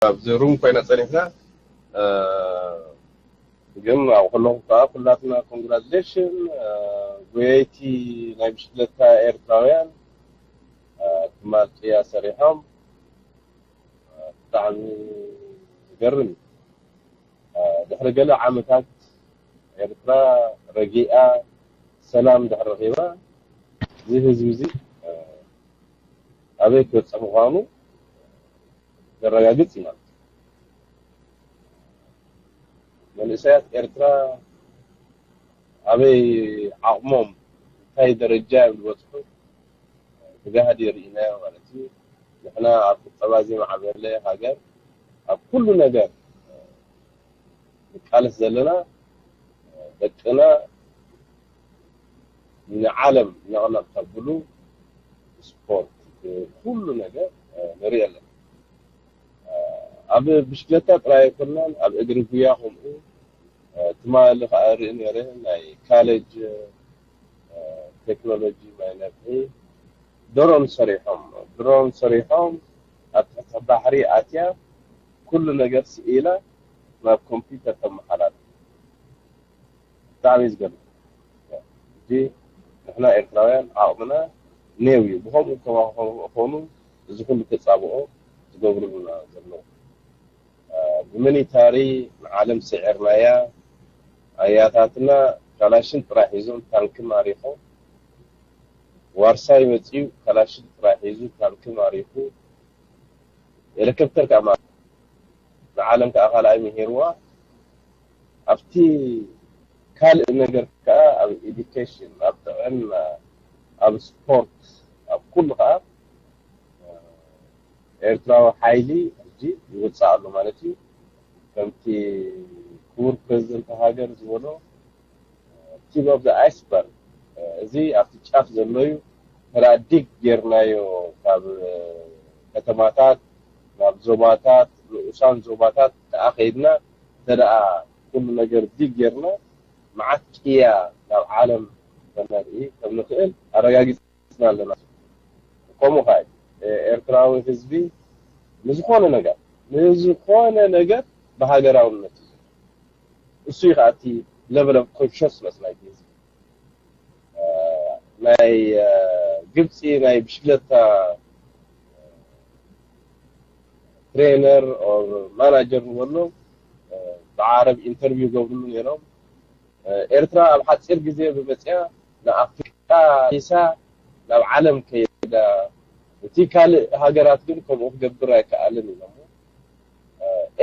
ኣብዚ ሩም ኮይና ጸኒሕና። ግን ኣብ ከለኹ ከዓ ኩላትና ኮንግራጁሌሽን። ጎየይቲ ናይ ብሽክለታ ኤርትራውያን ትማል ቅያ ሰሪሖም። ብጣዕሚ ዝገርም እዩ። ድሕሪ ገለ ዓመታት ኤርትራ ረጊኣ ሰላም ድሕሪ ረኺባ፣ እዚ ህዝቢ እዚ ኣበይ ክበፅሕ ምዃኑ ዘረጋግፅ እዩ ማለት እዩ። መንእሰያት ኤርትራ ኣበይ ዓቕሞም፣ እንታይ ደረጃ እዮም ዝበፅሑ ብጋህዲ ርኢናዮ ማለት እዩ። ንሕና ኣብ ቁጠባ ዘይማዕበለ ሃገር ኣብ ኩሉ ነገር ንቃለስ ዘለና ደቅና ንዓለም ነቕነቕ ከብሉ ስፖርት ኩሉ ነገር ንርኢ ኣለና። ኣብ ብሽክለታ ጥራይ ኣይኮናን፣ ኣብ እግሪ ጉያ ከምኡ። ትማሊ ከዓ ርኢ ነይረ ናይ ካሌጅ ቴክኖሎጂ ማይ ነብሒ ድሮን ሰሪሖም ድሮን ሰሪሖም ኣብ ትሕቲ ባሕሪ ኣትያ ኩሉ ነገር ስኢላ ናብ ኮምፒውተር ተመሓላልፍ። ብጣዕሚ እዩ ዝገርም። ሕጂ ንሕና ኤርትራውያን ዓቕምና ኔው እዩ። ብኸምኡ ከማኹም ዝኾኑ እዚ ኩሉ ተጻብኦ ዝገብሩልና ዘለዉ። ብሚሊታሪ ንዓለም ስዒርናያ። ኣያታትና ካላሽን ጥራይ ሒዞም ታንኪ ማሪኾም። ዋርሳይ መጺኡ ካላሽን ጥራይ ሒዙ ታንኪ ማሪኹ። ሄሊኮፕተር ከዓ ማሪኹ። ንዓለም ከዓ ካልኣይ ምሂርዋ። ኣብቲ ካልእ ነገር ከዓ ኣብ ኤዱኬሽን፣ ኣብ ጥዕና፣ ኣብ ስፖርት፣ ኣብ ኩሉ ከዓ ኤርትራዊ ሓይሊ ሕጂ ይወፅእ ኣሎ ማለት እዩ። ከምቲ ክቡር ፕሬዚደንት ሃገር ዝበሎ ቲፕ ኦፍ ዘ ኣይስበርግ፣ እዚ ኣብቲ ጫፍ ዘሎ እዩ። ተደኣ ዲግ ጌርናዮ ካብ ከተማታት ናብ ዞባታት፣ ንኡሳን ዞባታት ከኣ ከይድና ተደኣ ኩሉ ነገር ዲግ ጌርና መዓት ቅያ ናብ ዓለም ከነርኢ ከም ንኽእል ኣረጋጊጽና ኣለና። ከምኡ ከኣ እዩ። ኤርትራዊ ህዝቢ ንዝኾነ ነገር፣ ንዝኾነ ነገር ብሃገራውነት እዩ። እሱ እዩ ከኣ እቲ ሌቨል ኦፍ ኮንሽስነስ ናይቲ ህዝቢ። ናይ ግብፂ ናይ ብሽክለታ ትሬነር ኦር ማናጀር ንበሎ ብዓረብ ኢንተርቪው ገብርሉ ነይሮም። ኤርትራ ኣብ ሓፂር ግዜ ብመፅያ ንኣፍሪቃ ኢሳ ናብ ዓለም ከይዳ፣ እቲ ካልእ ሃገራት ግን ከምኡ ክገብር ኣይከኣልን ኢሎሞ።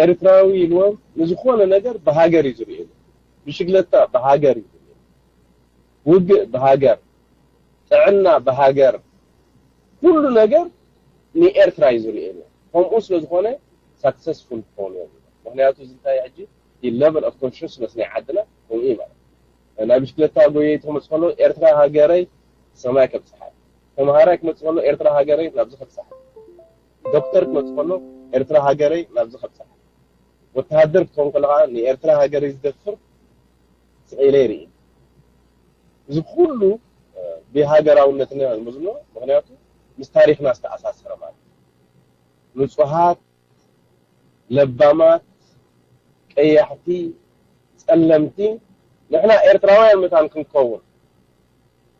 ኤርትራዊ ኢልዎም ንዝኾነ ነገር ብሃገር እዩ ዝርእዩ። ብሽግለታ ብሃገር እዩ ዝርእዩ። ውግእ ብሃገር፣ ጥዕና ብሃገር፣ ኩሉ ነገር ንኤርትራ እዩ ዝርእዩ። ከምኡ ስለ ዝኾነ ሳክሰስፉል ክኾኑ እዮም። ምክንያቱ እዚ እንታይ ሕጂ እቲ ሌቨል ኦፍ ኮንሽስነስ ናይ ዓድና ከምኡ እዩ ማለት እዩ። ናይ ብሽክለታ ጎየይ ክመጽእ ከሎ ኤርትራ ሃገረይ ሰማይ ከብጽሓ፣ ተምሃራይ ክመጽእ ከሎ ኤርትራ ሃገረይ ናብዚ ከብጽሓ፣ ዶክተር ክመጽእ ከሎ ኤርትራ ሃገረይ ናብዚ ከብጽሓ፣ ወተሃደር ክትኸውን ከሎ ከዓ ንኤርትራ ሃገረይ ዝደፍር ስቕ ኢለ ይርኢ። እዚ ኩሉ ብሃገራውነትና ንመዝኖ፣ ምክንያቱ ምስ ታሪኽና ዝተኣሳሰረ ማለት እዩ። ንጹሃት፣ ለባማት፣ ቀያሕቲ፣ ጸለምቲ፣ ንሕና ኤርትራውያን መታን ክንከውን፣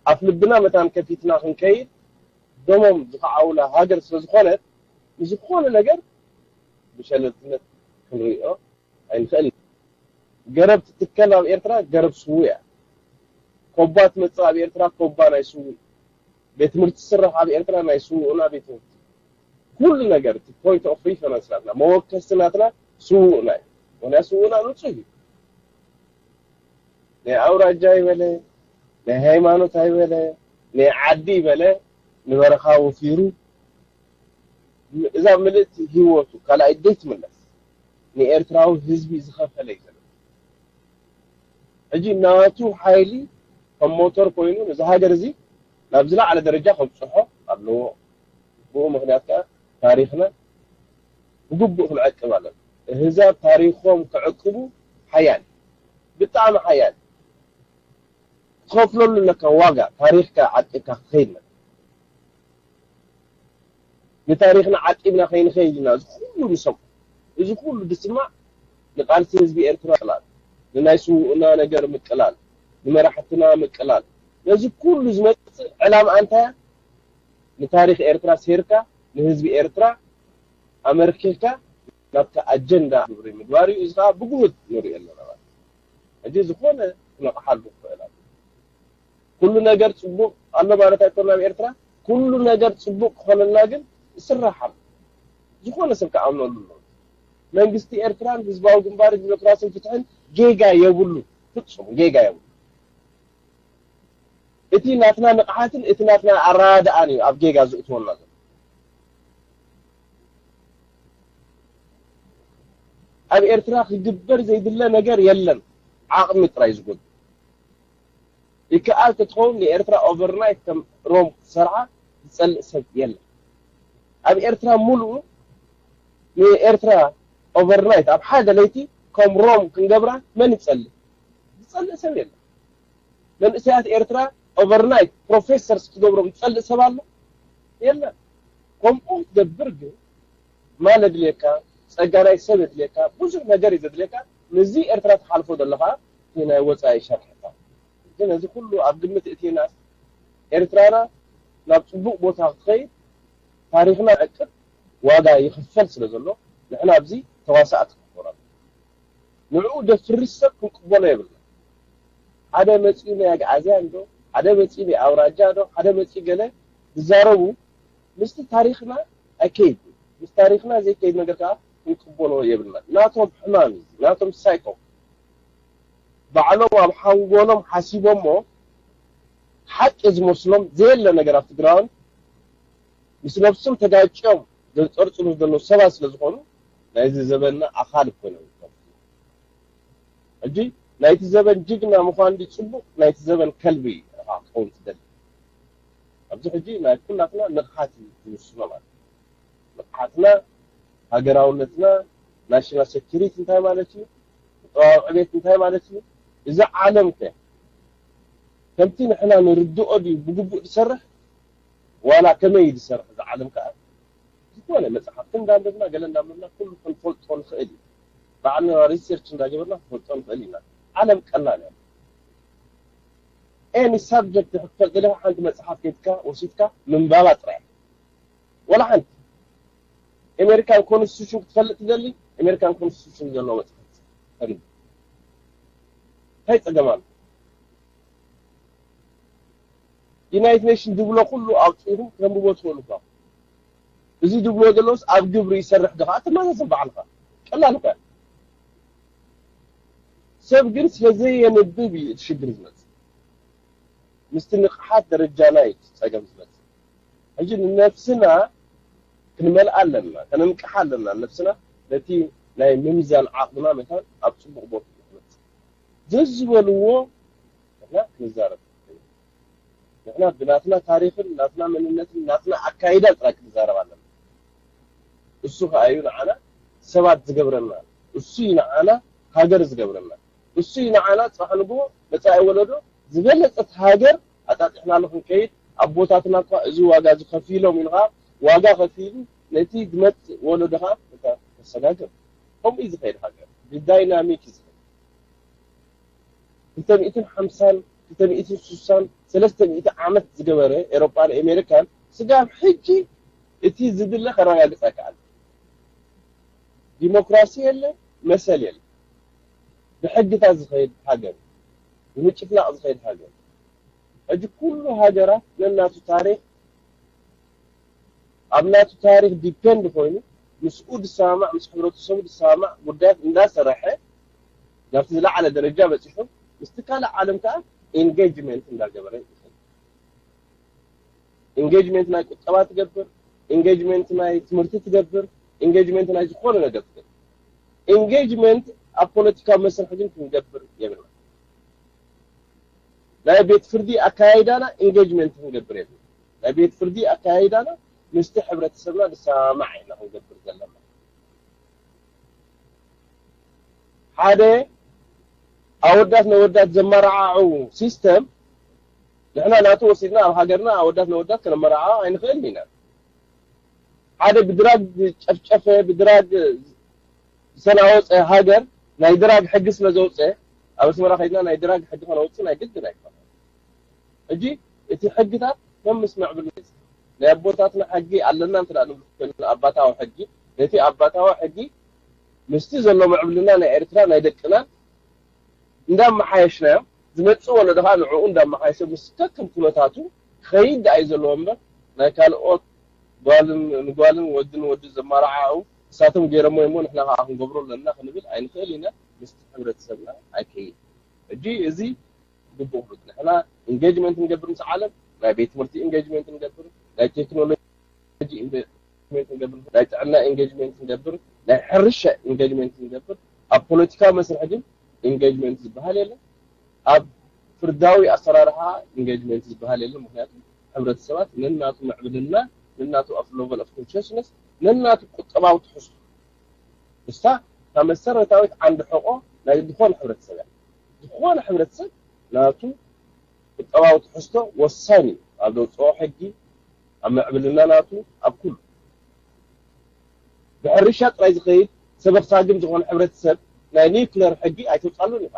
ኣፍ ልብና መታን ከፊትና ክንከይድ፣ ደሞም ዝኸዓውላ ሃገር ስለ ዝኾነት፣ ንዝኾነ ነገር ብሸለልትነት ክንሪኦ ኣይንኽእል። ገረብ ትትከል ኣብ ኤርትራ፣ ገረብ ስዉእ እያ። ኮባ ትመጽእ ኣብ ኤርትራ፣ ኮባ ናይ ስዉእ። ቤት ትምህርቲ ትስራሕ ኣብ ኤርትራ፣ ናይ ስዉእና ቤት ትምህርቲ። ኩሉ ነገር፣ እቲ ፖይንት ኦፍ ሪፈረንስ ናትና፣ መወከሲ ናትና ስዉእና እዩ። ምክንያቱ ስዉእና ንጹህ እዩ። ናይ ኣውራጃ ይበለ፣ ናይ ሃይማኖት ኣይበለ፣ ናይ ዓዲ ይበለ፣ ንበረኻ ወፊሩ፣ እዛ ምልእቲ ህይወቱ ካልኣይ ደይትምለስ፣ ንኤርትራዊ ህዝቢ ዝኸፈለ እዩ ዘሎ። ሕጂ ናቱ ሓይሊ ከም ሞተር ኮይኑ ነዚ ሃገር እዚ ናብ ዝለዓለ ደረጃ ከብጽሖ ኣለዎ። ብኡ ምኽንያት ከኣ ታሪኽና ብግቡእ ክንዕቅብ ኣለና። እህዛብ ታሪኾም ክዕቅቡ ሓያል፣ ብጣዕሚ ሓያል። ክትኸፍለሉ ኣለካ ዋጋ፣ ታሪኽካ ዓቂብካ ክትኸይድ ኣለካ። ንታሪኽና ዓቂብና ከይንኸይድ ኢና እዚ ኩሉ ንሰምዖ። እዚ ኩሉ ዝስማዕ ንቃልሲ ህዝቢ ኤርትራ ምቅላል፣ ንናይ ስውእና ነገር ምቅላል፣ ንመራሕትና ምቅላል፣ ነዚ ኩሉ ዝመጽእ ዕላማ እንታይ? ንታሪኽ ኤርትራ ሴርካ፣ ንህዝቢ ኤርትራ ኣመርኪኽካ ናብቲ ኣጀንዳ ግብሪ ምግባር እዩ። እዚ ከዓ ብግሁድ ንሪኦ ኣለና ማለት እዩ። ሕጂ ዝኾነ ክነቕሓሉ ክኽእል ኣሎ። ኩሉ ነገር ጽቡቕ ኣሎ ማለት ኣይኮነን ኣብ ኤርትራ። ኩሉ ነገር ጽቡቕ ክኾነልና ግን ይስራሕ ኣሎ። ዝኾነ ሰብ ክኣምነሉ ኣሎ። መንግስቲ ኤርትራን ህዝባዊ ግንባርን ዲሞክራስን ፍትሕን ጌጋ የብሉ፣ ፍጹም ጌጋ የብሉ። እቲ ናትና ንቕሓትን እቲ ናትና ኣረዳድኣን እዩ ኣብ ጌጋ ዝእትወና ዘሎ። ኣብ ኤርትራ ክግበር ዘይድለ ነገር የለን። ዓቕሚ ጥራይ ዝጎድል። ይከኣል ተትኸውን ንኤርትራ ኦቨርናይት ከም ሮም ክትሰርዓ ዝጸልእ ሰብ የለን። ኣብ ኤርትራ ሙሉኡ ንኤርትራ ኦቨርናይት ኣብ ሓደ ለይቲ ከም ሮም ክንገብራ መን ይጸልእ? ዝጸልእ ሰብ የለን። መንእሰያት ኤርትራ ኦቨርናይት ፕሮፌሰርስ ክትገብሮም ዝጸልእ ሰብ ኣሎ? የለን። ከምኡ ክትገብር ግን ማል የድልየካ፣ ጸጋ ናይ ሰብ የድልየካ፣ ብዙሕ ነገር እዩ ዘድልየካ። ነዚ ኤርትራ ትሓልፎ ዘለኻ እቲ ናይ ወጻኢ ሸርሕካ። ግን እዚ ኩሉ ኣብ ግምት እቲና ኤርትራና ናብ ጽቡቕ ቦታ ክትኸይድ ታሪኽና ዕቅድ ዋጋ ይኽፈል ስለ ዘሎ ንሕና ኣብዚ ተዋሳእቲ ክንኮን ኣለና። ንዕኡ ደፍርስ ሰብ ክንቅበሎ የብልና። ሓደ መጺኡ ናይ ኣግዓዝያን ዶ ሓደ መጺኡ ናይ ኣውራጃ ዶ ሓደ መጺኡ ገለ ዝዛረቡ ምስቲ ታሪኽና ኣይከይድ፣ ምስ ታሪኽና ዘይከይድ ነገር ከዓ ክንቅበሎ የብልና። ናቶም ሕማም እዩ፣ ናቶም ሳይኮ ባዕሎም ኣብ ሓንጎሎም ሓሲቦሞ ሓቂ ዝመስሎም ዘየለ ነገር ኣብ ትግራውን ምስ ነብሶም ተጋጭዮም ዘንፀርፅሩ ዘለዉ ሰባት ስለ ዝኾኑ ናይዚ ዘበንና ኣኻል ኮይኖም ይርከቡ። ሕጂ ናይቲ ዘበን ጅግና ምዃን ድዩ ፅቡቕ? ናይቲ ዘበን ከልቢ ኢኻ ክትኸውን ትደሊ? ኣብዚ ሕጂ ናይ ኩላትና ንቕሓት እዩ ዝውስኖ ማለት እዩ። ንቕሓትና፣ ሃገራውነትና፣ ናሽናል ሴኩሪቲ እንታይ ማለት እዩ? ቁጠባዊ ዕቤት እንታይ ማለት እዩ? እዚ ዓለም ከ ከምቲ ንሕና ንርድኦ ድዩ ብግቡእ ዝሰርሕ? ዋላ ከመይ እዩ ዝሰርሕ እዚ ዓለም ከኣ? ዝኾነ መጽሓፍቲ እንዳንበብና ገለ እንዳንበብና ኩሉ ክንፈልጦ ንኽእል እዩ። ባዕልና ሪሰርች እንዳገበርና ክንፈልጦ ንኽእል ኢና። ዓለም ቀላል እያ። ኤኒ ሳብጀክት ክትፈልጥ ደለኻ ሓንቲ መጽሓፍ ኬድካ ወሲድካ ምንባባ ጥራይ። ወላ ሓንቲ ኤሜሪካን ኮንስቲቱሽን ክትፈልጥ ትደሊ? ኤሜሪካን ኮንስቲቱሽን ዘለዎ መጽሓፍ ተንብብ። እንታይ ጸገም ኣሎ? ዩናይትድ ኔሽን ዝብሎ ኩሉ ኣውፂእኹም ክተንብቦ ትኽእሉ እኳ። እዚ ዝብሎ ዘለውስ ኣብ ግብሪ ይሰርሕ ዶ ከዓ ትመዛዘን ባዕልኻ። ቀላል እኳ። ሰብ ግን ስለ ዘየንብብ እዩ እቲ ሽግር ዝመፅእ። ምስቲ ንቕሓት ደረጃና እዩ እቲ ፀገም ዝመፅእ። ሕጂ ንነብስና ክንመልኣ ኣለና፣ ከነንቅሓ ኣለና። ነብስና ነቲ ናይ ምምዛን ዓቕምና መታን ኣብ ፅቡቕ ቦታ ክመፅእ። ዘዝበልዎ ንሕና ክንዛረብ ንሕና ብናትና ታሪኽን ናትና መንነትን ናትና ኣካይዳን ጥራይ ክንዛረብ ኣለና። እሱ ከኣ እዩ ንዓና ሰባት ዝገብረና፣ እሱ እዩ ንዓና ሃገር ዝገብረና፣ እሱ እዩ ንዓና ጽባሕ ንግሆ መጻኢ ወለዶ ዝበለጸት ሃገር ኣጣጢሕናሉ ክንከይድ። ኣቦታትና እኳ እዚ ዋጋ እዚ ከፊሎም ኢልኻ ዋጋ ከፊሉ ነቲ ዝመጽእ ወለዶ ኸኣ ነታ ተሰጋግር። ከምኡ እዩ ዝኸይድ ሃገር፣ ብዳይናሚክ እዩ ዝኸይድ። ክልተ ሚእትን ሓምሳን ክልተ ሚእትን ስሳን ሰለስተ ሚእቲ ዓመት ዝገበረ ኤሮጳን ኣሜሪካን ስጋብ ሕጂ እቲ ዝድለ ከረጋግጽ ኣይከኣለን። ዲሞክራሲ የለ፣ መሰል የለ። ብሕግታት ዝኸይድ ሃገር፣ ብምጭፍላቕ ዝኸይድ ሃገር። ሕጂ ኩሉ ሃገራት ነናቱ ታሪኽ ኣብ ናቱ ታሪኽ ዲፔንድ ኮይኑ ምስኡ ዝሰማማዕ ምስ ሕብረተሰቡ ዝሰማማዕ ጉዳያት እንዳሰረሐ ናብቲ ዝለዓለ ደረጃ በፂሑ ምስቲ ካልእ ዓለም ከዓ ኢንጌጅመንት እንዳገበረ ይኸይድ። ኢንጌጅመንት ናይ ቁጠባ ትገብር፣ ኢንጌጅመንት ናይ ትምህርቲ ትገብር፣ ኢንጌጅመንት ናይ ዝኾነ ነገር ትገብር። ኢንጌጅመንት ኣብ ፖለቲካዊ መስርሕ ግን ክንገብር የብልና። ናይ ቤት ፍርዲ ኣካያይዳና ኢንጌጅመንት ክንገብር የብልና። ናይ ቤት ፍርዲ ኣካያይዳና ምስቲ ሕብረተሰብና ዝሰማማዕ ኢና ክንገብር ዘለና። ሓደ ኣወዳት ነወዳት ዘመራዓዑ ሲስተም ንሕና ናቱ ወሲድና ኣብ ሃገርና ኣወዳት ነወዳት ከነመራዓዖ ኣይንኽእልን ኢና። ሓደ ብድራግ ዝጨፍጨፈ ብድራግ ዝተናወፀ ሃገር ናይ ድራግ ሕጊ ስለ ዘውፀ ኣብ ኣስመራ ከይድና ናይ ድራግ ሕጊ ከነውፅእ ናይ ግድን ኣይኮነን። ሕጂ እቲ ሕግታት ከም ምስ ምዕብል ናይ ኣቦታትና ሕጊ ኣለና እንተ ንብል ኮይና ኣባታዊ ሕጊ ነቲ ኣባታዊ ሕጊ ምስቲ ዘሎ ምዕብልና ናይ ኤርትራ ናይ ደቅና እንዳመሓየሽናዮ ዝመፅእ ወለዶ ከዓ ንዕኡ እንዳመሓየሸ ምስ ከከም ኩነታቱ ክኸይድ ደኣ እዩ ዘለዎ እምበር ናይ ካልኦት ጓልን ንጓልን ወድን ወዲ ዘማራዓው እሳቶም ገይሮሞ እሞ ንሕና ከዓ ክንገብሮ ኣለና ክንብል ኣይንኽእል ኢና። ምስቲ ሕብረተሰብና ኣይከይድ። ሕጂ እዚ ግቡእ ንሕና ኢንጌጅመንት ንገብር ምስ ዓለም ናይ ቤት ትምህርቲ ኢንጌጅመንት ንገብር ናይ ቴክኖሎጂ ኢንጌጅመንት ንገብር ናይ ጥዕና ኢንጌጅመንት ንገብር ናይ ሕርሻ ኢንጌጅመንት ንገብር ኣብ ፖለቲካዊ መስርሕ ግን ኢንጌጅመንት ዝበሃል የለን። ኣብ ፍርዳዊ ኣሰራርሓ ኢንጌጅመንት ዝበሃል የለን። ምክንያቱ ሕብረተሰባት ነናቱ ምዕብልና ነናቱ ኣፍ ሎቨል ኦፍ ኮንሽስነስ ነናቱ ቁጠባዊ ትሕዝቶ እሳ ካብ መሰረታዊት ዓንዲ ሕቆ ናይ ዝኾነ ሕብረተሰብ እያ። ዝኾነ ሕብረተሰብ ናቱ ቁጠባዊ ትሕዝቶ ወሳኝ እዩ ኣብ ዘውፅኦ ሕጊ ኣብ ምዕብልና ናቱ ኣብ ኩሉ ብሕርሻ ጥራይ ዝኸይድ ሰበኽ ሳግም ዝኾነ ሕብረተሰብ ናይ ኒክለር ሕጊ ኣይተውፃሉን ኢኻ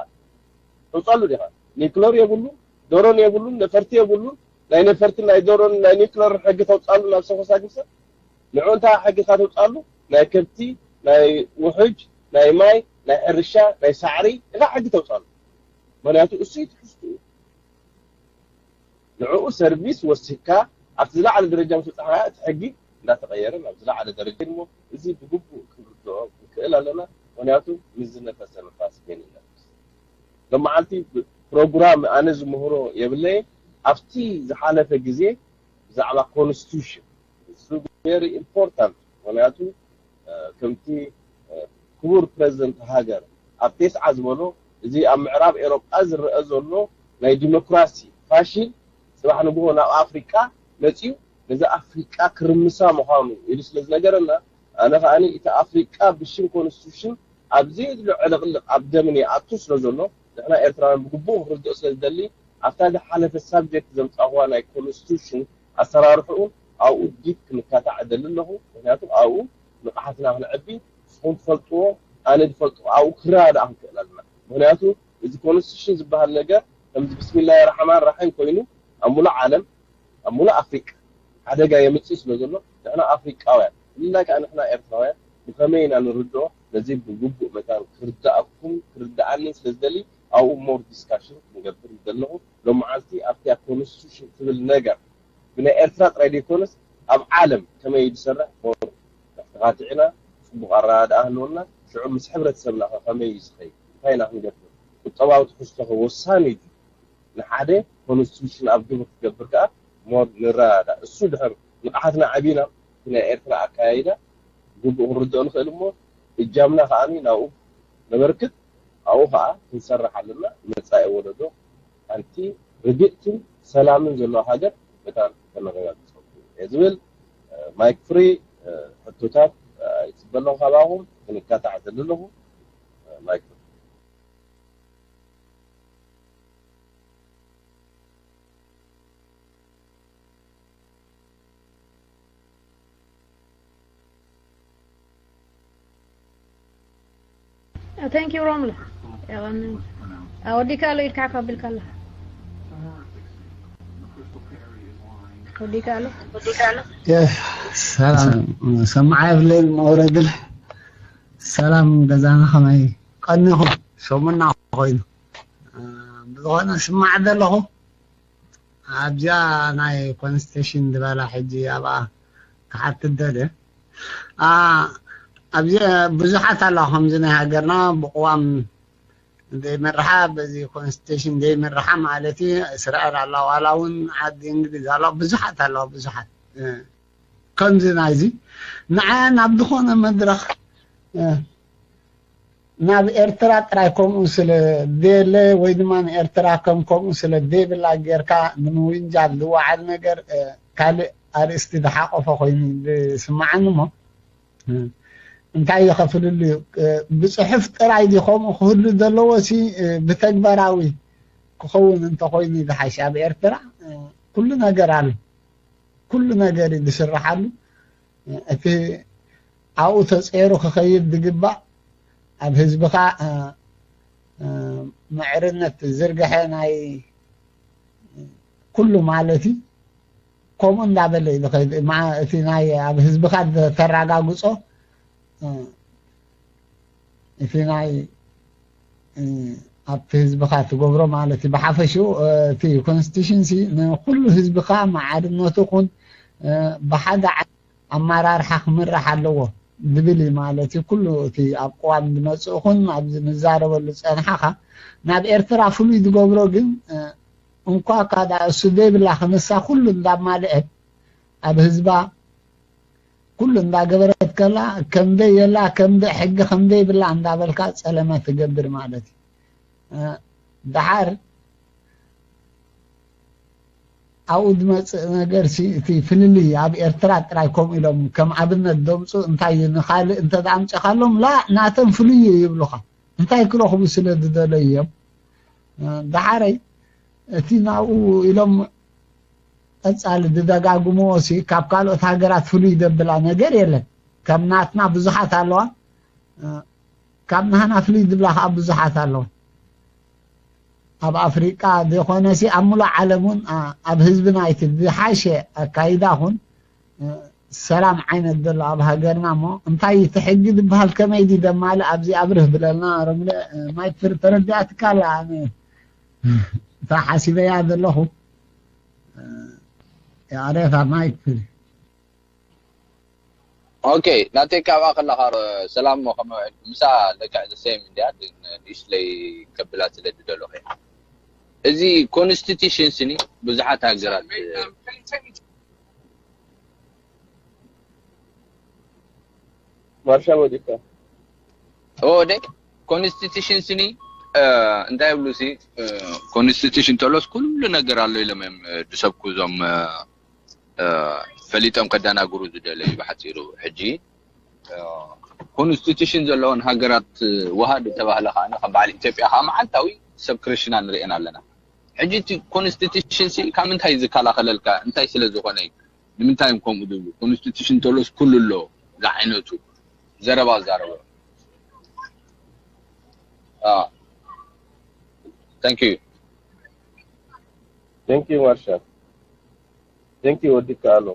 ተውፃሉ ዲኻ? ኒክለር የብሉ፣ ዶሮን የብሉን፣ ነፈርቲ የብሉን። ናይ ነፈርቲ ናይ ዶሮን ናይ ኒክለር ሕጊ ተውፃሉ ናብ ሰበኽ ሳግም ሰብ ንዑ እንታይ ሕጊ ኢኻ ተውፃሉ? ናይ ከብቲ ናይ ውሕጅ ናይ ማይ ናይ ሕርሻ ናይ ሳዕሪ ኢኻ ሕጊ ተውፃሉ። ምክንያቱ እሱ እዩ ትሕዝትኡ። ንዕኡ ሰርቪስ ወሲድካ ኣብቲ ዝለዓለ ደረጃ ምስ በፃሕካ እቲ ሕጊ እንዳተቐየረ ናብ ዝለዓለ ደረጃ እሞ እዚ ብግቡእ ክንርድኦ ንክእል ኣለና። ምክንያቱ ምስ ዝነፈሰ ንፋስ ገን ይነፍስ። ሎመዓልቲ ፕሮግራም ኣነ ዝምህሮ የብለይን። ኣብቲ ዝሓለፈ ግዜ ብዛዕባ ኮንስቲቱሽን እሱ ቨሪ ኢምፖርታንት ምክንያቱ ከምቲ ክቡር ፕረዚደንት ሃገር ኣብ ቴስዓ ዝበሎ እዚ ኣብ ምዕራብ ኤሮጳ ዝረአ ዘሎ ናይ ዲሞክራሲ ፋሽን ፅባሕ ንግሆ ናብ ኣፍሪቃ መፅዩ ነዚ ኣፍሪቃ ክርምሳ ምዃኑ ኢሉ ስለ ዝነገረና ኣነ ከዓኒ እቲ ኣፍሪቃ ብሽም ኮንስቲቱሽን ኣብዚ ዕልቕልቕ ኣብ ደምን ይኣቱ ስለ ዘሎ ንሕና ኤርትራውያን ብግቡእ ክንርድኦ ስለ ዝደሊ ኣብታ ዝሓለፈ ሳብጀክት ዘምፃእኹዋ ናይ ኮንስቲቱሽን ኣሰራርሕኡ ኣብኡ ዲፕ ክንካታዕ እደሊ ኣለኹ። ምክንያቱ ኣብኡ ንቕሓትና ክነዕቢ ንስኹም ትፈልጥዎ ኣነ ዝፈልጥዎ ኣብኡ ክረዳዳእ ክንክእል ኣለና። ምክንያቱ እዚ ኮንስቲቱሽን ዝበሃል ነገር ከምዚ ብስሚላሂ ራሕማን ራሒም ኮይኑ ኣብ ሙሉእ ዓለም ኣብ ሙሉእ ኣፍሪቃ ሓደጋ የምፅእ ስለ ዘሎ ንሕና ኣፍሪቃውያን ብፍላይ ከዓ ንሕና ኤርትራውያን ብኸመይ ኢና ንርድኦ ነዚ ብግቡእ መታን ክርድኣኩም ክርድኣንን ስለ ዝደሊ ኣብኡ ሞር ዲስካሽን ክንገብር ይደለኹ። ሎመዓልቲ ኣብቲ ኣብ ኮንስቲቱሽን ትብል ነገር ብናይ ኤርትራ ጥራይ ዘይኮነስ ኣብ ዓለም ከመይ ዝሰርሕ ሞር ተኻቲዕና ፅቡቕ ኣረዳድኣ ህልወና ሽዑ ምስ ሕብረተሰብና ከ ከመይ እዩ ዝኸይድ እንታይ ኢና ክንገብር ቁጠባዊ ትሕዝቶ ከ ወሳኒ እዩ ንሓደ ኮንስቲቱሽን ኣብ ግብር ክትገብር ከኣ ሞር ንረዳዳእ እሱ ድሕር ንቕሓትና ዓቢና ናይ ኤርትራ ኣካያይዳ ግቡእ ክንርድኦ ንኽእል እሞ እጃምና ከኣ ናብኡ ነበርክት ኣብኡ ከኣ ክንሰርሕ ኣለና መጻኢ ወለዶ ሓንቲ ርግእትን ሰላምን ዘለዋ ሃገር መታን ከነረጋግጸኩም እየ ዝብል ማይክ ፍሪ ሕቶታት ይፅበሎም ካባኹም ክንከታተል ኣለኹ ማይክ ፍሪ Thank you Romla. Awadi kalo irka kabil kala. Wadi kalo. Wadi kalo. ሰላም ሰማዓ የብለይን መውረድል ሰላም ገዛና ከመይ ቀኒኹም ሰሙና ኮይኑ ብዝኾነ ስማዕ ዘለኹ ኣብዚኣ ናይ ኮንስቲቱሽን ዝበላ ሕጂ ኣብኣ ክሓትት ደልየ ኣብዚ ብዙሓት ኣለዋ ከምዚ ናይ ሃገርና ብቅዋም ዘይምርሓ በዚ ኮንስቲቱሽን ዘይምርሓ ማለት እዩ እስራኤል ኣላ ዋላ እውን ዓዲ እንግሊዝ ኣላ ብዙሓት ኣለዋ ብዙሓት ከምዚ ናይዚ ንዓያ ናብ ዝኾነ መድረኽ ናብ ኤርትራ ጥራይ ከምኡ ስለ ዘየለ ወይ ድማ ንኤርትራ ከም ከምኡ ስለ ዘይብላ ጌርካ ንምውንጃል ዝወዓል ነገር ካልእ ኣርእስቲ ዝሓቆፈ ኮይኑ ዝስማዓኒ እሞ እንታይ ይኸፍልሉ እዩ ብፅሑፍ ጥራይ ድዩ ከምኡ ክህሉ ዘለዎ ሲ ብተግባራዊ ክኸውን እንተኮይኑ ዝሓሽ ኣብ ኤርትራ ኩሉ ነገር ኣሎ ኩሉ ነገር እዩ ዝስርሓሉ እቲ ኣብኡ ተፀይሩ ክኸይድ ዝግባእ ኣብ ህዝብኻ ምዕርነት ዝርግሐ ናይ ኩሉ ማለት እዩ። ከምኡ እንዳበለ እዩ ዝኸይድ። እቲ ናይ ኣብ ህዝብኻ ተራጋግጾ እቲ ናይ ኣብቲ ህዝብኻ ትገብሮ ማለት እዩ። ብሓፈሽኡ እቲ ኮንስቲቱሽንሲ ንኩሉ ህዝብኻ መዓርነቱ ኩን ብሓደ ኣመራርሓ ክምራሕ ኣለዎ ዝብል እዩ ማለት እዩ። ኩሉ እቲ ኣብ ቅዋም ዝመፅእ ኩን ኣብዚ ንዛረበሉ ዝፀንሓኻ ናብ ኤርትራ ፍሉይ ዝገብሮ ግን እንኳ ካዳ እሱ ዘይብላ ክንሳ ኩሉ እንዳማልአት ኣብ ህዝባ ኩሉ እንዳገበረት ከላ ከምዘይ የላ ከምዘይ ሕጊ ከምዘይ ብላ እንዳበልካ ፀለመ ትገብር ማለት እዩ። ደሓር ኣብኡ ዝመፅእ ነገር እቲ ፍልልይ ኣብ ኤርትራ ጥራይ ከምኡ ኢሎም ከም ኣብነት ዘምፁ እንታይ እዩ ንካልእ እንተኣምፅኻሎም ላ ናተን ፍልይ እዩ ይብሉኻ። እንታይ ክረኽቡ ስለ ዝደለዩ እዮም። ደሓረይ እቲ ናብኡ ኢሎም ቀጻሊ ዝደጋግምዎ ሲ ካብ ካልኦት ሃገራት ፍሉይ ዘብላ ነገር የለን። ከም ናትና ብዙሓት ኣለዋ፣ ካብ ናህና ፍሉይ ዝብላ ከዓ ብዙሓት ኣለዋ። ኣብ ኣፍሪቃ ዘይኮነ ሲ ኣብ ሙሉእ ዓለም እውን ኣብ ህዝብና እቲ ዝሓሸ ኣካይዳ ኹን ሰላም ዓይነት ዘሎ ኣብ ሃገርና እሞ እንታይ እቲ ሕጊ ዝበሃል ከመይ ድዩ ደማሊ ኣብዚ ኣብርህ ብለልና ረምለ ማይክ ፍሪ ተረዲኣትካ ኣላ ኣነ እታ ሓሲበያ ዘለኹ ያሬታ ማይክ ፍሪ ኦኬ ናተይ ካብኣ ከለኻ ሰላም ሞ ከመ ምሳ ለክዕ ዘሰም እንዲያ ንእሽለይ ከብላ ስለ ዝደለኹ እዚ ኮንስቲቱሽን ስኒ ብዙሓት ሃገራት ማርሻል ወዲካ ኦደ ኮንስቲቱሽን ስኒ እንታይ ይብሉ ሲ ኮንስቲቱሽን ተሎስ ኩሉ ነገር ኣሎ ኢሎም እዮም ድሰብኩ እዞም ፈሊጦም ከዳናግሩ ዝደለዩ ብሓፂሩ ሕጂ ኮንስቲቱሽን ዘለዎን ሃገራት ውሃድ ዝተባህለ ከዓ ከም በዓል ኢትዮጵያ ከዓ መዓልታዊ ሰብ ክርሽና ንርእየን ኣለና ሕጂ እቲ ኮንስቲቱሽን ሲ ካብ ምንታይ ዝከላኸለልካ እንታይ ስለ ዝኾነ እዩ ንምንታይ እዮም ከምኡ ዝብሉ ኮንስቲቱሽን ተሎስ ኩሉ ኣሎ ዝዓይነቱ ዘረባ ዛረበ thank you thank you ማርሻል thank you ወዲ ካሎ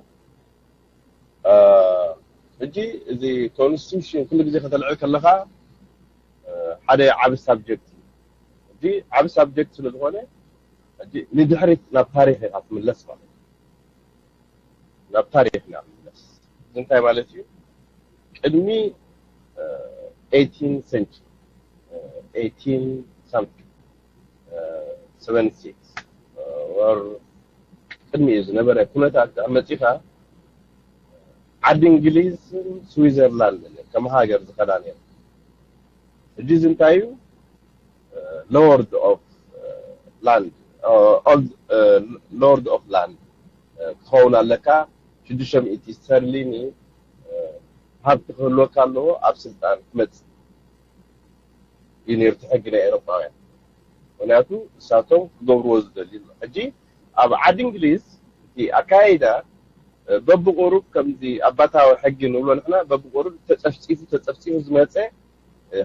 ሕጂ እዚ ኮንስቲቱሽን ኩሉ ግዜ ከተልዕል ከለኻ ሓደ ዓቢ ሳብጀክት እዩ ሕጂ ዓቢ ሳብጀክት ስለ ዝኾነ ሕጂ ንድሕሪት ናብ ታሪኽ ኢኻ ትምለስ ማለት እዩ ናብ ታሪኽ ኢና ንምለስ እዚ እንታይ ማለት እዩ ቅድሚ eighteen century eighteen something seventy six or ቅድሚኡ ዝነበረ ኩነታት መፂኻ ዓዲ እንግሊዝን ስዊዘርላንድን ከም ሃገር ዝኸዳ ነይሩ ሕጂ እዚ እንታይ እዩ lord of land lord of land ክትኸውን ኣለካ ሽዱሽተ ሚእቲ ስተርሊኒ ሃብቲ ክህልወካ ኣለዎ ኣብ ስልጣን ክመፅእ እዩ ነይሩ እቲ ሕጊ ናይ ኤሮጳውያን ምክንያቱ እሳቶም ክገብርዎ ዝደልዩ ኣሎ ሕጂ ኣብ ዓዲ እንግሊዝ እቲ ኣካያይዳ በብቁሩብ ከምዚ ኣባታዊ ሕጊ ንብሎ ንሕና በብቁሩብ ተፀፍፂፉ ተፀፍፂፉ ዝመፀ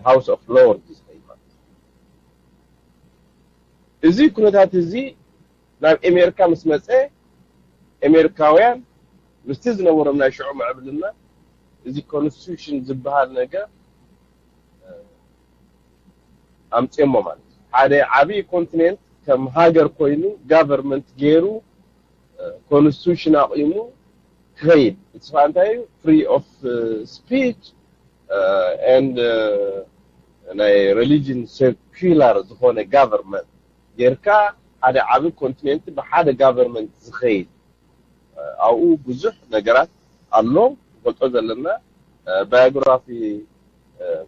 ሃውስ ኦፍ ሎርድ ዝኸይድ ማለት እዚ ኩነታት እዚ ናብ ኤሜሪካ ምስ መፀ ኤሜሪካውያን ምስቲ ዝነበሮም ናይ ሽዑ ምዕብልና እዚ ኮንስቲቱሽን ዝበሃል ነገር ኣምፅኦሞ ማለት እዩ ሓደ ዓብዪ ኮንቲኔንት ከም ሃገር ኮይኑ ጋቨርንመንት ገይሩ ኮንስቲቱሽን ኣቂሙ ክኸይድ እቲ ከዓ እንታይ እዩ free of speech and ናይ religion secular ዝኾነ ጋቨርንመንት ጌርካ ሓደ ዓቢ ኮንቲኔንት ብሓደ ጋቨርንመንት ዝኸይድ ኣብኡ ብዙሕ ነገራት ኣሎ ንፈልጦ ዘለና biography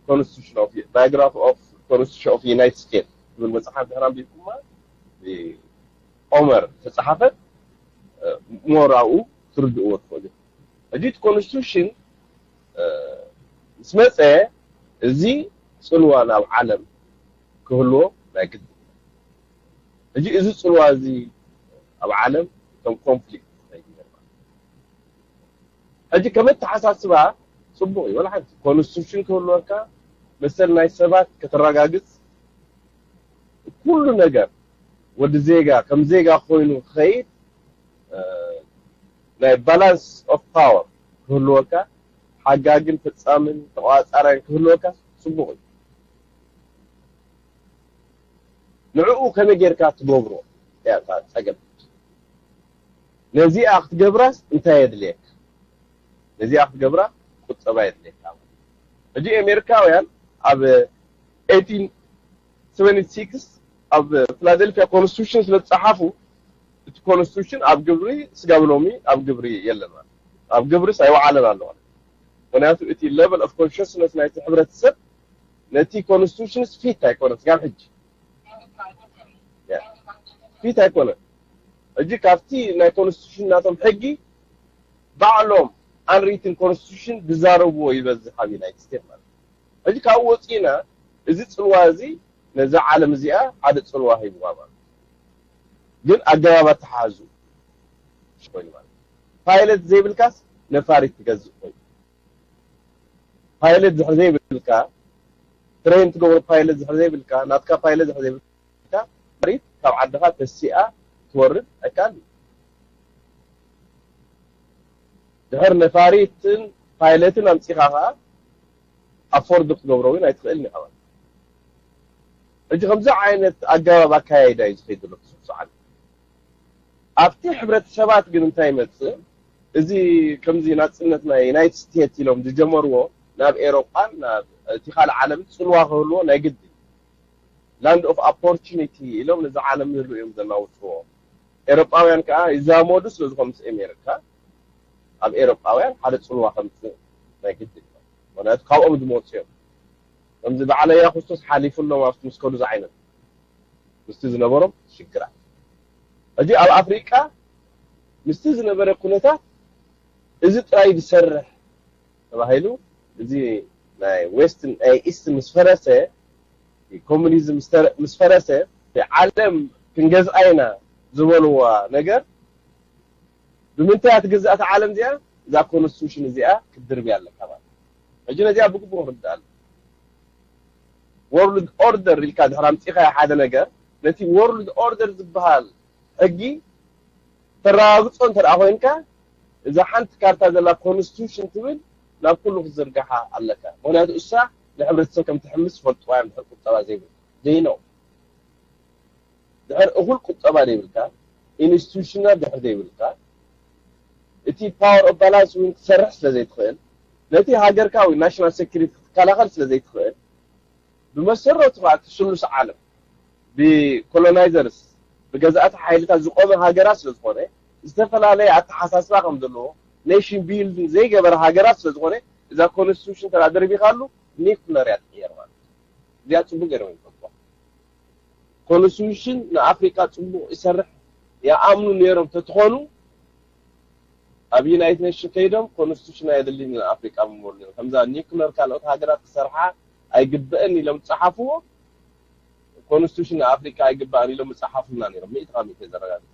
constitution of biography of constitution of United States ትብል መፅሓፍ ድሕር ኣንቢብኩማ ኦመር ተፃሓፈት more ኣብኡ ትርድእዎ ትኽእሉ ሕጂ እቲ ኮንስቲቱሽን ምስ መፀ እዚ ፅልዋ ናብ ዓለም ክህልዎ ናይ ግድን ሕጂ እዚ ፅልዋ እዚ ኣብ ዓለም ከም ኮንፍሊክት ዝኸይድ ነገር ማለት ሕጂ ከም ኣተሓሳስባ ፅቡቅ እዩ ወላ ሓንቲ ኮንስቲቱሽን ክህልወካ መሰል ናይ ሰባት ከተረጋግጽ፣ ኩሉ ነገር ወዲ ዜጋ ከም ዜጋ ኮይኑ ክኸይድ፣ ናይ balance of power ክህልወካ፣ ሓጋግን ፈጻምን ተቋጻራይን ክህልወካ ጽቡቕ እዩ። ንዕኡ ከመይ ጌርካ ትገብሮ እያ እታ ጸገም። ነዚኣ ክትገብራስ እንታይ የድልየካ? ነዚኣ ክትገብራ ቁጠባ የድልየካ። ሕጂ ኣሜሪካውያን ኣብ eighteen seventy-six ኣብ ፊላደልፊያ ኮንስቲቱሽን ስለ ዝጸሓፉ፣ እቲ ኮንስቲቱሽን ኣብ ግብሪ ስጋብ ሎሚ ኣብ ግብሪ የለን ማለት፣ ኣብ ግብርስ ኣይወዓለን ኣሎ ማለት። ምክንያቱ እቲ level of consciousness ናይቲ ሕብረተሰብ ነቲ ኮንስቲቱሽንስ ፊት ኣይኮነን ስጋብ ሕጂ ፊት ኣይኮነን። ሕጂ ካብቲ ናይ ኮንስቲቱሽን ናቶም ሕጊ ባዕሎም unwritten constitution ዝዛረብዎ ይበዝሕ ኣብ ዩናይትድ ስቴትስ ማለት እዩ። ሕጂ ካብኡ ወፂና እዚ ፅልዋ እዚ ነዛ ዓለም እዚኣ ሓደ ፅልዋ ሂብዋ ማለት እዩ። ግን ኣገባብ ኣተሓሕዙ ኮይኑ ማለት እዩ። ፓይለት ዘይብልካስ ነፋሪት ትገዝእ ኮይኑ፣ ፓይለት ድሕር ዘይብልካ፣ ትሬን ትገብሮ ፓይለት ድሕር ዘይብልካ፣ ናትካ ፓይለት ድሕር ዘይብልካ፣ ነፋሪት ካብ ዓድኻ ተሲኣ ትወርድ ኣይከኣልን። ድሕር ነፋሪትን ፓይለትን ኣምጺኻ ኸኣ ኣፎርድ ክትገብሮ እውን ኣይትኽእልን ኢኻ ማለት እዩ። ሕጂ ከምዚ ዓይነት ኣገባብ ኣካያይዳ እዩ ዝኸይድ ዘሎ ብስሱዓን። ኣብቲ ሕብረተሰባት ግን እንታይ ይመጽእ? እዚ ከምዚ ናጽነት ናይ ዩናይትድ ስቴትስ ኢሎም ዝጀመርዎ ናብ ኤሮጳን ናብ እቲ ካልእ ዓለም ጽልዋ ክህልዎ ናይ ግድን። ላንድ ኦፍ ኦፖርቹኒቲ ኢሎም ነዚ ዓለም ንህሉ እዮም ዘናውጽዎ። ኤሮጳውያን ከኣ ይዛመዱ ስለ ዝኾኑ ምስ ኣሜሪካ ኣብ ኤሮጳውያን ሓደ ጽልዋ ከምጽእ ናይ ግድን እዩ። ምክንያቱ ካብኦም ዝመጹ እዮም። ከምዚ በዓል ኣያኹስቶስ ሓሊፉሎም ኣብቲ ምስ ከዱ ዝዓይነቱ ምስቲ ዝነበሮም ሽግራት። ሕጂ ኣብ ኣፍሪቃ ምስቲ ዝነበረ ኩነታት እዚ ጥራይ ዝሰርሕ ተባሂሉ፣ እዚ ናይ ዌስት ናይ ኢስት ምስ ፈረሰ፣ ኮሙኒዝም ምስ ተረ- ምስ ፈረሰ፣ ዓለም ክንገዝኣ ኢና ዝበልዋ ነገር ብምንታይ እያ ትግዛእ እታ ዓለም እዚኣ? እዛ ኮንስቲቱሽን እዚኣ ክትድርብያ ኣለካ ማለት እዩ። ሕጂ ነዚኣ ብግቡእ ክንርዳእ ኣለና። ወርልድ ኦርደር ኢልካ ድሕር ኣምፂኻዮ ሓደ ነገር፣ ነቲ ወርልድ ኦርደር ዝበሃል ሕጊ ተረጋግፆ እንተ ደኣ ኮይንካ፣ እዛ ሓንቲ ካርታ ዘላ ኮንስቲቱሽን ትብል ናብ ኩሉ ክትዝርግሓ ኣለካ። ምክንያቱ እሳ ንሕብረተሰብ ከም ትሕምስ ዝፈልጥዋ እዮም ድሕር ቁጠባ ዘይብሉ። ዘይነው ድሕር እኹል ቁጠባ ዘይብልካ፣ ኢንስቲቱሽናት ድሕር ዘይብልካ፣ እቲ ፓወር ኦፍ ባላንስ እውን ክትሰርሕ ስለ ዘይትኽእል፣ ነቲ ሃገርካ ወይ ናሽናል ሴኩሪቲ ክትከላኸል ስለ ዘይትኽእል፣ ብመሰረቱ ከዓ እቲ ስሉስ ዓለም ብኮሎናይዘርስ ብገዛእቲ ሓይልታት ዝቆመ ሃገራት ስለ ዝኾነ፣ ዝተፈላለየ ኣተሓሳስባ ከም ዘለዎ፣ ኔሽን ቢልዲንግ ዘይገበረ ሃገራት ስለ ዝኾነ፣ እዛ ኮንስቲቱሽን እንተ ደርቢኻሉ ኒኩለር እያ ትቕየር ማለት እዩ። እዚኣ ፅቡቅ ገይሮም ይፈልጥዋ። ኮንስቲቱሽን ንኣፍሪቃ ፅቡቅ ይሰርሕ ይኣምኑ ነይሮም ተትኾኑ፣ ኣብ ዩናይትድ ኔሽን ከይዶም ኮንስቲቱሽን ኣየድልይን ንኣፍሪቃ ምበሉ ነይሮም። ከምዛ ኒኩለር ካልኦት ሃገራት ክሰርሓ ኣይግበእን ኢሎም ዝፀሓፍዎ ኮንስቲቱሽን ንኣፍሪቃ ኣይግባእን ኢሎም ዝፀሓፉልና ነይሮም። ሚእቲ ካብ ሚእቲ ዘረጋግፃ።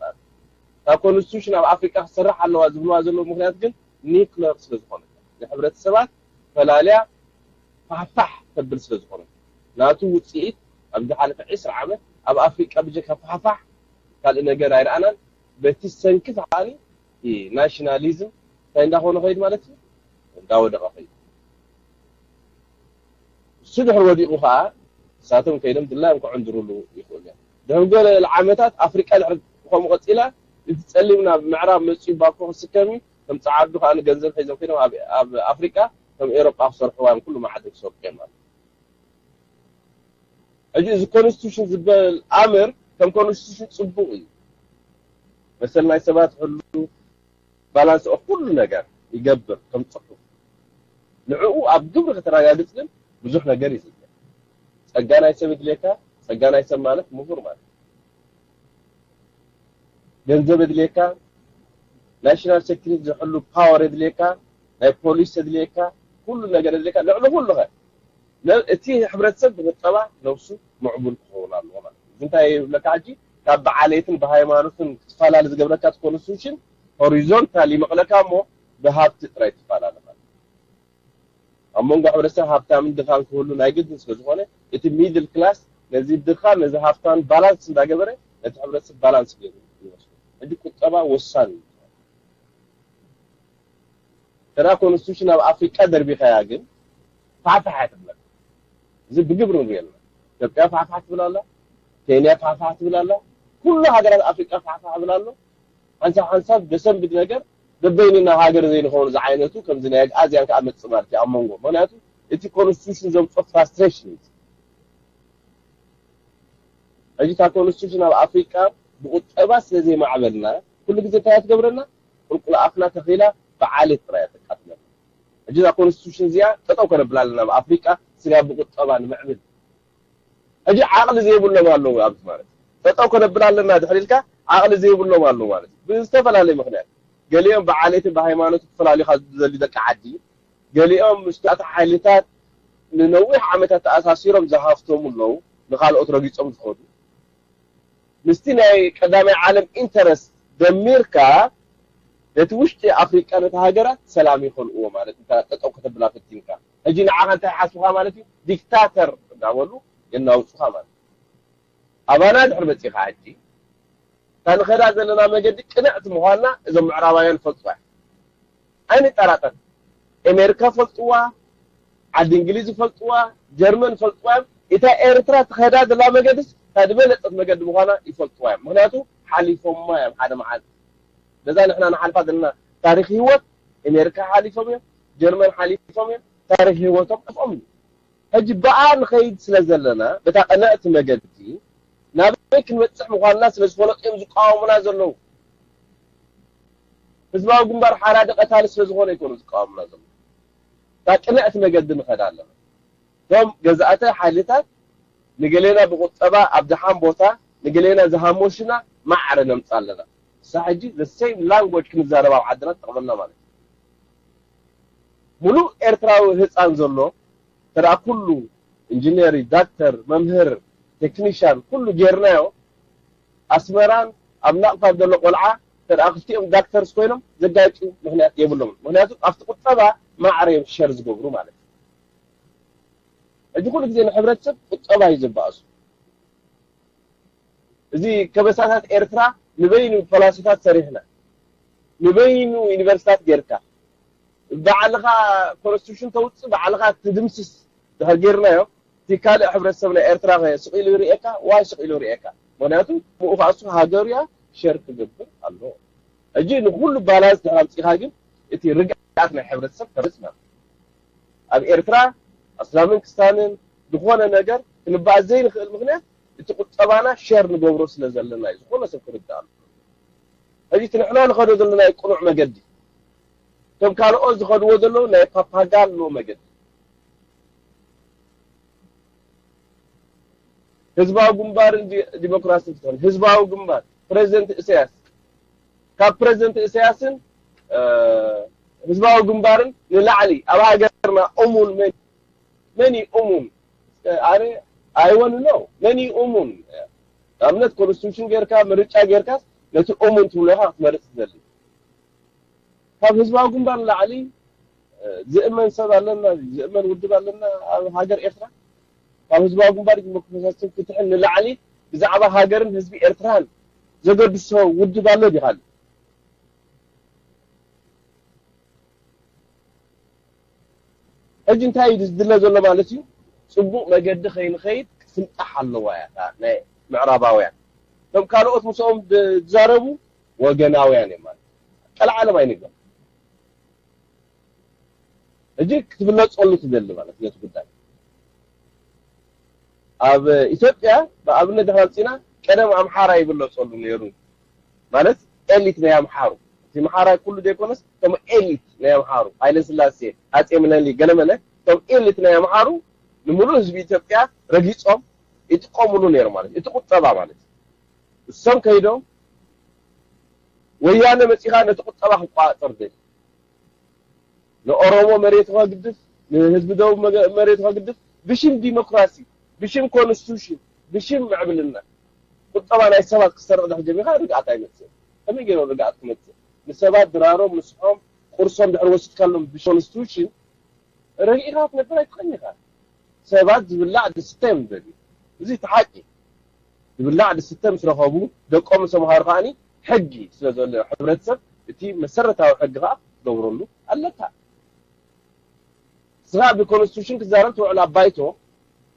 እታ ኮንስቲቱሽን ኣብ ኣፍሪቃ ክትሰርሕ ኣለዋ ዝብልዋ ዘለዉ ምክንያት ግን ኒኩለር ስለ ዝኾነ፣ ንሕብረተሰባት ፈላልያ ፋሕፋሕ ተብል ስለ ዝኾነ፣ ናቱ ውፅኢት ኣብ ዝሓለፈ ዕስራ ዓመት ኣብ ኣፍሪቃ ብጀካ ፋሕፋሕ ካልእ ነገር ኣይረኣናን። በቲ ሰንኪ ከዓኒ ናሽናሊዝም እንታይ እንዳኾነ ኸይድ ማለት እዩ፣ እንዳወደቐ ኸይድ። እሱ ድሕሪ ወዲቑ ኸዓ ንሳቶም ከይዶም ድላዮም ክዕንድሩሉ ይኽእሉ እዮም። ድሕሪ ገለ ዓመታት ኣፍሪቃ ድሕሪ ከምኡ ቀፂላ፣ እቲ ፀሊም ናብ ምዕራብ መፂኡ ባኮ ክስከም እዩ፣ ከም ፃዓዱ ከኣ ንገንዘብ ሒዞም ኮይኖም ኣብ ኣብ ኣፍሪቃ ከም ኤሮጳ ክሰርሕዋ እዮም ኩሉ መዓድን ክሰርሑ እዮም ማለት እዩ። ሕጂ እዚ ኮንስቲቱሽን ዝበል ኣምር ከም ኮንስቲቱሽን ፅቡቕ እዩ። መሰል ናይ ሰባት ሕሉ፣ ባላንስ ኦፍ ኩሉ ነገር ይገብር ከም ፅሑፍ። ንዕኡ ኣብ ግብሪ ከተረጋግፅ ግን ብዙሕ ነገር እዩ ዝድለ። ጸጋ ናይ ሰብ ይድልየካ። ጸጋ ናይ ሰብ ማለት ምሁር ማለት እዩ። ገንዘብ የድልየካ፣ ናሽናል ሴኩሪቲ ዝሕሉ ፓወር የድልየካ፣ ናይ ፖሊስ የድልየካ፣ ኩሉ ነገር የድልየካ። ልዕሊ ኩሉ ኸ ነ- እቲ ሕብረተሰብ ብቁጠባ ነብሱ ምዕቡል ክኸውን ኣለዎ ማለት እዩ። እዚ እንታይ ይብለካ ሕጂ? ካብ ብዓሌትን ብሃይማኖትን ክትፈላለ ዝገብረካ እቲ ኮንስቲቱሽን ሆሪዞንታል ይመቕለካ እሞ ብሃብቲ ጥራይ ትፈላለ ማለት እዩ። ኣብ መንጎ ሕብረተሰብ ሃብታምን ድኻን ክህሉ ናይ ግድን ስለ ዝኾነ፣ እቲ ሚድል ክላስ ነዚ ድኻ ነዚ ሃብታም ባላንስ እንዳገበረ፣ ነቲ ሕብረተሰብ ባላንስ ገይሩ ይወስዶ። ሕጂ ቁጠባ ወሳኒ እዩ። ተራ ኮንስቲቱሽን ኣብ ኣፍሪቃ ደርቢኻያ ግን ፋሕፋሕ እያ ትብለካ። እዚ ብግብሪ ንሪኦ ኣለና። ኢትዮጵያ ፋሕፋሕ ትብል ኣላ፣ ኬንያ ፋሕፋሕ ትብል ኣላ፣ ኩሉ ሃገራት ኣፍሪቃ ፋሕፋሕ ይብል ኣሎ። ሓንሳብ ሓንሳብ ዘሰንብድ ነገር፣ በበይንና ሃገር ዘይንኸውን ዝዓይነቱ ከምዚ ናይ ኣግኣዝያን ከኣ መጽእ ማለት እዩ ኣብ መንጎ። ምኽንያቱ እቲ ኮንስቲቱሽን ዘምጽኦ ፍራስትሬሽን እዩ። ሕጂ እታ ኮንስቲቱሽን ኣብ ኣፍሪቃ ብቁጠባ ስለ ዘይማዕበልና፣ ኩሉ ግዜ እንታይ እያ ትገብረና? ቁልቁል ኣፍና ተኺላ ብዓሌት ጥራይ እያ ተቃትለና። ሕጂ እዛ ኮንስቲቱሽን እዚኣ ጠጠው ከነብላ ኣለና ኣብ ኣፍሪቃ፣ ስጋ ብቁጠባ ንምዕብል። ሕጂ ዓቕሊ ዘይብሎም ኣለዉ ኣብዚ ማለት እዩ። ጠጠው ከነብላ ኣለና ድሕሪ ኢልካ ዓቕሊ ዘይብሎም ኣለዉ ማለት እዩ። ብዝተፈላለየ ምኽንያት፣ ገሊኦም ብዓሌትን ብሃይማኖትን ክፈላልዩኻ ዝደልዩ ደቂ ዓዲ፣ ገሊኦም ምስቲ ሓይልታት ንነዊሕ ዓመታት ተኣሳሲሮም ዝሃፍተሙ ኣለዉ፣ ንኻልኦት ረጊጾም ዝኸዱ። ምስቲ ናይ ቀዳማይ ዓለም ኢንተረስት ደሚርካ፣ ነቲ ውሽጢ ኣፍሪቃ፣ ነቲ ሃገራት ሰላም ይኸልእዎ ማለት፣ እንተ ጠጠው ከተብላ ፈቲንካ። ሕጂ ንዓኻ እንታይ ሓስብኻ ማለት እዩ? ዲክታተር እንዳበሉ የናውጹኻ ማለት እዩ። ኣባና ድሕሪ መጺኻ ሕጂ፣ እታ ንኸዳ ዘለና መገዲ ቅንዕቲ ምዃንና እዞም ምዕራባውያን ይፈልጥዋ እዮም። ኣይንጠራጠር። ኣሜሪካ ፈልጥዋ፣ ዓዲ እንግሊዝ ይፈልጥዋ፣ ጀርመን ይፈልጥዋ እዮም። እታ ኤርትራ ትኸዳ ዘላ መገድስ እታ ዝበለጸት መገዲ ምዃና ይፈልጥዋ እዮም። ምኽንያቱ ሓሊፎማ እዮም ሓደ መዓልቲ። በዛ ንሕና ንሓልፋ ዘለና ታሪኽ ህይወት ኣሜሪካ ሓሊፎም እዮም፣ ጀርመን ሓሊፎም እዮም፣ ታሪኽ ህይወቶም ጽፎም እዩ። ሕጂ ብኣ ንኸይድ ስለ ዘለና፣ በታ ቅንዕቲ መገዲ ናበይ ክንበጽሕ ምዃንና ስለ ዝፈለጡ እዮም ዝቃወሙና ዘለዉ። ህዝባዊ ግንባር ሓራዲ ቀታሊ ስለ ዝኾነ ኣይኮኑ ዝቃወሙና ዘለዉ። እታ ቅንዕቲ መገዲ ንኸዳ ኣለና። እቶም ገዛእቲ ሓይልታት ንገሌና ብቁጠባ ኣብ ደሓን ቦታ፣ ንገሌና ዝሃሞሽና ማዕረ ነምጻ ኣለና። እሳ ሕጂ the same language ክንዛረብ ኣብ ዓድና ትጠቕመና ማለት እዩ። ሙሉእ ኤርትራዊ ህፃን ዘሎ ተደኣ ኩሉ ኢንጂነሪ፣ ዳክተር፣ መምህር፣ ቴክኒሻን ኩሉ ጌርናዮ፣ ኣስመራን ኣብ ናቕፋ ዘሎ ቆልዓ ተደኣ ክልቲኦም ዳክተርስ ኮይኖም ዘጋጭ ምኽንያት የብሎምን። ምኽንያቱ ኣብቲ ቁጠባ ማዕረ እዮም ሸር ዝገብሩ ማለት እዩ። ሕጂ ኩሉ ግዜ ንሕብረተሰብ ቁጠባ እዩ ዘባእሱ። እዚ ከበሳታት ኤርትራ ንበይኑ ፖላሲታት ሰሪሕና፣ ንበይኑ ዩኒቨርሲታት ጌርካ፣ ባዕልኻ ኮንስቲቱሽን ተውፅእ፣ ባዕልኻ ትድምስስ ድሕር ጌርናዮ፣ እቲ ካልእ ሕብረተሰብ ናይ ኤርትራ ኸ ስቕ ኢሉ ይርእየካ? ዋይ ስቕ ኢሉ ይርእየካ? ምኽንያቱ ምኡ ኸኣ እሱ ሃገሩ እያ ሸር ክገብር ኣለዎ። ሕጂ ንኹሉ ባላንስ ድሕር ኣምፂኻ ግን እቲ ርግኣት ናይ ሕብረተሰብ ተበፅና። ኣብ ኤርትራ ኣስላምን ክስታንን ዝኾነ ነገር ክንበኣስ ዘይንኽእል ምኽንያት እቲ ቁጠባና ሸር ንገብሮ ስለ ዘለና እዩ። ዝኾነ ሰብ ክርዳእ ኣሎ። ሕጂ እቲ ንሕና ንኸዶ ዘለና ናይ ቅኑዕ መገዲ፣ እቶም ካልኦት ዝኸድዎ ዘለዉ ናይ ፓፓጋሎ መገዲ። ህዝባዊ ግንባርን ዲ-፣ ዲሞክራስን ፍትሕን፣ ህዝባዊ ግንባር፣ ፕሬዚደንት ኢሳያስ፣ ካብ ፕሬዚደንት ኢሳያስን፣ እ፣ ህዝባዊ ግንባርን ንላዕሊ ኣብ ሃገርና እሙን መን፣ መን እዩ እሙን? ኣነ፣ I want to know፣ መን እዩ እሙን? ንኣብነት ኮንስቲቱሽን ጌርካ፣ ምርጫ ጌርካስ ነቲ እሙን ትብሎ ኢኻ ክትመርጽ ትደሊ። ካብ ህዝባዊ ግንባር ንላዕሊ፣ እ፣ ዝእመን ሰብ ኣለና፣ ዝእመን ውድብ ኣለና ኣብ ሃገር ኤርትራ? ካብ ህዝባዊ ግንባር ዲሞክራሲያዊ ፍትሕን ንላዕሊ ብዛዕባ ሃገርን ህዝቢ ኤርትራን ዘገድሶ ውድብ ኣሎ ዲኻ? ሕጂ እንታይ እዩ ዝድለ ዘሎ ማለት እዩ? ጽቡቕ መገዲ ከይንኸይድ ክትፍንጣሕ ኣለዋ እያ እታ ናይ ምዕራባውያን። እቶም ካልኦት ምስኦም ድ-፣ ዝዛረቡ ወገናውያን እዮም ማለት እዩ። ቀልዓለም ኣይንግበር። ሕጂ ክትፍለጠሉ ትደሊ ማለት እዩ ነቲ ጉዳይ። ኣብ ኢትዮጵያ ብኣብነት ድሕር ኣምፂና፣ ቀደም ኣምሓራ ይብለፀሉ ነይሩ ማለት ኤሊት ናይ ኣምሓሩ። እቲ ኣምሓራ ኩሉ ዘይኮነስ እቶም ኤሊት ናይ ኣምሓሩ፣ ሃይለ ስላሴ፣ ኣጼ ምነሊ፣ ገለመለ፣ እቶም ኤሊት ናይ ኣምሓሩ ንምሉእ ህዝቢ ኢትዮጵያ ረጊፆም ይጥቀምሉ ነይሩ ማለት እዩ። እቲ ቁጠባ ማለት እዩ። እሶም ከይዶም ወያነ መፂኻ ነቲ ቁጠባ ክቆፃፀር ደልዩ። ንኦሮሞ መሬቱ ከግድፍ፣ ንህዝቢ ደቡብ መገ-፣ መሬቱ ከግድፍ፣ ብሽም ዲሞክራሲ፣ ብሽም ኮንስቲቱሽን፣ ብሽም ምዕብልና ቁጠባ ናይ ሰባት ክሰርቕ ድሕር ጀሚርካ ርግኣት ኣይመፅእን። ከመይ ገይሮም ርግኣት ክመፅእ? ንሰባት ድራሮም፣ ንስሖም፣ ቁርሶም ድሕር ወሲድካሎም ብኮንስቲቱሽን ረጊእኻ ክትነብር ኣይትኽእልን ኢኻ። ሰባት ዝብላዕ ዝስተ እዮም ዝደልዩ። እዚ እቲ ሓቂ። ዝብላዕ ዝስተ ምስ ረኸቡ፣ ደቆም ምስ ተምሃሩ ከዓኒ ሕጊ ስለ ዘሎ ሕብረተሰብ እቲ መሰረታዊ ሕጊ ከኣ ክትገብረሉ ኣለካ። ንስኻ ብኮንስቲቱሽን ክትዛረብ ትውዕል ኣብ ባይቶ፣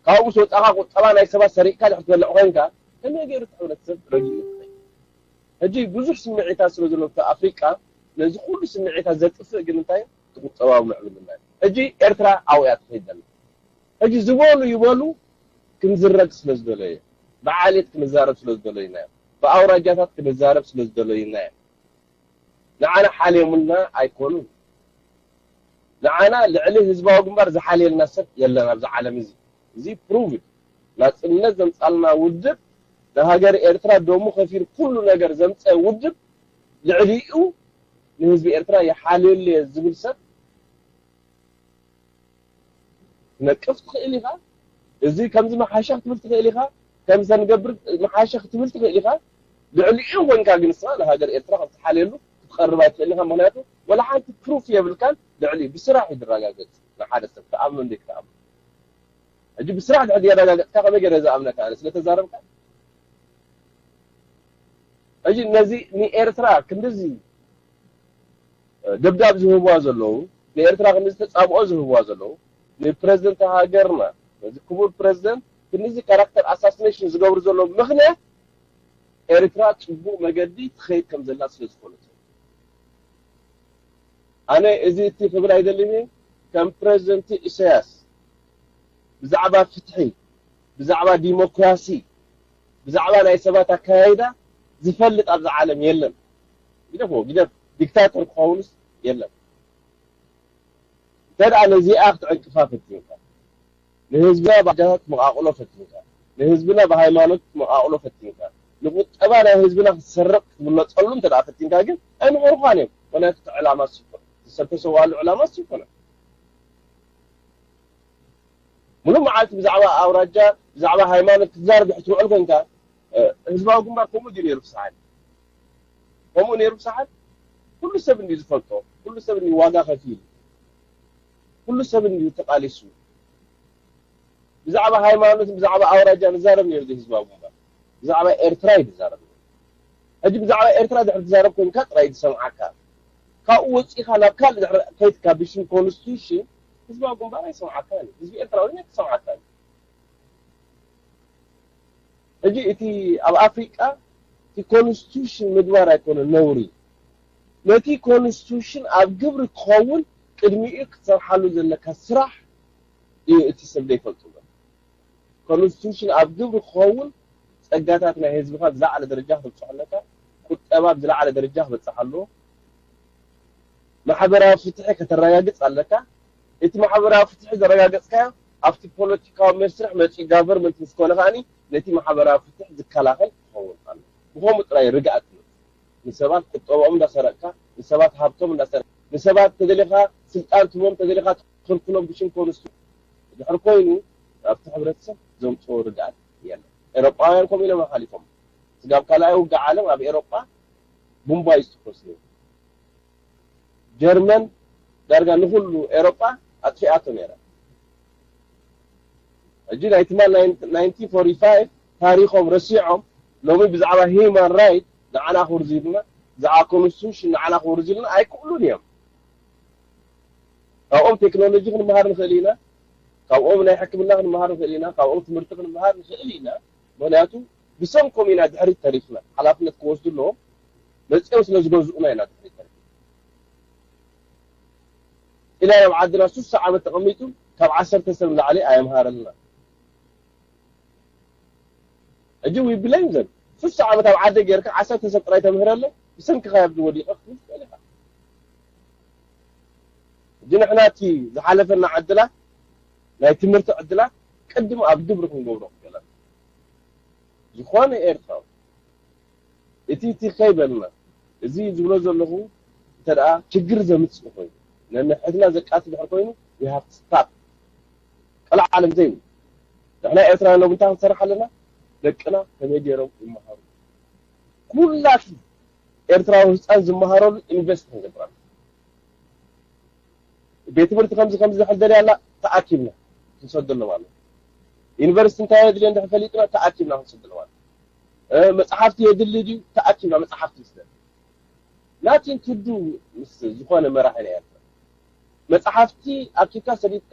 ካብኡ ምስ ወጻኻ ቁጠባ ናይ ሰባት ሰሪቕካ ድሕር ትበልዕ ኮይንካ፣ ከመይ ገይሩ እቲ ሕብረተሰብ ረጊኡ ይኽእል? ሕጂ ብዙሕ ስምዒታት ስለ ዘሎ ኣብቲ ኣፍሪቃ፣ ነዚ ኩሉ ስምዒታት ዘጥፍእ ግን እንታይ እዩ? እቲ ቁጠባዊ ምዕብልና እዩ። ሕጂ ኤርትራ ኣብኡ እያ ትኸይድ ዘላ። ሕጂ ዝበሉ ይበሉ፣ ክንዝረግ ስለ ዝደለዩ፣ ብዓሌት ክንዛረብ ስለ ዝደለዩና እዮም። ብኣውራጃታት ክንዛረብ ስለ ዝደለዩና እዮም። ንዓና ሓልዮምልና ኣይኮኑን። ንዓና ልዕሊ ህዝባዊ ግንባር ዝሓልየልና ሰብ የለን ኣብዚ ዓለም እዚ። እዚ ፕሩቭድ ናጽነት ዘምጻልና ውድብ፣ ንሃገር ኤርትራ ደሙ ከፊሉ ኩሉ ነገር ዘምጸ ውድብ፣ ልዕሊኡ ንህዝቢ ኤርትራ ይሓልየሉ እየ ዝብል ሰብ ትነቅፍ ትኽእል ኢኻ። እዚ ከምዚ መሓሻ ክትብል ትኽእል ኢኻ። ከምዚ ንገብር መሓሻ ክትብል ትኽእል ኢኻ። ልዕሊኡ ኮንካ ግን ንስኻ ንሃገር ኤርትራ ከም ትሓልየሉ ክትቐርብ ኣይትኽእል ኢኻ። ምኽንያቱ ወላ ሓንቲ ፕሩፍ የብልካን። ልዕሊኡ ብስራሕ እዩ ዝረጋገጽ። ንሓደ ሰብ ትኣምኖ እንዴ ክትኣምኖ። ሕጂ ብስራሕ ድሕር ዘየረጋገጽካ ከመይ ገይረ ዝኣምነካ? ኣነ ስለ ተዛረብካ። ሕጂ ነዚ ንኤርትራ ክንድዚ ደብዳብ ዝህብዋ ዘለዉ፣ ንኤርትራ ክንድዚ ተጻብኦ ዝህብዋ ዘለዉ፣ ንፕረዚደንት ሃገርና፣ ነዚ ክቡር ፕረዚደንት ክንድዚ ካራክተር ኣሳሲኔሽን ዝገብሩ ዘለዉ ምኽንያት ኤርትራ ጽቡቕ መገዲ ትኸይድ ከም ዘላ ስለ ዝኾነት። ኣነ እዚ እቲ ክብል ኣይደልን እየ። ከም ፕረዚደንት ኢሳያስ ብዛዕባ ፍትሒ፣ ብዛዕባ ዲሞክራሲ፣ ብዛዕባ ናይ ሰባት ኣካያይዳ ዝፈልጥ ኣብዚ ዓለም የለን። ግደፎ፣ ግደፍ፣ ዲክታተር ክኸውንስ የለን። እንተ ደኣ ነዚኣ ክትዕንቅፋ ፈቲንካ፣ ንህዝብና ብኣውራጃታት ክትመቓቕሎ ፈቲንካ፣ ንህዝብና ብሃይማኖት ክትመቓቕሎ ፈቲንካ፣ ንቁጠባ ናይ ህዝብና ክትሰርቕ ክትብለጸሉ እንተ ደኣ ፈቲንካ ግን ኣይምኸርኳን እዮም። ምኽንያቱ እቲ ዕላማ እሱ ይኮነ፣ ዝሰብ ተሰዋሉ ዕላማ እሱ ይኮነ። ሙሉእ መዓልቲ ብዛዕባ ኣውራጃ፣ ብዛዕባ ሃይማኖት ክትዛረብ ድሕር ትውዕል ኮንካ፣ እ፣ ህዝባዊ ግንባር ከምኡ ድዩ ነይሩ ብሰዓት? ከምኡ ነይሩ ብሰዓት? ኩሉ ሰብ እንድዩ ዝፈልጦ፣ ኩሉ ሰብ እንድዩ ዋጋ ከፊሉ፣ ኩሉ ሰብ እንድዩ ተቓሊሱ። ብዛዕባ ሃይማኖት፣ ብዛዕባ ኣውራጃ ንዛረብ ነይሩ ህዝባዊ ግንባር። ብዛዕባ ኤርትራ እዩ ዝዛረብ ነይሩ። ሕጂ ብዛዕባ ኤርትራ ድሕር ትዛረብ ኮንካ ጥራይ ዝሰምዓካ። ካብኡ ወጺኻ ናብ ካልእ ድሕሪ ከይድካ ብሽም ኮንስቲቱሽን ህዝባዊ ግንባር ኣይሰምዓካን እዩ። ህዝቢ ኤርትራዊ ኣይሰምዓካን እዩ። ሕጂ እቲ ኣብ ኣፍሪቃ እቲ ኮንስቲቱሽን ምግባር ኣይኮነን ነውሪ። ነቲ ኮንስቲቱሽን ኣብ ግብሪ ክኸውን ቅድሚኡ ክትሰርሓሉ ዘለካ ስራሕ እዩ እቲ ሰብ ዘይፈልጡ ዘሎ። ኮንስቲቱሽን ኣብ ግብሪ ክኸውን ጸጋታት ናይ ህዝብኻ ብዝለዓለ ደረጃ ክተብጽሖ ኣለካ። ቁጠባ ብዝለዓለ ደረጃ ክበጽሕ ኣለዎ። ማሕበራዊ ፍትሒ ከተረጋግጽ ኣለካ። እቲ ማሕበራዊ ፍትሒ ዘረጋገጽካዮ ኣብቲ ፖለቲካዊ መስርሕ መጺኡ ጋቨርመንት ምስ ኮነ ከኣኒ ነቲ ማሕበራዊ ፍትሒ ዝከላኸል ክኸውን ኣሎ። ብኸምኡ ጥራይ ርግኣት ትመጽእ። ንሰባት ቁጠብኦም እንዳሰረቕካ፣ ንሰባት ሃብቶም እንዳሰረቕካ፣ ንሰባት ተደሊኻ ስልጣን ትህቦም፣ ተደሊኻ ትኽልክሎም ብሽም ኮንስቲቱሽን ድሕሪ ኮይኑ ኣብቲ ሕብረተሰብ ዘምጽኦ ርግኣት የለን። ኤሮጳውያን ከምኡ ኢሎም ሓሊፎም። ስጋብ ካልኣይ ውግእ ዓለም ኣብ ኤሮጳ ቡምባ እዩ ዝትኮስ ነይሩ። ጀርመን ዳርጋ ንኹሉ ኤሮጳ ኣጥፊኣቶ ነይራ። ሕጂ ናይ ትማል ናይንቲን ፎርቲ ፋይቭ ታሪኾም ረሲዖም ሎሚ ብዛዕባ ሂማን ራይት ንዓና ክውርዙ ኢሉና፣ ብዛዕባ ኮንስቲቱሽን ንዓና ክውርዙ ኢሉና ኣይክእሉን እዮም። ካብኦም ቴክኖሎጂ ክንመሃር ንኽእል ኢና፣ ካብኦም ናይ ሕክምና ክንመሃር ንኽእል ኢና፣ ካብኦም ትምህርቲ ክንመሃር ንኽእል ኢና። ምኽንያቱ ብሰንኮም ኢና ድሕሪት ተሪፍና። ሓላፍነት ክወስዱ ኣለዎም። መጺኦም ስለ ዝገዝኡና ኢና ድሕሪት ተሪፍና። ኢላ ኣብ ዓድና ሱሳ ዓመት ተቐሚጡ ካብ ዓሰርተ ሰብ ንላዕሊ ኣየምሃረልና። ሕጂ we blame them። ሱሳ ዓመት ኣብ ዓዲ ጌርካ ዓሰርተ ሰብ ጥራይ ተምህረለይ ብሰንክኻ ኣብዚ ወዲቐ ክትብል ትኽእል ኢኻ። ሕጂ ንሕና እቲ ዝሓለፈና ዕድላት ናይ ትምህርቲ ዕድላት ቅድም ኣብ ግብሪ ክንገብሮ ክገለና ዝኾነ ኤርትራዊ እቲ እቲ ከይበልና እዚ ዝብሎ ዘለኹ እንተ ደኣ ችግር ዘምጽእ ኮይኑ ነንሕድና ዘቃትል ድሕር ኮይኑ we have to stop። ቀልዓ ዓለም ዘይብሉ ንሕና ኤርትራውያን ሎም እንታይ ክንሰርሕ ኣለና? ደቅና ከመይ ገይሮም ይመሃሩ? ኩላቱ ኤርትራዊ ህፃን ዝመሃረሉ ኢንቨስት ክንገብር ኣለና። ቤት ትምህርቲ ከምዚ ከምዚ ዝሕል ደልያ ኣላ፣ ተኣኪብና ክንሰደሎም ኣሎ። ዩኒቨርሲቲ እንታይ የድልዮ እንድሕር ፈሊጥና፣ ተኣኪብና ክንሰደሎም ኣሎ። እ፣ መጽሓፍቲ የድሊ ድዩ? ተኣኪብና መጽሓፍቲ ንስደድ። Nothing to do ምስ ዝኾነ መራሒ ናይ ኤርትራ። መጽሓፍቲ ኣኪብካ ሰዲድካ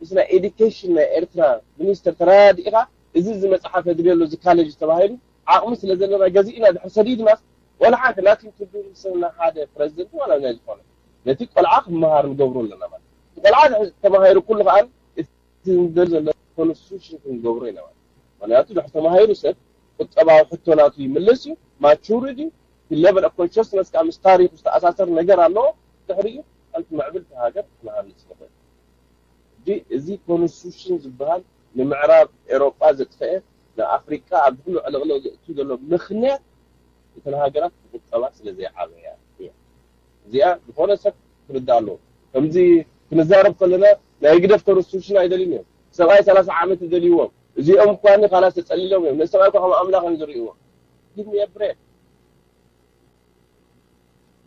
ምስ ናይ ኤዱኬሽን ናይ ኤርትራ ሚኒስተር ተረዳዲእኻ፣ እዚ፣ እዚ መጽሓፍ የድልዮ ኣሎ፣ እዚ ካሌጅ ተባሂሉ፣ ዓቕሚ ስለ ዘለና ገዚእና ድሕር ሰዲድናስ፣ ወላ ሓንቲ nothing to do ምስ ናይ ሓደ ፕረዚደንት ዋላ ናይ ዝኾነ። ነቲ ቆልዓ ክመሃር ንገብሮ ኣለና ማለት። እቲ ቆልዓ ድሕር ተማሂሩ ኩሉ ከኣ እቲ ንደልዮ ዘለና ኮንስቲቱሽን ክንገብሮ ኢና ማለት። ምኽንያቱ ድሕር ተማሂሩ ሰብ ቁጠባዊ ሕቶ ናቱ ይምልስ እዩ፣ ማቹርድ እዩ፣ እቲ ሌቨል ኦፍ ኮንሽስነስ ከኣ ምስ ታሪኹ ዝተኣሳሰር ነገር ኣለዎ። ድሕሪኡ ሓንቲ ምዕብልቲ ሃገር ክንሃንጽ ንኽእል። ሕጂ እዚ ኮንስቲቱሽን ዝበሃል ንምዕራብ ኤውሮጳ ዘጥፈአ፣ ንኣፍሪቃ ኣብ ኩሉ ዕልቕልቕ ዘእቱ ዘሎ ምኽንያት እተን ሃገራት ብቁጠባ ስለ ዘይዓበያ እያ። እዚኣ ዝኾነ ሰብ ክርዳእ ኣለዎ። ከምዚ ክንዛረብ ከለና ናይ ህግደፍ ኮንስቲቱሽን ኣይደልዩን እዮም። ሰብኣይ ሰላሳ ዓመት ይደልይዎም። እዚኦም እኳ ኒ ካላስ ተጸሊሎም እዮም። ነዚ ሰብኣይ እኳ ከም ኣምላኽ እዮም ዝርእይዎ። Give me a break።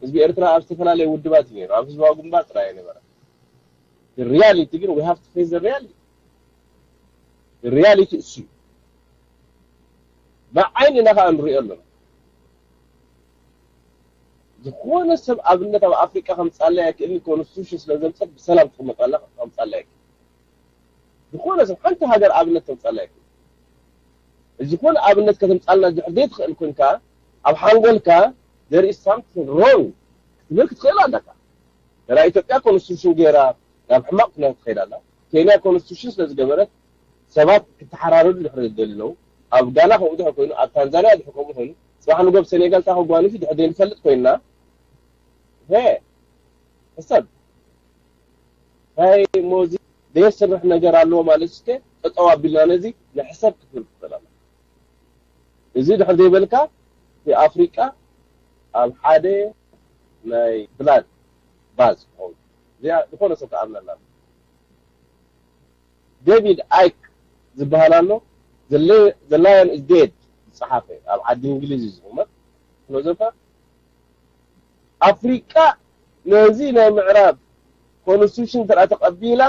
ህዝቢ ኤርትራ ኣብ ዝተፈላለየ ውድባት እዩ ነይሩ። ኣብ ህዝባዊ ግንባር ጥራይ ኣይነበረ። ሪያሊቲ ግን we have to face the reality። ሪያሊቲ እሱ እዩ። ብዓይንና ከዓ ንሪኦ ኣለና። ዝኾነ ሰብ ኣብነት ኣብ ኣፍሪቃ ከምጻለይ ኣይክእልን፣ ኮንስቲቱሽን ስለ ዘምጸት ብሰላም ትቕመጥ ኣላ ከምጻለይ ኣይክእልን። ዝኾነ ሰብ ሓንቲ ሃገር ኣብነት ተምጻለይ ኣይክእልን። ዝኾነ ኣብነት ከተምጻልና ድሕር ዘይትኽእል ኮንካ ኣብ ሓንጎልካ there is something wrong ክትብል ክትኽእል ኣለካ። ገና ኢትዮጵያ ኮንስቲቱሽን ገይራ ናብ ሕማቕ ኩነታት ትኸይድ ኣላ። ኬንያ ኮንስቲቱሽን ስለ ዝገበረት ሰባት ክተሓራረዱ ድሕሪ ደሊ ኣለዉ። ኣብ ጋና ከምኡ ድሕር ኮይኑ፣ ኣብ ታንዛንያ ድሕር ከምኡ ኮይኑ፣ ጽባሕ ንጎ ኣብ ሰኔጋል እንታይ ከጓንፍ ድሕር ዘይንፈልጥ ኮይንና፣ ሄ፣ ሕሰብ። እንታይ እሞ እዚ ዘየስርሕ ነገር ኣለዎ ማለት እስከ ጠጠው ኣቢልና ነዚ ንሕሰብ ክትብል ትኽእል ኣላ። እዚ ድሕር ዘይበልካ፣ እቲ ኣፍሪቃ ኣብ ሓደ ናይ ብላድ ባዝ ክኸውን። እዚኣ ዝኾነ ሰብ ክኣምነላ። ዴቪድ ኣይክ ዝበሃል ኣሎ፣ The Li-፣ The Lion is Dead ዝጸሓፈ፣ ኣብ ዓዲ እንግሊዝ እዩ ዝቕመጥ፣ ፊሎዞፈር። ኣፍሪቃ ነዚ ናይ ምዕራብ ኮንስቲቱሽን እንተ ተቐቢላ፣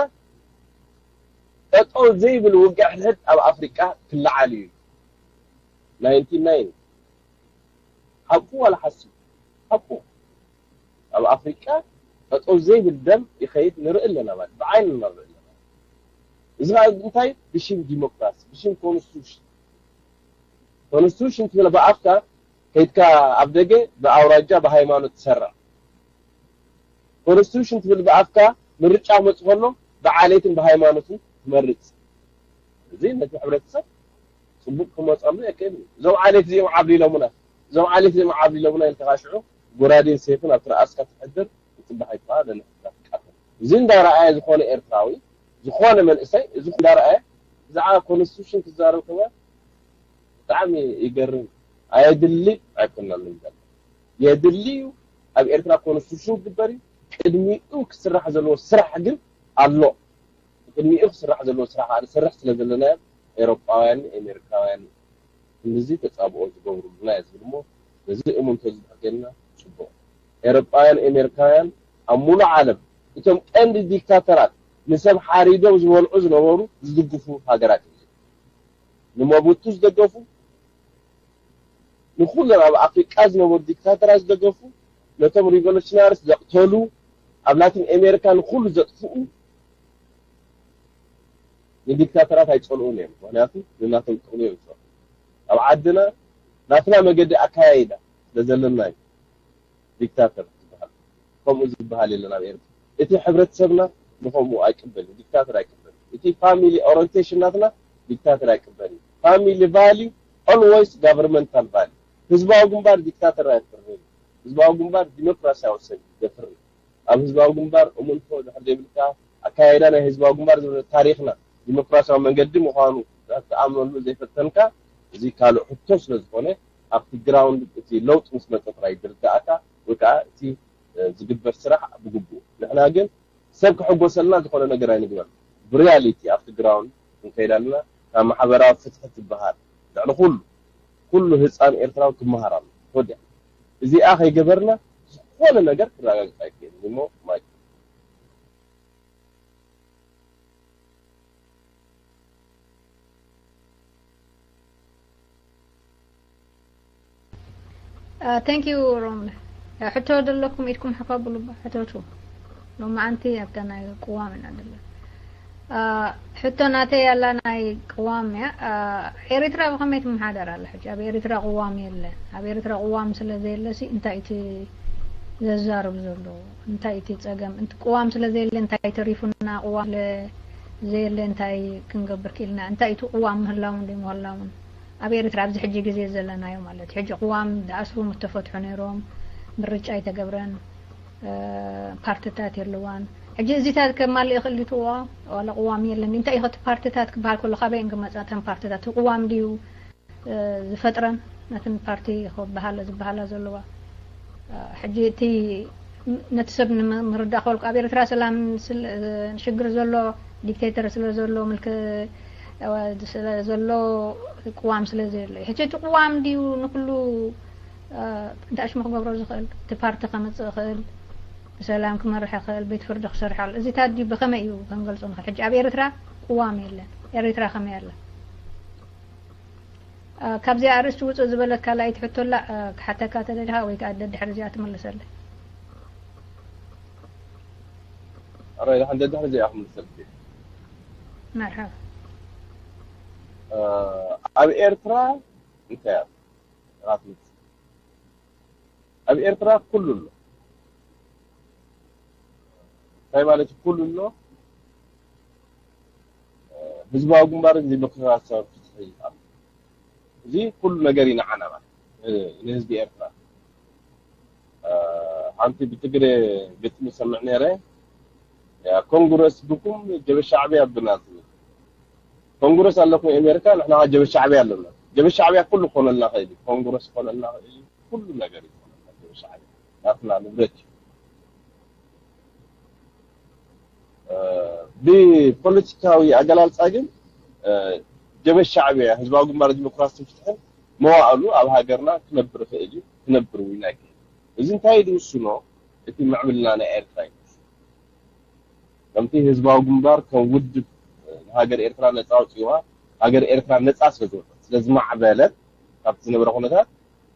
ጠጠው ዘይብል ውግእ ሕድሕድ ኣብ ኣፍሪቃ ክለዓል እዩ። ናይንቲ ናይን። ሓቁ ዋላ ሓሱ? ሓቁ። ኣብ ኣፍሪቃ ጠጠው ዘይብል ደም ይኸይድ ንርኢ ኣለና ማለት፣ ብዓይንና ንርኢ ኣለና። እዚ ከዓ እንታይ? ብሽም ዲሞክራሲ፣ ብሽም ኮንስቲቱሽን። ኮንስቲቱሽን ትብል ብኣፍካ፣ ከይድካ ኣብ ደገ ብኣውራጃ ብሃይማኖት ትሰርዕ። ኮንስቲቱሽን ትብል ብኣፍካ፣ ምርጫ ክመጽእ ከሎ ብዓሌትን ብሃይማኖትን ትመርጽ። እዚ ነቲ ሕብረተሰብ ጽቡቕ ክመጸሉ የክእል እዩ። እዞም ዓሌት እዚኦም ዓብሊሎምና፣ እዞም ዓሌት እዚኦም ዓብሊሎምና ኢልካ ሽዑ ጎራዴን ሴፍን ኣብ ትርኣስካ ትሕድር፣ ክጽባሕ ይከኣል፣ ለለ ትቃተል። እዚ እንዳረኣየ ዝኾነ ኤርትራዊ፣ ዝኾነ መንእሰይ፣ እዚ እንዳረኣየ ብዛዕባ ኮንስቲቱሽን ክዛረብ ከሎ ብጣዕሚ ይገርም። ኣየድሊ ኣይኮነን ዘሎ። የድሊ እዩ። ኣብ ኤርትራ ኮንስቲቱሽን ክግበር እዩ። ቅድሚኡ ክስራሕ ዘለዎ ስራሕ ግን ኣሎ። ቅድሚኡ ክስራሕ ዘለዎ ስራሕ ከዓ ንሰርሕ ስለ ዘለና፣ ኤውሮጳውያን፣ ኣሜሪካውያን ክንድዚ ተጻብኦ ዝገብሩልና እየ ዝብል እሞ፣ ነዚ እሙን ተዝብሕ ጌርና ጽቡቕ። ኤውሮጳውያን፣ ኣሜሪካውያን ኣብ ሙሉእ ዓለም እቶም ቀንዲ ዲክታተራት ንሰብ ሓሪዶም ዝበልዑ ዝነበሩ ዝድግፉ ሃገራት እዮም። ንሞቡቱ ዝደገፉ፣ ንኹለን ኣብ ኣፍሪቃ ዝነበሩ ዲክታተራት ዝደገፉ፣ ነቶም ሪቮሉሽናሪስ ዘቕተሉ፣ ኣብ ላቲን ኣሜሪካ ንኹሉ ዘጥፍኡ፣ ንዲክታተራት ኣይጸልኡን እዮም። ምኽንያቱ ንናቶም ጥቕሚ እዮም ዝሰርሑ። ኣብ ዓድና ናትና መገዲ ኣካያይዳ ስለ ዘለና እዩ ዲክታተር ዝበሃል። ከምኡ ዝበሃል የለን ኣብ ኤርትራ። እቲ ሕብረተሰብና ንኸምኡ ኣይቅበልን፣ ዲክታተር ኣይቅበልን። እቲ ፋሚሊ ኦሪንቴሽን ናትና ዲክታተር ኣይቅበልን። ፋሚሊ ቫልዩ ኦልዌይስ ጋቨርንመንታል ቫልዩ። ህዝባዊ ግንባር ዲክታተር ኣይፍርን። ህዝባዊ ግንባር ዲሞክራሲያዊ ሰብ ይደፍር። ኣብ ህዝባዊ ግንባር እሙንቶ ድሕር ዘይብልካ፣ ኣካያይዳ ናይ ህዝባዊ ግንባር ዝብል ታሪኽና ዲሞክራሲያዊ መንገዲ ምዃኑ ተኣምነሉ ዘይፈተንካ፣ እዚ ካልእ ሕቶ ስለ ዝኾነ፣ ኣብቲ ግራውንድ እቲ ለውጢ ምስ መጸ ጥራይ ዝርዳእካ፣ ወይ ከዓ እቲ፣ እ፣ ዝግበር ስራሕ ብግቡእ። ንሕና ግን ሰብ ክሕጎሰልና ዝኾነ ነገር ኣይንግበር። ብሪያሊቲ ኣብቲ ግራውንድ ክንከይድ ኣለና። ካብ ማሕበራዊ ፍትሒ ትበሃል ልዕሊ ኩሉ፣ ኩሉ ህጻን ኤርትራዊ ክመሃር ኣሎ። ወዲያ። እዚኣ ከይገበርና ዝኾነ ነገር ክረጋግጽ ኣይክእልን እሞ ማይ Thank you ሮም። ሕቶ ዘለኩም ኢድኩም ሓፍ ኣብሉ፣ ሕተቱ። ሎማዓንቲ ኣብታ ናይ ቅዋም ኢና ዘለና። ሕቶ ናተይ ያላ ናይ ቅዋም እያ። ኤሪትራ ብኸመይ ትመሓደር ኣላ ሕጂ? ኣብ ኤሪትራ ቅዋም የለን። ኣብ ኤሪትራ ቅዋም ስለ ዘየለሲ እንታይ እቲ ዘዛርብ ዘሎ? እንታይ እቲ ጸገም? እንት ቅዋም ስለ ዘየለ እንታይ ተሪፉና? ቅዋም ስለ ዘየለ እንታይ ክንገብር ክኢልና? እንታይ እቲ ቅዋም ምህላውን ዘይምህላውን? ኣብ ኤሪትራ ኣብዚ ሕጂ ግዜ ዘለናዮ ማለት ሕጂ ቅዋም ደኣስሩ ምተፈትሑ ነይሮም፣ ምርጫ ኣይተገብረን፣ ፓርትታት የለዋን። ሕጂ እዚታት ከማልእ ይኽእል ድዩ? ዋላ ቅዋም የለን። እንታይ ኢኸ እቲ ፓርትታት ክበሃል ከሎ ካበይ ክመጻ እተን ፓርትታት? እቲ ቅዋም ድዩ ዝፈጥረን ነትን ፓርቲ ክበሃለ ዝበሃላ ዘለዋ? ሕጂ እቲ ነቲ ሰብ ንምርዳእ ከልኩ ኣብ ኤርትራ ሰላም ሽግር ዘሎ ዲክቴተር ስለ ዘሎ ምልክ ስለ ዘሎ ቅዋም ስለ ዘየሎ ሕጂ እቲ ቅዋም ድዩ ንኩሉ እንታይ ሽሙ ክገብሮ ዝኽእል? እቲ ፓርቲ ከምፅእ ይኽእል፣ ብሰላም ክመርሕ ይኽእል፣ ቤት ፍርዲ ክሰርሕ ኣሎ። እዚታት ድዩ ብኸመይ እዩ ክንገልፆ ንኽእል? ሕጂ ኣብ ኤርትራ ቅዋም የለን። ኤርትራ ከመይ ኣላ? ካብዚኣ ኣርእስቲ ውፅእ ዝበለት ካልኣይቲ ሕቶ ኣላ፣ ክሓተካ ተደሊኻ ወይ ከዓ ደድሕሪ እዚኣ ትምልሰለይ። ኣረ ደሓን ደድሕሪ እዚኣ ክምልሰልኪ። መርሓባ። ኣብ ኤርትራ እንታይ እያ? ራት ምስ ኣብ ኤርትራ ኩሉ ኣሎ። እንታይ ማለት ኩሉ ኣሎ? ህዝባዊ ግንባርን ዲሞክራሲያዊ ፍትሒ ኣሎ። እዚ ኩሉ ነገር እዩ ንዓና ማለት ንህዝቢ ኤርትራ። ሓንቲ ብትግረ ግጥሚ ሰምዕ ነይረ። ኮንግረስ ብኩም ጀበ ሻዕብያ ብና ትብል። ኮንግረስ ኣለኩም ኣሜሪካ፣ ንሕና ጀበ ሻዕብያ ኣለና። ጀበ ሻዕብያ ኩሉ ክኾነልና ኽእል እዩ። ኮንግረስ ክኾነልና ኽእል እዩ። ኩሉ ነገር እዩ ክኾነልና ጀበ ሻዕብያ። ናትና ንብረት እዩ። ብፖለቲካዊ ኣገላልፃ ግን ጀበ ሻዕብያ ህዝባዊ ግንባር ዲሞክራሲ ፍትሕን መዋእሉ ኣብ ሃገርና ክነብር ይኽእል እዩ፣ ክነብር እውን ኣይክእል። እዚ እንታይ ድውስኖ? እቲ ምዕብልና ናይ ኤርትራ እዩ። ከምቲ ህዝባዊ ግንባር ከም ውድብ ንሃገር ኤርትራ ነፃ ኣውፂዋ፣ ሃገር ኤርትራ ነፃ ስለ ዝወፀት ስለ ዝማዕበለት ካብቲ ዝነበረ ኩነታት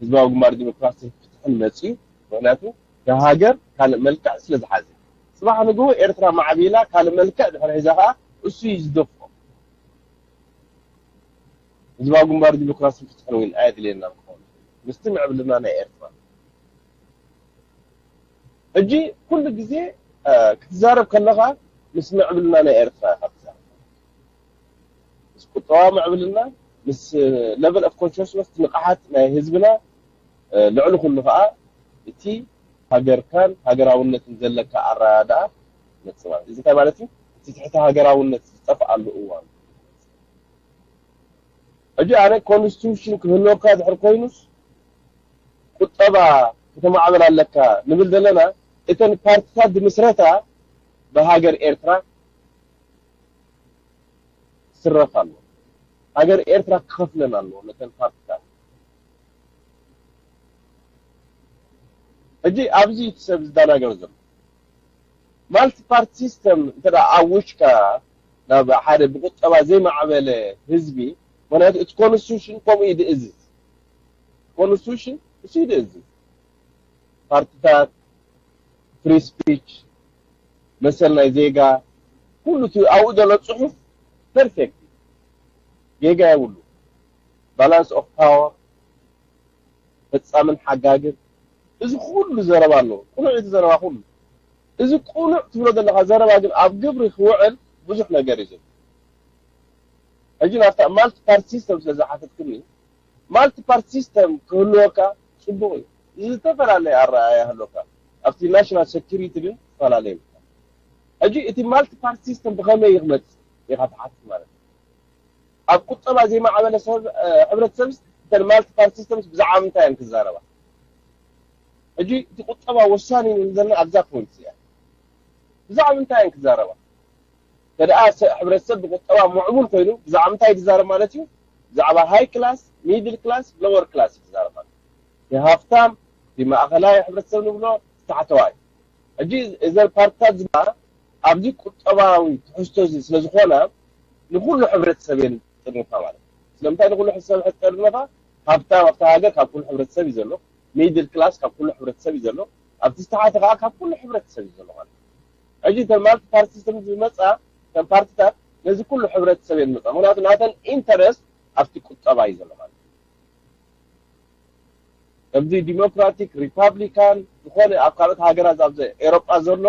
ህዝባዊ ግንባር ዲሞክራሲ ፍትሕን መፅዩ። ምክንያቱ ሃገር ካልእ መልክዕ ስለ ዝሓዘ ፅባሕ ንግሆ ኤርትራ ማዕቢላ ካልእ መልክዕ ድሕሪ ሒዛ ከዓ እሱ እዩ ዝደፍኦ። ህዝባዊ ግንባር ዲሞክራሲ ፍትሕን እውን ኣየድልየና ክኸውን ምስቲ ምዕብልና ናይ ኤርትራ። ሕጂ ኩሉ ግዜ ክትዛረብ ከለኻ ምስ ምዕብልና ናይ ኤርትራ ኢኻ ትዛረብ። ምስ ቁጠባ ምዕብልና፣ ምስ level of consciousness ንቕሓት ናይ ህዝብና ልዕሊ ኩሉ ከዓ እቲ ሃገርካን ሃገራውነትን ዘለካ ኣረዳድኣ መፅባብ። እዚ እንታይ ማለት እዩ? እቲ ትሕቲ ሃገራውነት ዝጠፍኣሉ እዋን። ሕጂ ኣነ ኮንስቲቱሽን ክህልወካ ድሕር ኮይኑስ ቁጠባ ክተማዕበል ኣለካ ንብል ዘለና እተን ፓርቲታት ዝምስረታ ብሃገር ኤርትራ ክስረፍ ኣለዎ። ሃገር ኤርትራ ክኸፍለን ኣለዎ ነተን ፓርቲታት። ሕጂ ኣብዚ እቲ ሰብ ዝደናገር ዘሎ ማልቲ ፓርቲ ሲስተም እንተ ኣውጅካ ናብ ሓደ ብቁጠባ ዘይማዕበለ ህዝቢ፣ ምክንያቱ እቲ ኮንስቲቱሽን ከምኡ እዩ ዝእዝዝ። ኮንስቲቱሽን እሱ እዩ ዝእዝዝ። ፓርቲታት፣ ፍሪ ስፒች፣ መሰል ናይ ዜጋ፣ ኩሉ እቲ ኣብኡ ዘሎ ፅሑፍ ፐርፌክት ጌጋ የብሉ። ባላንስ ኦፍ ፓወር፣ ፈፃምን ሓጋግን፣ እዚ ኩሉ ዘረባ ኣለዎ። ቅኑዕ እቲ ዘረባ ኩሉ። እዚ ቅኑዕ ትብሎ ዘለካ ዘረባ ግን ኣብ ግብሪ ክውዕል ብዙሕ ነገር እዩ ዘሎ። ሕጂ ናብታ ማልቲ ፓርቲ ሲስተም ስለ ዝሓተትክኒ፣ ማልቲ ፓርቲ ሲስተም ክህልወካ ፅቡቕ እዩ። እዚ ዝተፈላለየ ኣረኣእያ ይህልወካ። ኣብቲ ናሽናል ሴኩሪቲ ግን ዝተፈላለየ እዩ። ሕጂ እቲ ማልቲ ፓርቲ ሲስተም ብኸመይ እዩ ክመፅእ ኢኻ ትሓትት ማለት እዩ። ኣብ ቁጠባ ዘይማዕበለ ሰብ፣ እ፣ ሕብረተሰብስ እተን ማልቲ ፓርቲ ሲስተምስ ብዛዕባ ምንታይ እየን ክዛረባ? ሕጂ እቲ ቁጠባ ወሳኒ እዩ ዘለና ኣብዛ ፖይንት እዚኣ። ብዛዕባ ምንታይ እየን ክዛረባ? ተደኣ ሰ-፣ ሕብረተሰብ ብቁጠባ ምዕቡል ኮይኑ ብዛዕባ ምንታይ እዩ ዝዛረብ ማለት እዩ? ብዛዕባ ሃይ ክላስ፣ ሚድል ክላስ፣ ሎወር ክላስ እዩ ዝዛረብ ማለት እዩ። እቲ ሃፍታም፣ እቲ ማእኸላይ ሕብረተሰብ ንብሎ፣ እቲ ታሕተዋይ። ሕጂ እዘን ፓርትታት ዝባ ኣብዚ ቁጠባዊ ትሕዝቶ እዚ ስለ ዝኾና ንኩሉ ሕብረተሰብ እየን ዝጥርንፋ ማለት እዩ። ስለምንታይ ንኩሉ ሕብረተሰብ ሕጠርንፋ? ሃብታም ኣብታ ሃገር ካብ ኩሉ ሕብረተሰብ እዩ ዘሎ። ሚድል ክላስ ካብ ኩሉ ሕብረተሰብ እዩ ዘሎ። ኣብቲ ዝተሓተ ከዓ ካብ ኩሉ ሕብረተሰብ እዩ ዘሎ ማለት እዩ። ሕጂ እተን ማልቲ ፓርቲ ሲስተም ዝመፃ እተን ፓርቲታት ነዚ ኩሉ ሕብረተሰብ እየን ዝመፃ። ምክንያቱ ናተን ኢንተረስት ኣብቲ ቁጠባ እዩ ዘሎ ማለት እዩ። ከምዚ ዲሞክራቲክ፣ ሪፓብሊካን፣ ዝኾነ ኣብ ካልኦት ሃገራት ኣብ ኤሮጳ ዘሎ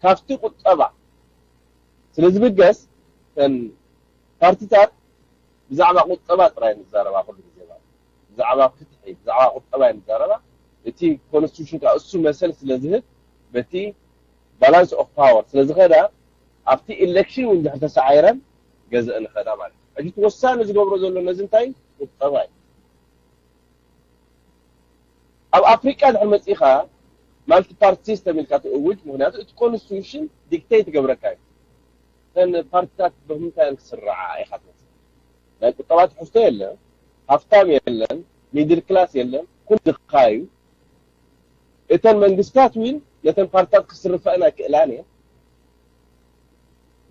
ካብቲ ቁጠባ ስለ ዝብገስ እተን ፓርቲታት ብዛዕባ ቁጠባ ጥራይ ንዛረባ ኩሉ ግዜ ማለት እዩ። ብዛዕባ ፍትሒ፣ ብዛዕባ ቁጠባ እየን ዝዛረባ። እቲ ኮንስቲቱሽን ከዓ እሱ መሰል ስለ ዝህብ በቲ ባላንስ ኦፍ ፓወር ስለ ዝኸዳ ኣብቲ ኢሌክሽን እውን ድሕር ተሳዒረን ገዘእን ይኸዳ ማለት እዩ። ሕጂ እቲ ወሳኒ ዝገብሮ ዘሎ ነዚ እንታይ ቁጠባ እዩ። ኣብ ኣፍሪቃ ድሕር መፂኻ ማልቲ ፓርቲ ሲስተም ኢልካ ትእውጅ። ምክንያቱ እቲ ኮንስቲቱሽን ዲክቴት ይገብረካ እዩ። እተን ፓርቲታት ብምንታይ እየን ክስርዓ ኢኻ ትመፅእ? ናይ ቁጠባ ትሕዝቶ የለን፣ ሃፍታም የለን፣ ሚድል ክላስ የለን፣ ኩሉ ድኻ እዩ። እተን መንግስታት እውን ነተን ፓርቲታት ክስርፈእን ኣይክእላን እየን።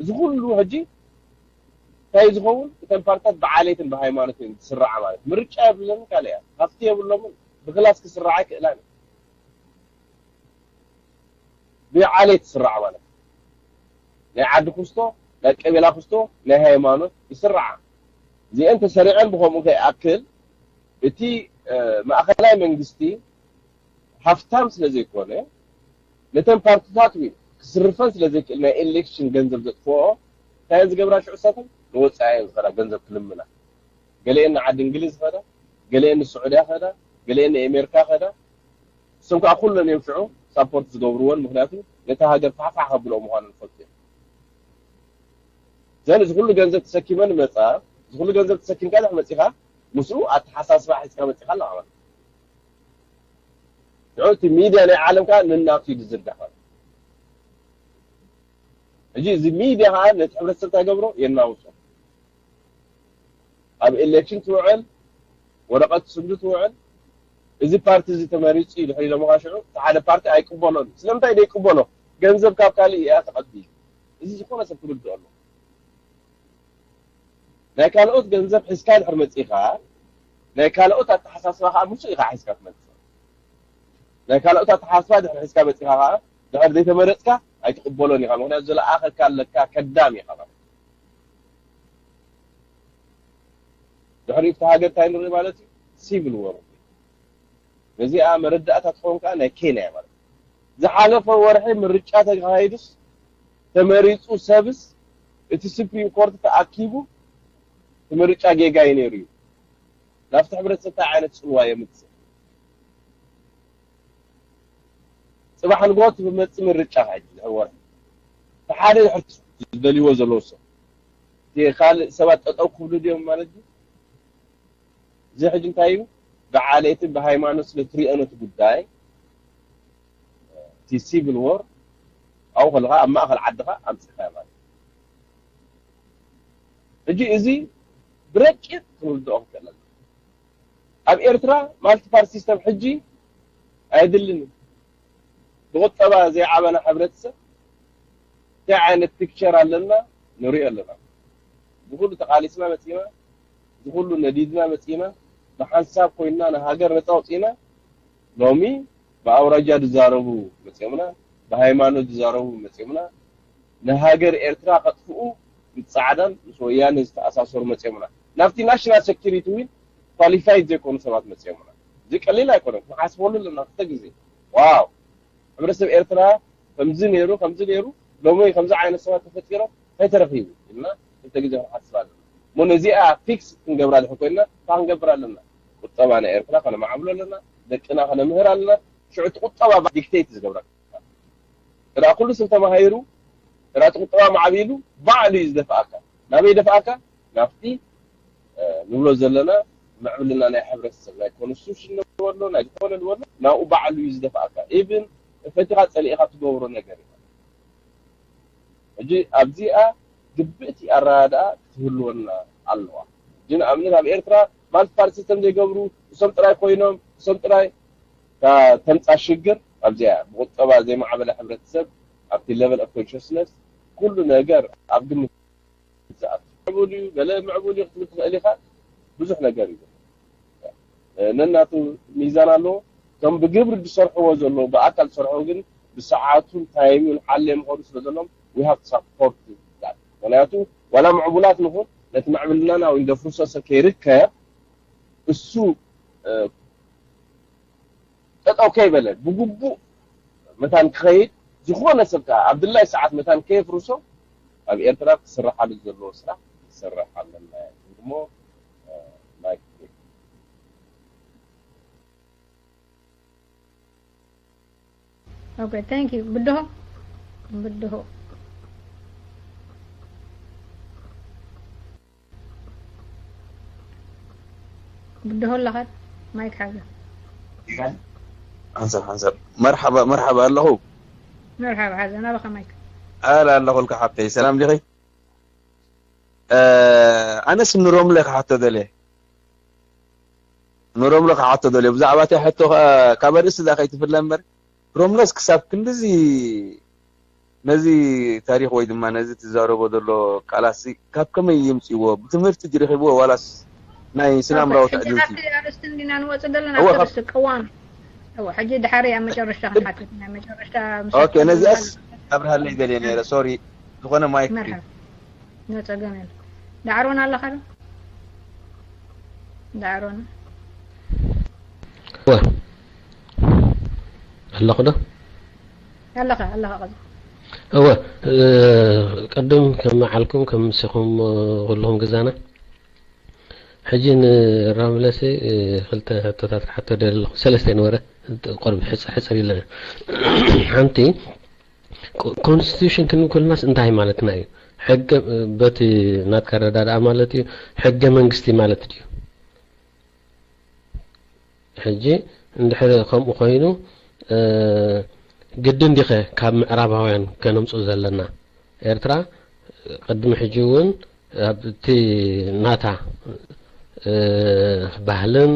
እዚ ኩሉ ሕጂ እንታይ ዝኸውን? እተን ፓርቲታት ብዓሌትን ብሃይማኖትን ዝስራዓ ማለት ምርጫ የብለንን፣ ካልእ እያ ሃፍቲ የብሎምን፣ ብክላስ ክስራዓ ኣይክእላን እየን። ብዓሌት ዝስራዓ ማለት ናይ ዓዲ ክስቶ፣ ናይ ቀቤላ ክስቶ፣ ናይ ሃይማኖት ይስራዓ። እዚአን ተሰሪዐን ብከምኡ ከይኣክል እቲ እ፣ ማእኸላይ መንግስቲ ሃፍታም ስለ ዘይኮነ ነተን ፓርቲታት እውን ክስርፈን ስለ ዘይክእል ናይ ኤሌክሽን ገንዘብ ዘጥፍኦ እንታይ እየን ዝገብራ ሽዑ ሳተን ንወፃኢ እየን ዝኸዳ ገንዘብ ክልምና። ገለኤን ንዓዲ እንግሊዝ ኸዳ፣ ገለኤን ንስዑድያ ኸዳ፣ ገለኤን ንኤሜሪካ ኸዳ። እሶም ከዓ ኩለን እዮም ሽዑ ሳፖርት ዝገብርዎን፣ ምክንያቱ ነታ ሃገር ፋሕፋሕ ከብልኦ ምዃነን ፈልጡ እዮም። ዘን እዚ ኩሉ ገንዘብ ተሰኪመን መፃ፣ እዚ ኩሉ ገንዘብ ተሰኪምካ ድሕር መፂኻ ምስኡ ኣተሓሳስባ ሒዝካ መፂኻ ኣለኻ ማለት እዩ። ሽዑ እቲ ሚድያ ናይ ዓለም ከዓ ንናቱ እዩ ዝዝርጋሕ ማለት እዩ። ሕጂ እዚ ሚድያ ከዓ ነቲ ሕብረተሰብ እንታይ ገብሮ? የናውፆ። ኣብ ኤሌክሽን ትውዕል፣ ወረቐት ስንዱ ትውዕል። እዚ ፓርቲ እዚ ተመሪፁ እዩ ድሕሪ ኢሎምኻ ሽዑ እቲ ሓደ ፓርቲ ኣይቅበሎን። ስለምንታይ ዘይቅበሎ? ገንዘብ ካብ ካልእ እያ ተቐቢሉ። እዚ ዝኾነ ሰብ ክርድኦ ኣሎ። ናይ ካልኦት ገንዘብ ሒዝካ ድሕር መፂኻ ናይ ካልኦት ኣተሓሳስባ ከዓ ምስኡ ኢኻ ሒዝካ ትመፅእ። ናይ ካልኦት ኣተሓሳስባ ድሕር ሒዝካ መፂኻ ከዓ ድሕር ዘይተመረፅካ ኣይትቕበሎን ኢኻ። ምክንያቱ ዝለኣኸካ ኣለካ ከዳም ኢኻ ማለት እዩ። ድሕሪኡ እቲ ሃገር እንታይ ንርኢ ማለት እዩ? ሲቪል ወር። ነዚኣ መረዳእታ ትኸውን ከዓ ናይ ኬንያ ማለት እዩ። ዝሓለፈ ወርሒ ምርጫ ተካሂዱስ ተመሪፁ ሰብስ እቲ ስፕሪም ኮርት ተኣኪቡ እቲ ምርጫ ጌጋ እዩ ነይሩ እዩ። ናብቲ ሕብረተሰብ እንታይ ዓይነት ፅልዋ የምፅእ? ፅባሕ ንግሆ እቲ ብመፅእ ምርጫ ከዓ ሕጂ ድሕሪ ወርሒ እቲ ሓደ ድሕር ዝደልይዎ ዘለዉ ሰብ እቲ ካልእ ሰባት ጠጠው ክብሉ ድዮም ማለት እዩ? እዚ ሕጂ እንታይ እዩ? ብዓሌትን ብሃይማኖት ስለ ትሪኦ ነቲ ጉዳይ እቲ ሲቪል ዎር ኣብኡ ከለኻ ኣብ ማእኸል ዓድኻ ኣምፂእኻ ማለት እዩ። ሕጂ እዚ ብረቂቕ ክንርድኦ ክንክእል ኣለና። ኣብ ኤርትራ ማልቲ ፓርቲ ሲስተም ሕጂ ኣየድልን እዩ። ብቁጠባ ዘይዓበና ሕብረተሰብ እንታይ ዓይነት ፒክቸር ኣለና ንሪኦ ኣለና። ዝኩሉ ተቃሊስና መፂና፣ ዝኩሉ ነዲድና መፂና፣ ብሓንሳብ ኮይንና ንሃገር ነፃ ኣውፂእና። ሎሚ ብኣውራጃ ዝዛረቡ መፂኦምና፣ ብሃይማኖት ዝዛረቡ መፂኦምና። ንሃገር ኤርትራ ከጥፍኡ ምስ ፃዕዳን ምስ ወያነ ዝተኣሳሰሩ መፂኦምና። ናብቲ ናሽናል ሴኪሪቲ እውን ኳሊፋይድ ዘይኮኑ ሰባት መፂኦምና። እዚ ቀሊል ኣይኮነን፣ ክንሓስበሉ ኣለና ክልተ ግዜ። ዋው፣ ሕብረተሰብ ኤርትራ ከምዚ ነይሩ ከምዚ ነይሩ፣ ሎሚ ከምዚ ዓይነት ሰባት ተፈጢሮም እንታይ ተረኺቡ ኢልና ክልተ ግዜ ክንሓስብ ኣለና። እሞ ነዚኣ ፊክስ ክንገብራ ድሕር ኮይንና እንታይ ክንገብር ኣለና? ቁጠባ ናይ ኤርትራ ከነማዕብሎ ኣለና፣ ደቅና ከነምህር ኣለና። ሽዑ እቲ ቁጠባ ዲክቴት ዝገብረካ። ተራ ኩሉ ሰብ ተማሃይሩ፣ ተራ እቲ ቁጠባ ማዕቢሉ ባዕሉ እዩ ዝደፍኣካ። ናበይ ደፍኣካ? ናብቲ እ፣ ንብሎ ዘለና ምዕብልና ናይ ሕብረተሰብ ናይ ኮንስቲቱሽን ንበሎ ናይ ዝኾነ ንበሎ ናብኡ ባዕሉ እዩ ዝደፍኣካ። ኢቭን ፈቲኻ ፀሊእኻ ትገብሮ ነገር እዩ። ሕጂ ኣብዚኣ ግብእቲ ኣረዳድኣ ክትህልወና ኣለዋ። ሕጂ ንኣብነት ኣብ ኤርትራ ማልቲ ፓርቲ ሲስተም ዘይገብሩ እሶም ጥራይ ኮይኖም እሶም ጥራይ እታ ተምፃ ሽግር ኣብዚኣ እያ። ብቁጠባ ዘይማዕበለ ሕብረተሰብ ኣብቲ ሌቨል ኦፍ ኮንሽስነስ ኩሉ ነገር ኣብ ግምት ዝኣቱ ምዕቡል እዩ፣ ገለ ምዕቡል እዩ ክትብል ትኽእል ኢኻ። ብዙሕ ነገር እዩ። ነናቱ ሚዛን ኣለዎ። እቶም ብግብሪ ዝሰርሕዎ ዘለዉ፣ ብኣካል ዝሰርሕዎ ግን ብሰዓቱን ታይሙን ሓልዮም ይኸዱ ስለ ዘለዎም we have to support that። ምኽንያቱ ዋላ ምዕቡላት ንኹን ነቲ ምዕብልናና ወይ እንደፍርሶ ሰብ ከይርከብ እሱ ጠጠው ከይበለ ብግቡእ መታን ክኸይድ፣ ዝኾነ ሰብ ከኣ ኣብ ድላይ ሰዓት መታን ከየፍርሶ ኣብ ኤርትራ ክስረሓሉ ዘለዎ ስራሕ ክሰርሕ ኣለና እሞ ማይክ Okay, thank you. ብድሆ ብድሆ ብድሆ ኣለኻ ማይክ ሓዘ። ሓንሳብ ሓንሳብ መርሓባ መርሓባ ኣለኹ። መርሓባ ሓዘ ናባኻ ማይክ። ኣላ ኣለኹልካ ሓብተይ፣ ሰላም ዲኺ? ኣነስ ንሮምለ ክሓቶ ደልየ ንሮምለ ክሓቶ ደልየ ብዛዕባ እቲ ሕቶ ካብ ኣርእስቲ እዛ ከይትፍለ እምበር፣ ሮምለስ ክሳብ ክንድዚ ነዚ ታሪኽ ወይ ድማ ነዚ ትዛረቦ ዘሎ ቃላሲ ካብ ከመይ ይምፅዎ? ብትምህርቲ ድረኺብዎ ዋላስ ናይ ስናምራዊ ትዕድልቲ? ኣርስቲ እንዲና ንወፅእ ዘለና ኣርስቲ ቅዋም። ሕጂ ድሓሪ ኣብ መጨረሽታ ክንሓትት ናይ መጨረሽታ ነዚኣስ ኣብርሃለይ ደልየ ነረ። ሶሪ ዝኾነ ማይክ መርሓባ። ኖ ጸገም የለን። ዳዕሮና ኣለኻ ዶ? ዳዕሮና ኣለኹ ዶ? ኣለኻ ኣለኻ ቀጽል። እወ ቅድም ከም መዓልኩም ከም ምስኹም ኩልኹም ገዛና ሕጂ ንራምለሲ ክልተ ሕቶታት ክሓቶ ደሊ ኣለኹ። ሰለስተ ይነበረ ቁሩብ ሕጽር ሕጽር ኢለ ሓንቲ ኮንስቲቱሽን ክንብል ከለናስ እንታይ ማለትና እዩ? ሕገ በቲ ናትካ ኣረዳድኣ ማለት እዩ ሕገ መንግስቲ ማለት ድዩ? ሕጂ እንድሕር ከምኡ ኮይኑ ግድን ዲኸ ካብ ምዕራባውያን ከነምፅኡ ዘለና? ኤርትራ ቅድሚ ሕጂ እውን ኣብቲ ናታ ባህልን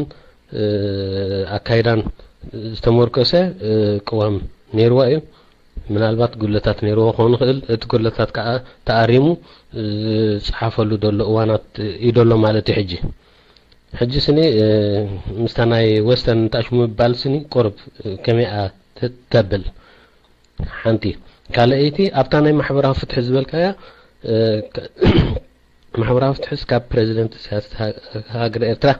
ኣካይዳን ዝተመርኮሰ ቅዋም ነይርዋ እዩ። ምናልባት ጉድለታት ነይርዎ ክኸውን ይኽእል። እቲ ጉድለታት ከዓ ተኣሪሙ ዝፀሓፈሉ ዘሎ እዋናት እዩ ዘሎ ማለት እዩ። ሕጂ ሕጂ ስኒ ምስታ ናይ ወስተርን ንታሽሙ ምባል ስኒ ቁርብ ከመይኣ ተብል ሓንቲ ካልኣይቲ ኣብታ ናይ ማሕበራዊ ፍትሒ ዝበልካያ ማሕበራዊ ፍትሕስ ካብ ፕሬዚደንት ኢሳያስ ሃገር ኤርትራ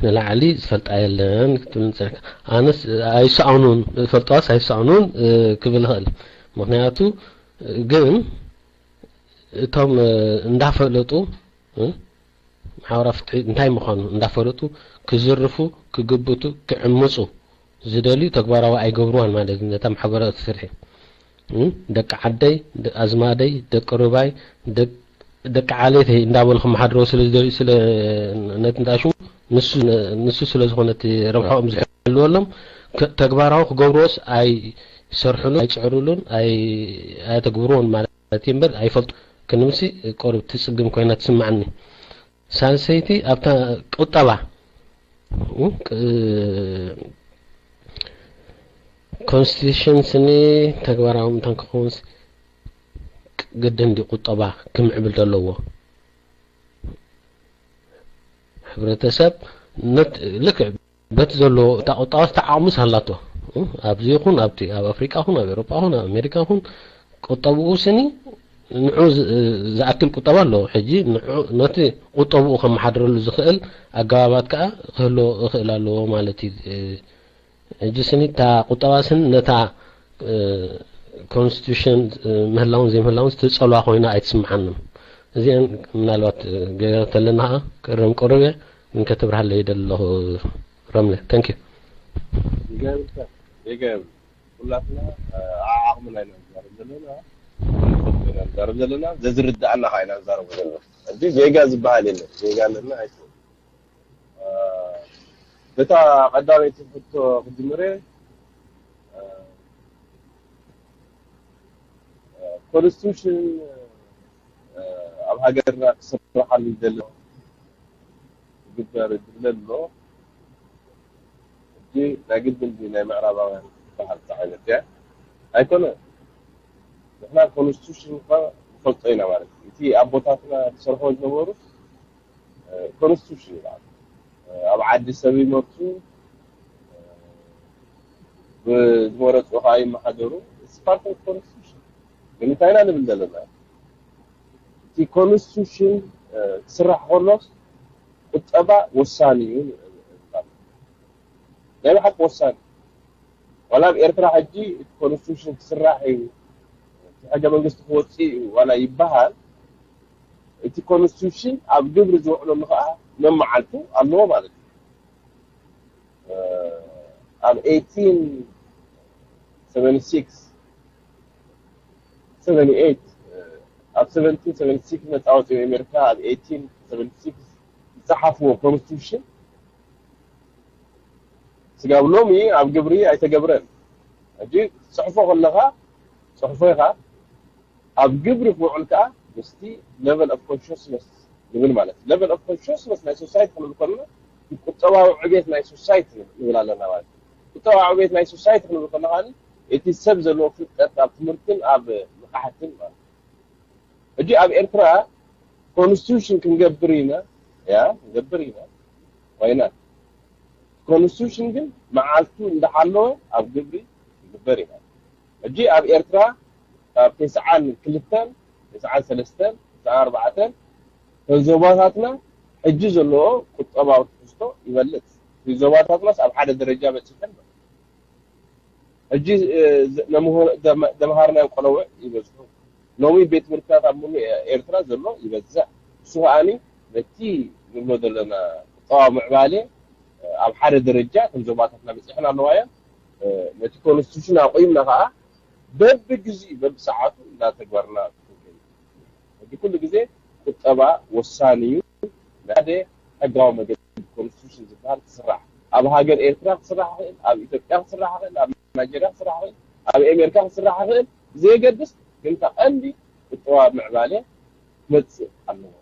ንላዕሊ ዝፈልጣ የለን ክትብል ንጸንካ። ኣነስ ኣይሰኣኑን ፈልጠዋስ ኣይሰኣኑን ክብል ይኽእል። ምክንያቱ ግን እቶም እንዳፈለጡ ማሕበራዊ ፍትሒ እንታይ ምዃኑ እንዳፈለጡ ክዝርፉ፣ ክግብቱ፣ ክዕምፁ ዝደልዩ ተግባራዊ ኣይገብርዋን ማለት እዩ። ነታ ማሕበራዊ ፍትሒ ደቂ ዓደይ፣ ኣዝማደይ፣ ደቂ ሩባይ፣ ደቂ ዓሌተይ እንዳበሉ ክመሓድረው ስለ ዝደልዩ ስለ ነቲ እንዳሽሙ ንሱ ስለ ዝኾነ እቲ ረብሓኦም ዝሕልወሎም ተግባራዊ ክገብርዎስ ኣይሰርሕሉን ኣይፅዕርሉን ኣየተግብርዎን ማለት ማለት እምበር ኣይፈልጡ ክንምሲ ቆርብ ትጽግም ኮይና ትስማዓኒ። ሳልሰይቲ ኣብታ ቁጠባ ኮንስቲቱሽን ስኒ ተግባራዊ ምታን ክኸውን ግድን ድዩ ቁጠባ ክምዕብል ዘለዎ? ሕብረተሰብ ልክዕ በቲ ዘሎ እታ ቁጠባ ተዓቕምስ ኣላቶ ኣብዚ ይኹን ኣብቲ ኣብ ኣፍሪቃ ኹን ኣብ ኤሮጳ ኹን ኣብ ኣሜሪካ ኹን ቁጠብኡ ስኒ ንዑ ዝኣክል ቁጠባ ኣለዎ ሕጂ ነቲ ቁጠብኡ ከመሓድረሉ ዝኽእል ኣገባባት ከዓ ክህልዎ እኽእል ኣለዎ ማለት እዩ ሕጂ ስኒ እታ ቁጠባ ስኒ ነታ ኮንስቲቱሽን ምህላውን ዘይምህላውን ትፀልዋ ኮይና ኣይትስምዓንም እዚአን ምናልባት ገይረ ተለና ክእረም ቅሩብ እየ ግን ከተብርሃለይ ይደሊ ኣለኹ ረምለ thank you ይገርምካ ይገርም ኩላትና ዓቕምና ኢና ንዛረብ ዘለና ኢና ንዛረብ ዘለና ዘዝርድኣና ከዓ ኢና ንዛረቡ ዘለና እዚ ዜጋ ዝበሃል የለን ዜጋ ኣለና ኣይትበል በታ ቀዳመይቲ ሕቶ ክጅምር እየ ኮንስቲቱሽን ኣብ ሃገርና ክስርሓሉ ይደሊ ክግበር ይድለ ኣሎ ሕጂ ናይ ግድን ናይ ምዕራባውያን ዝበሃል ዓይነት እያ ኣይኮነ ንሕና ኮንስቲቱሽን እኳ ንፈልጦ ኢና ማለት እዩ እቲ ኣቦታትና ዝሰርሖ ዝነበሩ ኮንስቲቱሽን ይበሃል ኣብ ዓዲ ሰብ ይመርፁ ዝመረፅኡ ከዓ ይመሓደሩ። ስፓርት ኮንስቲቱሽን ግን እንታይ ኢና ንብል ዘለና? እቲ ኮንስቲቱሽን ክስራሕ ከሎስ ቁጠባ ወሳኒ እዩ። ናይ ብሓቂ ወሳኒ። ዋላ ኣብ ኤርትራ ሕጂ እቲ ኮንስቲቱሽን ክስራሕ እዩ፣ እቲ ሕገ መንግስቲ ክወፅእ እዩ ዋላ ይበሃል፣ እቲ ኮንስቲቱሽን ኣብ ግብሪ ዝውዕለሉ ከዓ መመዓልቱ ኣለዎ ማለት እዩ። ኣብ eighteen seventy-six seventy-eight ኣብ seventeen seventy-six መጻወቲ ኣሜሪካ ኣብ eighteen seventy-six ዝጸሓፍዎ ኮንስቲቱሽን ስጋብ ሎሚ ኣብ ግብሪ ኣይተገብረን። ሕጂ ጽሕፎ ከለኻ ጽሕፎ ኢኻ ኣብ ግብሪ ክውዕል ከዓ ምስቲ level of consciousness ንብል ማለት እዩ። Level of consciousness ናይ society ክንብል ከለና ቁጠባዊ ዕቤት ናይ society ንብል ኣለና ማለት እዩ። ቁጠባዊ ዕቤት ናይ society ክንብል ከለና እቲ ሰብ ዘለዎ ፍልጠት ኣብ ትምህርትን ኣብ ንቕሓትን ማለት እዩ። ሕጂ ኣብ ኤርትራ ኮንስቲቱሽን ክንገብር ኢና ያ ክንገብር ኢና ኮይና ኮንስቲቱሽን ግን መዓልቱ እንዳሓለወ ኣብ ግብሪ ይግበር ኢና። ሕጂ ኣብ ኤርትራ ካብ ተስዓን ክልተን ተስዓን ሰለስተን ተስዓን ኣርባዕተን ዞባታትና ሕጂ ዘለዎ ቁጠባዊ ትሕዝቶ ይበልፅ። ዞባታትናስ ኣብ ሓደ ደረጃ በፂሐን ሕጂ ዘምሃርናዮም ቆለውዕ ይበዝሑ። ሎሚ ቤት ትምህርትታት ኣብ ሙሉእ ኤርትራ ዘሎ ይበዝሕ። እሱ ከዓኒ ነቲ ንብሎ ዘለና ቁጠባዊ ምዕባሌ ኣብ ሓደ ደረጃ ከም ዞባታትና በፂሐን ኣለዋ እየን። ነቲ ኮንስቲቱሽን ኣቑምና ከዓ በብግዜኡ በብሰዓቱ እንዳተግበርና ሕጂ ኩሉ ግዜ ቁጠባ ወሳኒ እዩ። ሓደ ሕጋዊ መገዲ ኮንስቲቱሽን ዝበሃል ክስራሕ ኣብ ሃገር ኤርትራ ክስራሕ ይኽእል፣ ኣብ ኢትዮጵያ ክስራሕ ይኽእል፣ ኣብ ናይጀርያ ክስራሕ ይኽእል፣ ኣብ ኣሜሪካ ክስራሕ ይኽእል፣ ብዘየገድስ ግን እታ ቀንዲ ቁጠባ ምዕባለ ክመፅእ ኣለዎ።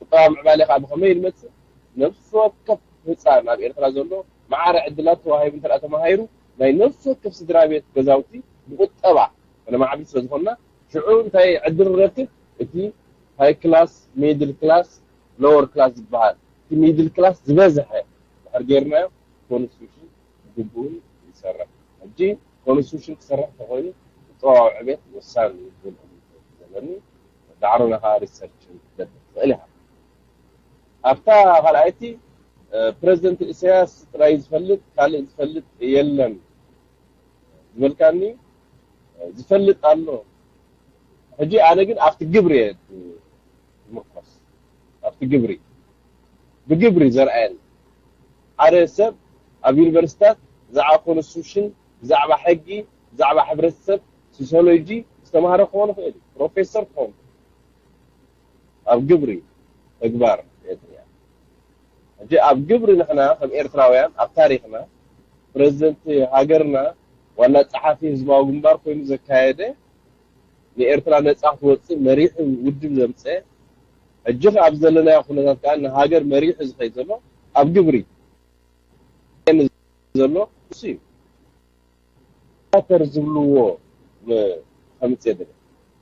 ቁጠባ ምዕባለ ከዓ ብኸመይ ዝመፅእ? ነፍሲ ወከፍ ህፃን ኣብ ኤርትራ ዘሎ ማዕረ ዕድላት ተዋሂቡ እንተ ተማሂሩ ናይ ነፍሲ ወከፍ ስድራ ቤት ገዛውቲ ብቁጠባ ነማዕብል ስለ ዝኾንና ሽዑ እንታይ ዕድል ንረክብ? እቲ ሃይ ክላስ፣ ሚድል ክላስ፣ ሎወር ክላስ ዝበሃል እቲ ሚድል ክላስ ዝበዝሐ ድሕር ጌርናዮ ኮንስቲቱሽን ግቡእን ይሰርሕ። ሕጂ ኮንስቲቱሽን ክሰርሕ ተኾይኑ ቁጠባዊ ዕቤት ወሳኒ እዩ ዝብል እምነት ዘለኒ። ዳዕሮና ከዓ ሪሰርች ክትገብር ትኽእል ኢኻ። ኣብታ ካልኣይቲ ፕረዚደንት ኢሳያስ ጥራይ ዝፈልጥ ካልእ ዝፈልጥ የለን ዝበልካኒ ዝፈልጥ ኣሎ። ሕጂ ኣነ ግን ኣብቲ ግብሪ እየ ዝምርኮስ። ኣብቲ ግብሪ ብግብሪ ዘርኣየኒ ሓደ ሰብ ኣብ ዩኒቨርሲታት ብዛዕባ ኮንስቲቱሽን ብዛዕባ ሕጊ ብዛዕባ ሕብረተሰብ ሶሲዮሎጂ ዝተማሃረ ክኾን ይኽእል እዩ። ፕሮፌሰር ክኾን ኣብ ግብሪ ተግባር የጥርያ። ሕጂ ኣብ ግብሪ ንሕና ከም ኤርትራውያን ኣብ ታሪኽና ፕረዚደንት ሃገርና ዋና ጸሓፊ ህዝባዊ ግንባር ኮይኑ ዘካየደ ንኤርትራ ነጻ ክትወጽእ መሪሑ ውድብ ዘምጸ ሕጂ ኣብ ዘለናዮ ኩነታት ከዓ ንሃገር መሪሑ ዝኸይ ዘሎ ኣብ ግብሪ ዘሎ እሱ እዩ። ዲክታተር ዝብልዎ ከምፅእ የለ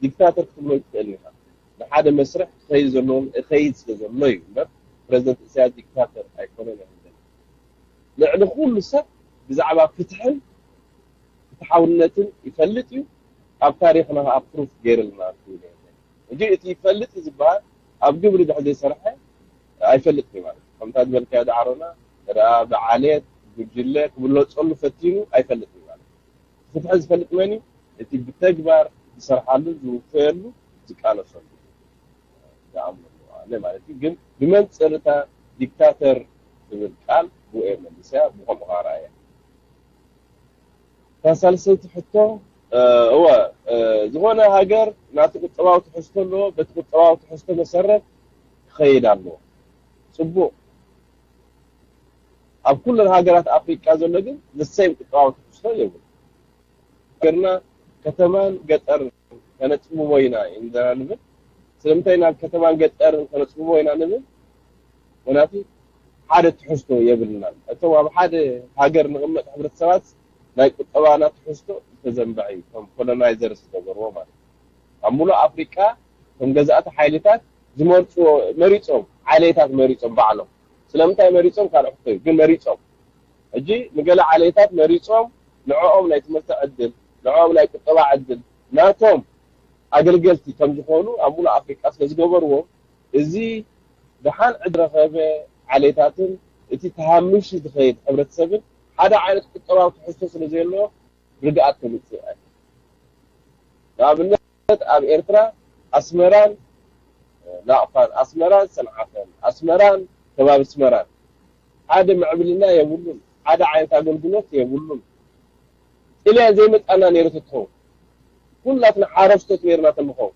ዲክታተር ክትብሎ ትኽእል ኢኻ። ንሓደ መስርሕ ክኸይድ ዘለዎም እኸይድ ስለ ዘሎ እዩ እምበር ፕረዚደንት ኢሳያስ ዲክታተር ኣይኮነን። ልዕሊ ኩሉ ሰብ ብዛዕባ ፍትሕን ፍትሓውነትን ይፈልጥ እዩ። ኣብ ታሪኽና ከዓ ፕሩፍ ገይርልና ሕጂ እቲ ይፈልጥ ዝበሃል ኣብ ግብሪ ድሕር ዘይሰርሐ ኣይፈልጥን ማለት እዩ። ከምታ ዝበልካዮ ዳዕሮና ደኣ ብዓሌት ጉጅለ ክብለፀሉ ፈቲኑ ኣይፈልጥን ማለት እዩ። ፍትሒ ዝፈልጥ መን እዩ? እቲ ብተግባር ዝሰርሓሉ ዝውፈየሉ ዝቃለሰሉ ዝኣምነሉ ኣለ ማለት እዩ። ግን ብመንፅርታ ዲክታተር ትብል ቃል ብኡ እየ መሊሰያ ብከምኡ ከዓ ረኣየ። እታ ሳልሰይቲ ሕቶ እወ ዝኾነ ሃገር ናቲ ቁጠባዊ ትሕዝቶ ኣለዎ። በቲ ቁጠባዊ ትሕዝቶ መሰረት ክኸይድ ኣለዎ። ፅቡቕ ኣብ ኩለን ሃገራት ኣፍሪቃ ዘሎ ግን ንሰይም ቁጠባዊ ትሕዝቶ የብሉ። ሃገርና ከተማን ገጠር ከነፅብቦ ኢና ኢና ንብል። ስለምንታይ ናብ ከተማን ገጠርን ከነፅብቦ ኢና ንብል? ምክንያቱ ሓደ ትሕዝቶ የብልናን። እቶም ኣብ ሓደ ሃገር ንቕመጥ ሕብረተሰባት ናይ ቁጠባና ትሕዝቶ ዝተዘንበዐ እዩ። ከም ኮሎናይዘር ዝተገበርዎ ማለት እዩ። ኣብ ሙሉእ ኣፍሪቃ ከም ገዛእቲ ሓይልታት ዝመርፅዎ መሪፆም ዓሌታት መሪፆም ባዕሎም ስለምንታይ መሪፆም ካልእ ሕቶ እዩ ግን መሪፆም ሕጂ ንገለ ዓሌታት መሪፆም ንዕኦም ናይ ትምህርቲ ዕድል፣ ንዕኦም ናይ ቁጠባ ዕድል፣ ናቶም ኣገልገልቲ ከም ዝኾኑ ኣብ ሙሉእ ኣፍሪቃ ስለ ዝገበርዎም፣ እዚ ደሓን ዕድል ረኸበ ዓሌታትን እቲ ተሃሚሹ ዝኸይድ ሕብረተሰብን ሓደ ዓይነት ቁጠባዊ ትሕዝቶ ስለ ዘየለዎ ርግኣት ከምጽእ ኣይኽእልን። ንኣብነት ኣብ ኤርትራ ኣስመራን ናቕፋን፣ ኣስመራን ሰንዓፈን፣ ኣስመራን ከባቢ ኣስመራን ሓደ ምዕብልና የብሉን፣ ሓደ ዓይነት ኣገልግሎት የብሉን። ጥልያን ዘይመጻና ነይሩ ተትኸውን፣ ኩላትና ሓረስቶት ነይርና ተንኸውን፣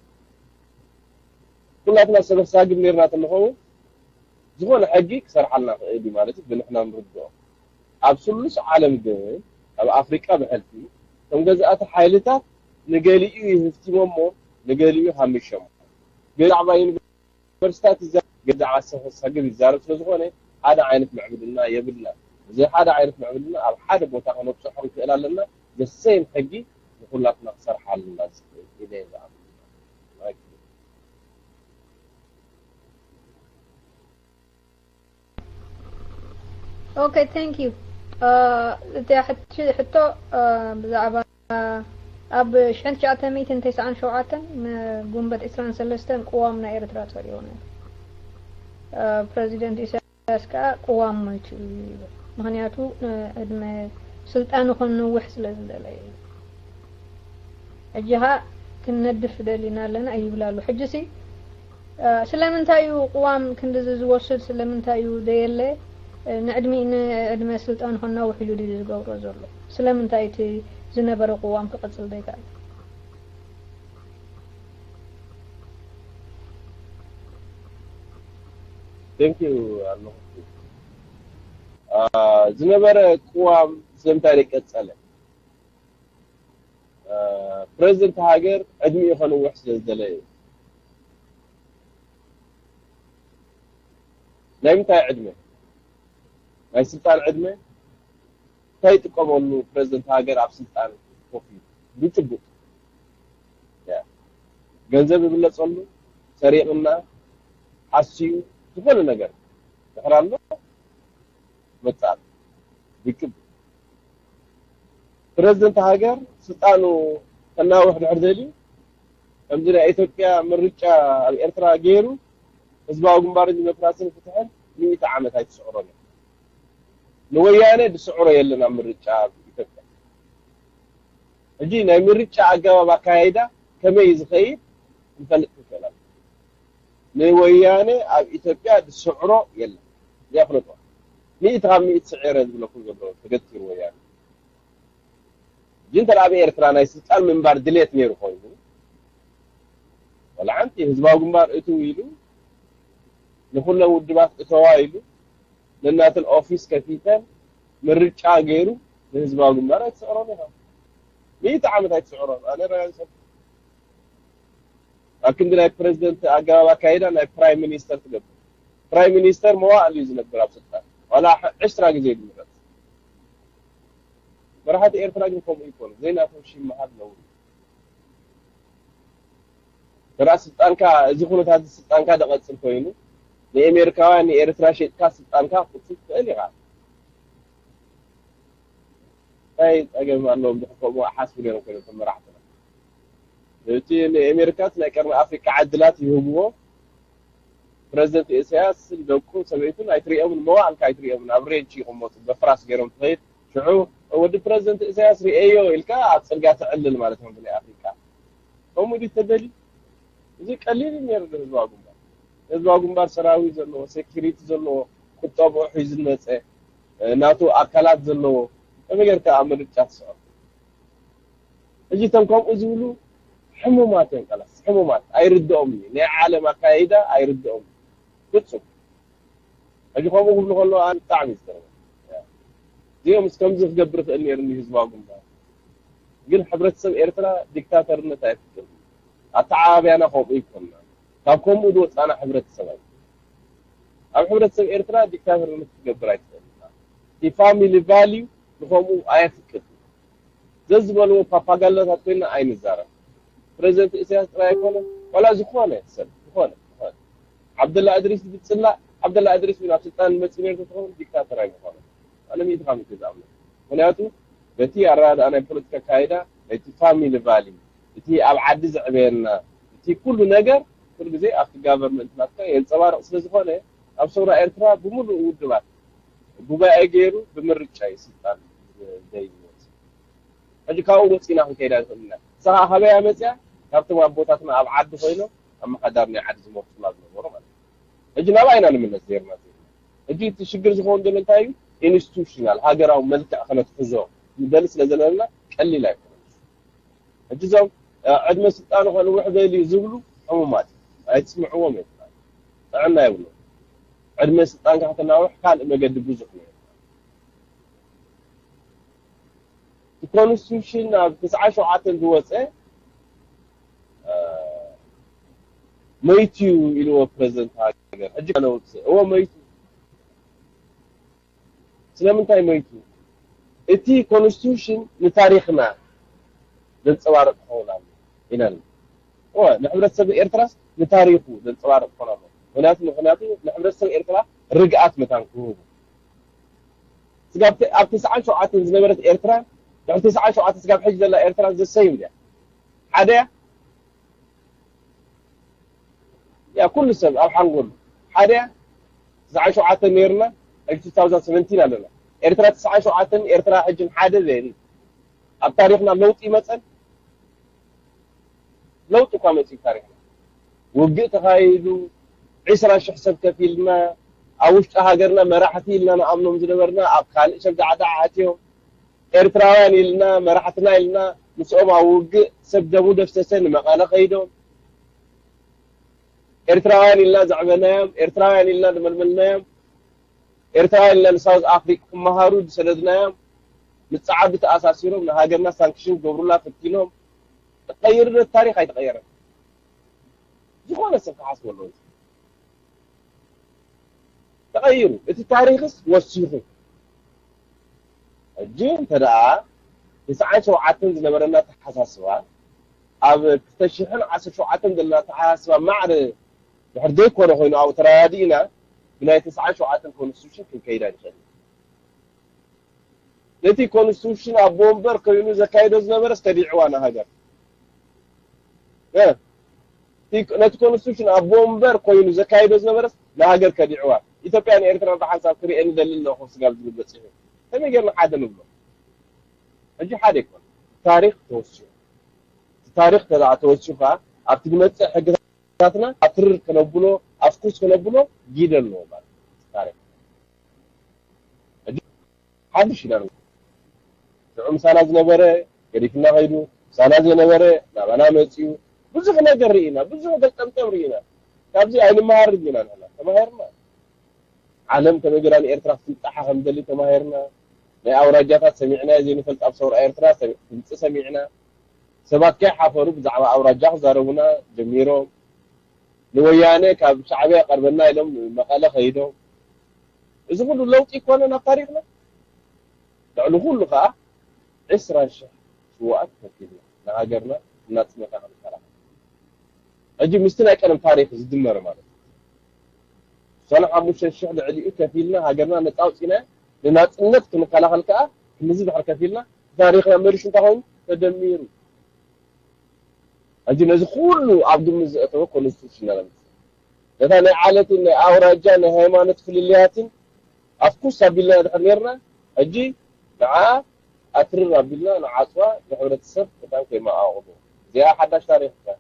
ኩላትና ሰበሳግም ነይርና ተንኸውን፣ ዝኾነ ሕጊ ክሰርሓልና ክእል እዩ ማለት እዩ ብንሕና ንርድኦ። ኣብ ስሉስ ዓለም ግን ኣብ ኣፍሪቃ ብሕልፊ እቶም ገዛእቲ ሓይልታት ንገሊኡ ይህፍቲሞ እሞ ንገሊኡ ሃሚሾሞ። ብዛዕባ ዩኒቨርሲታት ይዛረብ፣ ብዛዕባ ሰፈሳግብ ይዛረብ ስለ ዝኾነ ሓደ ዓይነት ምዕብልና የብልና። እዚ ሓደ ዓይነት ምዕብልና ኣብ ሓደ ቦታ ከነብፅሖ ንክእል ኣለና። ዘሰይም ሕጊ ንኩላትና ክሰርሓልና ዝኽእል ኢለ እየ ዝኣምን። Okay, thank you. እቲ ሕቶ ብዛዕባ ኣብ ሽሕን ትሽዓተ ሚእትን ተስዓን ሸውዓተን ንጉንበት ዕስራን ሰለስተን ቅዋም ናይ ኤርትራ ጸሪዎ ነይሩ። ፕረዚደንት ኢሳያስ ከዓ ቅዋም ሞይቱ እዩ ይብል። ምኽንያቱ ዕድመ ስልጣኑ ከንውሕ ስለ ዝደለየ እዩ። ሕጂ ኸኣ ክንነድፍ ደሊና ኣለና ይብል ኣሎ። ሕጂ ሲ ስለምንታይ እዩ ቅዋም ክንድዚ ዝወስድ? ስለምንታይ እዩ ዘየለ ንዕድሚ ንዕድመ ስልጣን ከናውሕ ኢሉ ድዩ ዝገብሮ ዘሎ? ስለምንታይ እቲ ዝነበረ ቅዋም ክቕጽል ዘይከኣል? Thank you ኣለኹ። ዝነበረ ቅዋም ስለምንታይ ዘይቀጸለ? ፕረዚደንት ሃገር ዕድሚኡ ከንውሕ ስለ ዝደለየ እዩ። ናይ ምንታይ ዕድመ? ናይ ስልጣን ዕድመ? እንታይ ይጥቀመሉ ፕረዚደንት ሃገር ኣብ ስልጣን ኮፍ ኢሉ? ብጭቡጥ ገንዘብ ይብለጸሉ፣ ሰሪቕና፣ ሓስዩ፣ ዝኾነ ነገር ድሕር ኣሎ መጻል። ብጭቡጥ ፕረዚደንት ሃገር ስልጣኑ ከናውሕ ድሕር ደልዩ ከምዚ ናይ ኢትዮጵያ ምርጫ ኣብ ኤርትራ ገይሩ ህዝባዊ ግንባር ዲሞክራስን ፍትሕን ሚእቲ ዓመት ኣይትስዕሮን እዩ። ንወያነ ዝስዕሮ የለን ኣብ ምርጫ ኣብ ኢትዮጵያ። ሕጂ ናይ ምርጫ ኣገባብ ኣካያይዳ ከመይ ዝኸይድ ክንፈልጥ ንክእል ኣለና። ንወያነ ኣብ ኢትዮጵያ ዝስዕሮ የለን። እዚኣ ፍለጦ። ሚእቲ ካብ ሚእቲ ስዒረ ዝብለኩም ዘሎ ተገቲሩ ወያነ። ሕጂ እንተ ኣብ ኤርትራ ናይ ስልጣን ምንባር ድሌት ነይሩ ኮይኑ ወላ ሓንቲ ህዝባዊ ግንባር እትው ኢሉ ንኩለን ውድባት እተዋ ኢሉ ነናተን ኦፊስ ከፊተን ምርጫ ገይሩ ንህዝባዊ ግንባር ኣይትስዕሮን ኢኻ። ሚእቲ ዓመት ኣይትስዕሮን። ኣነ ረጋግጸ ኣብ ክንዲ ናይ ፕረዚደንት ኣገባብ ኣካይዳ ናይ ፕራይም ሚኒስተር ትገብር። ፕራይም ሚኒስተር መዋእል እዩ ዝነብር ኣብ ስልጣን ዋላ ዕስራ ግዜ ይምረጽ። መራሕቲ ኤርትራ ግን ከምኡ ይኮኑ። ዘይናቶም ሽም ምሃብ ነውሪ። ተራ ስልጣንካ እዚ ኩነታት ስልጣንካ ደቐጽል ኮይኑ ንኤሜሪካውያን ንኤርትራ ሸጥካ ስልጣንካ ክትወስድ ትኽእል ኢኻ። እንታይ ጸገም ኣለዎም ድሕር ከምኡ ሓስቡ ነይሮም ኮይኖም እቶም መራሕትና። እቲ ንኤሜሪካስ ናይ ቀርኒ ኣፍሪቃ ዕድላት ይህብዎ። ፕረዚደንት ኢሳያስ ደቁ ሰበይቱን ኣይትሪኦምን መዋእልካ ኣይትሪኦምን ኣብ ሬንች ይቕመጡ በፍራስ ገይሮም ትኸይድ ሽዑ ወዲ ፕረዚደንት ኢሳያስ ሪኤዮ ኢልካ ኣብ ጽርግያ ትዕልል ማለት ነው ብናይ ኣፍሪቃ ከምኡ ድዩ ተደልዩ እዚ ቀሊል እዩ ነይሩ ንህዝባዊ ግንባር ህዝባዊ ግንባር ሰራዊት ዘለዎ ሴኪሪቲ ዘለዎ ቁጠብኡ ሒዙ ዝመፀ ናቱ ኣካላት ዘለዎ ከመይ ጌርካ ኣብ ምርጫ ትስዕሮ ሕጂ እቶም ከምኡ ዝብሉ ሕሙማት እዮም ቀላስ ሕሙማት ኣይርድኦም እዩ ናይ ዓለም ኣካይዳ ኣይርድኦም ፍፁም ሕጂ ከምኡ ክብሉ ከለዉ ኣነ ብጣዕሚ እዩ ዝገርመኒ እዚኦም እስከምዚ ክገብር ይኽእል ነይሩ ህዝባዊ ግንባር ግን ሕብረተሰብ ኤርትራ ዲክታተርነት ኣይፍቅድን ኣተዓባብያና ከምኡ ይኮንና ካብ ከምኡ ዝወፃና ሕብረተሰብ ኣይ ኣብ ሕብረተሰብ ኤርትራ ዲክታተርነት ክትገብር ኣይትኽእልን እቲ ፋሚሊ ቫልዩ ንከምኡ ኣየፍቅድን ዘዝበልዎ ፓፓጋንዳታት ኮይና ኣይንዛረብ ፕረዚደንት ኢሳያስ ጥራይ ኣይኮነ ዋላ ዝኾነ ሰብ ዝኾነ ዝኾነ ዓብደላ እድሪስ ብፅላእ ዓብደላ እድሪስ ናብ ስልጣን መፂ ነይሩ ተትኸውን ዲክታተር ኣይምኾነ ኣነ ሚእቲ ካብ ሚእቲ ዝኣምኖ ምክንያቱ በቲ ኣረዳድኣ ናይ ፖለቲካ ኣካይዳ፣ እቲ ፋሚሊ ቫሊ፣ እቲ ኣብ ዓዲ ዘዕበየና፣ እቲ ኩሉ ነገር ኩሉ ግዜ ኣብቲ ጋቨርንመንት ናትካ የንጸባርቕ ስለ ዝኾነ፣ ኣብ ሰውራ ኤርትራ ብምሉእ ውድባት ጉባኤ ገይሩ ብምርጫ እዩ ስልጣን ዘይመጽእ። ሕጂ ካብኡ ወጺና ክንከይዳ ንኽእል ኢና። ንሳ ኸኣ ካበይ መጽያ? ካብቶም ኣቦታትና ኣብ ዓዲ ኮይኖም ኣመሓዳሪ ናይ ዓዲ ዝመርጹና ዝነበሩ ማለት እዩ። ሕጂ ናብኣ ኢና ንምለስ ነይርና ዘለና። ሕጂ እቲ ሽግር ዝኸውን ዘሎ እንታይ እዩ? ኢንስቲቱሽናል ሃገራዊ መልክዕ ከነትሕዞ ንደሊ ስለ ዘለና ቀሊል ኣይኮነን። ሕጂ እዞም ዕድመ ስልጣኑ ከንውሕ ደልዩ ዝብሉ ሕሙማት ኣይትስምዕዎም እዮም። ጥዕና የብሎም። ዕድመ ስልጣንካ ከተናውሕ ካልእ መገዲ ብዙሕ ነው። እቲ ኮንስቲቱሽን ኣብ ተስዓ ሸውዓተ ዝወፀ መይቱ እዩ ኢልዎ ፕረዚደንት ሃገር። ሕጂ ከነውፅእ እዎ መይቱ። ስለምንታይ መይቱ? እቲ ኮንስቲቱሽን ንታሪኽና ዘንፀባርቕ ክኸውን ኣሎ ኢለን። እወ፣ ንሕብረተሰብ ኤርትራስ ንታሪኹ ዘንፀባርቕ ክኾን ኣሎ። ምክንያቱ ምክንያቱ ንሕብረተሰብ ኤርትራ ርግኣት መታን ክህቡ። ስጋብ ተ- ኣብ ተስዓን ሸውዓተን ዝነበረት ኤርትራ፣ ድሕሪ ተስዓን ሸውዓተን ስጋብ ሕጂ ዘላ ኤርትራ ዘሰይም ድያ? ሓደ እያ? ያ ኩሉ ሰብ ኣብ ሓንጎሉ ሓደ እያ? ተስዓን ሸውዓተን ነይርና፣ ሕጂ two thousand seventeen ኣለና። ኤርትራ ተስዓን ሸውዓተን ኤርትራ ሕጅን ሓደ ዘየን። ኣብ ታሪኽና ለውጢ ይመጸን? ለውጢ እኳ መጺኡ ታሪኽና። ውግእ ተኻይዱ፣ ዕስራ ሽሕ ሰብ ከፊልና፣ ኣብ ውሽጢ ሃገርና መራሕቲ ኢልና ንኣምኖም ዝነበርና ኣብ ካልእ ሸምዳዕዳዕ ኣትዮም። ኤርትራውያን ኢልና፣ መራሕትና ኢልና፣ ምስኦም ኣብ ውግእ ሰብ ደሙ ደፍሰሰ ንመቐለ ከይዶም። ኤርትራውያን ኢልና ዘዕበናዮም፣ ኤርትራውያን ኢልና ዝመልመልናዮም፣ ኤርትራውያን ኢልና ንሳውዝ ኣፍሪቃ ክመሃሩ ዝሰደድናዮም፣ ንጸዓዱ ተኣሳሲሮም ንሃገርና ሳንክሽን ክገብሩላ ፈቲኖም። ተቐይሩ ዶ ታሪኽ? ኣይተቐየረን። ዝኾነ ሰብ ክሓስቦ ኣለዎ። ተቐይሩ። እቲ ታሪኽስ ወሲኹ። ሕጂ እንተ ደኣ ተስዓን ሸውዓተን ዝነበረና ኣተሓሳስባ ኣብ ክልተ ሽሕን ዓሰርተ ሸውዓተን ዘለና ኣተሓሳስባ ማዕረ ድሕር ዘይኮነ ኮይኑ ኣብኡ ተረዳዲእና ብናይ ተስዓን ሸውዓተን ኮንስቲቱሽን ክንከይድ ኣይንኽእል። ነቲ ኮንስቲቱሽን ኣቦ ወንበር ኮይኑ ዘካይዶ ዝነበረስ ከዲዕዋ ንሃገር። እ፣ እቲ- ነቲ ኮንስቲቱሽን ኣቦ ወንበር ኮይኑ ዘካይዶ ዝነበረስ ንሃገር ከዲዕዋ። ኢትዮጵያን ኤርትራን ብሓንሳብ ክሪኤን ይደሊ ኣለኹ ስጋብ ዝብል በፂሑ። ከመይ ጌርና ሓደ ንብሎ? ሕጂ ሓደ ይኮን። ታሪኽ ተወሲኹ። እቲ ታሪኽ ተዛ ተወሲኹ ከዓ ኣብቲ ዝመፅእ ሕግታትና ኣትርር ከነብሎ፣ ኣፍኩስ ከነብሎ ግደ ኣለዎ ማለት እዩ። ታሪኽ። ሕጂ ሓድሽ ኢና ንብሎ። ንዑ ምሳና ዝነበረ ገዲፍና ከይዱ፣ ምሳና ዝነበረ ናባና መፂኡ። ብዙሕ ነገር ርኢና፣ ብዙሕ ገልጠምጠም ርኢና። ካብዚ ኣይንመሃር ኢና ንሕና። ተማሂርና። ዓለም ከመይ ገይራ ንኤርትራ ክትምጣሓ ከም ደሊ ተማሂርና። ናይ ኣውራጃታት ሰሚዕና ዘይንፈልጥ ኣብ ሰውራ ኤርትራ ሰሚ- ድምፂ ሰሚዕና። ሰባት ከይሓፈሩ ብዛዕባ ኣውራጃ ክዛረቡና ጀሚሮም። ንወያነ ካብ ሻዕብያ ቀርበና ኢሎም መቐለ ከይዶም። እዚ ኩሉ ለውጢ ይኮነ ናብ ታሪኽና? ልዕሊ ኩሉ ከዓ ዕስራ ሽሕ ስዋኣት ከፊልና ንሃገርና እናፅነታ ክንከላኸል። ሕጂ ምስቲ ናይ ቀደም ታሪኽ ዝድመር ማለት እዩ። ሰነ ሓሙሽተ ሽሕ ልዕሊኡ ከፊልና ሃገርና ነፃ ኣውፂና ንናፅነት ክንከላኸል ከዓ ክንዚ ድሕር ከፊልና ታሪኽና መሊሱ እንታይ ኮይኑ ተደሚሩ። ሕጂ ነዚ ኩሉ ኣብ ግምት ዘእተወ ኮንስቲቱሽን ኣለምፅ ነታ ናይ ዓለትን ናይ ኣውራጃ ናይ ሃይማኖት ፍልልያትን ኣፍኩስ ኣቢልና ድሕር ነርና ሕጂ ንዓ ኣትርር ኣቢልና ንዓፅዋ ንሕብረተሰብ መታን ከይመቃቅሉ። እዚኣ ሓዳሽ ታሪኽ እያ።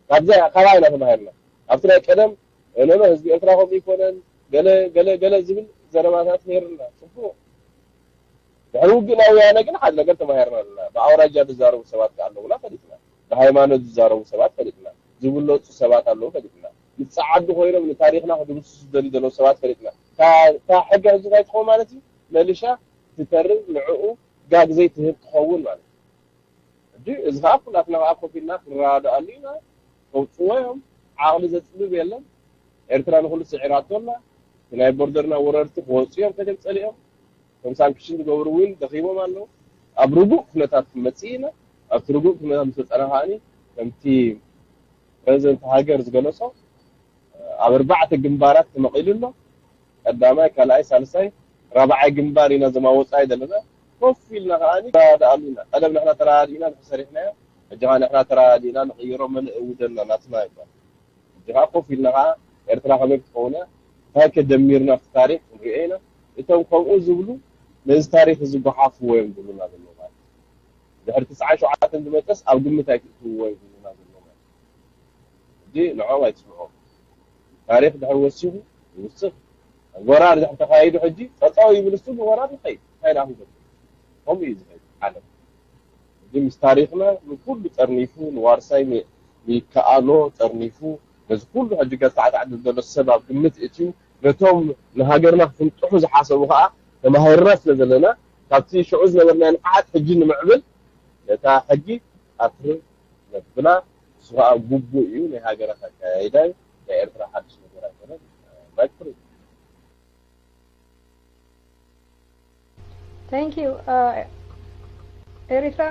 ካብዚ ካባይ ኢና ተማሂርና። ኣብቲ ናይ ቀደም ኖኖ ህዝቢ ኤርትራ ከምኡ ይኮነን ገለ ገለ ገለ ዝብል ዘረባታት ነይርና። ፅቡቅ ድሕሪ ውግእ ናይ ወያነ ግን ሓደ ነገር ተማሂርና ኣለና። ብኣውራጃ ዝዛረቡ ሰባት ከኣ ኣለውና ፈሊጥና። ብሃይማኖት ዝዛረቡ ሰባት ፈሊጥና። ዝብለፁ ሰባት ኣለዉ ፈሊጥና። ምስ ጸዓዱ ኮይኖም ንታሪኽና ክድምስሱ ዝደልዩ ዘለዉ ሰባት ፈሊጥና። እታ ሕጊ ሕጂ እንታይ ትኸውን ማለት እዩ? መሊሻ ትተርር ንዕኡ ጋግ ዘይትህብ ትኸውን ማለት እዩ። ሕጂ እዚ ከዓ ኩላትና ከዓ ኮፍ ኢልና ክንረዳድኣሉ ኢና። ከውፅዎ እዮም። ዓቕሊ ዘፅብብ የለን። ኤርትራ ንኩሉ ስዒራቶ ኣላ። እቲ ናይ ቦርደርና ወረርቲ ክወፁ እዮም ከደም ፀሊኦም። ከም ሳንክሽን ዝገብሩ እውን ደኺሞም ኣለዉ። ኣብ ርጉእ ኩነታት ክንመፅእ ኢና። ኣብቲ ርጉእ ኩነታት ምስ መፀና ከዓኒ ከምቲ ፕረዚደንት ሃገር ዝገለፆ ኣብ ኣርባዕተ ግንባራት ተመቒሉ ኣሎ። ቀዳማይ፣ ካልኣይ፣ ሳልሳይ፣ ራብዓይ ግንባር ኢና ዘማወፃ ዘለና። ኮፍ ኢልና ከዓኒ ተረዳድኣሉ ኢና። ቀደም ንሕና ተረዳዲእና ንሕና ሰሪሕናዮ፣ ሕጂ ከዓ ንሕና ተረዳዲእና ንቕይሮ፣ መን እውደና ናትና ይባል። ሕጂ ከዓ ኮፍ ኢልና ከዓ ኤርትራ ከመይ ክትኸውን እያ፣ እንታይ ከ ደሚርና ኣብቲ ታሪኽ ክንሪኦ ኢና። እቶም ከምኡ ዝብሉ ነዚ ታሪኽ እዚ ጎሓፍዎ እዮም ዝብሉና ዘለዉ ማለት እዩ። ድሕሪ ትስዓን ሸውዓተን ዝመጸስ ኣብ ግምት ኣይትእትውዎ እዮም ዝብሉና ዘለዉ ማለት እዩ። ሕጂ ንዕኦም ኣይትስምዖም። ታሪኽ ድሕሪ ወሲኹ ይውስኽ። ወራር ድሕሪ ተኻይዱ ሕጂ ጠጠው ይብል እሱ ብወራር ይኸይድ። እንታይ ደኣ ክንገብር? ከምኡ እዩ ዝኸይድ ዓለም። ሕጂ ምስ ታሪኽና ንኩሉ ጠርኒፉ፣ ንዋርሳይ ሚ-፣ ሚከኣሎ ጠርኒፉ፣ ነዚ ኩሉ ሕጂ ገልታዕታዕ ዝብል ዘሎ ሰብ ኣብ ግምት እትዩ፣ ነቶም ንሃገርና ክፍንጥሑ ዝሓሰቡ ከኣ ተማሂርና ስለ ዘለና፣ ካብቲ ሽዑ ዝነበርናዮ ንቕሓት ሕጂ ንምዕብል ነታ ሕጊ ኣትርር ነብላ። እሱ ከኣ ግቡእ እዩ፣ ናይ ሃገራት ኣካያይዳ እዩ፣ ናይ ኤርትራ ሓድሽ ነገር ኣይኮነን። ማይክ ፍሪ። Thank you. Uh, ኤሪትራ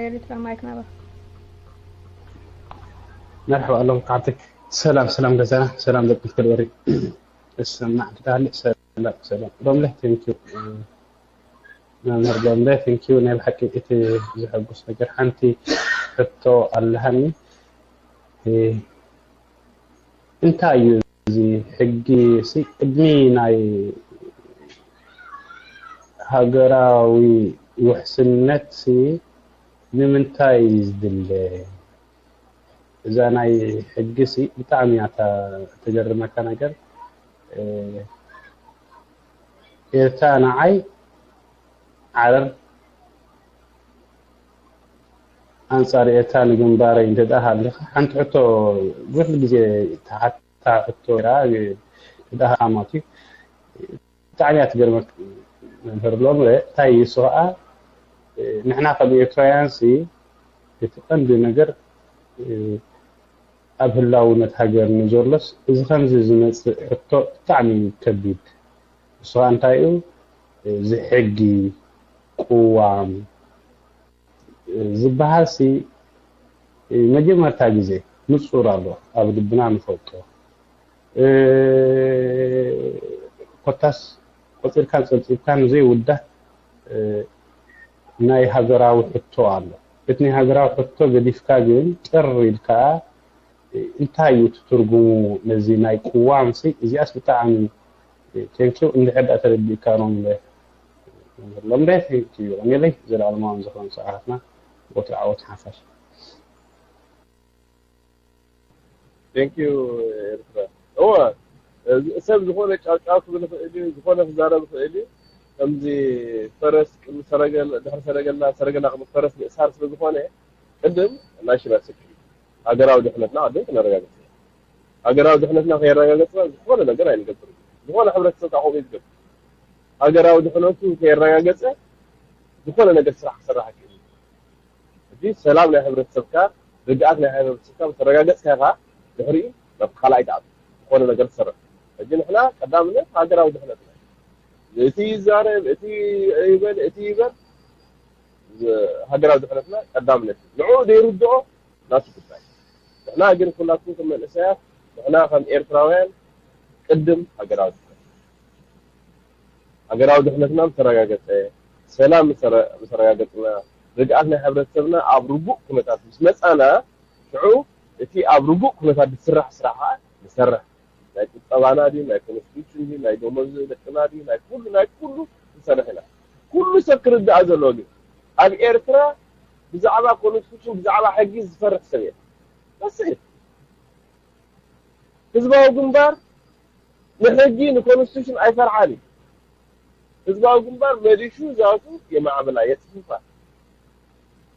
ኤሪትራ ማይክ ናባ። መርሐባ ኣሎም ከዓብቲ። ሰላም ሰላም ገዛና፣ ሰላም ደቂ ትከልበሪ። እሰማዕ ትዳሊ። ሰላም ሰላም ሮምለ፣ thank you። መምህር ሮምለ፣ thank you። ናይ ብሓቂ እቲ ዘሐጉስ ነገር። ሓንቲ ሕቶ ኣለሃኒ። እ፣ እንታይ እዩ እዚ ሕጊ ሲ ቅድሚ ናይ ሃገራዊ ውሕስነት ሲ ንምንታይ ዝድለ? እዛ ናይ ሕጊ ሲ ብጣዕሚ እያ እታ ተገርመካ ነገር። እ፣ ኤርትራ ንዓይ ዓረር ኣንጻር ኤርትራ ንግንባረይ እንተ ደኣ ሃሊኻ፣ ሓንቲ ሕቶ ብዙሕ ግዜ ተሓታ ሕቶ እያ፣ እንተ ደኣ ሃማት እዩ። ብጣዕሚ እያ ትገርመክ መምህር ሎምረ። እንታይ እዩ እሱ ኸኣ፣ ንሕና ከም ኤርትራውያን ሲ እቲ ቀንዲ ነገር ኣብ ህላውነት ሃገር ንዘሎስ እዚ ከምዚ ዝመጽእ ሕቶ ብጣዕሚ ከቢድ። እሱ ኸኣ እንታይ እዩ፣ እዚ ሕጊ፣ ቅዋም ዝበሃል ሲ መጀመርታ ግዜ ንጹር ኣሎ ኣብ ልብና ንፈልጦ። እ፣ ኮታስ ቆጺርካን ጸብጺብካን ዘይውዳእ፣ እ፣ ናይ ሃገራዊ ሕቶ ኣሎ። እቲ ናይ ሃገራዊ ሕቶ ገዲፍካ ግን ጥር ኢልካ እንታይ እዩ እቲ ትርጉሙ ነዚ ናይ ቅዋም ሲ? እዚኣስ ብጣዕሚ፣ thank you። እንድሕር ደኣ ተረዲእካ ሮምለ፣ ሮምለ፣ thank you። የቐንየለይ። ዘለኣለማዊ ዝኽርን ሰማእታትና። ወትሩ ዓወት ሓፋሽ። Thank you ኤርትራ። እወ፣ ሰብ ዝኾነ ጫውጫው ክብል ይኽእል እዩ፣ ዝኾነ ክዛረብ ይኽእል እዩ። ከምዚ ፈረስ ቅድሚ ሰረገላ፣ ድሕሪ ሰረገላ፣ ሰረገላ ቅድሚ ፈረስ ምእሳር ስለ ዝኾነ፣ ቅድም ናሽናል ሴኩሪቲ፣ ሃገራዊ ድሕነትና ቅድም ክነረጋግጽ ኢና። ሃገራዊ ድሕነትና ከየረጋገጽና ዝኾነ ነገር ኣይንገብርን። ዝኾነ ሕብረተሰብ ከዓ ከምኡ እዩ ዝገብር። ሃገራዊ ድሕነቱ ከየረጋገጸ ዝኾነ ነገር ስራሕ ክሰርሕ ኣይክእልን። ሕጂ ሰላም ናይ ሕብረተሰብካ፣ ርግኣት ናይ ሕብረተሰብካ ምስ ኣረጋገጽካ ኢኻ ድሕሪኡ ናብቲ ካልኣይ ትኣቱ፣ ዝኾነ ነገር ትሰርሕ። ሕጂ ንሕና ቀዳምነት ሃገራዊ ድሕነትና እዩ። እቲ ይዛረብ፣ እቲ ይበል፣ እቲ ይበል፣ ዝ-፣ ሃገራዊ ድሕነትና ቀዳምነት እዩ። ንዕኡ ዘይርድኦ ናቱ ጉዳይ። ንሕና ግን ኩላትኩም ከም መንእሰያት፣ ንሕና ከም ኤርትራውያን ቅድም ሃገራዊ ድሕነት። ሃገራዊ ድሕነትና ምስ ተረጋገጸ፣ ሰላም ምስ ተረ-፣ ምስ ተረጋገጽና፣ ርግኣት ናይ ሕብረተሰብና ኣብ ርቡእ ኩነታት ምስ መጻና፣ ሽዑ እቲ ኣብ ርቡእ ኩነታት ዝስራሕ ስራሕ ከዓ ንሰርሕ። ናይ ቁጠባና ድዩ፣ ናይ ኮንስቲቱሽን ድዩ፣ ናይ ደሞዝ ደቅና ድዩ፣ ናይ ኩሉ፣ ናይ ኩሉ ንሰርሕ ኢና። ኩሉ ሰብ ክርድኣ ዘለዎ ግን፣ ኣብ ኤርትራ ብዛዕባ ኮንስቲቱሽን፣ ብዛዕባ ሕጊ ዝፈርሕ ሰብ የለን። በስዒት ህዝባዊ ግንባር ንሕጊ ንኮንስቲቱሽን ኣይፈርሓን እዩ። ህዝባዊ ግንባር መሊሹ ዛቱ የማዕብላ፣ የጽፍፋ።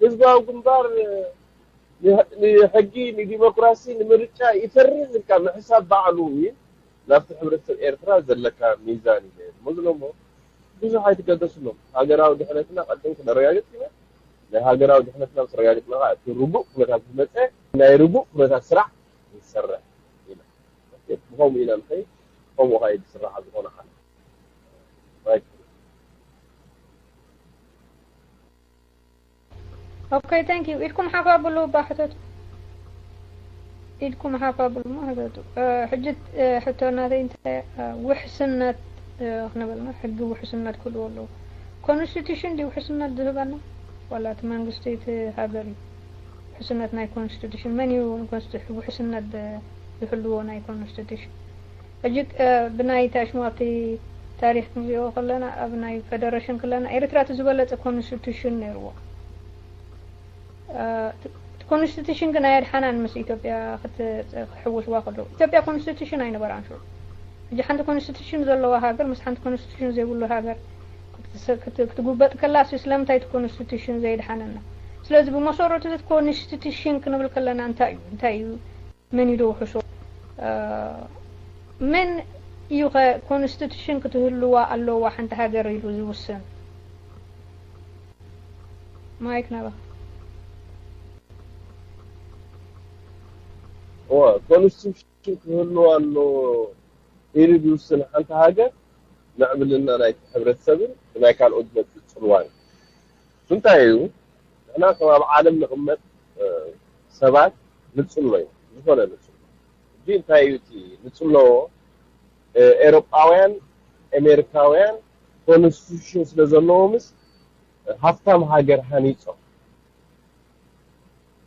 ህዝባዊ ግንባር ን-፣ ንሕጊ፣ ንዲሞክራሲ፣ ንምርጫ ይፈርሕ ኢልካ ምሕሳብ ባዕሉ እዩ ናብቲ ሕብረተሰብ ኤርትራ ዘለካ ሚዛን እዩ። እሞ ዝለሞ ብዙሕ ኣይትገደስሎም። ሃገራዊ ድሕነትና ቀደም ክነረጋግጽ ኢና። ናይ ሃገራዊ ድሕነትና ምስ ረጋግጽና ከዓ እቲ ርቡእ ኩነታት ዝመጸ ናይ ርቡእ ኩነታት ስራሕ ንሰርሕ ኢና። ብኸምኡ ኢና ንኸይድ፣ ከምኡ ኸኣ እዩ ዝስራሕ ኣብ ዝኾነ ዓለም። Right። Okay, thank you. ኢድኩም ሓፍ ኣብሉ እባ ሕተቱ። ኢድኩም ሓፍ ኣብሉ እሞ ሕተቱ። እ፣ ሕጂ፣ እ፣ ሕቶ ናተይ እንታይ፣ እ፣ ውሕስነት፣ እ፣ ክንብል ነው። ሕጊ ውሕስነት ክህልዎ ኣለዎ። ኮንስቲቱሽን ድዩ ውሕስነት ዝህበና? ዋላ እቲ መንግስቲ እቲ ሃገር እዩ? ውሕስነት ናይ ኮንስቲቱሽን መን እዩ? ንኮንስቲ- ውሕስነት ዝህልዎ ናይ ኮንስቲቱሽን? ሕጂ ብናይ ታሽሙ ኣብቲ ታሪክ ክንሪኦ ከለና ኣብ ናይ ፌደሬሽን ከለና ኤርትራ እቲ ዝበለፀ ኮንስቲቱሽን ነይርዎ። ኮንስቲቱሽን ግን ኣየድሓናን ምስ ኢትዮጵያ ክሕውስዋ ከለዉ። ኢትዮጵያ ኮንስቲቱሽን ኣይነበራን ሽዑ። ሕጂ ሓንቲ ኮንስቲቱሽን ዘለዋ ሃገር ምስ ሓንቲ ኮንስቲቱሽን ዘይብሉ ሃገር ክትጉበጥ ከላ ስለምንታይ እቲ ኮንስቲቱሽን ዘየድሓነና? ስለዚ ብመሰረቱ እቲ ኮንስቲቱሽን ክንብል ከለና እንታይ እዩ? እንታይ እዩ? መን እዩ ዶ ውሕሶ? መን እዩ ኸ ኮንስቲቱሽን ክትህልዋ ኣለዋ ሓንቲ ሃገር ኢሉ ዝውስን? ማይክ ናባኻ። ኮንስቲቱሽን ክህልዋ ኣለዎ ኢሉ ዝውስን ሓንቲ ሃገር ምዕብልና ናይቲ ሕብረተሰብን ብናይ ካልኦት ዝመፅእ ፅልዋን እዩ። እንታይ እዩ? ንሕና ከም ኣብ ዓለም ንቕመጥ ሰባት ንፅሎ እዩ። ዝኾነ ንፅሎ። ሕጂ እንታይ እዩ እቲ ንፅሎ? ኤሮጳውያን፣ ኣሜሪካውያን ኮንስቲቱሽን ስለ ዘለዎምስ ሃፍታም ሃገር ሃኒፆም።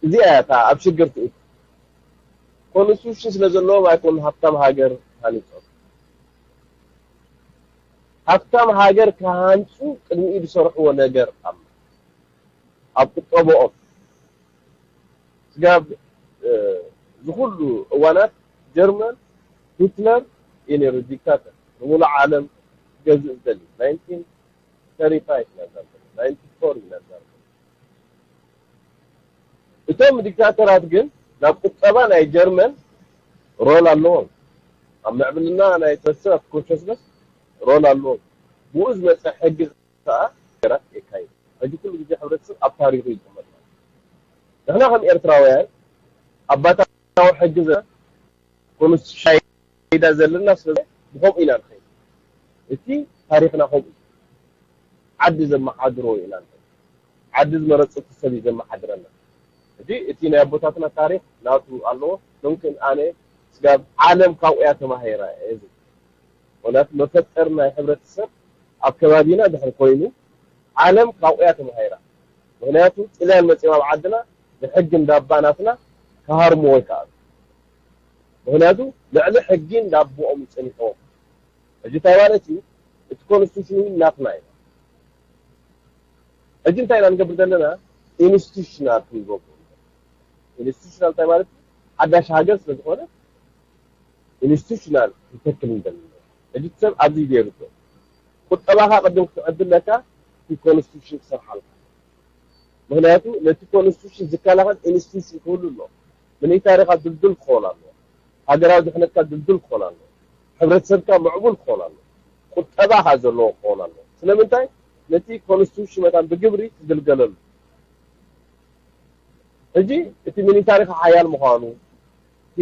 እዚኣ እያ እታ ኣብ ሽግር ትእቱ። ኮንስቲቱሽን ስለ ዘለዎም ኣይኮኑን ሃፍታም ሃገር ሃኒፆም። ሃፍታም ሃገር ክሃንፁ ቅድሚኡ ዝሰርሕዎ ነገር ኣሎ። ኣብ ቁጠብኦም ስጋብ ዝኩሉ እዋናት ጀርመን ሂትለር እዩ ነይሩ ዲክታተር፣ ንሙሉእ ዓለም ክገዝእ ዝደሊ። ናይንቲን ተርቲ ፋይቭ ኢና ንዛረብ፣ ናይንቲ ፎር ኢና ንዛረብ። እቶም ዲክታተራት ግን ናብ ቁጠባ ናይ ጀርመን ሮል ኣለዎም። ኣብ ምዕብልና ናይ ተሰብ ኮንሸስነስ ሮል ኣለዎም። ብኡ ዝመፀ ሕጊ ከዓ ነገራት የካይድ። ሕጂ ኩሉ ግዜ ሕብረተሰብ ኣብ ታሪኹ ይጥመት። ንሕና ከም ኤርትራውያን ኣባታዊ ሕጊ ዘ ኮንስቲቱሽን ዳ ዘለና ስለ ብኸምኡ ኢና ንኸይድ። እቲ ታሪኽና ከምኡ ዓዲ ዘመሓድሮ ኢና ንኸይድ። ዓዲ ዝመረፀት ሰብ እዩ ዘመሓድረና። እዚ እቲ ናይ ኣቦታትና ታሪኽ ናቱ ኣለዎ። ምምክን ኣነ ስጋብ ዓለም ካብኡ እያ ተማሂራ እየ ዝብል። ምክንያቱ መፈጠር ናይ ሕብረተሰብ ኣብ ከባቢና ድሕሪ ኮይኑ ዓለም ካብኡ እያ ተማሂራ። ምክንያቱ ጥልያን መፂኦም ኣብ ዓድና ብሕጊ እንዳባ ናትና ክሃርምዎ ይከኣሉ። ምክንያቱ ልዕሊ ሕጊ እንዳቦኦም ፀኒሖም። ሕጂ እንታይ ማለት እዩ? እቲ ኮንስቲቱሽን እውን ናትና እዩ። ሕጂ እንታይ ኢና ንገብር ዘለና? ኢንስቲቱሽናል ክንገብሮ። ኢንስቲቱሽናል እንታይ ማለት እዩ? ሓዳሽ ሃገር ስለዝኾነ ኢንስቲቱሽናል ክንተክል ንደሊ። ሕጂ ሰብ ኣብዚ ገይሩ ኣሎ። ቁጠባኻ ቅድም ክትዕብል ለካ እቲ ኮንስቲቱሽን ክሰርሓልካ። ምክንያቱ ነቲ ኮንስቲቱሽን ዝከላኸል ኢንስቲቱሽን ክህሉ ኣሎ። ሚሊታሪኻ ድልዱል ክኸውን ኣለዎ። ሃገራዊ ድሕነትካ ድልዱል ክኸውን ኣለዎ። ሕብረተሰብካ ምዕቡል ክኸውን ኣለዎ። ቁጠባኻ ዘለዎ ክኸውን ኣለዎ። ስለምንታይ? ነቲ ኮንስቲቱሽን መታን ብግብሪ ትግልገለሉ። ሕጂ እቲ ሚሊታሪኻ ሓያል ምዃኑ፣ እቲ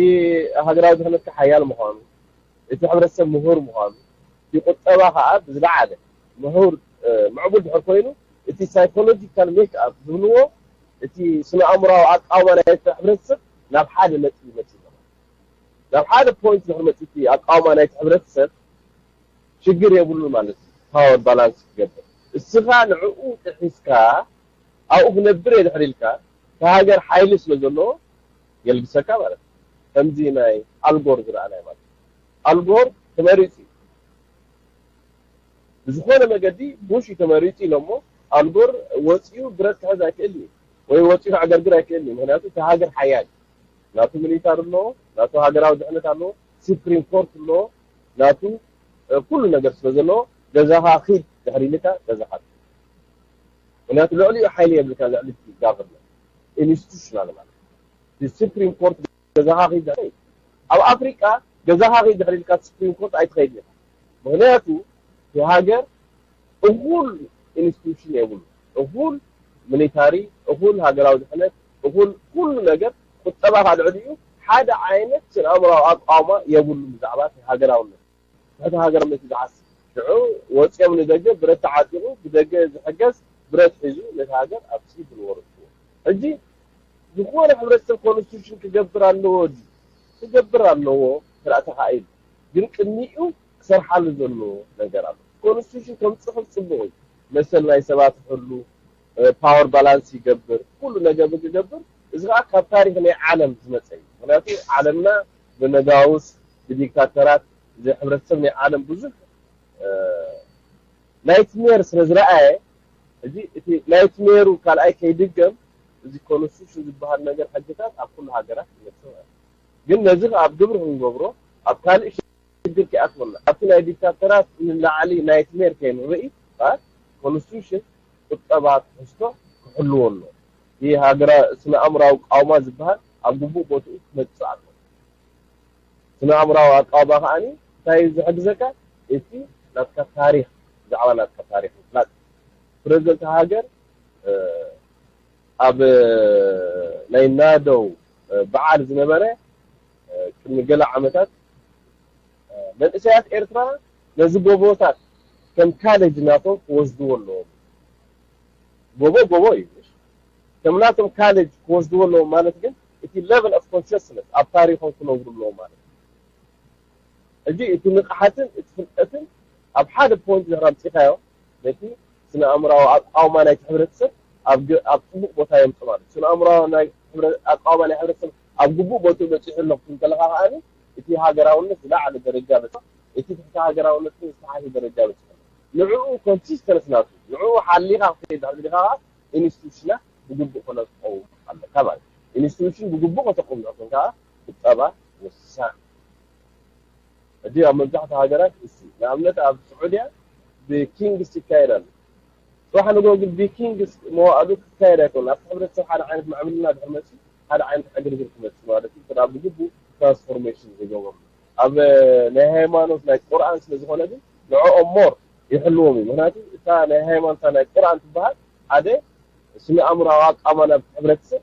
ሃገራዊ ድሕነትካ ሓያል ምዃኑ፣ እቲ ሕብረተሰብ ምሁር ምዃኑ፣ እቲ ቁጠባ ከዓ ብዝለዓለ ምሁር ምዕቡል ድሕር ኮይኑ እቲ ሳይኮሎጂካል ሜክ ኣፕ ዝብልዎ እቲ ስነ ኣእምራዊ ኣቃውማ ናይ ሕብረተሰብ ናብ ሓደ ነጥቢ ይመፅእ ዘሎ። ናብ ሓደ ፖይንት ድሕር መፅእ እቲ ኣቃውማ ናይቲ ሕብረተሰብ ሽግር የብሉን ማለት እዩ። ፓወር ባላንስ ክገብር እስኻ ንዕኡ ጥሒስካ ኣብኡ ክነብር እየ ድሕር ኢልካ እቲ ሃገር ሓይሊ ስለ ዘለዎ የልግሰካ ማለት እዩ። ከምዚ ናይ ኣልጎር ዝረኣናይ ማለት እዩ። ኣልጎር ተመሪፁ እዩ። ብዝኾነ መገዲ ቡሽ እዩ ተመሪፁ ኢሎሞ ኣልጎር ወፂኡ ብረት ክሕዝ ኣይክእል እዩ ወይ ወፂኡ ክዕገርግር ኣይክእል እዩ። ምክንያቱ እቲ ሃገር ሓያል እዩ። ናቱ ሚሊታር ኣለዎ፣ ናቱ ሃገራዊ ድሕነት ኣለዎ፣ ሱፕሪም ኮርት ኣለዎ፣ ናቱ ኩሉ ነገር ስለ ዘለዎ ገዛኻ ኺድ ድሕሪ ኢልካ ገዛኻ ምክንያቱ ልዕሊኡ ሓይሊ የብልካ ልዕሊ ጋቨርመንት ኢንስቲቱሽናል ማለት ሱፕሪም ኮርት ገዛኻ ኺድ ድሕሪ ኣብ ኣፍሪቃ ገዛኻ ኺድ ድሕሪ ኢልካ ሱፕሪም ኮርት ኣይትኸይድ ኢኻ። ምክንያቱ እቲ ሃገር እኹል ኢንስቲቱሽን የብሉ፣ እኹል ሚሊታሪ፣ እኹል ሃገራዊ ድሕነት፣ እኹል ኩሉ ነገር ቁጠባ ካልዕሊኡ ሓደ ዓይነት ስነ ኣእምራዊ ኣቃውማ የብሉ ብዛዕባ እቲ ሃገራውነት። እቲ ሃገራውነት ዝሓስብ ሽዑ ወፂኦም ንደገ ብረት ተዓጢቑ ብደገ ዝሕገዝ ብረት ሒዙ ነቲ ሃገር ኣብ ሲቪል ወር እትዎ። ሕጂ ዝኾነ ሕብረተሰብ ኮንስቲቱሽን ክገብር ኣለዎ ድዩ? ክገብር ኣለዎ ተራእተኻ ኢሉ ግን ቅድሚኡ ክሰርሓሉ ዘለዎ ነገር ኣሎ። ኮንስቲቱሽን ከምፅእ ከሎ ፅቡቕ እዩ። መሰል ናይ ሰባት ይሕሉ፣ ፓወር ባላንስ ይገብር፣ ኩሉ ነገር ክገብር። እዚ ከዓ ካብ ታሪክ ናይ ዓለም ዝመፀ እዩ። ምክንያቱ ዓለምና ብነጋውስ ብዲክታተራት እዚ ሕብረተሰብ ናይ ዓለም ብዙሕ ናይትሜር ስለ ዝረኣየ፣ እዚ እቲ ናይትሜሩ ካልኣይ ከይድገም እዚ ኮንስቲቱሽን ዝበሃል ነገር ሕግታት ኣብ ኩሉ ሃገራት ይመፅእ ማለት እዩ። ግን ነዚ ኣብ ግብሪ ክንገብሮ ኣብ ካልእ ሽግር ከይኣትወና ኣብቲ ናይ ዲክታተራት ንላዕሊ ናይትሜር ከይንርኢ ኮንስቲቱሽን ቁጠባ ትሕዝቶ ክሕልዎ ኣሎ። ይህ ሃገራ ስነ ኣእምራዊ ቃውማ ዝበሃል ኣብ ግቡእ ቦትኡ ክመፅእ ኣሎ። ስነ ኣእምራዊ ኣቃውማ ከዓኒ እንታይ እዩ ዝሕግዘካ? እቲ ናትካ ታሪክ፣ ብዛዕባ ናትካ ታሪክ ምፍላጥ። ፕረዚደንት ሃገር ኣብ ናይ ናደው በዓል ዝነበረ ቅድሚ ገለ ዓመታት መንእሰያት ኤርትራ ነዚ ጎቦታት ከም ካሌጅ ናቶም ክወስድዎ ኣለዎም። ጎቦ ጎቦ እዩ። ከም ናቶም ካሌጅ ክወስድዎ ኣለዎም ማለት ግን እቲ level of consciousness ኣብ ታሪኾም ክነብሩ ኣለዎም ማለት እዩ። ሕጂ እቲ ንቕሓትን እቲ ፍልጠትን ኣብ ሓደ ፖይንት ድሕሪ ኣምፂኻዮ ነቲ ስነ ኣእምራዊ ኣቃውማ ናይቲ ሕብረተሰብ ኣብ ግ- ኣብ ፅቡቅ ቦታ የምፅ ማለት እዩ። ስነ ኣእምራዊ ናይ ሕብረ- ኣቃውማ ናይ ሕብረተሰብ ኣብ ግቡእ ቦትኡ በፂሑ ኣሎ ክትብል ከለካ ከዓኒ እቲ ሃገራውነት ዝለዓለ ደረጃ በፂሑ፣ እቲ ትሕቲ ሃገራውነት ግን ዝተሓተ ደረጃ በፂሑ ኣሎ። ንዕኡ ኮንሲስተንስ ናቱ ንዕኡ ሓሊኻ ክትከይድ ድሕሪ ደሊኻ ከዓ ኢንስቲቱሽናት ብግቡእ ከነቆውም ኣለካ ማለት እዩ። ኢንስቲቱሽን ብግቡእ ከተቆምዖ ኮንካ ቁጠባ ወሳኒ። ሕጂ ኣብ መብዛሕትኡ ሃገራት እሱ ንኣብነት ኣብ ስዑድያ ብኪንግስ ይካየድ ኣሎ። ጽባሕ ንግሆ ግን ብኪንግስ መዋእሉ ክካየድ ኣይኮነን። ኣብቲ ሕብረተሰብ ሓደ ዓይነት ማዕብልና ድሕሪ መጽኡ ሓደ ዓይነት ዕግርግር ክመጽእ ማለት እዩ። እንተ ብግቡእ ትራንስፎርሜሽን ዝገበሩ ኣብ ናይ ሃይማኖት ናይ ቁርኣን ስለ ዝኾነ ግን ንዕኦም ሞር ይሕልዎም እዩ። ምክንያቱ እታ ናይ ሃይማኖታ ናይ ቁርኣን ትበሃል ሓደ ስነ ኣእምሮኣዊ ኣቃማ ናብ ሕብረተሰብ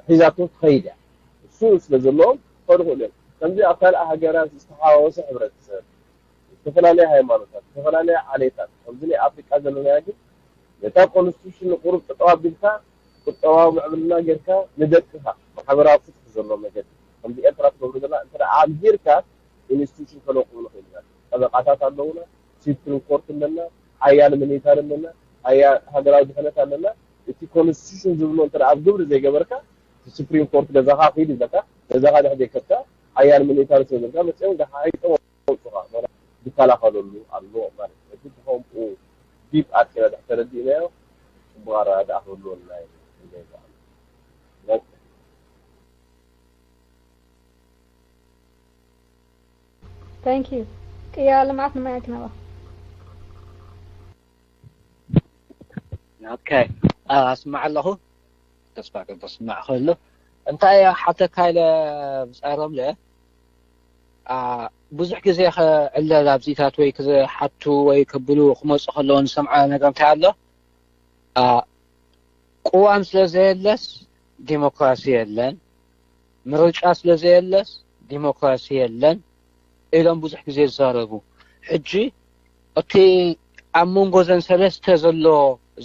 ሒዛቶ ትኸይድ እያ። እሱ ስለ ዘለዎም ክኸዱ ይኽእሉ እዮም። ከምዚ ኣብ ካልእ ሃገራት ዝተሓዋወሰ ሕብረተሰብ፣ ዝተፈላለያ ሃይማኖታት፣ ዝተፈላለያ ዓሌታት፣ ከምዚ ናይ ኣፍሪቃ ዘለናዮ ግን ነታ ኮንስቲቱሽን ንቁሩብ ጠጠው ኣቢልካ ቁጠባዊ ምዕብልና ጌርካ ንደቅኻ ማሕበራዊ ፍትሒ ዘሎ መገዲ ከምዚ ኤርትራ ትገብሮ ዘላ እንተ ደኣ ኣምሂርካ ኢንስቲቱሽን ከነቁም ንኽእል ኢና። ጠበቃታት ኣለውና፣ ሱፕሪም ኮርት ኣለና፣ ሓያል ሚሊታሪ ኣለና፣ ሓያል ሃገራዊ ድሕነት ኣለና። እቲ ኮንስቲቱሽን ዝብሎ እንተ ደኣ ኣብ ግብሪ ዘይገበርካ እቲ ሱፕሪም ኮርት ገዛኻ ኺድ ይብለካ፣ ገዛኻ ድሕር ዘይከድካ ሓያል ሚሊታሪ ስለ ዘለካ መፅኦም ገሓሒጦም ኣውፅኻ ማለት ይከላኸለሉ ኣሎ ማለት እዩ። እቲ ብኸምኡ ዲፕ ኣርኪና ድሕር ተረዲእናዮ ፅቡቕ ኣረዳድኣ ክህልወና እዩ። Thank you። ቅያ ልምዓት ንማይ ኣይክነባ። ኦኬ፣ ኣስማዕ ኣለኹ። ተስፋ ገብር ስማዕ ከሎ እንታይ ሓተካ ኢለ ብጻሮም ለ ብዙሕ ግዜ ከዕለል ኣብዚታት ወይ ክሓቱ ወይ ከብሉ ክመፁ ከለዎ ንሰምዖ ነገር እንታይ ኣሎ? ቅዋም ስለ ዘየለስ ዲሞክራሲ የለን፣ ምርጫ ስለ ዘየለስ ዲሞክራሲ የለን ኢሎም ብዙሕ ግዜ ይዛረቡ። ሕጂ እቲ ኣብ መንጎ ዘን ሰለስተ ዘሎ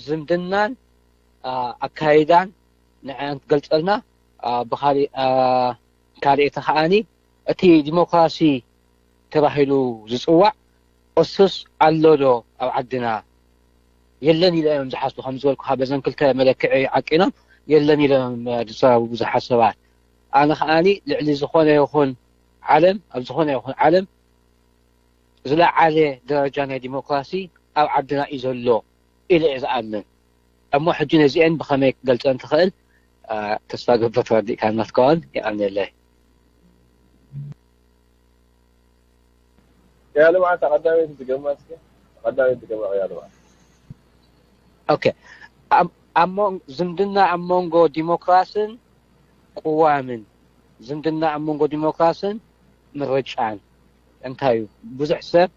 ዝምድናን ኣካይዳን ንዓን ትገልጸልና፣ ብኻሊእ ካልእቲ ከዓኒ እቲ ዲሞክራሲ ተባሂሉ ዝፅዋዕ እሱስ ኣሎ ዶ ኣብ ዓድና? የለን ኢሎም እዮም ዝሓስቡ። ከም ዝበልኩኻ በዘን ክልተ መለክዒ ዓቂኖም የለን ኢሎም እዮም ዝዛረቡ ብዙሓት ሰባት። ኣነ ከዓኒ ልዕሊ ዝኾነ ይኹን ዓለም ኣብ ዝኾነ ይኹን ዓለም ዝለዓለ ደረጃ ናይ ዲሞክራሲ ኣብ ዓድና እዩ ዘሎ ኢለ እየ ዝኣምን። እሞ ሕጂ ነዚአን ብኸመይ ክገልፀን ትኽእል? ተስፋ ገብር ተረዲእካና ክትከውን ይኣምነለይ። ያልማዓት ተቐዳሚት ዝገማ እስኪ ተቐዳሚት ዝገማ ያልማዓት ኦኬ ኣብ ዝምድና ኣብ መንጎ ዲሞክራስን ቅዋምን ዝምድና ኣብ መንጎ ዲሞክራስን ምርጫን እንታይ እዩ? ብዙሕ ሰብ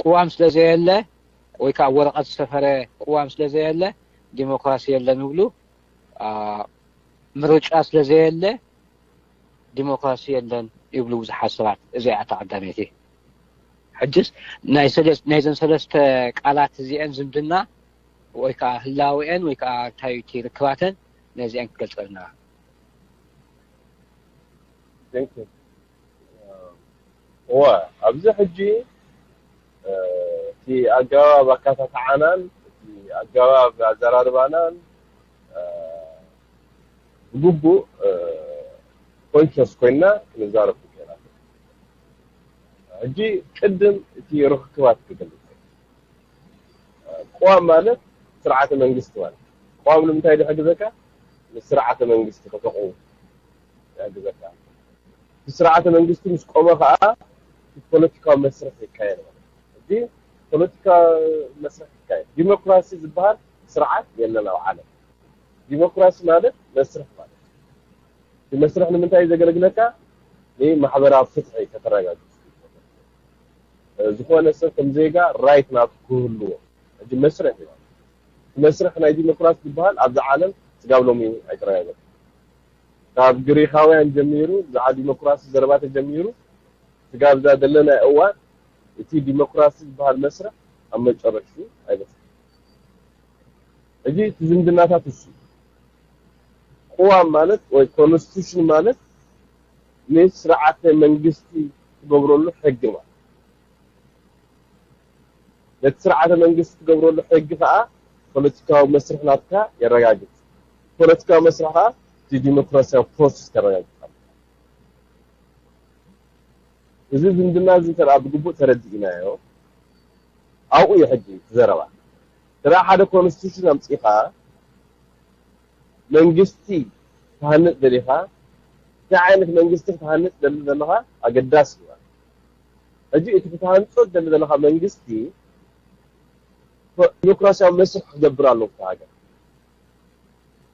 ቅዋም ስለ ዘየለ ወይ ከዓ ወረቐት ዝሰፈረ ቅዋም ስለ ዘየለ ዲሞክራሲ የለን ይብሉ። ምርጫ ስለ ዘየለ ዲሞክራሲ የለን ይብሉ ብዙሓት ሰባት። እዚኣ እታ ቀዳመይቲ። ሕጅስ ናይዘን ሰለስተ ቃላት እዚአን ዝምድና ወይ ከዓ ህላወአን ወይ ከዓ እንታይ እቲ ርክባተን ነዚአን ክትገልፀልና። እወ ኣብዚ ሕጂ እቲ ኣገባብ ኣካታትዓናን እቲ ኣገባብ ኣዘራርባናን ብግቡእ ኮንሽስ ኮይና ክንዛረብ ክኢልና። ሕጂ ቅድም እቲ ርክክባት ክገልጽ። ቅዋም ማለት ስርዓተ መንግስቲ ማለት። ቅዋም ንምንታይ ይሕግዘካ? ንስርዓተ መንግስቲ ከተቕውም ይሕግዘካ። እቲ ስርዓተ መንግስቲ ምስ ቆመ ከዓ ፖለቲካዊ መስርሕ ይካየድ ማለት። እዚ ፖለቲካዊ መስርሕ ይካየድ። ዲሞክራሲ ዝበሃል ስርዓት የለን ኣብ ዓለም። ዲሞክራሲ ማለት መስርሕ ማለት። እቲ መስርሕ ንምንታይ እዩ ዘገልግለካ? ንማሕበራዊ ፍትሒ ከተረጋግጽ። ዝኾነ ሰብ ከም ዜጋ ራይት ናቱ ክህልዎ። እዚ መስርሕ እዩ። እቲ መስርሕ ናይ ዲሞክራሲ ዝበሃል ኣብዚ ዓለም ስጋብ ሎሚ ኣይተረጋገጸ። ካብ ግሪኻውያን ጀሚሩ ብዛዕባ ዲሞክራሲ ዘረባ ተጀሚሩ ስጋብ እዛ ዘለና እዋን እቲ ዲሞክራሲ ዝበሃል መስርሕ ኣብ መጨረሽቱ ኣይበጽሐን። እዚ እቲ ዝምድናታት እሱ ቅዋም ማለት ወይ ኮንስቲቱሽን ማለት ንስርዓተ መንግስቲ ትገብረሉ ሕጊ ማለት። ነቲ ስርዓተ መንግስቲ ትገብረሉ ሕጊ ከዓ ፖለቲካዊ መስርሕ ናትካ የረጋግጽ። ፖለቲካዊ መስርሕ ከዓ እቲ ዲሞክራሲያዊ ፕሮሰስ ከረጋግጽ ኣለዎ። እዚ ዝምድና እዚ እንተ ደኣ ብግቡእ ተረዲእናዮ፣ ኣብኡ እዩ ሕጂ እቲ ዘረባ። እንተ ደኣ ሓደ ኮንስቲቱሽን ኣምጺእኻ መንግስቲ ክትሃንጽ ደሊኻ፣ እንታይ ዓይነት መንግስቲ ክትሃንጽ ደሊ ዘለኻ ኣገዳሲ እዩ። ሕጂ እቲ ክትሃንጾ ደሊ ዘለኻ መንግስቲ ዲሞክራሲያዊ መስርሕ ክገብር ኣለዎ ኣብታ ሃገር።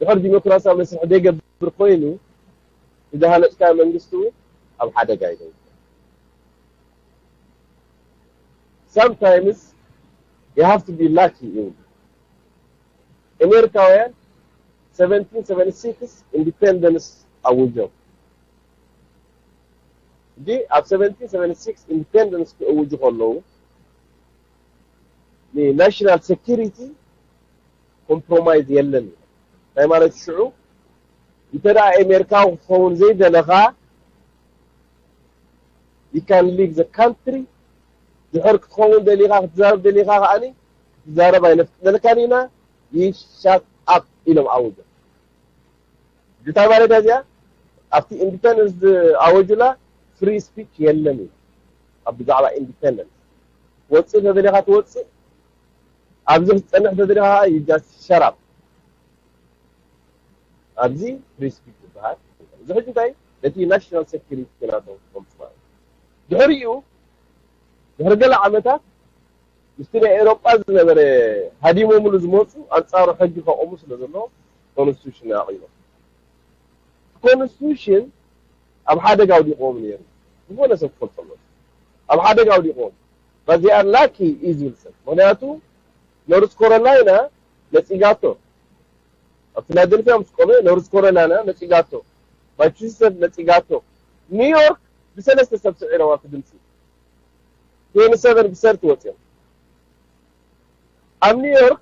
ድሕር ዲሞክራሲያዊ መስርሕ ዘይገብር ኮይኑ ዝሃነጽካዮ መንግስቲ እውን ኣብ ሓደጋ እዩ። Sometimes you have to be lucky እዩ። ኣሜሪካውያን seventeen seventy-six independence ኣውጆም። እንጂ ኣብ seventeen seventy-six independence ክእውጁ ከለዉ ንናሽናል ሴኩሪቲ ኮምፕሮማይዝ የለን። እንታይ ማለት ሽዑ እንተ ደኣ ኣሜሪካዊ ክትኸውን ዘይደለኻ you can leave the country። ድሕር ክትኸውን ደሊኻ ክትዛረብ ደሊኻ ከኣኒ ክትዛረብ ኣይነፍቅደልካን ኢና። You shut up ኢሎም ኣውጆም። እንታይ ማለት እያ እዚኣ? ኣብቲ ኢንዲፐንደንስ ዝኣወጁላ ፍሪ ስፒች የለን እዩ። ኣብ ብዛዕባ ኢንዲፐንደንስ ወፅእ ተደሊኻ ትወፅእ፣ ኣብዚ ክትፀንሕ ተደሊኻ you just shut up። ኣብዚ ፍሪ ስፒች ዝበሃል እዚ ሕጂ እንታይ ነቲ ናሽናል ሴኩሪቲ ናቶም ክፈልጡ ማለት እዩ። ድሕሪኡ ድሕሪ ገለ ዓመታት ምስቲ ናይ ኤውሮጳ ዝነበረ ሃዲሞምሉ ዝመፁ ኣንፃሩ ሕጊ ከቆሙ ስለ ዘለዎም ኮንስቲቱሽን ኣቂሞም። ኮንስቲቱሽን ኣብ ሓደጋ ኣውዲቆም ነይሩ። ዝኾነ ሰብ ክፈልጦ ኣለዎ። ኣብ ሓደጋ ኣውዲቆም። But they are lucky እዩ ዝብል ሰብ። ምክንያቱ ኖርዝ ኮሮላይና ነፂጋቶ። ኣብ ፊላደልፊያ ምስ ቆመ ኖርዝ ኮሮላይና ነፂጋቶ። ማሳቹሴትስ ነፂጋቶ። ኒውዮርክ ብሰለስተ ሰብ ስዒሮም ኣብቲ ድምፂ። Twenty-seven ብሰርቲ ወፂኦም። ኣብ ኒውዮርክ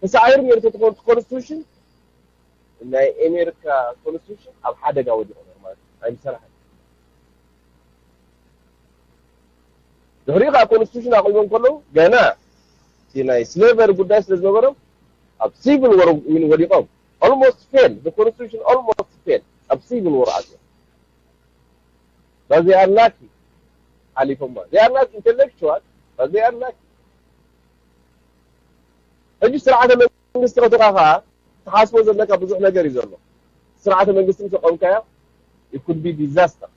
ተሳዒሩ ነይሩ ተትኾን ኮንስቲቱሽን ናይ ኣሜሪካ ኮንስቲቱሽን ኣብ ሓደጋ ወዲቑ ነይሩ ማለት እዩ። ኣይምሰራሕን። ድሕሪኡ ከዓ ኮንስቲቱሽን ኣቕሪቦም ከለዉ ገና እቲ ናይ ስሌቨሪ ጉዳይ ስለ ዝነበሮም ኣብ ሲቪል ወር ወዲቖም። Almost fail, the constitution almost fail። ኣብ ሲቪል ወር ኣትዮም። But they are lucky ሓሊፎማ። They are not intellectual, but they are lucky። ሕጂ ስርዓተ መንግስቲ ከተኻ ከዓ ትሓስቦ ዘለካ ብዙሕ ነገር እዩ ዘሎ። ስርዓተ መንግስቲ ምስ ኣቆምካዮ it could be disaster።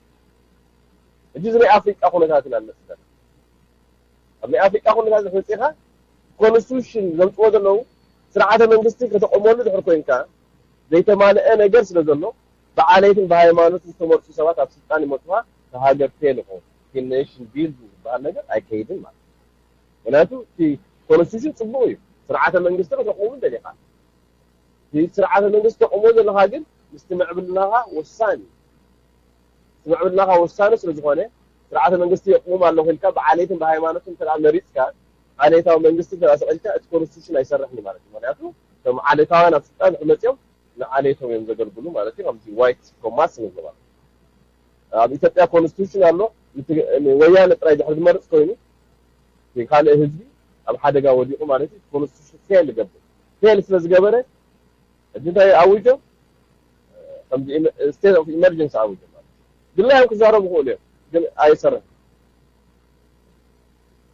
ሕጂ እዚ ናይ ኣፍሪቃ ኩነታት ኢና ንመስል። ኣብ ናይ ኣፍሪቃ ኩነታት መፂኻ ኮንስቲቱሽን ዘምፅዎ ዘለዉ ስርዓተ መንግስቲ ከተቆመሉ ድሕር ኮይንካ ዘይተማልአ ነገር ስለ ዘሎ ብዓሌትን ብሃይማኖትን ዝተመርፁ ሰባት ኣብ ስልጣን ይመፅኻ ሃገር ፌል ይኸውን። እቲ ኔሽን ቢልድ ዝበሃል ነገር ኣይከይድን ማለት እዩ። ምክንያቱ እቲ ኮንስቲቱሽን ፅቡቅ እዩ። ስርዓተ መንግስቲ ከተቆሙ ደሊኻ እቲ ስርዓተ መንግስቲ ተቆሞ ዘለኻ ግን ምስቲ ምዕብልናኻ ወሳኒ እዩ። እቲ ምዕብልናኻ ወሳኒ ስለ ዝኾነ ስርዓተ መንግስቲ የቁም ኣለኹ ኢልካ ብዓሌትን ብሃይማኖትን እንተ መሪፅካ ዓሌታዊ መንግስቲ እንተ ሰቂልካ እቲ ኮንስቲቱሽን ኣይሰርሕን እዩ ማለት እዩ። ምክንያቱ እቶም ዓሌታውያን ኣብ ስልጣን ድሕር መፅኦም ንዓሌቶም እዮም ዘገልግሉ ማለት እዩ። ከምዚ ዋይት ሱፕሪማሲ ንብሎ ማለት እዩ። ኣብ ኢትዮጵያ ኮንስቲቱሽን ኣሎ። ወያነ ጥራይ ድሕር ዝመርፅ ኮይኑ ካልእ ህዝቢ ኣብ ሓደጋ ወዲቑ ማለት እዩ። ኮንስቲቱሽን ፌል ይገብር። ፌል ስለ ዝገበረ ሕጂ እንታይ ኣውጆም? ከም state of emergency ኣውጆም ማለት እዩ። ድላዮም ክዛረቡ ክእሉ እዮም፣ ግን ኣይሰርሕን።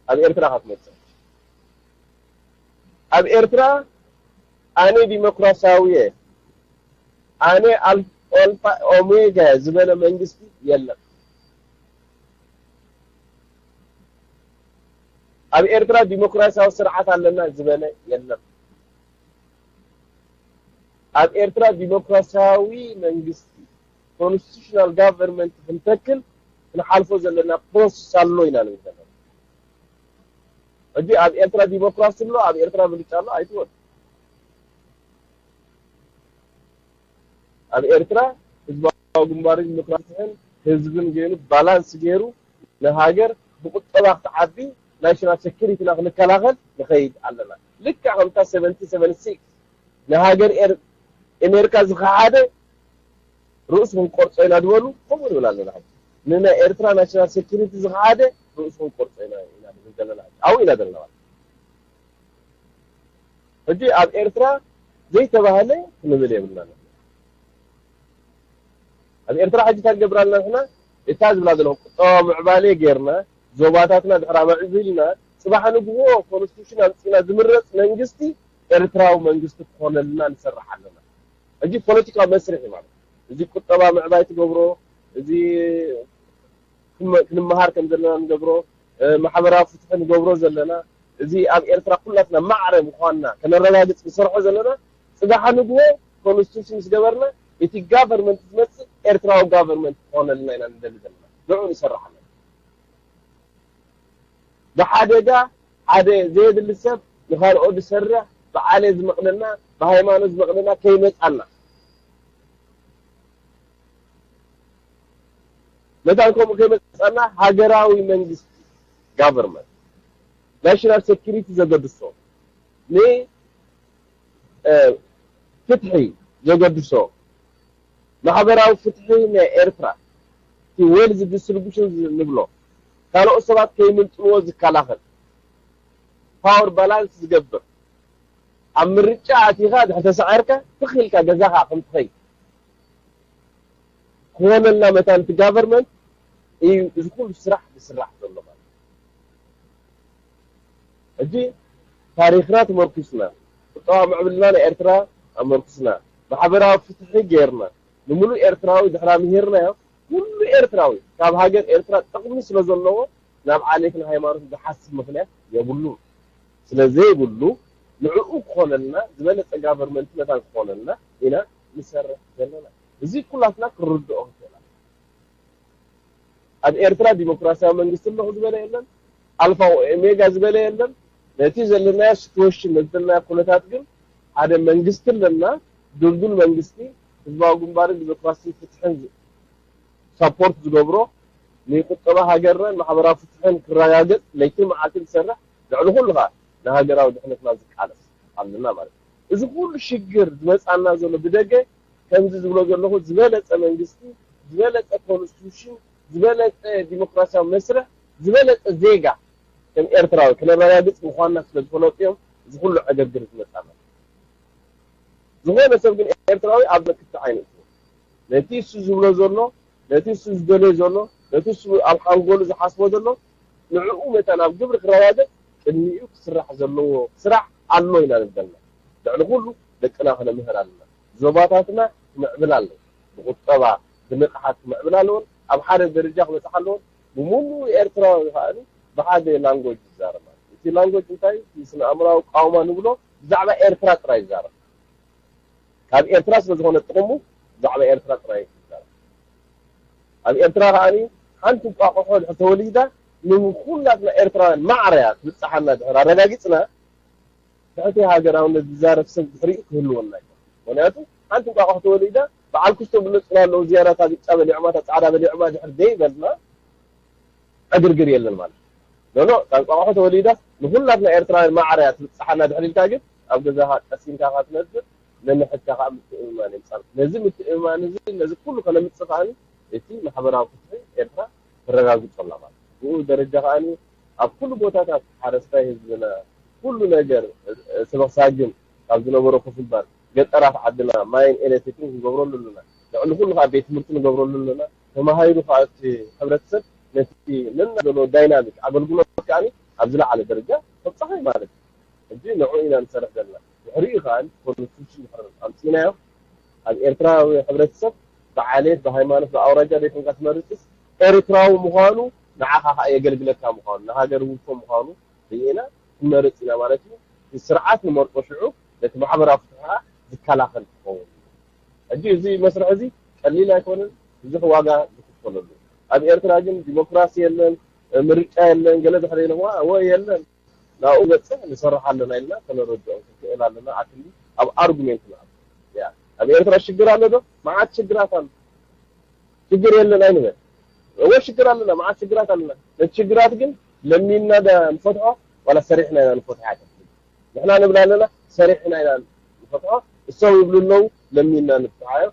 ኣብ ኤርትራ ክትመጽእ ኣብ ኤርትራ ኣነ ዲሞክራሲያዊ እየ፣ ኣነ ኣልፋ ኦሜጋ ዝበለ መንግስቲ የለን። ኣብ ኤርትራ ዲሞክራሲያዊ ስርዓት ኣለና ዝበለ የለን። ኣብ ኤርትራ ዲሞክራሲያዊ መንግስቲ ኮንስቲቱሽናል ጋቨርንመንት ክንተክል ክንሓልፎ ዘለና ፕሮሰስ ኣሎ ኢና ንብል ዘለና። ሕጂ ኣብ ኤርትራ ዲሞክራሲ ኣሎ፣ ኣብ ኤርትራ ምርጫ ኣሎ ኣይትበሉ። ኣብ ኤርትራ ህዝባዊ ግንባርን ዲሞክራሲን ህዝብን ገይሩ ባላንስ ገይሩ ንሃገር ብቁጠባ ክትዓቢ ናሽናል ሴኩሪቲና ክንከላኸል ንኸይድ ኣለና። ልክዕ ከምታ ሰቨንቲ ሰቨን ሲክስ ንሃገር ኤር- ኣሜሪካ ዝኸሓደ ርእሱ ክንቆርጾ ኢና ዝበሉ ከምኡ ንብል ኣለና። ሕጂ ንናይ ኤርትራ ናሽናል ሴኩሪቲ ዝኸሓደ ርእሱ ክንቆርጾ ኢና ኢና ንብል ዘለና። ኣብኡ ኢና ዘለና ማለት ሕጂ ኣብ ኤርትራ ዘይተባህለ ክንብል የብልና። ኣብ ኤርትራ ሕጂ እንታይ ንገብር ኣለና ንሕና? እታ ዝብላ ዘለኹ ቁጠባ ምዕባለ ጌርና ዞባታትና ድሕራ መዕቢልና ጽባሕ ንግሆ ኮንስቲቱሽን ኣምጺና ዝምረጽ መንግስቲ ኤርትራዊ መንግስቲ ክኾነልና ንሰርሕ ኣለና። ሕጂ ፖለቲካዊ መስርሕ እዩ ማለት እዚ ቁጠባ ምዕባይ ትገብሮ እዚ ክንመሃር ከም ዘለና ንገብሮ ማሕበራዊ ፍትሒ ንገብሮ ዘለና እዚ ኣብ ኤርትራ ኩላትና ማዕረ ምዃንና ከነረጋግጽ ንሰርሖ ዘለና ጽባሕ ንግሆ ኮንስቲቱሽን ምስ ገበርና እቲ ጋቨርንመንት ዝመጽእ ኤርትራዊ ጋቨርንመንት ክኾነልና ኢና ንደሊ ዘለና ንዑ ንሰርሕ ኣለና ብሓደጋ ሓደ ዘየድሊ ሰብ ንኻልኦ ዝሰርሕ ብዓሌት ዝመቕለና ብሃይማኖት ዝመቕለና ከይመጻና መታን ከምኡ ከይመጻና ሃገራዊ መንግስቲ ጋቨርንመንት ናሽናል ሴኩሪቲ ዘገድሶ ን ፍትሒ ዘገድሶ ማሕበራዊ ፍትሒ ናይ ኤርትራ እቲ ዌልዝ ዲስትሪቡሽን ንብሎ ካልኦት ሰባት ከይምንጥልዎ ዝከላኸል ፓወር ባላንስ ዝገብር ኣብ ምርጫ ኣቲኻ ድሕር ተሰዓርካ ትኽ ኢልካ ገዛኻ ከም ትኸይድ ክኾነልና መታን እቲ ጋቨርንመንት እዩ እዚ ኩሉ ስራሕ ዝስራሕ ዘሎ ማለት ሕጂ ታሪኽና ተመርኩስና ቁጠባ ምዕብልና ናይ ኤርትራ ኣመርኩስና ማሕበራዊ ፍትሒ ጌርና ንምሉእ ኤርትራዊ ድሕራ ምሂርናዮ ኩሉ ኤርትራዊ ካብ ሃገር ኤርትራ ጥቕሚ ስለ ዘለዎ ናብ ዓሌትን ሃይማኖትን ዝሓስብ ምኽንያት የብሉን። ስለ ዘይብሉ ንዕኡ ክኾነልና ዝበለጸ ጋቨርንመንት መታን ክኾነልና ኢና ንሰርሕ ዘለና። እዚ ኩላትና ክንርድኦ ክንክእል ኣለና። ኣብ ኤርትራ ዲሞክራሲያዊ መንግስቲ ኣለኹ ዝበለ የለን። ኣልፋ ኦሜጋ ዝበለ የለን። ነቲ ዘለናዮ ሲትዌሽን ነቲ ዘለናዮ ኩነታት ግን ሓደ መንግስቲ ኣለና። ድልዱል መንግስቲ ህዝባዊ ግንባርን ዲሞክራሲን ፍትሕን ሳፖርት ዝገብሮ ንቁጠባ ሃገርናን ማሕበራዊ ፍትሕን ክረጋገጽ ለይትን መዓልትን ዝሰርሕ ልዕሊ ኩሉ ከዓ ንሃገራዊ ድሕነትና ዝቃለስ ኣለና ማለት እዩ። እዚ ኩሉ ሽግር ዝመጻና ዘሎ ብደገ ከምዚ ዝብሎ ዘለኹ ዝበለጸ መንግስቲ፣ ዝበለጸ ኮንስቲቱሽን፣ ዝበለጸ ዲሞክራሲያዊ መስርሕ፣ ዝበለጸ ዜጋ ከም ኤርትራዊ ክነረጋግጽ ምዃንና ስለ ዝፈለጡ እዮም እዚ ኩሉ ዕግርግር ዝመጻና። ዝኾነ ሰብ ግን ኤርትራዊ ኣብ ክልተ ዓይኑ እዩ። ነቲ እሱ ዝብሎ ዘሎ፣ ነቲ እሱ ዝደልዮ ዘሎ፣ ነቲ እሱ ኣብ ሓንጎሉ ዝሓስቦ ዘሎ ንዕኡ መታን ኣብ ግብሪ ክረጋገጽ ቅድሚኡ ክስራሕ ዘለዎ ስራሕ ኣሎ ኢና ንብል ዘለና። ልዕሊ ኩሉ ደቅና ክነምህር ኣለና። ዞባታትና ክምዕብል ኣለዎ። ብቁጠባ ብንቕሓት ክምዕብል ኣለዎን ኣብ ሓደ ደረጃ ክበጽሓ ኣለዎን ብምሉእ ኤርትራዊ ከኣ ብሓደ ላንጎጅ ይዛረብ ማለት እዩ። እቲ ላንጎጅ እንታይ እቲ ስነ ኣእምራዊ ቃውማ ንብሎ ብዛዕባ ኤርትራ ጥራይ ይዛረብ። ካብ ኤርትራ ስለ ዝኾነ ጥቕሙ ብዛዕባ ኤርትራ ጥራይ ይዛረብ። ኣብ ኤርትራ ከኣ ሓንቲ እንቋቑሖ ድሕር ተወሊዳ ንኩላትና ኤርትራውያን ማዕረያ ትብጽሓና ድሕር ኣረጋጊጽና ትሕቲ ሃገራውነት ዝዛረብ ሰብ ድሕሪኡ ክህልወና እዩ። ምክንያቱ ሓንቲ እንቋቑሖ ተወሊዳ በዓል ኩስቶ ብለጹና ኣለዉ ዝያዳ እታ ብጫ በሊዖማ እታ ጻዕዳ በሊዖማ ድሕር ዘይበልና ዕግርግር የለን ማለት እዩ። ኖኖ እታ እንቋቑሖ ተወሊዳ ንኩላትና ኤርትራውያን ማዕረ እያ ትብጽሓና ድሕር ኢልካ ግን ኣብ ገዛኻ ቀሲንካ ኢኻ ትነብር ነንሕድካ ከዓ ምትእምማን የምጻልካ። ነዚ ምትእምማን እዚ ነዚ ኩሉ ከነምጽእ ከኣ እቲ ማሕበራዊ ፍትሒ ኤርትራ ተረጋግጾ ኣላ ማለት እዩ። ብኡ ደረጃ ከኣ ኣብ ኩሉ ቦታታት ሓረስታይ ህዝብና ኩሉ ነገር፣ ስበኽሳግን ካብ ዝነበሮ ክፍባር ገጠራት ዓድና ማይን ኤሌክትሪክን ክንገብረሉ ኣለና። ልዕሊ ኩሉ ከዓ ቤት ትምህርቲ ንገብረሉ ኣለና። ተማሃይሩ ከዓ እቲ ሕብረተሰብ ነቲ ነና ዘሎ ዳይናሚክ ኣገልግሎት ከዓ ኣብ ዝለዓለ ደረጃ ከብፀኸ ማለት እዩ። ሕጂ ንዑ ኢና ንሰርሕ ዘለና። ድሕሪኡ ከዓ ኮንስቲቱሽን ድሕሪ ኣምፂናዮ ኣብ ኤርትራዊ ሕብረተሰብ ብዓሌት ብሃይማኖት ብኣውራጃ ዘይኮንካ ትመርፅስ ኤርትራዊ ምዃኑ ንዓኻ ከዓ የገልግለካ ምዃኑ ንሃገር ውልፎ ምዃኑ ርኢና ክንመርፅ ኢና ማለት እዩ። እቲ ስርዓት ንመርጦ ሽዑ ነቲ ማሕበራዊ ፍትሒ ከዓ ዝከላኸል ክኸውን እዩ። ሕጂ እዚ መስርሕ እዚ ቀሊል ኣይኮነን። ብዙሕ ዋጋ ዝክፈለሉ። ኣብ ኤርትራ ግን ዲሞክራሲ የለን፣ ምርጫ የለን፣ ገለ ድሕሪ ኢሎም እዋ እወ የለን ናብኡ በፅሕ ንሰርሕ ኣለና ኢልና ከነረድኦም ክንክእል ኣለና። ኣክሊ ኣብ ኣርጉሜንት ንኣቱ። ያ ኣብ ኤርትራ ሽግር ኣሎ ዶ? መዓት ሽግራት ኣሎ። ሽግር የለን ኣይንበል። እወ ሽግር ኣለና፣ መዓት ሽግራት ኣለና። ነቲ ሽግራት ግን ለሚንና ዳ ንፈትሖ ዋላ ሰሪሕና ኢና ንፈትሖ? ንሕና ንብል ኣለና ሰሪሕና ኢና ንፈትሖ። እሶም ይብሉ ኣለዉ ለሚንና ንፍትሓዮ።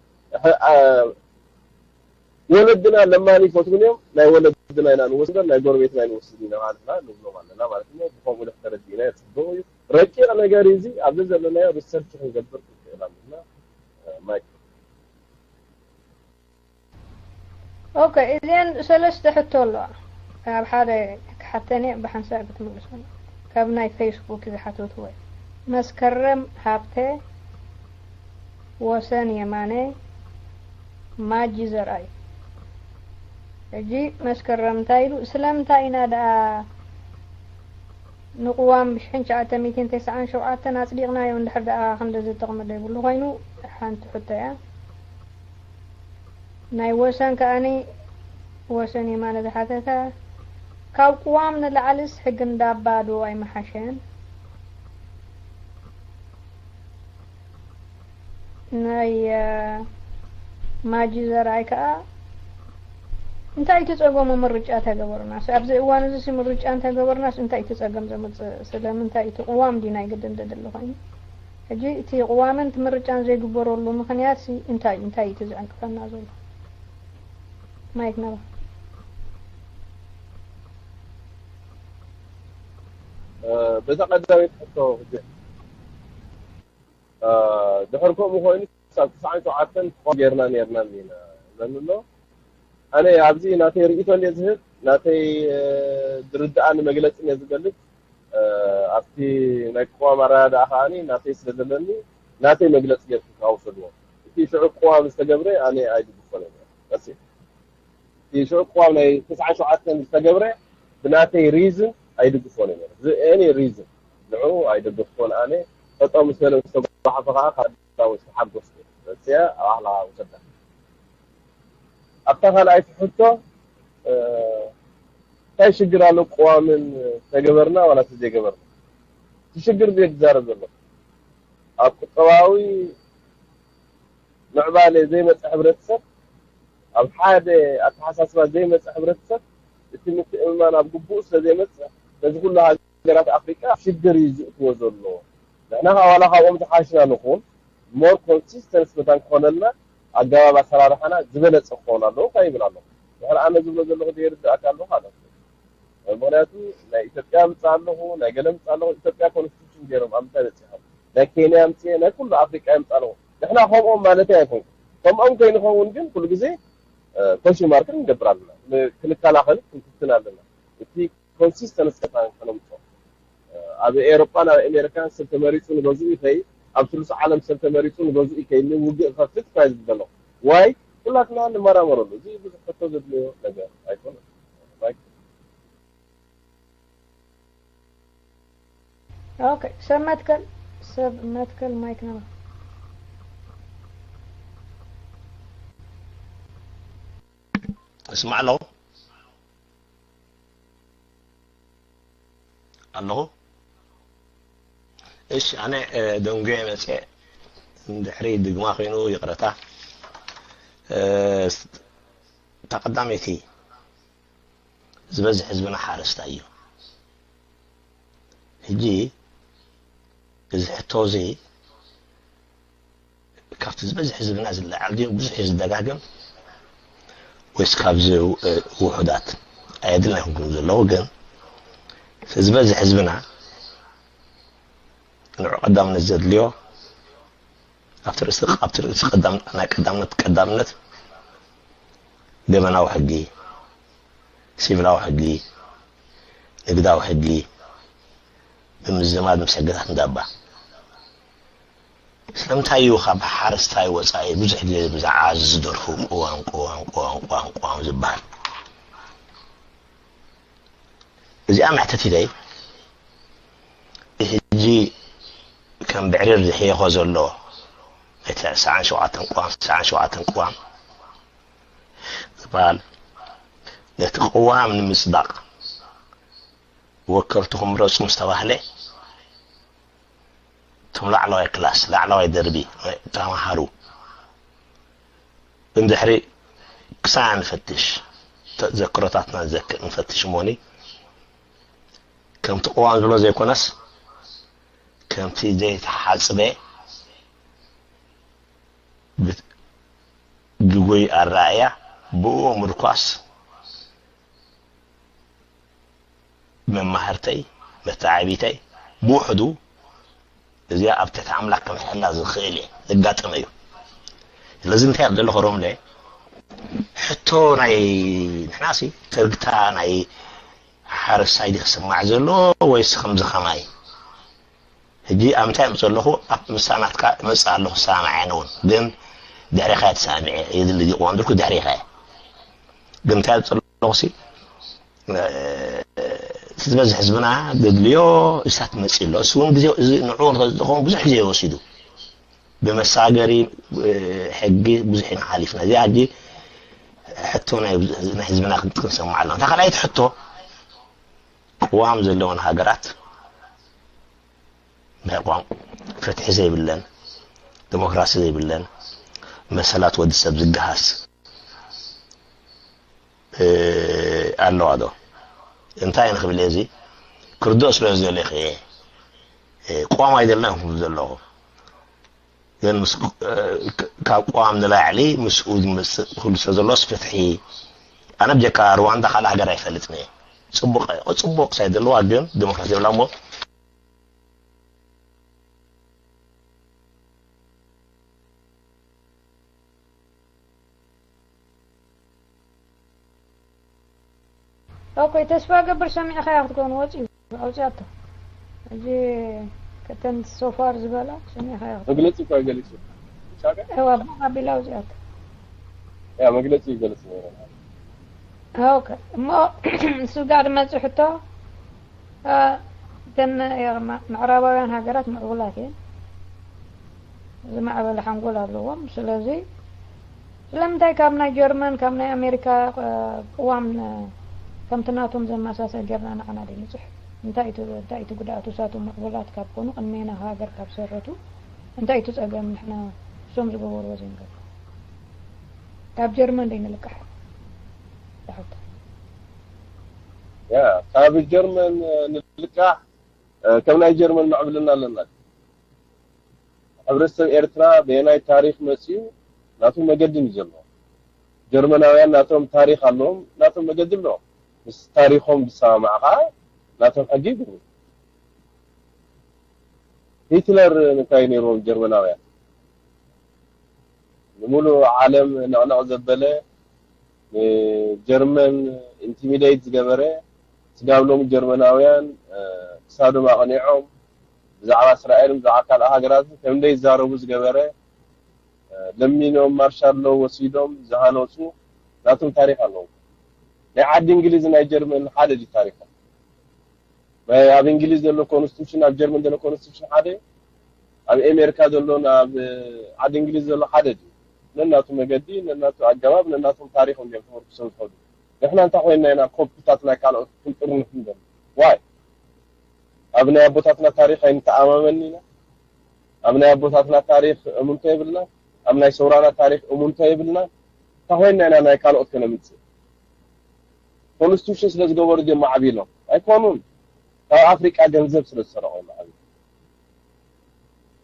ወለድና ለማኒ ይፈትዉን እዮም። ናይ ወለድና ኢና ንወስዶ ናይ ጎረቤትና ኣይንወስድ ኢና ማለትና ንብሎም ኣለና ማለት እዩ። ብከምኡ ኢለ ተረዲእና ጽቡቕ እዩ። ረቂቕ ነገር እዚ ኣብዚ ዘለናዮ ሪሰርች ክንገብር ክንክእል ኣለና። ማይክ ኦኬ፣ እዚአን ሰለስተ ሕቶ ኣለዋ። ኣብ ሓደ ክሓተን እየ ብሓንሳእ ክትምልሱ። ካብ ናይ ፌስቡክ ዝሓተቱ ወይ መስከረም ሃብተ፣ ወሰን የማነ፣ ማጂ ዘርኣይ። ሕጂ መስከረም እንታይ ኢሉ? ስለምንታይ ኢና ደኣ ንቅዋም ብሽሕን ትሽዓተ ሚእትን ተስዓን ሸውዓተን ኣጽዲቕናዮ እንድሕር ደኣ ክንደ ዝጥቕሚ ዘይብሉ ኮይኑ? ሓንቲ ሕቶ እያ። ናይ ወሰን ከኣኒ ወሰን የማነ ዝሓተታ ካብ ቅዋም ንላዕልስ ሕጊ እንዳባ ዶ ኣይመሓሸን? ናይ ማጂ ዘርኣይ ከኣ እንታይ እቲ ጸገሙ ምርጫ ተገበርናስ ኣብዚ እዋን እዚ ምርጫ እንተገበርናስ እንታይ እቲ ጸገም ዘምጽእ? ስለምንታይ እቲ ቅዋም ድዩ ናይ ግድን ዘድሊ ኮይኑ? ሕጂ እቲ ቅዋምን እቲ ምርጫን ዘይግበረሉ ምኽንያት እንታይ እንታይ እቲ ዝዕንቅፈና ዘሎ? ማይክ ነባ በዛ ቀዳመይቲ ሕቶ ክጀ ድሕር ከምኡ ኮይኑ ክሳብ ትስዓን ሸውዓተን ተቃውሞ ጌርና ኔርና ኢና ዘንሎ። ኣነ ኣብዚ ናተይ ርእይቶ እንደ ዝህብ ናተይ ዝርድኣኒ መግለፂ እንደ ዝገልፅ ኣብቲ ናይ ቅዋም ኣረዳድኣ ከዓኒ ናተይ ስለ ዘለኒ ናተይ መግለፂ ጌርኩም ክኣውሰድዎ። እቲ ሽዑ ቅዋም ዝተገብረ ኣነ ኣይድግፎን እየ። እቲ ሽዑ ቅዋም ናይ ተስዓን ሸውዓተን ዝተገብረ ብናተይ ሪዝን ኣይድግፎን እየ። እዚ any reason ንዑ ኣይደገፍኩን ኣነ። ጠጠው ምስ በለ ምስ ተጓሓፈ ከዓ ካብ ዳዊት ተሓጎስኩ። መፅያ ኣብ ኣኽላኻ ውሰዳ። ኣብታ ካልኣይቲ ሕቶ እንታይ ሽግር ኣሎ ቅዋምን ተገበርና ዋላ ተዘይገበርና? እቲ ሽግር ድየ ዝዛረብ ዘሎ ኣብ ቁጠባዊ ምዕባለ ዘይመፀ ሕብረተሰብ ኣብ ሓደ ኣተሓሳስባ ዘይመፀ ሕብረተሰብ እቲ ምትእምማን ኣብ ግቡእ ስለ ዘይመፅእ ነዚ ኩሉ ሃገራት ኣፍሪቃ ሽግር እዩ ዝእትዎ ዘሎ። ንሕና ከዓ ዋላ ካብኦም ዝሓሽና ንኹን more consistent መታን ክኾነልና ኣገባብ ኣሰራርሓና ዝበለፀ ክኸውን ኣለዎ ካብ ይብል ኣለኹ። ድሕሪ ኣነ ዝብሎ ዘለኹ ዘይርድኣካ ኣለኹ ኣለ። ምክንያቱ ናይ ኢትዮጵያ ምፃእ ኣለኹ ናይ ገለ ምፃእ ኣለኹ ኢትዮጵያ ኮንስቲቱሽን ገይሮም ኣብ ምንታይ በፂሖም ናይ ኬንያ ምፅእ ናይ ኩሉ ኣፍሪቃ ይምፃእ ኣለኹ። ንሕና ከምኦም ማለት ኣይኮንኩ ከምኦም ከይንኸውን ግን ኩሉ ግዜ ኮሽን ማርክን ንገብር ኣለና። ክንከላኸል ክንፍትን ኣለና። እቲ ኮንሲስተንስ ከነምፅኦ ኣብ ኤሮጳን ኣብ ኣሜሪካን ሰብ ተመሪፁ ንገዝኡ ይኸይድ ኣብ ስሉስ ዓለም ሰብ ተመሪፁ ንገዝኡ ይከይድ ውግእ ከፍት ካ ዝብል ዘለኹ ዋይ ኩላትና ንመራመረሉ እዚ ብዙሕ ሕቶ ዘድልዮ ነገር ኣይኮነን። ኦኬ ሰብ መትከል ሰብ መትከል ማይክ ነባ እስማዕ ኣለኹ ኣለኹ እሺ ኣነ ደንጉየ መፅአ እንድሕሪ ድግማ ኮይኑ ይቕረታ እታ ቀዳመይቲ ዝበዝሕ ህዝብና ሓረስታይ እዩ ሕጂ እዚ ሕቶ እዚ ካብቲ ዝበዝሕ ህዝብና ዝለዓል ድዩ ብዙሕ እዩ ዝደጋገም ወይስ ካብዚ ውሑዳት ኣየድልን ኣይኮንኩም ዘለዉ ግን ዝበዝሕ ህዝብና ንዑ ቀዳምነት ዘድልዮ ኣብቲ ርእሲ ኣብቲ ርእሲ ቀዳም ናይ ቀዳምነት ቀዳምነት ገበናዊ ሕጊ፣ ሲቪላዊ ሕጊ፣ ንግዳዊ ሕጊ ብምዝማድ ምስ ሕግታት እንዳባ። ስለምንታይ እዩ ካብ ሓረስታይ ወፃኢ ብዙሕ ግዜ ብዛዕባ እዚ ዝደርፉ ቅዋም ቅዋም ቅዋም ቅዋም ቅዋም ዝበሃል? እዚኣ መሕተት ኢለይ ሕጂ ከም ብዕሪር ዝሕየኾ ዘሎ እቲ ዕስራን ሸውዓተን ቅዋም ስሳን ሸውዓተን ቅዋም ዝበሃል ነቲ ቅዋም ንምፅዳቕ ወከልትኹም ምረፁ ምስ ተባህለ እቶም ላዕለዋይ ክላስ ላዕለዋይ ደርቢ ተምሃሩ እንድሕሪ ክሳና ንፈትሽ ተዘክሮታትና ንዘክር ንፈትሽ እሞኒ ከምቲ ቅዋም ዝብሎ ዘይኮነስ ከምቲ ዘይተሓፅበ ግጉይ ኣረኣእያ ብኡ ምርኳስ መማህርተይ መተዓቢተይ ብውሕዱ እዚኣ ኣብ ትሕቲ ኣምላክ ክምሕላ ዝኽእል እየ ዘጋጠመ እዩ። ስለዚ እንታይ ኣብ ዘለኹ ሮምለ ሕቶ ናይ ንሕናሲ ተርግታ ናይ ሓረስታይ ድዩ ክስማዕ ዘሎ ወይስ ከምዚ ከማይ? ሕጂ ኣብ ምንታይ ምፅ ኣለኹ ኣብ ምሳናትካ እመፅእ ኣለኹ ሰማዕ ኣነ እውን ግን ድሕሪኻ እየ ተሰማሚዐ የድሊ ድዩ ቅዋም ድልኩ ድሕሪኻ እየ ግን እንታይ ምፅ ኣለኹ ሲ እቲ ዝበዝሕ ህዝብና ዘድልዮ እሳት መፂ ኣሎ እሱ እውን ግዜ እዚ ንዕኡ ዝኸውን ብዙሕ ግዜ ወሲዱ ብመሳገሪ ሕጊ ብዙሕ ኢና ሓሊፍና እዚኣ ሕጂ ሕቶ ናይ ህዝብና ክንሰምዓ ኣለና እታ ካልኣይቲ ሕቶ ቅዋም ዘለወን ሃገራት ናይ ቋንቋ ፍትሒ ዘይብለን ዲሞክራሲ ዘይብለን መሰላት ወዲ ሰብ ዝገሃስ ኣለዋ ዶ እንታይ ንክብል እዚ ክርድኦ ስለ ዝደለ ክየ ቅዋም ኣይደለን ክብል ዘለኹ ግን ካብ ቅዋም ንላዕሊ ምስኡ ዝመፅእ ክህሉ ስለ ዘሎስ ፍትሒ ኣነ ብጀካ ሩዋንዳ ካልእ ሃገር ኣይፈልጥን እየ ፅቡቅ ፅቡቅ ሳይ ዘለዋ ግን ዲሞክራሲ የብላ እሞ ኦኮይ ተስፋ ገብር ሰሚዕኻያ ክትከውን ወፂ ኣውፅያቶ እዚ ከተን ሶፋር ዝበላ ሰሚዕኻያ ክትከውን መግለፂ እኳ ገሊፁ ሳቀ እዋ ኣቢላ ኣውፅያቶ ያ መግለፂ ይገልፅ ነይረ ኦኬ እሞ ንሱ ጋር ድመፅእ ሕቶ እተን ምዕራባውያን ሃገራት ምዕቡላት እየን ዝማዕበለ ሓንጎል ኣለዎም ስለዚ ስለምንታይ ካብ ናይ ጀርመን ካብ ናይ ኣሜሪካ ቅዋም ከምቲ ናቶም ዘመሳሰል ጌርና ንዓና ደይ ንፅሕ እንታይ እቲ ጉድኣቱ እሳቶም ምዕቡላት ካብ ኮኑ ቅድሜና ሃገር ካብ ሰረቱ እንታይ እቲ ፀገም ንሕና እሶም ዝገበርዎ ዘይንገብሮ ካብ ጀርመን ደይ ንልቃሕ ይሓቶ ያ ካብ ጀርመን ንልቃሕ ከም ናይ ጀርመን ምዕብልና ኣለና ሕብረተሰብ ኤርትራ በየናይ ታሪኽ መጺኡ ናቱ መገድን እዩ ዘለዎ ጀርመናውያን ናቶም ታሪኽ ኣለዎም ናቶም መገዲ ኣለዎም ምስ ታሪኾም ዝሰማማዕ ከዓ ናቶም ሕጊ ይግብሩ ሂትለር እንታይ ነይርዎም ጀርመናውያን ንምሉእ ዓለም ነቕነቕ ዘበለ ንጀርመን ኢንቲሚደይት ዝገበረ ስጋብ ሎሚ ጀርመናውያን ክሳዶም ኣቕኒዖም ብዛዕባ እስራኤልን ብዛዕባ ካልእ ሃገራትን ከም ደይዛረቡ ዝገበረ ለሚኖም ማርሻሎ ወሲዶም ዝሃነፁ ናቶም ታሪክ ኣለዎም ናይ ዓዲ እንግሊዝ ናይ ጀርመን ሓደ ድዩ ታሪኮም ናይ ኣብ እንግሊዝ ዘሎ ኮንስቲቱሽን ኣብ ጀርመን ዘሎ ኮንስቲቱሽን ሓደ ኣብ ኤሜሪካ ዘሎ ናብ ዓዲ እንግሊዝ ዘሎ ሓደ ድዩ ነናቱ መገዲ ነናቱ ኣገባብ ነናቶም ታሪኮም እዮም ተመርኩሶም ዝኸዱ ንሕና እንታይ ኮይንና ኢና ኮፒታት ናይ ካልኦት ክንጥርንፍ ንደሊ ዋይ ኣብ ናይ ኣቦታትና ታሪክ ኣይንተኣማመን ኢና ኣብ ናይ ኣቦታትና ታሪክ እምንቶ የብልና ኣብ ናይ ሰውራና ታሪክ እምንቶ የብልና እንታይ ኮይንና ኢና ናይ ካልኦት ከነምፅእ ኮንስቲቱሽን ስለ ዝገበሩ ድዮም ማዕቢሎም ኣይኮኑን ካብ ኣፍሪቃ ገንዘብ ስለ ዝሰረቁ ማዕቢሎም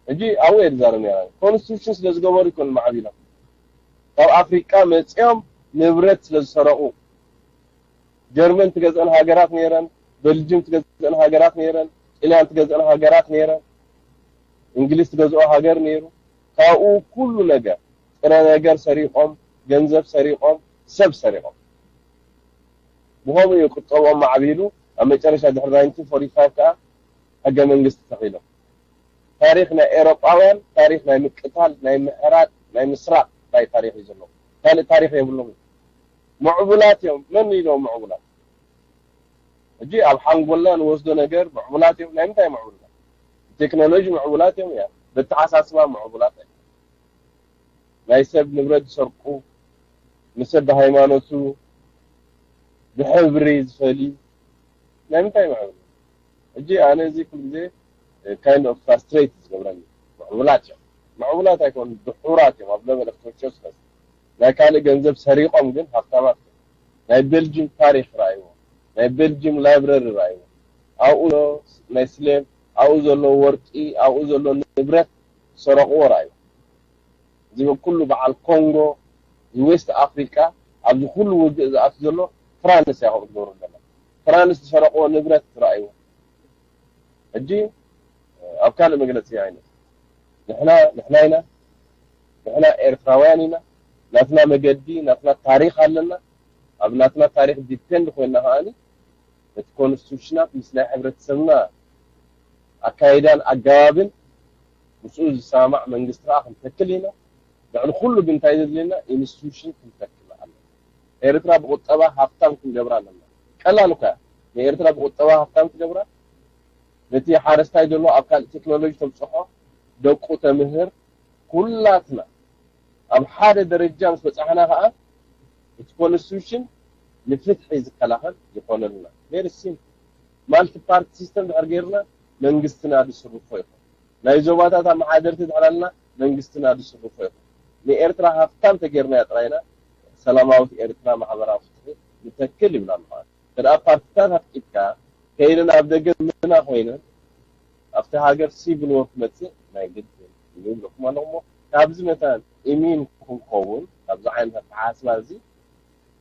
ሕጂ ኣብኡ እየ ዝዛረብ ነራ ኮንስቲቱሽን ስለ ዝገበሩ ይኮኑ ማዕቢሎም ካብ ኣፍሪቃ መፅኦም ንብረት ስለ ዝሰረቁ ጀርመን ትገዝአን ሃገራት ነይረን ቤልጅም ትገዝአን ሃገራት ነይረን፣ ጥልያን ትገዝአን ሃገራት ነይረን፣ እንግሊዝ ትገዝኦ ሃገር ነይሩ። ካብኡ ኩሉ ነገር፣ ጥረ ነገር ሰሪቖም፣ ገንዘብ ሰሪቖም፣ ሰብ ሰሪቖም። ብኸምኡ እዩ ቁጠብኦም ማዕቢሉ። ኣብ መጨረሻ ድሕሪ ናይንቲን ፎርቲ ፋይቭ ከዓ ሕገ መንግስቲ ተኺሎም። ታሪኽ ናይ ኤሮጳውያን ታሪኽ ናይ ምቅታል፣ ናይ ምሕራድ፣ ናይ ምስራቕ ናይ ታሪኽ እዩ ዘለዎም። ካልእ ታሪኽ የብሎም። ምዕቡላት እዮም። መን ኢሎም ምዕቡላት? ሕጂ ኣብ ሓንጎልና ንወስዶ ነገር ምዕቡላት እዮም። ናይ ምንታይ ምዕቡላት? ቴክኖሎጂ ምዕቡላት እዮም። ያ በተሓሳስባ ምዕቡላት እዮም። ናይ ሰብ ንብረት ዝሰርቁ፣ ንሰብ ብሃይማኖቱ ብሕብሪ ዝፈልዩ፣ ናይ ምንታይ ምዕቡል? ሕጂ ኣነ እዚ ኩሉ ግዜ kind of frustrate ዝገብረኒ። ምዕቡላት እዮም። ምዕቡላት ኣይኮኑ፣ ድሑራት እዮም። ኣብ level of consciousness ናይ ካልእ ገንዘብ ሰሪቖም ግን ሃብታማት እዮም። ናይ ቤልጅም ታሪኽ ረኣይዎ፣ ናይ ቤልጅም ላይብረሪ ረኣይዎ። ኣብኡ ናይ ስሌም፣ ኣብኡ ዘሎ ወርቂ፣ ኣብኡ ዘሎ ንብረት ሰረቕዎ ረኣይዎ። እዚ ኩሉ በዓል ኮንጎ፣ ዌስት ኣፍሪቃ፣ ኣብዚ ኩሉ ውግእ ዝኣቱ ዘሎ ፍራንስ እያ ከምኡ ትገብሮ ዘላ። ፍራንስ ዝሰረቕዎ ንብረት ትረኣይዎ። ሕጂ ኣብ ካልእ መግለጺ ዓይነት ንሕና ንሕና ኢና፣ ንሕና ኤርትራውያን ኢና። ናትና መገዲ፣ ናትና ታሪኽ ኣለና። ኣብ ናትና ታሪኽ ዲፔንድ ኮይና ከኣኒ ነቲ ኮንስቲቱሽናት ምስ ናይ ሕብረተሰብና ኣካይዳን ኣገባብን ምስኡ ዝሰማማዕ መንግስቲ ከዓ ክንተክል ኢና። ልዕሊ ኩሉ ግን እንታይ ዘድልየና? ኢንስቲቱሽን ክንተክል ኣለና። ኤርትራ ብቁጠባ ሃብታም ክንገብራ ኣለና። ቀላል እኳ እያ። ንኤርትራ ብቁጠባ ሃብታም ትገብራ፣ ነቲ ሓረስታይ ዘሎ ኣብ ካልእ ቴክኖሎጂ ተብፅሖ፣ ደቁ ተምህር፣ ኩላትና ኣብ ሓደ ደረጃ ምስ በፃሕና ከዓ እቲ ኮንስቲቱሽን ንፍትሒ ዝከላኸል ይኾነልና። ቬሪ ሲምፕል። ማልቲ ፓርቲ ሲስተም ድሕር ገይርና መንግስትና ዝስርፎ ይኾን። ናይ ዞባታት ኣመሓደርቲ ድሕር ኣልና መንግስትና ዝስርፎ ይኾን። ንኤርትራ ሃፍታም ተገይርና ጥራይና ሰላማዊት ኤርትራ ማሕበራዊ ፍትሒ ንተክል ይብላ ኣለዋ። ተደኣ ፓርትታት ኣፍቂድካ ከይደን ኣብ ደገ ምና ኮይነን ኣብቲ ሃገር ሲቪል ዎር ክመጽእ ናይ ግድን እዩ ይብለኩም ኣለኹ። እሞ ካብዚ መታን ኢሚን ክንከውን ካብዚ ዓይነት ኣተሓሳስባ እዚ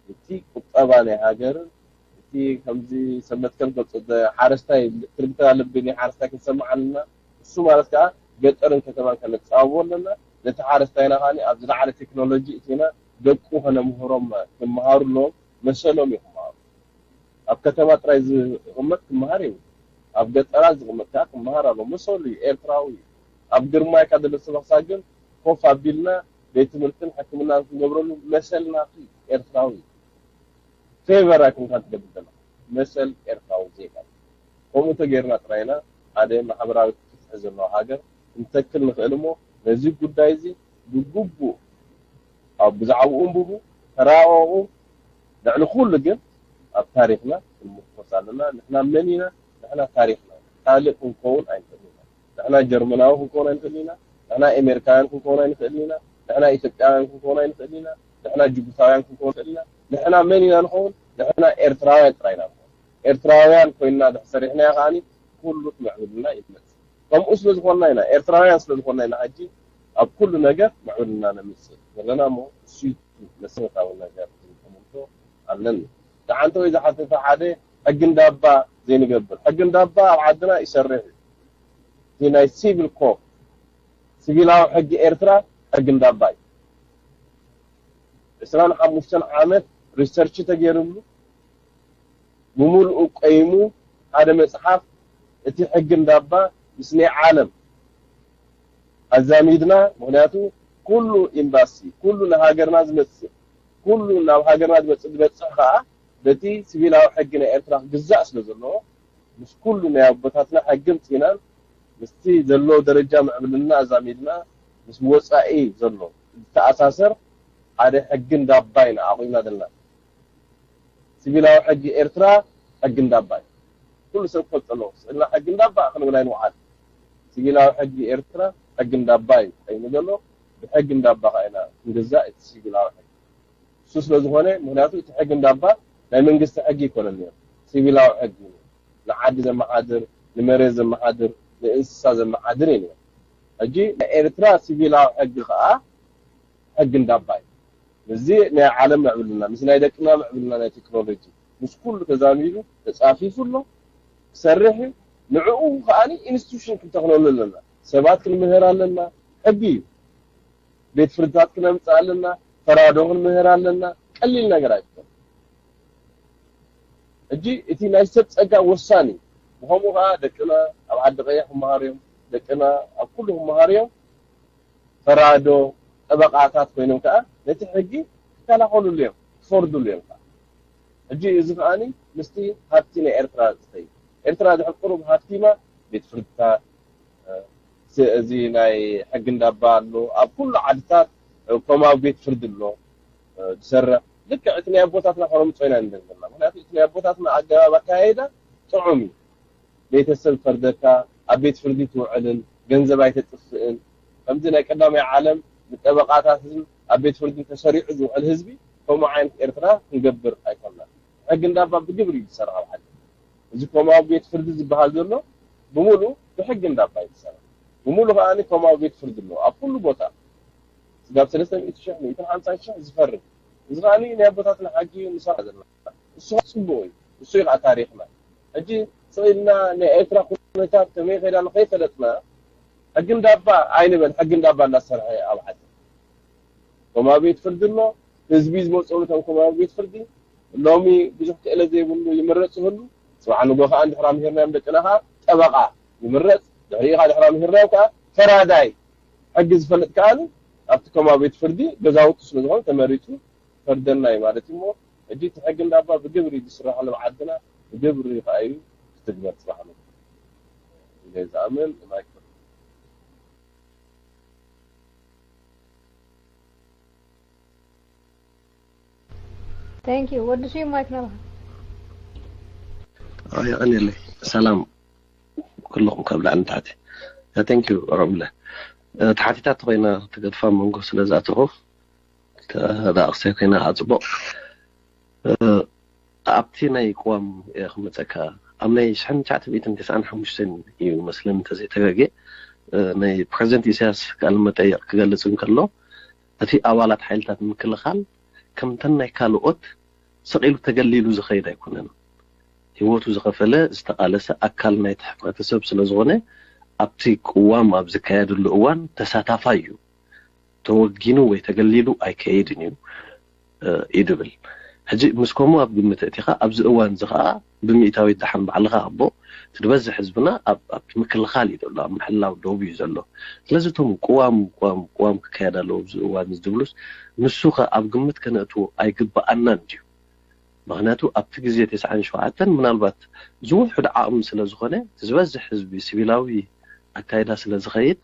እቲ ቁጠባ ናይ ሃገርን እቲ ከምዚ ሰብ መትከል ገልጾ ሓረስታይ ትርግታ ልቢ ናይ ሓረስታይ ክንሰምዕ ኣለና። እሱ ማለት ከዓ ገጠርን ከተማን ከነጻብቦ ኣለና። ነቲ ሓረስታይና ከዓ ኣብ ዝለዓለ ቴክኖሎጂ እቲና ደቁ ከነምህሮም ክመሃሩ ኣለዎም። መሰሎም እዩ ክመሃሩ። ኣብ ከተማ ጥራይ ዝቕመጥ ክመሃር እዩ። ኣብ ገጠራት ዝቕመጥ ከዓ ክመሃር ኣለዎ። መሰሉ እዩ። ኤርትራዊ እዩ። ኣብ ግርማይካ ዘሎ ሰበኽሳ ግን ኮፍ ኣቢልና ቤት ትምህርትን ሕክምናን ክንገብረሉ መሰልና እዩ። ኤርትራዊ እዩ። ፌቨር ኣይኮንካ ትገብር ዘለኻ። መሰል ኤርትራዊ ዜጋ እዩ። ከምኡ ተገይርና ጥራይና ሓደ ማሕበራዊ ፍትሒ ዘለዎ ሃገር ክንተክል ንኽእል እሞ ነዚ ጉዳይ እዚ ብግቡእ ኣብ ብዛዕባኡ እንብቡ ተራቐቑ። ልዕሊ ኩሉ ግን ኣብ ታሪኽና ክንምርኮስ ኣለና። ንሕና መን ኢና? ንሕና ታሪኽና። ካልእ ክንከውን ኣይንኽእል ኢና። ንሕና ጀርመናዊ ክንከውን ኣይንኽእል ኢና። ንሕና ኤሜሪካውያን ክንከውን ኣይንኽእል ኢና። ንሕና ኢትዮጵያውያን ክንከውን ኣይንኽእል ኢና። ንሕና ጅቡታውያን ክንከውን ንኽእል ኢና። ንሕና መን ኢና ንኸውን? ንሕና ኤርትራውያን ጥራይ ኢና ንኸውን። ኤርትራውያን ኮይንና ድሕር ሰሪሕናዮ ከዓኒ ኩሉ ክምዕብልና ይመጽእ። ከምኡ ስለ ዝኾንና ኢና፣ ኤርትራውያን ስለ ዝኾንና ኢና ሕጂ ኣብ ኩሉ ነገር ምዕብልና ነምጽእ ዘለና እሞ እሱ እዩ መሰረታዊ ነገር ክንከምልሶ ኣለኒ። ደሓንተ ወይ ዝሓተተ ሓደ ሕጊ እንዳባ ዘይንገብር። ሕጊ እንዳባ ኣብ ዓድና ይሰርሕ እዩ። እቲ ናይ ሲቪል ኮድ፣ ሲቪላዊ ሕጊ ኤርትራ ሕጊ እንዳባ እዩ። ዕስራን ሓሙሽተን ዓመት ሪሰርች ተገይርሉ፣ ብምሉኡ ቀይሙ ሓደ መጽሓፍ፣ እቲ ሕጊ እንዳባ ምስ ናይ ዓለም ኣዛሚድና። ምኽንያቱ ኩሉ ኤምባሲ፣ ኩሉ ንሃገርና ዝመጽእ፣ ኩሉ ናብ ሃገርና ዝመጽእ ዝበጽሕ ከኣ በቲ ሲቪላዊ ሕጊ ናይ ኤርትራ ክግዛእ ስለ ዘለዎ፣ ምስ ኩሉ ናይ ኣቦታትና ሕጊ ምጽኢናን ምስቲ ዘሎ ደረጃ ምዕብልና ኣዛሚድና ምስ ወጻኢ ዘሎ ዝተኣሳሰር ሓደ ሕጊ እንዳባ ኢና ኣቑምና ዘለና። ሲቪላዊ ሕጊ ኤርትራ ሕጊ እንዳባ እዩ። ኩሉ ሰብ ክፈልጦ ኣለዎ። ስእልና ሕጊ እንዳባ ክንብል ኣይንውዓል። ሲቪላዊ ሕጊ ኤርትራ ሕጊ እንዳባ እዩ ቀይሙ ዘሎ። ብሕጊ እንዳባ ከኣ ኢና ክንግዛእ እቲ ሲቪላዊ ሕጊ። እሱ ስለ ዝኾነ፣ ምኽንያቱ እቲ ሕጊ እንዳባ ናይ መንግስቲ ሕጊ ይኮነን ነይሩ። ሲቪላዊ ሕጊ እዩ። ንዓዲ ዘመሓድር፣ ንመሬት ዘመሓድር፣ ንእንስሳ ዘመሓድር እዩ ነይሩ። ሕጂ ናይ ኤርትራ ሲቪላዊ ሕጊ ከኣ ሕጊ እንዳባ እዩ። ምስዚ ናይ ዓለም ምዕብልና፣ ምስ ናይ ደቅና ምዕብልና ናይ ቴክኖሎጂ፣ ምስ ኩሉ ተዛሚዱ ተጻፊፉ ኣሎ። ክሰርሕ እዩ። ንዕኡ ከዓኒ ኢንስቲቱሽን ክንተኽለሉ ኣለና። ሰባት ክንምህር ኣለና። ሕጊ እዩ። ቤት ፍርድታት ክነምፅእ ኣለና። ፈራዶ ክንምህር ኣለና። ቀሊል ነገር ኣይኮነን። ሕጂ እቲ ናይ ሰብ ፀጋ ወሳኒ እዩ። ብኸምኡ ከዓ ደቅና ኣብ ዓዲ ቀይሕ ክመሃሩ እዮም። ደቅና ኣብ ኩሉ ክመሃሩ እዮም። ፈራዶ ጠበቃታት ኮይኖም ከዓ ነቲ ሕጊ ክከላኸሉሉ እዮም፣ ክፈርዱሉ እዮም ከዓ። ሕጂ እዚ ከዓኒ ምስቲ ሃብቲ ናይ ኤርትራ ዝኸይድ። ኤርትራ ድሕር ቁሩብ ሃብቲማ ቤት ፍርድታት፣ እ፣ እዚ ናይ ሕጊ እንዳባ ኣሎ። ኣብ ኩሉ ዓድታት፣ እ፣ ኮማዊ ቤት ፍርዲ ኣሎ፣ እ፣ ዝሰርሕ። ልክዕ እቲ ናይ ኣቦታትና ከነምጾ ኢና ንደሊ ዘለና። ምክንያቱ እቲ ናይ ኣቦታትና ኣገባብ ኣካያይዳ ጥዑም እዩ። ቤተሰብ ፈርደካ፣ ኣብ ቤት ፍርዲ ትውዕልን ገንዘብ ኣይተጥፍእን። ከምዚ ናይ ቀዳማይ ዓለም ንጠበቃታትን ኣብ ቤት ፍርድን ተሰሪዑ ዝውዕል ህዝቢ ከምኡ ዓይነት ኤርትራ ክንገብር ኣይኮንና። ሕጊ እንዳባ ብግብሪ እዩ ዝሰርሕ ኣብ ዓዲ። እዚ ኮማዊ ቤት ፍርዲ ዝበሃል ዘሎ ብምሉእ ብሕጊ እንዳባ እዩ ዝሰርሕ። ብምሉእ ከዓኒ ኮማዊ ቤት ፍርዲ ኣለዎ ኣብ ኩሉ ቦታ። ስጋብ ሰለስተ ሚእቲ ሽሕ፣ ሚእትን ሓምሳን ሽሕ ዝፈርድ። እዚ ከዓኒ ናይ ኣቦታትና ሕጊ እዩ ንሰርሕ ዘለና። እሱ ጽቡቕ እዩ። እሱ እዩ ከዓ ታሪኽና። ሕጂ ስቕ ኢልና ናይ ኤርትራ ኩነታት ከመይ ከይዳ ከይፈለጥና ሕጊ እንዳባ ኣይንበል። ሕጊ እንዳባ እንዳሰርሐ ኣብ ዓዲ ኮማዊ ቤት ፍርዲ ኣሎ። ህዝቢ ዝመፅሉ እቶም ኮማዊ ቤት ፍርዲ ሎሚ ብዙሕ ክእለት ዘይብሉ ይምረፅ ይህሉ። ፅባሕ ንጎ ከዓ እንድሕራ ምሂርናዮም ደቅና ከዓ ጠበቃ ይምረፅ። ድሕሪኡ ከዓ ድሕራ ምሂርናዮም ከዓ ፈራዳይ ሕጊ ዝፈልጥ ከዓ ኣብቲ ኮማዊ ቤት ፍርዲ ገዛውቱ ስለዝኾነ ተመሪፁ ፈርደና እዩ ማለት እዩ። እሞ ሕጂ እቲ ሕጊ እንዳባ ብግብሪ ዝስራሓሉ ኣብ ዓድና ብግብሪ ከዓ እዩ ክትግበር ፅባሕ ንጎ ኢለ ዝኣምን። ማይክ Thank you. ወዲ ስዩም ማይክ ናባኻ። የቐንየለይ። ሰላም ኩልኹም ካብ ላዕሊ ንታሕቲ። Thank you ረብለ። ተሓቲታት ኮይና ተገድፋ መንጎ ስለ ዝኣተኹ ተዳቕሰ ኮይና ኣጽቡቕ። ኣብቲ ናይ ቅዋም እየ ክመፀካ። ኣብ ናይ ሽሕን ትሽዓተ ሚእትን ተስዓን ሓሙሽተን እዩ መስለኒ እንተዘይተጋጌ፣ ናይ ፕሬዚደንት ኢሳያስ ቃለ መጠይቕ ክገልጽ እንከሎ፣ እቲ ኣባላት ሓይልታት ምክልኻል ከምተን ናይ ካልኦት ስቕ ኢሉ ተገሊሉ ዝኸይድ ኣይኮነን። ህይወቱ ዝኸፈለ፣ ዝተቓለሰ ኣካል ናይቲ ሕብረተሰብ ስለ ዝኾነ፣ ኣብቲ ቅዋም ኣብ ዝካየደሉ እዋን ተሳታፋይ እዩ። ተወጊኑ ወይ ተገሊሉ ኣይከይድን እዩ እዩ ድብል። ሕጂ ምስ ከምኡ ኣብ ግምት እቲኻ ኣብዚ እዋን እዚ ኸዓ ብሚእታዊት ደሓን ባዕልኻ ኣቦ እቲ ዝበዝሕ ህዝብና ኣብ ኣብቲ ምክልኻል እዩ ዘሎ፣ ኣብ ምሕላው ደው እዩ ዘሎ። ስለዚ እቶም ቅዋም ቅዋም ቅዋም ክካየድ ኣለዎ ኣብዚ እዋን እዚ ዝብሉስ ንሱ ኸ ኣብ ግምት ከነእትዎ ኣይግብኣናን ድዩ? ምኽንያቱ ኣብቲ ግዜ ተስዓን ሸውዓተን ምናልባት ዝውሑድ ዓቕሚ ስለ ዝኾነ ዝበዝሕ ህዝቢ ሲቪላዊ ኣካይዳ ስለ ዝኸይድ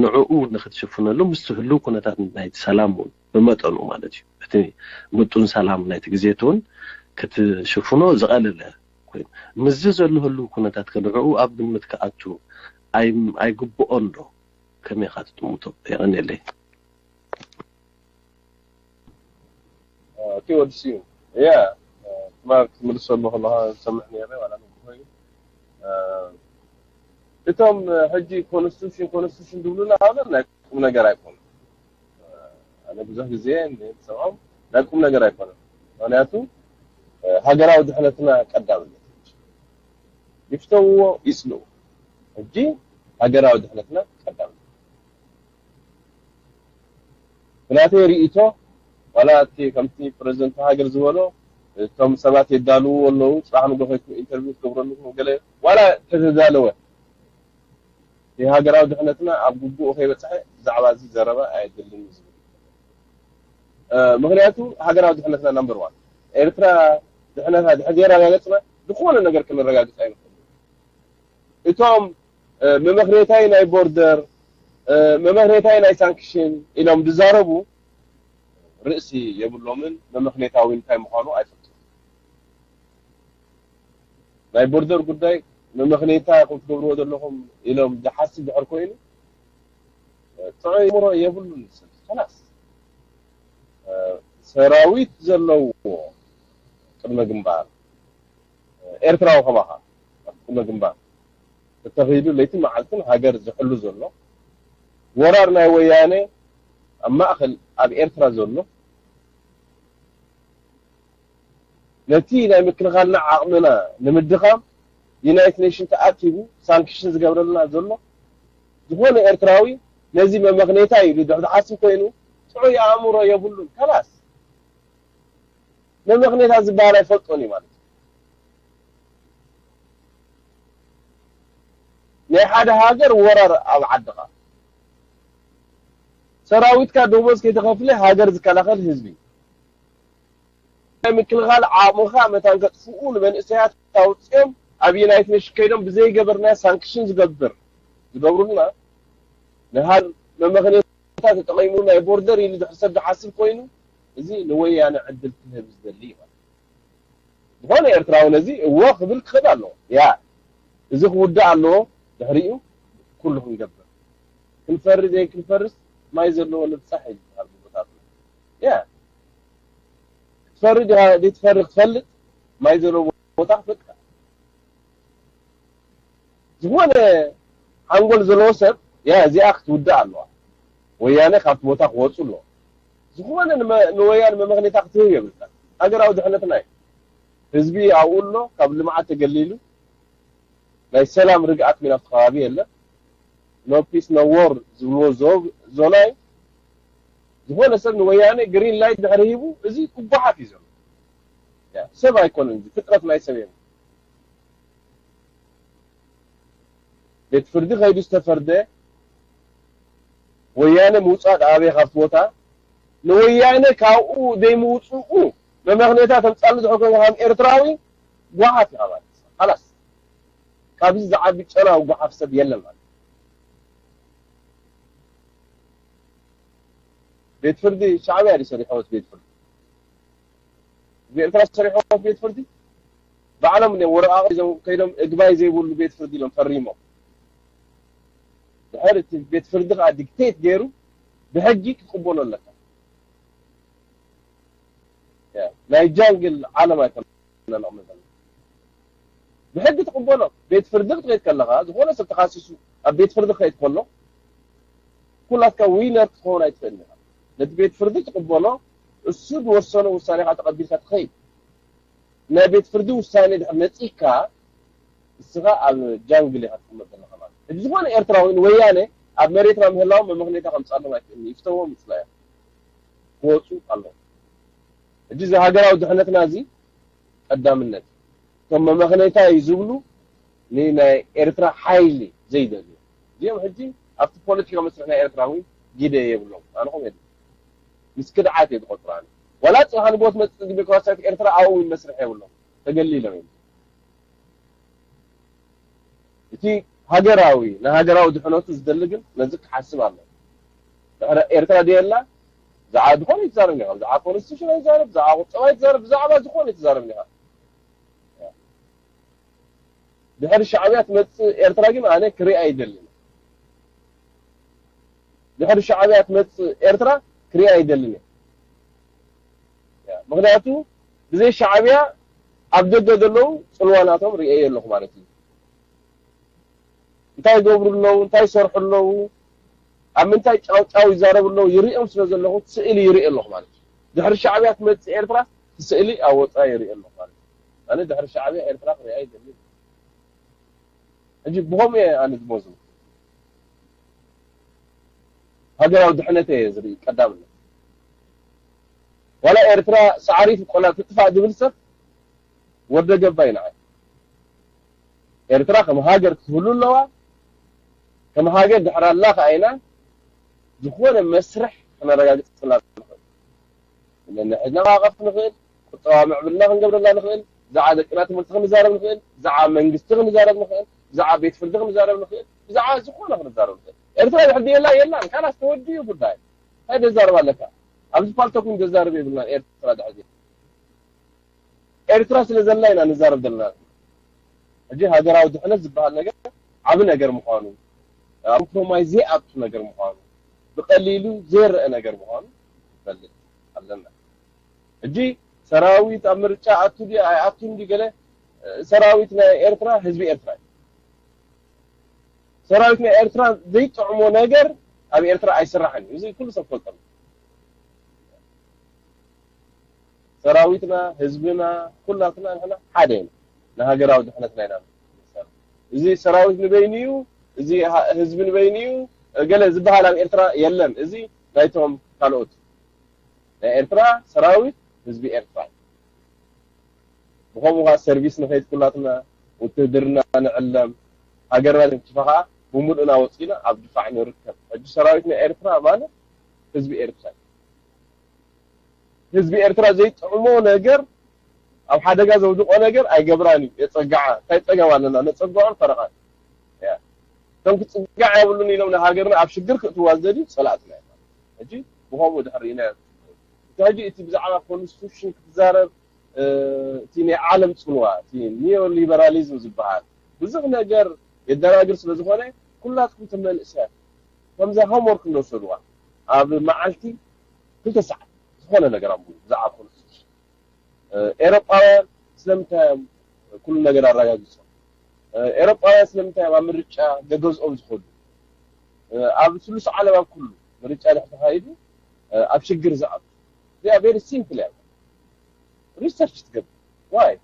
ንዕኡ ንክትሽፍነሉ ምስቲ ህልው ኩነታት ናይቲ ሰላም እውን ብመጠኑ ማለት እዩ እቲ ምጡን ሰላም ናይቲ ግዜ እውን ክትሽፍኖ ዝቐለለ ኮይኑ ምስዚ ዘሎ ህልው ኩነታት ከንዕኡ ኣብ ግምት ክኣቱ ኣይግብኦን ዶ ከመይ ኢኻ ትጥምቶ? የቐንየለይ። እቲ ወዲ ስዩም እያ ትማል ክትምልሰሉ ከለኻ ዝሰምዕ ነይረ ዋላ ምን ኮይኑ እቶም ሕጂ ኮንስቲቱሽን ኮንስቲቱሽን ዝብሉና ሃብለን ናይ ቁም ነገር ኣይኮኑ። ኣነ ብዙሕ ግዜ ሰምዖም ናይ ቁም ነገር ኣይኮነ። ምክንያቱ ሃገራዊ ድሕነትና ቀዳምነት ይፍተውዎ ይፅልኡ። ሕጂ ሃገራዊ ድሕነትና ቀዳምነት ብናተይ ርእይቶ ዋላ እቲ ከምቲ ፕረዚደንት ሃገር ዝበሎ እቶም ሰባት የዳልውዎ ኣለዉ ፅባሕ ንጎ ከይኩም ኢንተርቪው ትገብረሉ ገለ ዋላ ተተዳለወ ሃገራዊ ድሕነትና ኣብ ግቡኡ ከይበፅሐ ብዛዕባ እዚ ዘረባ ኣየድልን ዝብል ምክንያቱ ሃገራዊ ድሕነትና ናምበር ዋን ኤርትራ ድሕነታ ድሕር ዘየረጋገፅና ዝኾነ ነገር ክንረጋግፅ ኣይንኽእል እቶም መመኽኔታይ ናይ ቦርደር መመኽኔታይ ናይ ሳንክሽን ኢሎም ዝዛረቡ ርእሲ የብሎምን መመኽኔታዊ እንታይ ምዃኑ ኣይፈልጡ ናይ ቦርደር ጉዳይ መመኽኔታ ኹም ትገብርዎ ዘለኹም ኢሎም ዝሓስብ ድሕር ኮይኑ ጥዑይ እምሮ የብሉን ላስ ሰራዊት ዘለዎ ቅድመ ግንባር ኤርትራዊ ከማኻ ኣብ ቅድመ ግንባር ተተኺሉ ለይትን መዓልትን ሃገር ዝሕሉ ዘሎ ወራር ናይ ወያነ ኣብ ማእኸል ኣብ ኤርትራ ዘሎ ነቲ ናይ ምክልኻልና ዓቕምና ንምድኻም ዩናይትድ ኔሽን ተኣኪቡ ሳንክሽን ዝገብረልና ዘሎ ዝኾነ ኤርትራዊ ነዚ መመኽኔታ ኢሉ ድሕሪ ዝሓስብ ኮይኑ ጥዑይ ኣእምሮ የብሉን። ከላስ መመኽኔታ ዝበሃል ኣይፈልጦን እዩ ማለት እዩ። ናይ ሓደ ሃገር ወራር ኣብ ዓድኻ ሰራዊትካ ደሞዝ ከይተኸፍለ ሃገር ዝከላኸል ህዝቢ ናይ ምክልኻል ዓቕምኻ መታን ከጥፍኡ ንመንእሰያት ኣውፅኦም ኣብ ዩናይትድ ኔሽን ከይዶም ብዘይገበርና ሳንክሽን ዝገብር ዝገብሩልና ንሃል መመኽኔታ ተጠቒሙ ናይ ቦርደር ኢሉ ድሕሪ ሰብ ዝሓስብ ኮይኑ እዚ ንወያነ ዕድል ክህብ ዝደሊ እዩ ማለት ዝኾነ ኤርትራዊ ነዚ እዎ ክብል ክኽእል ኣለዎ። ያ እዚ ክውዳእ ኣለዎ። ድሕሪኡ ኩሉ ክንገብር ክንፈሪ ዘይክንፈርስ ማይ ዘለዎ ንብጻሕ እዩ ዝበሃል ብቦታትና። ያ ክትፈሪ ዲኻ ዘይትፈሪ ክትፈልጥ ማይ ዘለዎ ቦታ ክትበጽሕ ዝኾነ ሓንጎል ዘለዎ ሰብ ያ እዚኣ ክትውዳእ ኣለዋ። ወያነ ካብቲ ቦታ ክወፁ ኣለዎ። ዝኾነ ንመ- ንወያነ መመኽኔታ ክትህብ የብልካ። ሃገራዊ ድሕነትና እዩ። ህዝቢ ኣብኡ ኣሎ ካብ ልምዓት ተገሊሉ ናይ ሰላም ርግኣት ሚን ኣብቲ ከባቢ የለን። No peace no war ዝብልዎ ዞ- ዞና እዩ። ዝኾነ ሰብ ንወያነ ግሪን ላይት ድሕሪ ሂቡ እዚ ክጓሓፍ እዩ ዘሎ። ያ፣ ሰብ ኣይኮነን እዚ ፍጥረት ናይ ሰብ የለን። ቤት ፍርዲ ከይዱ ዝተፈርደ ወያነ ምውፃእ ደኣ ኣበይ ካብቲ ቦታ ንወያነ ካብኡ ዘይምውፅኡ መመኽኔታ ተምፃሉ ዝሕኮ ከም ኤርትራዊ ጓሓፍ ኢኻ ማለት እዩ። ካላስ ካብዚ ዝዓቢ ጨናዊ ጓሓፍ ሰብ የለን ማለት እዩ። ቤት ፍርዲ ሻዕብያ ድዩ ሰሪሖ እቲ ቤት ፍርዲ? ብኤርትራ ዝሰርሕዎ ቤት ፍርዲ ባዕሎም እዮም ወረቓቕቲ ሒዞም ከይዶም እግባይ ዘይብሉ ቤት ፍርዲ ኢሎም ፈሪሞም። ድሕር እቲ ቤት ፍርዲ ከዓ ዲክቴት ገይሩ ብሕጊ ክትቕበሎ ኣለካ። ያ፣ ናይ ጃንግል ዓለም ኣይኮነን። ብሕጊ ትቕበሎ። ቤት ፍርዲ ክትኸይድ ከለኻ ዝኾነ ሰብ ተኻሲሱ ኣብ ቤት ፍርዲ ክኸይድ ከሎ ኩላትካ ዊነር ክትኸውን ኣይትኽእልን ኢኻ። ነቲ ቤት ፍርዲ ትቕበሎ፣ እሱ ዝወሰኖ ውሳኔ ከዓ ተቐቢልካ ትኸይድ። ናይ ቤት ፍርዲ ውሳኔ ድሕር ነፂካ እስኻ ኣብ ጃንግል ኢኻ ትቅመጥ ዘለኻ ማለት እዩ። ሕጂ ዝኾነ ኤርትራዊ ንወያነ ኣብ መሬትና ምህላዎም መመኽኔታ ከምፃሎም ኣይክእልን እዩ። ይፍተዎም ይፅላዮም ክወፁ ኣለዎም። ሕጂ እዚ ሃገራዊ ድሕነትና እዚ ቀዳምነት እቶም መመኽኔታ እዩ ዝብሉ ንናይ ኤርትራ ሓይሊ ዘይደልዩ እዚኦም ሕጂ ኣብቲ ፖለቲካ መስርሕ ናይ ኤርትራ እውን ግደ የብሎም ኣነኹም የለ ምስ ክድዓት እየ ዝቆፅሮ ኣነ ዋላ ፅባሕ ንግሆ ትመፅእ ዲሞክራሲያዊት ኤርትራ ኣብኡ እውን መስርሕ የብሎም ተገሊሎም እዮም እቲ ሃገራዊ ንሃገራዊ ድሕነቱ ዝደሊ ግን ነዚ ክሓስብ ኣሎ ድሕሪ ኤርትራ ድየላ ብዛዕባ ዝኾነ ይትዛረብ ኒኻ ብዛዕባ ኮንስቲቱሽን ኣይዛረብ ብዛዕባ ቁጠባ ይትዛረብ ብዛዕባ ዝኾነ ይትዛረብ ኒኻ ድሕሪ ሻዕብያ ትመፅእ ኤርትራ ግን ኣነ ክሪኣ ኣይደልን ድሕሪ ሻዕብያ ትመፅእ ኤርትራ ክሪኣ ኣይደልን እየ ምክንያቱ ብዘይ ሻዕብያ ኣብ ደገ ዘለዉ ፅልዋናቶም ርእየ ኣለኹ ማለት እዩ እንታይ ይገብሩ ኣለዉ እንታይ ይሰርሑ ኣለዉ ኣብ ምንታይ ጫውጫው ይዛረቡ ኣለዉ ይርእዮም ስለ ዘለኹ ስእሊ ይርኢ ኣለኹ ማለት እዩ ድሕሪ ሻዕብያ ትመፅእ ኤርትራ ስእሊ ኣብ ወፃኢ ይርኢ ኣለኹ ማለት እዩ ኣነ ድሕሪ ሻዕብያ ኤርትራ ክሪኣ ኣይደልን ሕጂ ብኸምኡ እየ ኣነ ዝመዝኑ ሃገራዊ ድሕነተይ እየ ዝርኢ ቀዳምነት ዋላ ኤርትራ ሳዕሪ ትቆላ ትጥፋእ ዝብል ሰብ ወደ ገባ እዩ ንዓይ ኤርትራ ከም ሃገር ክትህሉ ኣለዋ ከም ሃገር ድሕር ኣላ ከኣ ኢና ዝኾነ መስርሕ ክነረጋግጽላ ንኽእል ነንሕድነኻ ከፍ ንኽእል ቁጠባ ምዕብልና ክንገብረላ ንኽእል ብዛዕባ ደቅና ትምህርቲ ክንዛረብ ንኽእል ብዛዕባ መንግስቲ ክንዛረብ ንኽእል ብዛዕባ ቤት ፍርዲ ክንዛረብ ንኽእል ብዛዕባ ዝኾነ ክንዛረብ ንኽእል ኤርትራ ድሕር ድየላ የላን ካላስ ተወዲኡ ጉዳይ እንታይ ደዛርብ ኣለካ ኣብዚ ፓልቶክ እውን ዘዛርብ የብልናን ኤርትራ ድሕር ድየላ ኤርትራ ስለ ዘላ ኢና ንዛረብ ዘለና ሕጂ ሃገራዊ ድሕነት ዝበሃል ነገር ዓቢ ነገር ምዃኑ ኣብ ኮምፕሮማይዝ ዘይኣቱ ነገር ምዃኑ ብቐሊሉ ዘይረአ ነገር ምዃኑ ንፈልጥ ኣለና ሕጂ ሰራዊት ኣብ ምርጫ ኣቱ ድዩ ኣይኣቱን ድዩ ገለ ሰራዊት ናይ ኤርትራ ህዝቢ ኤርትራ እዩ ሰራዊት ናይ ኤርትራ ዘይጥዕሞ ነገር ኣብ ኤርትራ ኣይስራሕን እዩ እዚ ኩሉ ሰብ ፈልጠሉ ሰራዊትና ህዝብና ኩላትና ንሕና ሓደ ኢና ንሃገራዊ ድሕነትና ኢና እዚ ሰራዊት ንበይኑ እዩ፣ እዚ ህዝቢ ንበይኑ እዩ፣ ገለ ዝበሃል ኣብ ኤርትራ የለን። እዚ ናይቶም ካልኦት ናይ ኤርትራ ሰራዊት ህዝቢ ኤርትራ። ብኸምኡ ኸዓ ሰርቪስ ንኸይድ ኩላትና ውትድርና ንዕለም፣ ሃገርና ዘንኪፋ ኸዓ ብምሉእና ወፂና ኣብ ድፋዕ ንርከብ። ሕጂ ሰራዊት ናይ ኤርትራ ማለት ህዝቢ ኤርትራ እዩ። ህዝቢ ኤርትራ ዘይጥዕሞ ነገር፣ ኣብ ሓደጋ ዘውድቆ ነገር ኣይገብራን እዩ። የፀግዓ፣ እንታይ ፀገም ኣለና? ነፀግዖን ፈረቓን። እቶም ክፅጋዕ የብሉን ኢሎም ንሃገርና ኣብ ሽግር ክእትዋ ዝደልዩ ፀላእትና እዮም። ሕጂ ብኸምኡ ድሕሪ ኢና። እቲ ሕጂ እቲ ብዛዕባ ኮንስቲቱሽን ክትዛረብ፣ እቲ ናይ ዓለም ፅልዋ፣ እቲ ኒዮሊበራሊዝም ዝበሃል ብዙሕ ነገር የደናግር ስለ ዝኾነ፣ ኩላትኩም እቶም መንእሰያት ከምዛ ሆምወርክ እንደወሰድዋ፣ ኣብ መዓልቲ ክልተ ሰዓት ዝኾነ ነገር ኣንብቡ ብዛዕባ ኮንስቲቱሽን። ኤሮጳውያን ስለምንታይ እዮም ኩሉ ነገር ኣረጋጊጾም? ኤሮጳውያን ስለምንታይ እዮም ኣብ ምርጫ ገገዝኦም ዝኸዱ? ኣብ ስሉስ ዓለም ኣብ ኩሉ ምርጫ ድሕሪ ተኻይዱ ኣብ ሽግር ዝኣቱ? እዚኣ ቨሪ ሲምፕል እያ። ሪሰርች ትገብር። ዋይ?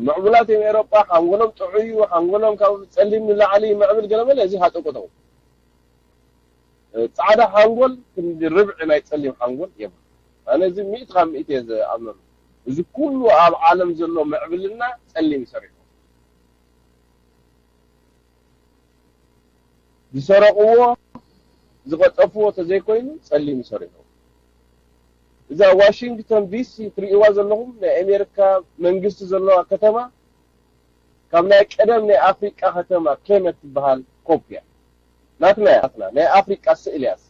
ምዕቡላት እዮም ኤሮጳ፣ ሓንጎሎም ጥዑይ እዩ፣ ሓንጎሎም ካብ ጸሊም ንላዕሊ ምዕብል ገለመለ፣ እዚ ሃጠቆጠው። ጻዕዳ ሓንጎል ክንዲ ርብዒ ናይ ጸሊም ሓንጎል የብሉ። ኣነ እዚ ሚእቲ ካብ ሚእቲ እየ ዝኣምነሉ። እዚ ኩሉ ኣብ ዓለም ዘሎ ምዕብልና ጸሊም ይሰርሑ። ዝሰረቕዎ፣ ዝቐጠፍዎ ተዘይኮይኑ ጸሊም ይሰርሑ። እዛ ዋሽንግተን ዲሲ ትርእይዋ ዘለኹም ናይ ኣሜሪካ መንግስቲ ዘለዋ ከተማ ካብ ናይ ቀደም ናይ ኣፍሪቃ ከተማ ኬመት ትበሃል ኮፕያ ናትና እያ። ናትና ናይ ኣፍሪቃ ስእሊ እያስ።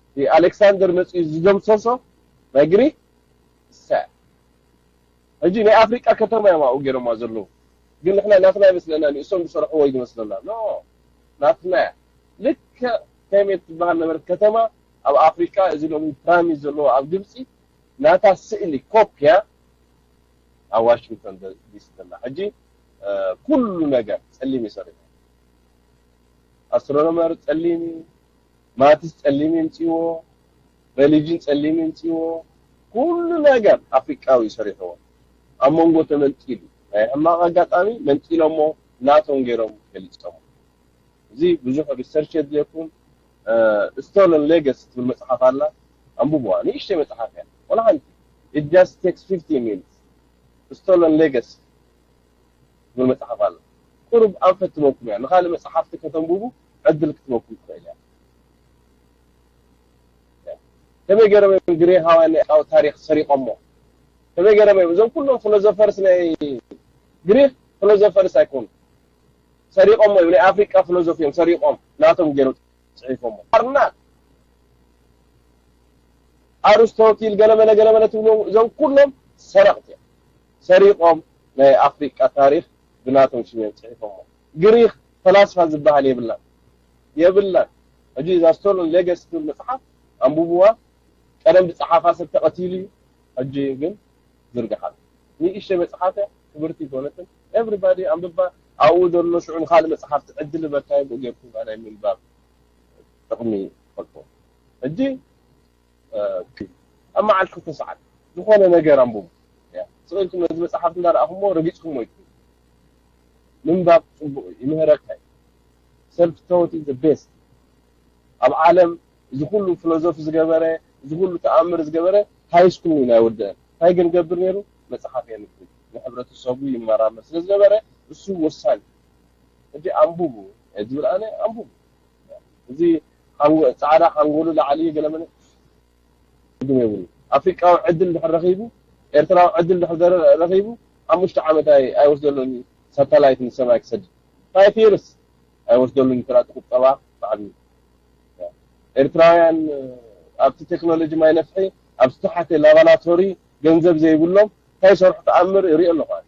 እቲ ኣሌክሳንደር መፅኡ ዝደምሰሶ ናይ ግሪክ እሳ እያ። ሕጂ ናይ ኣፍሪቃ ከተማ እዮም ኣብኡ ገይሮማ ዘለዉ። ግን ንሕና ናትና ይመስለና፣ ንእሶም ዝሰርሕዎ እዩ ዝመስለና። ኖ፣ ናትና እያ። ልክዕ ኬመት ትበሃል ነበረት ከተማ ኣብ ኣፍሪቃ፣ እዚ ሎሚ ፒራሚድ ዘለዎ ኣብ ግብፂ፣ ናታ ስእሊ ኮፕያ ኣብ ዋሽንግተን ዲሲ ዘላ። ሕጂ ኩሉ ነገር ጸሊም እዩ ሰሪሑ። ኣስትሮኖመር ጸሊም እዩ፣ ማትስ ጸሊም ይምጽዎ፣ ሬሊጅን ጸሊም ይምጽዎ፣ ኩሉ ነገር ኣፍሪቃዊ እዩ ሰሪሕዎ። ኣብ መንጎ ተመንጢሉ ናይ ሕማቕ ኣጋጣሚ መንጢሎሞ ናቶም ገይሮም ገሊጾሞ። እዚ ብዙሕ ሪሰርች የድልየኩም። ስቶለን ሌገሲ ትብል መጽሓፍ ኣላ፣ ኣንብቡዋ። ንእሽተይ መጽሓፍ እያ፣ ወላ ሓንቲ። It just takes fifteen minutes። ስቶለን ሌገሲ ትብል መጽሓፍ ኣላ። ቁሩብ ኣንፈት ትበኩም እያ። ንኻልእ መጽሓፍቲ ከተንብቡ ዕድል ክትበኩም ትኽእል እያ። ከመይ ገይሮም እዮም ግሪኻውያን ናይ ኣፍሪቃዊ ታሪኽ ሰሪቖሞ? ከመይ ገይሮም እዮም? እዞም ኩሎም ፊሎዞፈርስ ናይ ግሪኽ ፊሎዞፈርስ ኣይኮኑ። ሰሪቖሞ እዮም። ናይ ኣፍሪቃ ፊሎዞፊ እዮም ሰሪቖም። ናቶም ገይሮም ጽሒፎሞ። ኣርናት፣ ኣርስቶቲል፣ ገለመለ ገለመለ ትብሉ እዞም ኩሎም ሰረቕቲ እዮም። ሰሪቖም ናይ ኣፍሪቃ ታሪኽ ብናቶም ሽም እዮም ጽሒፎሞ። ግሪኽ ፈላስፋ ዝበሃል የብላን። የብላን። ሕጂ እዛ ስቶለን ሌገሲ ትብል መጽሓፍ ኣንብቡዋ። ቀደም ዝጸሓፋ ሰብ ተቐቲሉ እዩ። ሕጂ ግን ዝርግሓ። ንእሽተይ መጽሓፍ እያ፣ ክብርቲ ዝኾነትን ኤቭሪባዲ ኣንብባ። ኣብኡ ዘሎ ሽዑ ንኻልእ መጽሓፍቲ ዕድል በርካይ ብኡ ጌርኩም ናይ ምንባብ ጥቕሚ ትፈልጡ። ሕጂ ኣብ መዓልቲ ክልተ ሰዓት ዝኾነ ነገር ኣንብቡ። ስቕ ኢልኩም ነዚ መጽሓፍ እንዳረኣኹሞ ረጊጽኩሞ ይትኩ። ምንባብ ጽቡቕ እዩ፣ ይምህረካ እዩ። ሰልፍ ቶት ኢዝ ቤስት። ኣብ ዓለም እዚ ኩሉ ፊሎዞፊ ዝገበረ፣ እዚ ኩሉ ተኣምር ዝገበረ ሃይ ስኩል እዩ ናይ ወደአ። እንታይ ግን ገብር ነይሩ? መጽሓፍ የንብብ፣ ንሕብረተሰቡ ይመራመር ስለ ዝነበረ እሱ ወሳኝ። ሕጂ ኣንብቡ ዝብል ኣነ ኣንብቡ። እዚ ሓንጎ-፣ ጻዕዳ ሓንጎሉ ላዕሊ ገለመለ ትርጉም የብሉ። ኣፍሪቃዊ ዕድል ድሕር ረኺቡ፣ ኤርትራዊ ዕድል ድሕር ዘረ-፣ ረኺቡ፣ ሓሙሽተ ዓመት ኣይ-፣ ኣይወስደሉን እዩ ሳተላይት ንሰማይ ክሰድድ። ፋይቭ ይርስ ኣይወስደሉን እዩ። ስርዓት ቁጠባ ብዓቢኡ። ኤርትራውያን ኣብቲ ቴክኖሎጂ ማይ ነፍሒ፣ ኣብ ዝተሓተ ላባራቶሪ ገንዘብ ዘይብሎም እንታይ ይሰርሑ ተኣምር ይርኢ ኣለኹ ኣነ።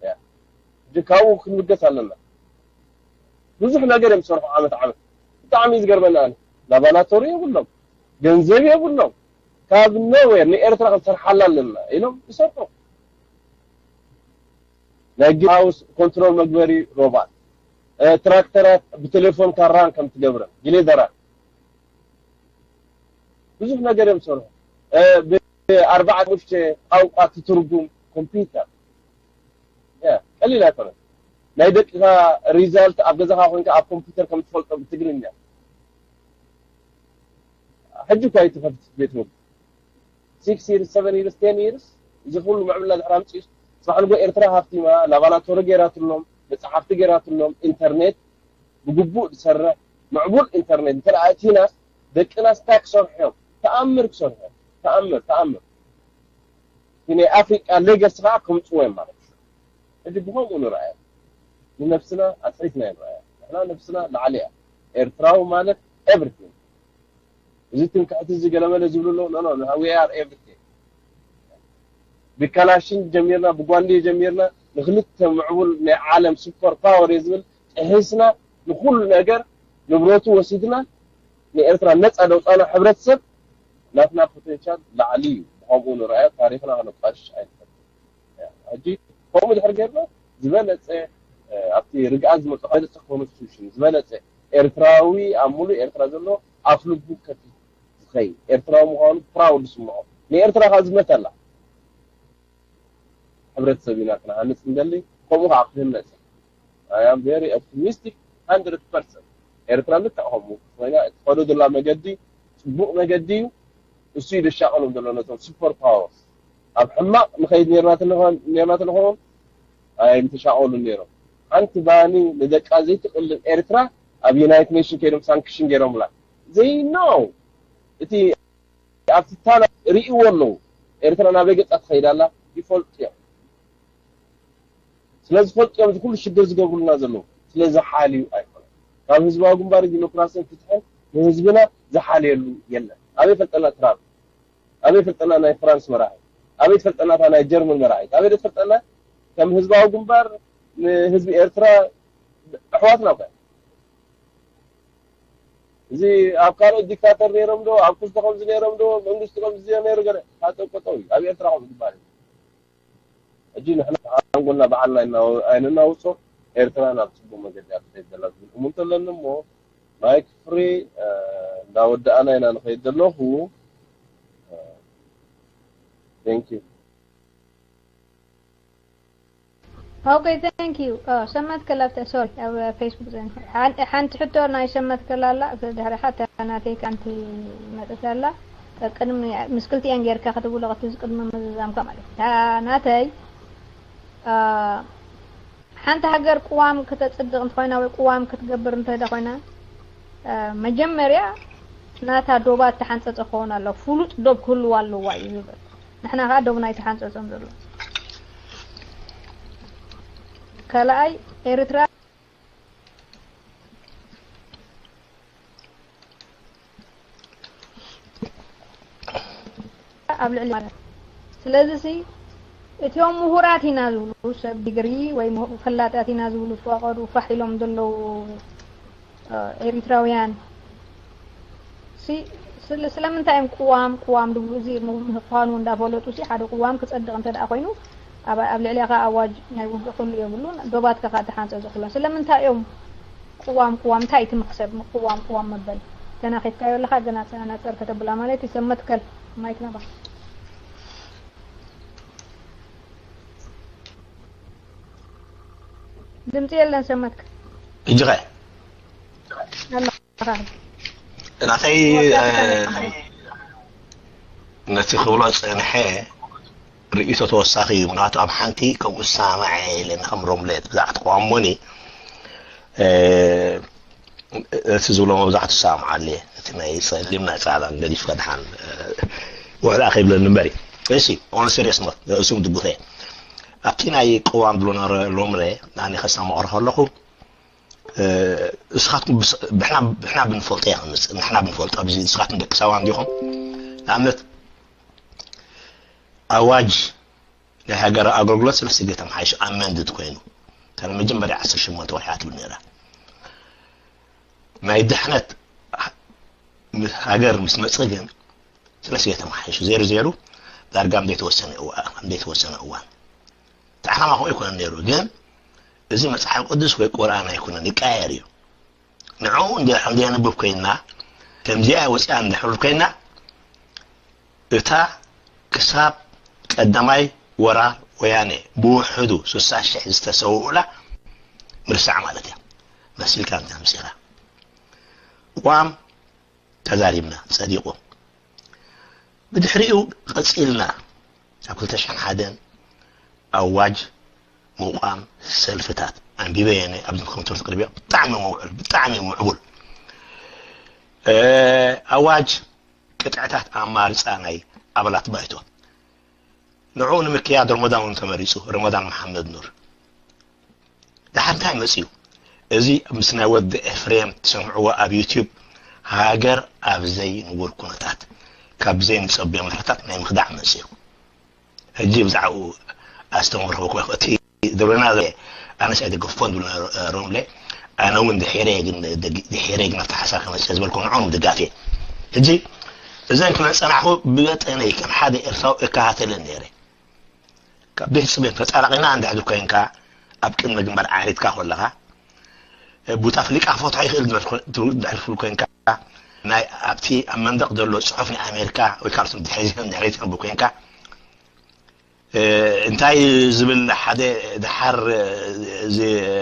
ያ። ሕጂ ካብኡ ክንብገስ ኣለና። ብዙሕ ነገር እዮም ዝሰርሑ ዓመት ዓመት። ብጣዕሚ እዩ ዝገርመና ኣነ። ላባራቶሪ የብሎም፣ ገንዘብ የብሎም። ካብ ኖዌር ንኤርትራ ክንሰርሓላ ኣለና ኢሎም ይሰርሑ። ናይ ግሪን ሃውስ ኮንትሮል መግበሪ ሮባት፣ እ፣ ትራክተራት ብቴሌፎን ካራን ከም ትገብረን፣ ግሌደራት ብዙሕ ነገር እዮም ዝሰርሑ። እ፣ ብኣርባዕተ ሓሙሽተ ቋንቋ ትትርጉም ኮምፒውተር። ቀሊል ኣይኮነን። ናይ ደቅኻ ሪዛልት ኣብ ገዛኻ ኮንካ ኣብ ኮምፒውተር ከም ትፈልጦ ብትግርኛ ሕጂ እኳ ይትኸፍት ቤት ምግቢ six years seven years ten years እዚ ኩሉ ምዕብላ ድሕር ኣምፅኡስ፣ ፅባሕ ንጎ ኤርትራ ሃፍቲማ፣ ላባራቶሪ ገይራትሎም፣ መፅሓፍቲ ገይራትሎም፣ ኢንተርኔት ብግቡእ ዝሰርሕ ምዕቡል ኢንተርኔት እንተ ኣእቲናስ፣ ደቅናስ እንታይ ክሰርሑ እዮም? ተኣምር ክሰርሑ እዮም። ተኣምር ተኣምር። ናይ ኣፍሪቃ ሌገሲ ከዓ ከምፅዎ እዮም ማለት እዩ። ሕጂ ብኸምኡ ንርኣዮ። ንነብስና ኣፅሪትና ንርኣዮ። ንሕና ነብስና ላዕሊ እያ። ኤርትራዊ ማለት ኤቭሪቲንግ። እዚ ትምክሕቲ እዚ ገለመለ ዝብሉ ኣለዉ። ኖ፣ ኖ፣ we are everything። ብካላሽን ጀሚርና፣ ብጓንዴ ጀሚርና፣ ንክልተ ምዕቡል ናይ ዓለም ሱፐር ፓወር እየ ዝብል ጥሒስና፣ ንኩሉ ነገር ንብረቱ ወሲድና፣ ንኤርትራ ነፃ ደውፃና ሕብረተሰብ ናትና ፖቴንሻል ላዕሊ እዩ። ብኸምኡ ንርኣዮ፣ ታሪኽና ከነቋሽሽ ኣይንፈትን። ሕጂ ከምኡ ድሕር ጌርና ዝበለፀ ኣብቲ ርግኣት ዝመፅእ ዝበለፀ ኮንስቲቱሽን ዝበለፀ ኤርትራዊ ኣብ ሙሉእ ኤርትራ ዘሎ ኣፍ ልቡ ከፊት ዝኸይድ ኤርትራዊ ምዃኑ ፕራውድ ዝስምዖ ንኤርትራ ከዓ ዝመተላ ሕብረተሰብ ኢና ክንሃንፅ ንደሊ። ከምኡ ከዓ ክህነፅ I am very optimistic hundred percent። ኤርትራ ልክዕ ከምኡ ኮይና እትኸዶ ዘላ መገዲ ፅቡቕ መገዲ እዩ። እሱ እዩ ዘሻቐሎም ዘሎ ነቶም ሱፐር ፓወርስ። ኣብ ሕማቕ ንኸይድ ኔርና ተንኾን ኣይምተሻቐሉን ኔሮም። ሓንቲ ባኒ ንደቃ ዘይትቕልብ ኤርትራ ኣብ ዩናይትድ ኔሽን ከይዶም ሳንክሽን ገይሮምላ። They know እቲ ኣብቲ ታና ርእይዎ ኣለዉ። ኤርትራ ናበይ ገጻ ትኸይድ ኣላ ይፈልጡ እዮም። ስለ ዝፈልጡ እዮም እዚ ኩሉ ሽግር ዝገብሩልና ዘለዉ። ስለ ዝሓልዩ ኣይኮነን። ካብ ህዝባዊ ግንባር ዲሞክራስን ፍትሕን ንህዝብና ዝሓልየሉ የለን። ኣበይ ፈልጠና ትራምፕ? ኣበይ ፈልጠና ናይ ፍራንስ መራሒ? ኣበይ ትፈልጠና እታ ናይ ጀርመን መራሒት? ኣበይ ዶ ትፈልጠና? ከም ህዝባዊ ግንባር ንህዝቢ ኤርትራ ኣሕዋትና እኮ እዮም። እዚ ኣብ ካልኦት ዲክታተር ነይሮም ዶ ኣብ ኩስቶ ከምዚ ነይሮም ዶ መንግስቲ ከምዚ ነይሩ ገለ ታጠቆጠው እዩ። ኣብ ኤርትራ ከምኡ ዝበሃል የለን። ሕጂ ንሕና ሓንጎልና ባዕልና ኣይናው- ኣይነናውጾ። ኤርትራ ናብ ጽቡቅ መገዲ እያ ትኸይድ ዘላ ዝብል እሙንቶ ኣለኒ እሞ ማይክ ፍሪ እንዳወዳእና ኢና ንኸይድ ዘለኹ። Thank you። Okay, thank you. ሰመት ከላተ ሶሪ ኣብ ፌስቡክ ሓንቲ ሕቶ ናይ ሰመት ከላላ ድሕሪ ሓታ ናተይ ካንቲ መጥት ኣላ ቅድሚ ምስ ክልቲኤን ጌርካ ክትብሎ ቅድሚ ምዝዛምካ ማለት ናተይ ሓንቲ ሃገር ቅዋም ክተጽድቕ እንተኾይና ወይ ቅዋም ክትገብር እንተደ ኮይና መጀመርያ ናታ ዶባት ተሓንጸጸ ክኸውን ኣሎ ፍሉጥ ዶብ ክህልዋ ኣለዋ እዩ ዝብል ንሕና ከዓ ዶብና ኣይተሓንጸጸን ዘሎ ካልኣይ ኤርትራ ኣብ ልዕሊ ማለት ስለዚ ሲ እቲኦም ምሁራት ኢና ዝብሉ ሰብ ዲግሪ ወይ ፈላጣት ኢና ዝብሉ ዝፈቀዱ ፋሕ ኢሎም ዘለዉ ኤሪትራውያን ስለምንታይ እዮም ቅዋም ቅዋም ድብሉ እዚ ምዃኑ እንዳፈለጡ ሲ ሓደ ቅዋም ክፀድቕ እንተ ደኣ ኮይኑ ኣብ ልዕሊኻ ኣዋጅ ናይ ውግእ ክህሉ የብሉን ዶባትካ ከዓ ተሓንፀ ዝኽሎ ስለምንታይ እዮም ቅዋም ቅዋም እንታይ እቲ መኽሰብ ቅዋም ቅዋም መበል ተናኺፍካዮ ኣለኻ ግን ኣፀናናፀር ከተብላ ማለት እዩ ሰብ መትከል ማይክ ናባ ድምፂ የለን ሰብ መትከል ሕጂ ኸ ኣለኻ ናተይ ነቲ ክብሎ ዝፀንሐ ርእይቶ ተወሳኺ እዩ ምክንያቱ ኣብ ሓንቲ ከምኡ ዝሰማማዐ ኢለ ከም ሮምለት ብዛዕባ ተቃውሞኒ እቲ ዝብሎ መብዛሕቱ ዝሰማማዓሉ እየ እቲ ናይ ፀሊም ናይ ፃዕዳን ገዲፍካ ድሓን ውዕላ ከይብለኒ እምበር እዩ እሺ on serious note እሱም ድጉተ ኣብቲ ናይ ቅዋም ዝብሎ ነበረ ሎምረ ኣነ ከስተማቕሮ ከለኹ ንስኻትኩም ብሕና ብንፈልጦ ኢና ንመፅእ ንሕና ብንፈልጦ ኣብዚ ንስኻትኩም ደቂ ሳባ እንዲኹም ንኣብነት ኣዋጅ ናይ ሃገር ኣገልግሎት ስለስተ ግዜ ተመሓይሹ ኣመንድድ ኮይኑ ካብ መጀመርያ ዓሰርተ ሸሞንተ ወርሒ ትብል ነይራ ናይ ድሕነት ሃገር ምስ መፀ ግን ስለስተ ግዜ ተመሓይሹ ዜሩ ዜሩ ዳርጋ ኣብ ዘይተወሰነ እዋን እቲ ዓላማ ከምኡ ኣይኮነን ነይሩ ግን እዚ መፅሓፍ ቅዱስ ወይ ቁርኣን ኣይኮነን ይቀያየር እዩ ንዕኡ እንድሕር ዘየንብብ ኮይንና ከምዚኣ ወፂኣ እንድሕር ኮይንና እታ ክሳብ ቀዳማይ ወራር ወያነ ብውሕዱ ስሳ ሽሕ ዝተሰውኡላ ምርሳዕ ማለት እያ። መሲልካ እንተ ኣምጺኻ። ቋም ተዛሪብና፣ ጸዲቑ። ብድሕሪኡ ቀጺልና ኣብ ክልተ ሽሕን ሓደን ኣዋጅ ምቋም ሰልፍታት ኣንቢበ እየ። ኣብዚ ከም ትምህርቲ ቅርብዮ ብጣዕሚ ምውዕል፣ ብጣዕሚ ምዕቡል። እ፣ ኣዋጅ ቅጥዕታት ኣማርጻ ናይ ኣባላት ባይቶ። ንዕኡ ንምክያድ ረመዳን እውን ተመሪጹ፣ ረመዳን መሓመድ ኑር። ደሓር እንታይ መጺኡ? እዚ ምስ ናይ ወዲ ኤፍሬም ትሰምዕዎ ኣብ ዩቲዩብ፣ ሃገር ኣብ ዘይንቡር ኩነታት፣ ካብ ዘይንጸብዮ መርሕታት ናይ ምኽዳዕ መጺኡ። ሕጂ ብዛዕባኡ ኣስተምህሮ ክህበኩም። እቲ ዝብለና ዘ-፣ ኣነስ ኣይደገፍኩን ዝብሉ ሮምለ፣ ኣነ እውን ድሒረ ግን ደግ-፣ ድሒረ ግን ኣብቲ ሓሳብ ክመጽእ ዝበልኩ ንዕኦም ድጋፍ እየ። ሕጂ እዘን ክመጸናዕኹ ብመጠነይ ከም ሓደ ኤርትራዊ እከታተለን ነይረ። ካብ ቤት ጽቤት ተጣላቒና እንድሕር ኮይንካ፣ ኣብ ቅድሚ ግንባር ዓሪድካ ከለኻ፣ ቡታ ፍሊቃ ክፈትሖ ይኽእል ድሕር ኮ-፣ ድሕር ፍል ኮይንካ፣ ናይ ኣብቲ ኣብ መንደቕ ዘሎ ጽሑፍ ናይ ኣሜሪካ ወይ ካልኦት ድሕሪት፣ ድሕሪት ተንብብ ኮይንካ፣ እ፣ እንታይ ዝብል ሓደ ደሓር፣ እ፣ እዚ፣ እ፣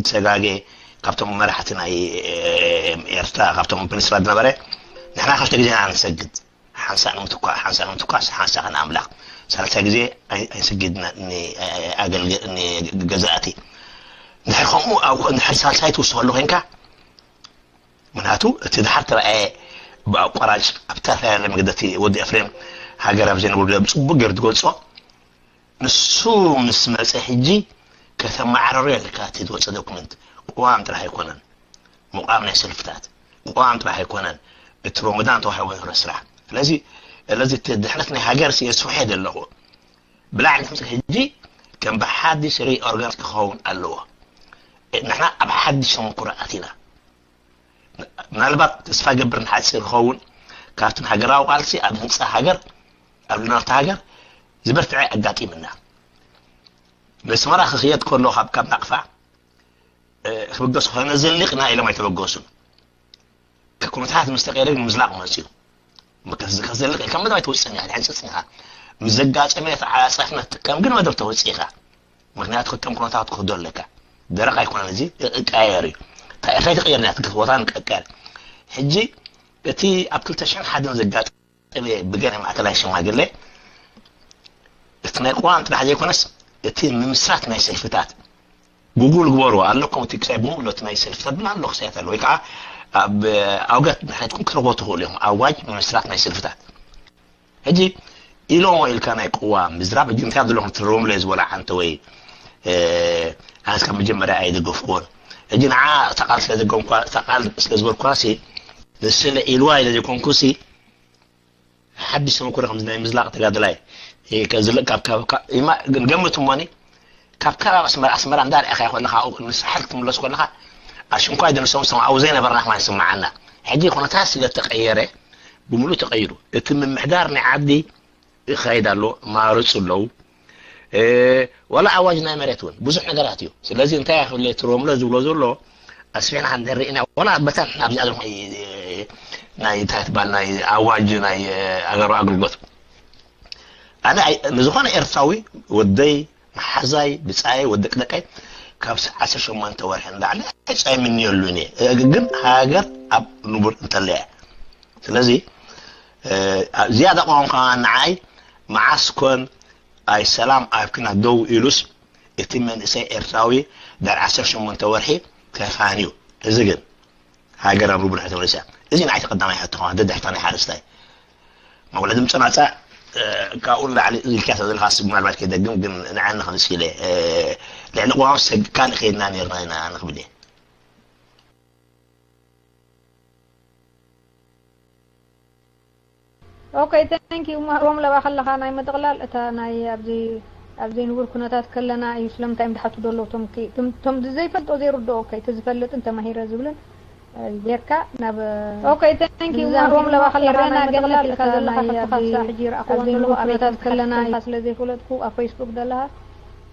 ሰጋጌ ካብቶም መራሕቲ ናይ፣ እ፣ ኤርትራ፣ ካብቶም ሚኒስትራት ዝነበረ፣ ንሕና ክልተ ግዜ ኢና ንሰግድ። ሓንሳእ ንምትኳ-፣ ሓንሳእ ንምትኳስ፣ ሓንሳእ ከነኣምላኽ። ሳልሳይ ግዜ ኣይ-፣ ኣይንሰግድን ን-፣ ኣገልግ-፣ ንገዛእቲ። እንድሕር ከምኡ፣ ኣብ፣ እንድሕር ሳልሳይ ትውስኸሉ ኮይንካ፣ ምኽንያቱ እቲ ድሓር ተረኣየ ብኣቋራጭ ኣብ ዝተፈላለየ መገዲ እቲ ወዲ ኤፍሬም ሃገር ኣብ ዘይነበሩ ብጽቡቕ ገይሩ ዝገልጾ፣ ንሱ ምስ መጸ ሕጂ ከተመዓራርዮ ኣለካ እቲ ዝወጸ ዶኩመንት። ቅዋም ጥራሕ ኣይኮነን። ምቋም ናይ ሰልፍታት። ቅዋም ጥራሕ ኣይኮነን። እቲ ሮመዳን ተዋሂቡ ዝነበረ ስራሕ። ስለዚ፣ ስለዚ እቲ ድሕነት ናይ ሃገር ሲ የስፍሖ እየ ዘለኹ። ብላዕሊ ትምጽእ ሕጂ ከም ብሓድሽ ሪኦርጋናይዝ ክኸውን ኣለዎ። ንሕና ኣብ ሓድሽ ተመኩሮ ኣቲና። ምናልባት ተስፋ ገብር ንሓጺር ክኸውን ካብቲ ሃገራዊ ቃልሲ ኣብ ህንጻ ሃገር፣ ኣብ ልናውቲ ሃገር ዝበርትዐ ኣጋጢምና። ንስመራ ክኽየድ ከሎ ካብ፣ ካብ ናቕፋ፣ እ፣ ክብገሱ ከነ ዘሊቕና ኢሎም ኣይተበገሱን። ከ-፣ ኩነታት ምስ ተቐየረ ግን ምዝላቕ መጽዩ። ከ-፣ ከዘልቕ ኢልካ ምንም ኣይትወጽእን ኢኻ፣ ኣይትሕንጽጽን ኢኻ። ምስ ዘጋጠመ ተዓጻጽነት ትጥቀም ግን መደብ ተወጽእ ኢኻ። ምኽንያቱ ክልተ ኩነታት ክህዶ ኣለካ። ደረቕ ኣይኮነን እዚ፣ ይቀያየር እዩ። እታ ኤርትራ ኣይትቕየርን እያ፣ ትግህ ቦታ ንቀቀር። ሕጂ እቲ ኣብ ክልተ ሽሕን ሓደን ዘጋጠመ ብገለ ማእከላይ ሽማግለ፣ እቲ ናይ ቅዋም ጥራሕ ዘይኮነስ፣ እቲ ምምስራት ናይ ሰልፍታት፣ ጉጉል ግበሩ፣ ኣለኩም እቲ ክሳይ ብምሉእ እቲ ናይ ሰልፍታት ድማ ኣሎ ክሳያት ኣሎ፣ ወይ ከዓ ኣብ ኣውጋት ድሕነትኩም ክትረኽቦ ትኽእሉ ኢኹም። ኣዋጅ ምምስራት ናይ ሰልፍታት። ሕጂ ኢሎሞ ኢልካ ናይ ቅዋም ምዝራብ፣ ሕጂ እንታይ ዘለኹም ትረውምለ ዝበሎ ዓንተ ወይ፣ እ፣ ኣነስ ካብ መጀመርያ ኣይደገፍኩዎን። ሕጂ ንዓ እታ ቃል ስለ ዘገምኳ-፣ እታ ቃል ስለ ዝበልኳሲ፣ ንስለ ኢልዋ ኢለ ዘይኮንኩሲ፣ ሓድሽ ተመኩሮ ከምዚ ናይ ምዝላቕ ተጋደላይ፣ እ፣ ከዝልእ ካብ፣ ካብ፣ ካብ፣ ይማ-፣ ግን ገምት እሞኒ፣ ካብ ከባቢ ኣስመራ፣ ኣስመራ እንዳርኣኻዮ ከለኻ፣ ኣብኡ ንሳሕል ክትምለስ ከለኻ፣ ኣሽንኳይ ደንሶም ሰማዕዊ ዘይነበርና ከማን ይስምዓና። ሕጂ ኩነታት ስለ ተቐየረ፣ ብምሉእ ተቐይሩ። እቲ ምምሕዳር ናይ ዓዲ ይኻየድ ኣሎ፣ ማርጹ ኣለዉ። እ፣ ዋላ ኣዋጅ ናይ መሬት እውን ብዙሕ ነገራት እዩ። ስለዚ እንታይ እያ ክብል እየ፣ እቲ ሮምሎ ዝብሎ ዘሎ፣ ኣስፊሕና ክንደርእ ኢና፣ ዋላ በታ ንሕና ኣብዚኣ ዘለኹ ናይ፣ ናይ እንታይ ትበሃል፣ ናይ ኣዋጅ ናይ፣ እ፣ ኣገራዊ ኣገልግሎት። ኣነ ኣይ-፣ ንዝኾነ ኤርትራዊ ወደይ፣ መሓዛይ፣ ብጻየይ፣ ወዲ ደቀይ ካብ ስ-፣ ዓሰርተ ሸሞንተ ወርሒ ንላዕሊ ኣይጸምንየሉን እየ። እ፣ ግን ሃገር ኣብ ንቡር እንተለያ። ስለዚ፣ እ፣ ዝያዳ ቅዋም ከማን ንዓይ መዓስ ኮን ኣይ ሰላም ኣብ ኲናት ደው ኢሉስ፣ እቲ መንእሰይ ኤርትራዊ ድሕሪ ዓሰርተ ሸሞንተ ወርሒ ተፋንዩ። እዚ ግን ሃገር ኣብ ርቡሕ ተመሊሳ። እዚ ንዓይ እቲ ቀዳማይ ሕቶ ከማን ደድሕርታ ናይ ሓረስታይ። መውለዲ ምጽናጻ፣ እ፣ ካብኡ ንላዕሊ ኢልካ ስለ ዘለኻ፣ ስብ ምናልባት ከይደግም፣ ግን ንዓይ ንኽንስ ኢለ፣ እ፣ ልዕሊ ቅዋም ሰግ-፣ ካልእ ከይድና ነርና ኢና ንኽብል እየ። ኦኬ፣ ታንክ ዩ። ሮም ለባ ከለኻ ናይ ምጥቕላል እታ ናይ ኣብዚ፣ ኣብ ዘይንቡር ኩነታት ከለና እዩ ስለምንታይ እዮም ድሓቱ ደለዉ ቶም ክ-፣ ቶም፣ ቶም ዘይፈልጦ ዘይርድኦ፣ ኦኬ፣ እቲ ዝፈልጥን ተማሂረ ዝብልን፣ እ፣ ጌርካ ናብ፣ ኦኬ፣ ታንክ ዩ። እዛ ሮም ለባ ከለኻ ናይ ምጥቕላል እታ ዘለኻ ናይ ሕቶኻ ኣብዚ፣ ክሳዕ ሕጂ ይረኣኽዎ ኣብ ዘለኹ ዘይንቡር ኣበይ ኩነታት ከም ከለና ዝሓትትካ ስለ ዘይፈለጥኩ ኣብ ፌስቡክ ዘለኻ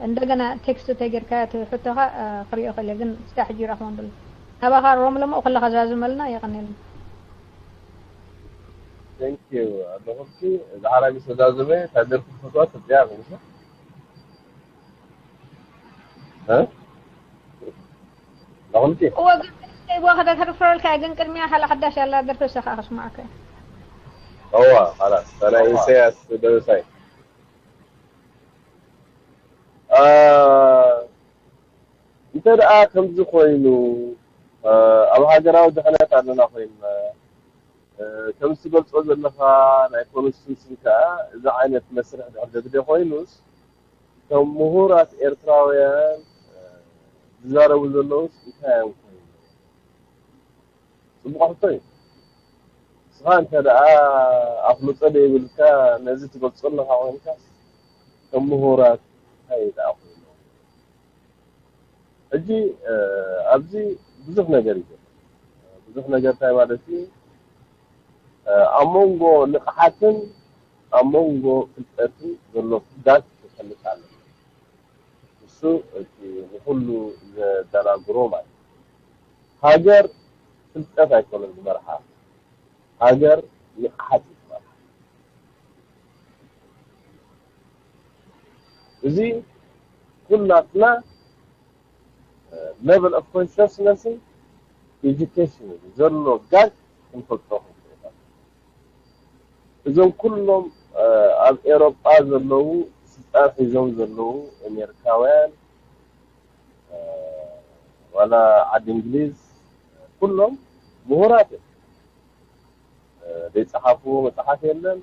እንደገና ቴክስት ተጌርካ እቲ ሕቶኻ፣ እ፣ ክሪኦ ከለ ግን ክሳዕ ሕጂ ይረኣኽዎ ዘለኹ። ናባኻ ሮም ለማ ከለኻ ዛዝመልና የቐንየልና። Thank you ኣለኹ። እስኪ ዛዕራይ ምስ ተዛዘመ እታ ደርፊ ትፈትዋ ትጽያ ኣለኹ። እ? ናኹምቲ? እወ ግን ከይብዋ ክደክ ክፍረልካ ግን ቅድሚያ ካላ ሓዳሽ ኣላ ደርፊ ሰኻ ክስማዕከ እዋ፣ خلاص። ሰናይ ኢሳያስ ደበሳይ። አ፣ እንተ ደኣ ከምዚ ኮይኑ፣ አ፣ ኣብ ሃገራዊ ድሕነት ኣለና ኮይንና፣ እ፣ ከም እትገልጾ ዘለኻ ናይ ኮንስቲቱሽን ከኣ እዚ ዓይነት መስርሕ ድሕር ዘድልዮ ኮይኑስ፣ እቶም ምሁራት ኤርትራውያን፣ እ፣ ዝዛረቡ ዘለውስ እንታይ እዮም ኮይኑ? ጽቡቕ ሕቶ እዩ። ንስኻ እንተ ደኣ ኣፍልጦ ዘይብልካ ነዚ ትገልጾ ኣለኻ ኮይንካስ፣ እቶም ምሁራት እንታይ ደኣ ኮይኖም? ሕጂ፣ እ፣ ኣብዚ ብዙሕ ነገር እዩ ዘሎ። ብዙሕ ነገር እንታይ ማለት እዩ? እ፣ ኣብ መንጎ ንቕሓትን ኣብ መንጎ ፍልጠትን ዘሎ ጋፕ ክፈልጥ ኣለና። እሱ እቲ ንኹሉ ዘደናግሮ ማለት እዩ። ሃገር ፍልጠት ኣይኮነን ዝመርሓ፣ ሃገር ንቕሓት እዩ ዝመርሓ። እዚ ኩላትና፣ እ፣ level of consciousness ን education ን ዘሎ ጋፕ ክንፈልጦ ክንክእል ኢና። እዞም ኩሎም፣ እ፣ ኣብ ኤሮጳ ዘለዉ ስልጣን ሒዞም ዘለዉ ኣሜሪካውያን፣ እ፣ ዋላ ዓዲ እንግሊዝ፣ ኩሎም ምሁራት እዮም። እ፣ ዘይጸሓፍዎ መጽሓፍ የለን፣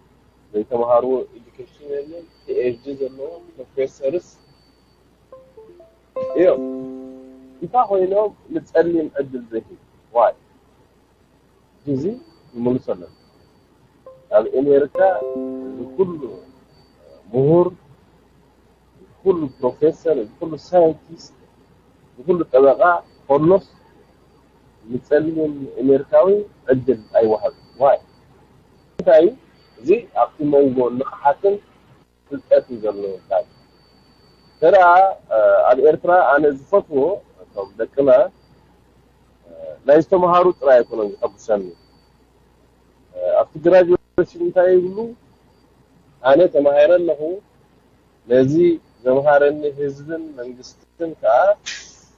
ዘይተምሃርዎ ኤዱኬሽን የለን፣ ፒ ኤች ዲ ዘለዎም ፕሮፌሰርስ እዮም። እንታይ ኮይኖም ንጸሊም ዕድል ዘይህቡ? ዋይ? እዚ ይምልሶ ኣለና። ኣብ ኣሜሪካ እዚ ኩሉ ምሁር፣ እዚ ኩሉ ፕሮፌሰር፣ እዚ ኩሉ ሳይንቲስት፣ እዚ ኩሉ ጠበቃ ከሎስ ንጸሊም ኣሜሪካዊ ዕድል ኣይወሃብን። ዋይ? እንታይ እዩ? እዚ ኣብቲ መንጎ ንቕሓትን ፍልጠትን ዘሎ ጋፕ። ተራ፣ እ፣ ኣብ ኤርትራ ኣነ ዝፈትዎ እቶም ደቅና፣ እ፣ ናይ ዝተምሃሩ ጥራይ ኣይኮነን ዘሐጉሰኒ። እ፣ ኣብቲ ግራጁዌሽን እንታይ ይብሉ? ኣነ ተማሂረ ኣለኹ፣ ነዚ ዘምሃረኒ ህዝብን መንግስትን ከኣ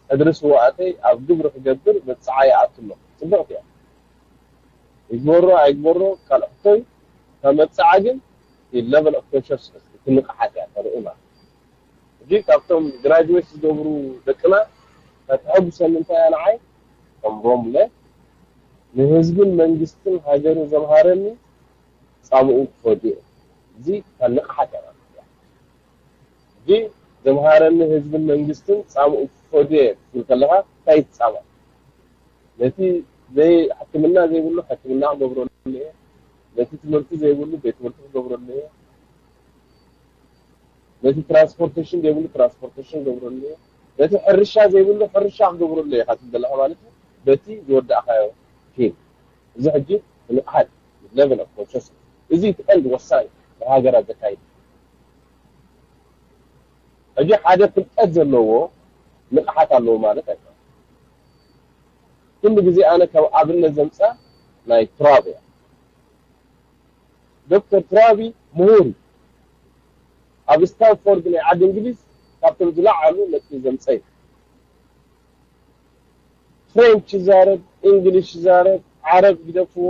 ሕድሪ ስውኣተይ ኣብ ግብሪ ክገብር መብጽዓ ይኣቱ ኣለኹ። ጽብቕቲ እያ። ይግበሮ ኣይግበሮ ካልእ ሕቶይ፣ ካብ መብጽዓ ግን እቲ level of consciousness፣ እቲ ንቕሓት እያ ተርኢ ማለት። ሕጂ ካብቶም ግራጁዌት ዝገብሩ ደቅና፣ እታ ተሐጉሰኒ እንታይ እያ ንዓይ? ከም ሮምለ፣ ንህዝብን መንግስትን ሃገርን ዘምሃረኒ ጻምኡ ክፈድዮ። እዚ እታ ንቕሓት እያ ማለት እያ። ሕጂ ዘምሃረኒ ህዝብን መንግስትን ጻምኡ ክፈድዮ ክትብል ከለኻ እንታይ ትጻባእ? ነቲ ዘይ-፣ ሕክምና ዘይብሉ ሕክምና ክገብረሉ እየ። ነቲ ትምህርቲ ዘይብሉ ቤት ትምህርቲ ክገብረሉ እየ። ነቲ ትራንስፖርቴሽን ዘይብሉ ትራንስፖርቴሽን ክገብረሉ እየ። ነቲ ሕርሻ ዘይብሉ ሕርሻ ክገብረሉ እየ ኢኻ ትብል ዘለኻ ማለት እዩ። በቲ ዝወዳእካዮ ፊልድ። እዚ ሕጂ ንቕሓት፣ level of consciousness። እዚ እቲ ቀንዲ ወሳኒ ንሃገራት ዘካይድ። ሕጂ ሓደ ፍልጠት ዘለዎ ንቕሓት ኣለዎ ማለት ኣይኮነን። ኩሉ ግዜ ኣነ ካብ ኣብነት ዘምጻ ናይ ቱራብ እያ። ዶክተር ቱራቢ ምሁር እዩ። ኣብ ስታንፎርድ ናይ ዓዲ እንግሊዝ ካብቶም ዝለዓሉ ነጥቢ ዘምጸ እዩ። ፍሬንች ይዛረብ፣ እንግሊሽ ይዛረብ፣ ዓረብ ግደፍዎ፣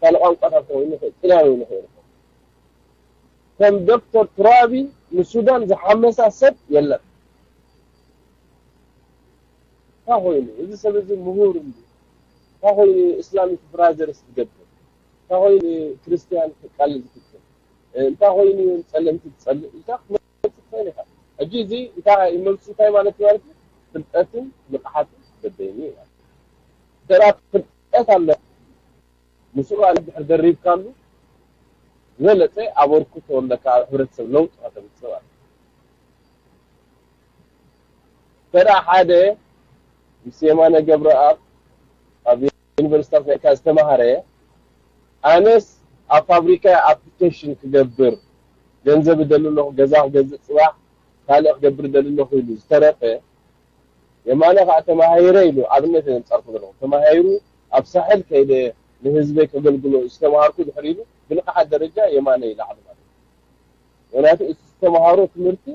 ካልእ ቋንቋታት ክኸውን ይኽእል፣ ጥልያን እውን ይኽእል። ከም ዶክተር ቱራቢ ንሱዳን ዝሓመሳ ሰብ የለን። እንታይ ኮይኑ? እዚ ሰብ እዚ ምሁር እንዲ? እንታይ ኮይኑ እስላሚክ ብራዘርስ ዝገብር? እንታይ ኮይኑ ክርስትያን ክቃለል ዝፍትን? እንታይ ኮይኑ ጸለምቲ ትጸልእ? ኢልካ ክትመልስ ትኽእል ኢኻ። ሕጂ እዚ እንታይ መልሱ እንታይ ማለት እዩ ማለት እዩ? ፍልጠትን ንቕሓትን በበይኑ እዩ ማለት እዩ። እንተ ደኣ ፍልጠት ኣለ፣ ምስኡ ኣነ ድሕር ደሪብካሉ ዝበለጸ ኣበርክቶ ኣለካ፣ ኣብ ሕብረተሰብ ለውጢ ከተምጽእ ማለት እዩ። እንተ ደኣ ሓደ ምስ የማነ ገብረኣብ ኣብ ዩኒቨርሲታት ኣሜሪካ ዝተማሃረ፣ ኣነስ ኣብ ፋብሪካ ኣፕሊኬሽን ክገብር ገንዘብ እደሊ ኣለኹ፣ ገዛ ክገዝእ ጽባሕ ካልእ ክገብር እደሊ ኣለኹ ኢሉ ዝተረፈ፣ የማነ ከዓ ተማሂረ ኢሉ፣ ኣብነት እየ ዘምጻልኩም ዘለኹ፣ ተማሂሩ ኣብ ሳሕል ከይደ ንህዝበይ ከገልግሎ ዝተማሃርኩ ድሕር ኢሉ ብንቕሓት ደረጃ የማነ ይላዕሉ ማለት እዩ። ምክንያቱ እቲ ዝተማሃሮ ትምህርቲ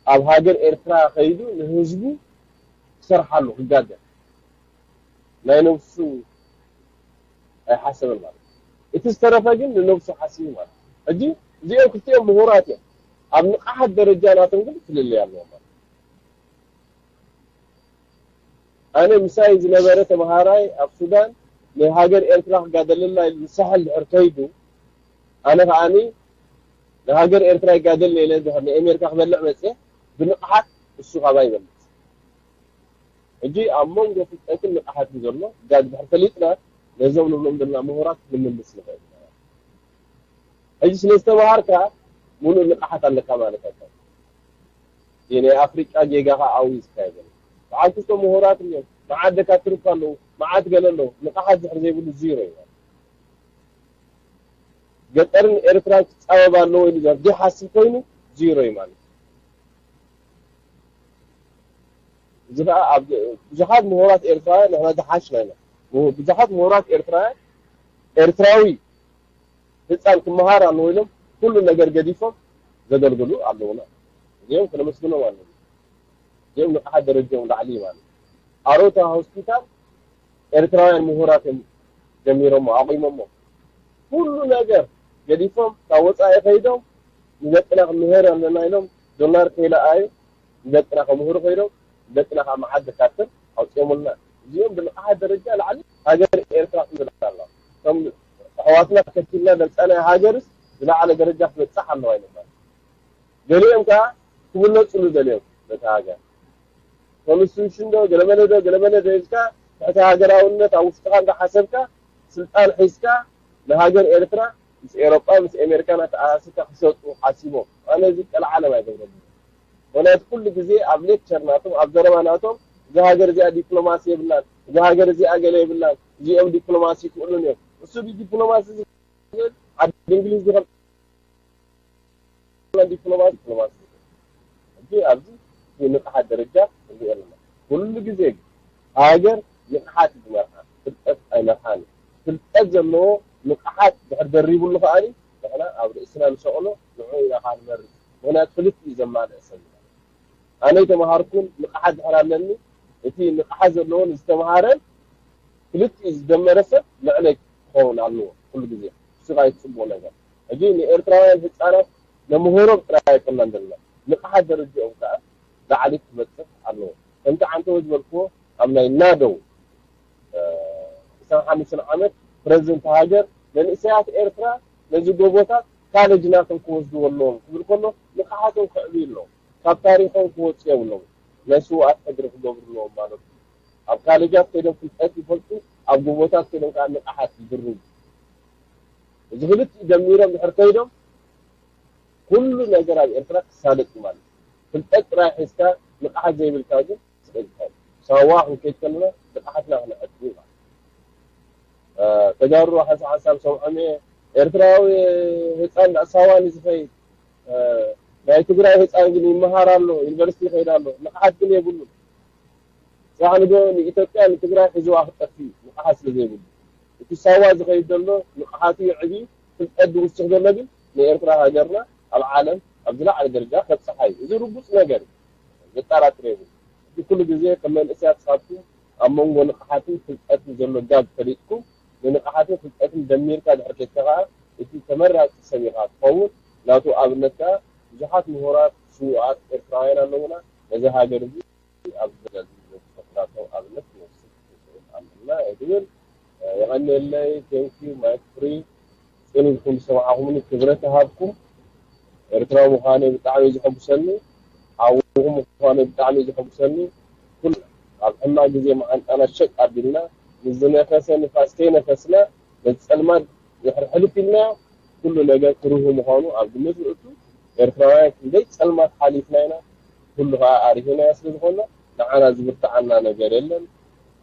ኣብ ሃገር ኤርትራ ከይዱ ንህዝቡ ክሰርሓሉ ክጋደል ናይ ነብሱ ኣይሓሰበን ማለት እዩ። እቲ ዝተረፈ ግን ንነብሱ ሓሲቡ ማለት እዩ። ሕጂ እዚኦም ክልቲኦም ምሁራት እዮም። ኣብ ንቕሓት ደረጃ ናቶም ግን ፍልልይ ኣለዎም ማለት እዩ። ኣነ ምሳይ ዝነበረ ተምሃራይ ኣብ ሱዳን ንሃገር ኤርትራ ክጋደለላ ኢሉ ንሳሕል ድሕር ከይዱ ኣነ ከዓኒ ንሃገር ኤርትራ ይጋደል ኢለ ድሕር ንኤሜሪካ ክበልዕ መፅየ ብንቕሓት እሱ ካባ ይበልፅ። ሕጂ ኣብ መንጎ ፍልጠትን ንቕሓትን ዘሎ ጋግ ድሕር ፈሊጥና ነዞም ንብሎም ዘለና ምሁራት ክንምልስ ንኽእል ኢና። ሕጂ ስለ ዝተምሃርካ ሙሉእ ንቕሓት ኣለካ ማለት ኣይኮነን። ናይ ኣፍሪቃ ጌጋ ከዓ ኣውይዝካ ይበል። በዓል ክልተ ምሁራት እዮም። መዓት ደካትር እኳ ኣለዉ፣ መዓት ገለ ኣለዉ። ንቕሓት ድሕር ዘይብሉ ዚሮ እዩ። ገጠርን ኤርትራን ክጻበብ ኣለዎ ኢሉ ዘር ዘይሓስብ ኮይኑ ዚሮ እዩ ማለት እዩ። እዚ ከዓ ኣብ ብዙሓት ምሁራት ኤርትራውያን ንሕና ዝሓሽና ኢና። ምሁ- ብዙሓት ምሁራት ኤርትራውያን ኤርትራዊ ህፃን ክመሃር ኣለዎ ኢሎም ኩሉ ነገር ገዲፎም ዘገልግሉ ኣለውና። እዚኦም ክነመስግኖም ኣለና። እዚኦም ንቕሓት ደረጃኦም ላዕሊ እዩ ማለት እዩ። ኣሮታ ሆስፒታል ኤርትራውያን ምሁራት እዮም ጀሚሮሞ ኣቑሞሞ። ኩሉ ነገር ገዲፎም ካብ ወፃኢ ከይዶም ንደቅና ክንምህር ኣለና ኢሎም ዶላር ከይለኣዩ ንደቅና ከምህሩ ከይዶም ንደቅና ካብ መዓት ደካትር ኣውፅኦምልና። እዚኦም ብንቕሓት ደረጃ ላዕሊ ሃገር ኤርትራ ክንብል ኣላ። እቶም ኣሕዋትና ከቲልና ደብፃናይ ሃገርስ ዝለዓለ ደረጃ ክበፅሕ ኣለዋ ኢሎም ማለት። ገሊኦም ከዓ ክብለፁሉ ደልዮም ነቲ ሃገር ኮንስቲቱሽን ዶ ገለመለ ዶ ገለመለ ዶ ኢልካ ትሕቲ ሃገራውነት ኣብ ውሽጥኻ እንዳሓሰብካ ስልጣን ሒዝካ ንሃገር ኤርትራ ምስ ኤሮጳ ምስ ኤሜሪካ ናተኣሳሲርካ ክሰጡ ሓሲቦም። ኣነ እዚ ቀልዓለም ኣይገብረሉ። ምክንያቱ ኩሉ ግዜ ኣብ ሌክቸር ናቶም ኣብ ዘረባ ናቶም እዛ ሃገር እዚኣ ዲፕሎማሲ የብላን፣ እዛ ሃገር እዚኣ ገለ የብላን፣ እዚኦም ዲፕሎማሲ ይክእሉን እዮም። እሱ ብዲፕሎማሲ ዝብል ዓዲ እንግሊዝ ዝኸም ዲፕሎማሲ ዲፕሎማሲ ሕጂ ኣብዚ ንቕሓት ደረጃ ንሪኦ ኣለና። ኩሉ ግዜ ግን ሃገር ንቕሓት እዩ ዝመርሓ፣ ፍልጠት ኣይመርሓን እዩ። ፍልጠት ዘለዎ ንቕሓት ድሕር ደሪቡሉ ከኣኒ ንሕና ኣብ ርእስና ንሰቕሎ ንዑ ኢና ከዓ ንመርሕ። ምኽንያቱ ክልቲኡ ዘማልአ ሰብ እዩ። ኣነ ኣይተምሃርኩን ንቕሓት ድሕር ኣለኒ፣ እቲ ንቕሓት ዘለዎን ዝተምሃረን ክልቲኡ ዝደመረ ሰብ ልዕለይ ክኸውን ኣለዎ ኩሉ ግዜ። እሱ ከዓ እቲ ፅቡቕ ነገር። ሕጂ ንኤርትራውያን ህፃናት ነምህሮም ጥራይ ኣይኮናን ዘለና፣ ንቕሓት ደረጃኦም ከዓ ላዕሊ ክበፅሕ ኣለዎ። ከምቲ ዓንተወ ዝበልክዎ ኣብ ናይ ናደው ዕስራን ሓሙሽተን ዓመት ፕረዚደንት ሃገር መንእሰያት ኤርትራ ነዚ ጎቦታት ካለጅ ናቶም ክወስድዎ ኣለዎም ክብል ከሎ ንቕሓቶም ከዕብዩ ኣለዎም። ካብ ታሪኾም ክወፁ የብሎም። ናይ ስውኣት ሕድሪ ክገብሩ ኣለዎም ማለት እዩ። ኣብ ካለጃት ከይዶም ፍልጠት ይፈልጡ፣ ኣብ ጎቦታት ከይዶም ከዓ ንቕሓት ይድርቡ። እዚ ክልቲኡ ደሚሮም ድሕር ከይዶም ኩሉ ነገር ኣብ ኤርትራ ክሳለጥ እዩ ማለት እዩ። ፍልጠት ጥራይ ሒዝካ ንቕሓት ዘይብልካ ግን ስለ ዝኸድ ሳዋ ክንከይድ ከለና ንቕሓትና ክነዕቢ ማለት እዩ። ተጋሩ ሓንሳ ሓንሳብ ሰምዖም እየ ኤርትራዊ ህፃን ናብ ሳዋ ንዝኸይድ ናይ ትግራይ ህፃን ግን ይመሃር ኣሎ ዩኒቨርሲቲ ይኸይድ ኣሎ ንቕሓት ግን የብሉን። ስራሕ ንግሆ ንኢትዮጵያ ንትግራይ ሒዝዋ ክጠፍእ እዩ ንቕሓት ስለ ዘይብሉ። እቲ ሳዋ ዝኸይድ ዘሎ ንቕሓቱ ይዕብዩ ፍልጠት ዝውስኽ ዘሎ ግን ንኤርትራ ሃገርና ኣብ ዓለም ኣብ ዝለዓለ ደረጃ ከብፅሓ እዩ። እዚ ርጉፅ ነገር እዩ። ዘጠራጥር የብሉ። እዚ ኩሉ ግዜ ከም መንእሰያት ስኻትኩም ኣብ መንጎ ንቕሓትን ፍልጠትን ዘሎ ጋብ ፈሊጥኩም ንንቕሓትን ፍልጠትን ደሚርካ ድሕር ኬድካ ከዓ እቲ ተመራፂ ሰብ ኢኻ ትኸውን። ናቱ ኣብነት ከዓ ብዙሓት ምሁራት ስዉኣት ኤርትራውያን ኣለውና ነዚ ሃገር እዚ ኣብ ዘለሉ ዘዝፈጥራቶም ኣብነት ክንወስድ ንኽእል ኣለና እየ ዝብል። የቐንየለይ። Thank you Mike Free። ፅን ኢልኩም ዝሰማዕኹምኒ ክብረት ይሃብኩም። ኤርትራዊ ምዃነይ ብጣዕሚ እዩ ዘሐጉሰኒ። ሓውኹም ምዃነይ ብጣዕሚ እዩ ዘሐጉሰኒ። ኩሉ ኣብ ሕማቕ ግዜ መዓንጣና ሸጥ ኣቢልና ምስ ዝነፈሰ ንፋስ ከይነፈስና ነቲ ጸልማት ድሕሪ ሕልፍ ኢልና ኩሉ ነገር ክርሁ ምዃኑ ኣብ ግምት ንእቱ። ኤርትራውያን ክንደይ ጸልማት ሓሊፍና ኢና። ኩሉ ከኣ ኣሪሂናዮ ስለ ዝኾንና ንዓና ዝብርትዓና ነገር የለን።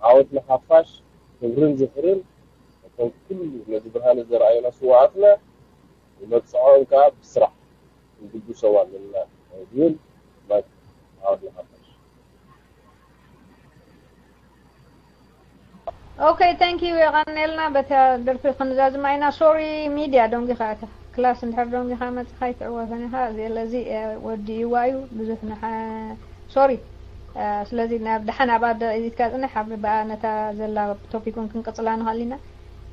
ዓወት ንሓፋሽ። ክብርን ዝኽርን ነቶም ኩሉ ነዚ ብርሃን ዘርኣዩና ስውኣትና። ንመብጽዖም ከኣ ብስራሕ ክንግድሶም ኣለና ዝብል ማይክ ዓወት ንሓፋሽ። Okay, thank you. የቐንየልና። በታ ደርፊ ክንዛዝማ ኢና። ሶሪ ሚድያ ደንጊኻ እታ። ክላስ እንድሕር ደንጊኻ መጽኻ ኣይትዕወተን ኢኻ። እዚ ለዚ ወዲእዋ እዩ ብዙሕ ንሓ ሶሪ። ስለዚ ናብ ደሓን ኣብኣ ደ- ኢድካ ጽንሕ፣ ኣብ ብኣ ነታ ዘላ ቶፒክ እውን ክንቅጽላ ንኽእል ኢና።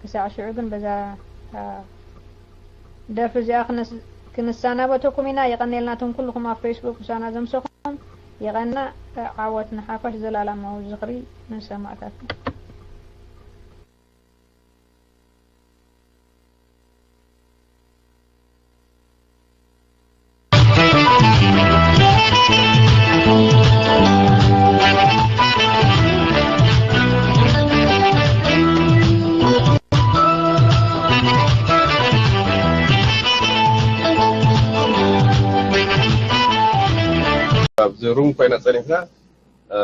ክሳዕ ሽዑ ግን በዛ አ፣ ደርፊ እዚኣ ክንስ- ክንሰናበተኩም ኢና። የቐንየልናቶም ኩልኹም ኣብ ፌስቡክ ምሳና ዘምሰኹም። የቐና። ዓወት ንሓፋሽ። ዘላለማዊ ዝኽሪ ንሰማእታትና። ኣብዚ ሩም ኮይና ጸኒሕና፣ እ፣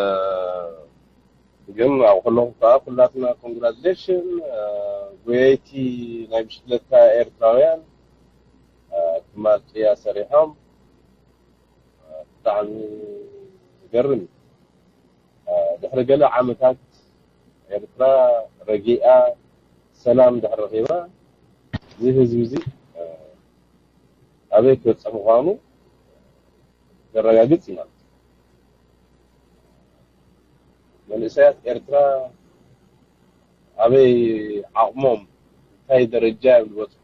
ግን ኣብ ከለኹ ከኣ ኩላትና ኮንግራጁሌሽን፣ እ፣ ጎየይቲ ናይ ብሽክለታ ኤርትራውያን፣ እ፣ ትማል ቅያ ሰሪሖም፣ እ፣ ብጣዕሚ ዝገርም እዩ። እ፣ ድሕሪ ገለ ዓመታት ኤርትራ ረጊኣ ሰላም ድሕሪ ረኺባ፣ እዚ ህዝቢ እዚ፣ እ፣ ኣበይ ክበጽሕ ምዃኑ ዘረጋግጽ እዩ ማለት እዩ። መንእሰያት ኤርትራ ኣበይ ዓቕሞም፣ እንታይ ደረጃ እዮም ዝበጽሑ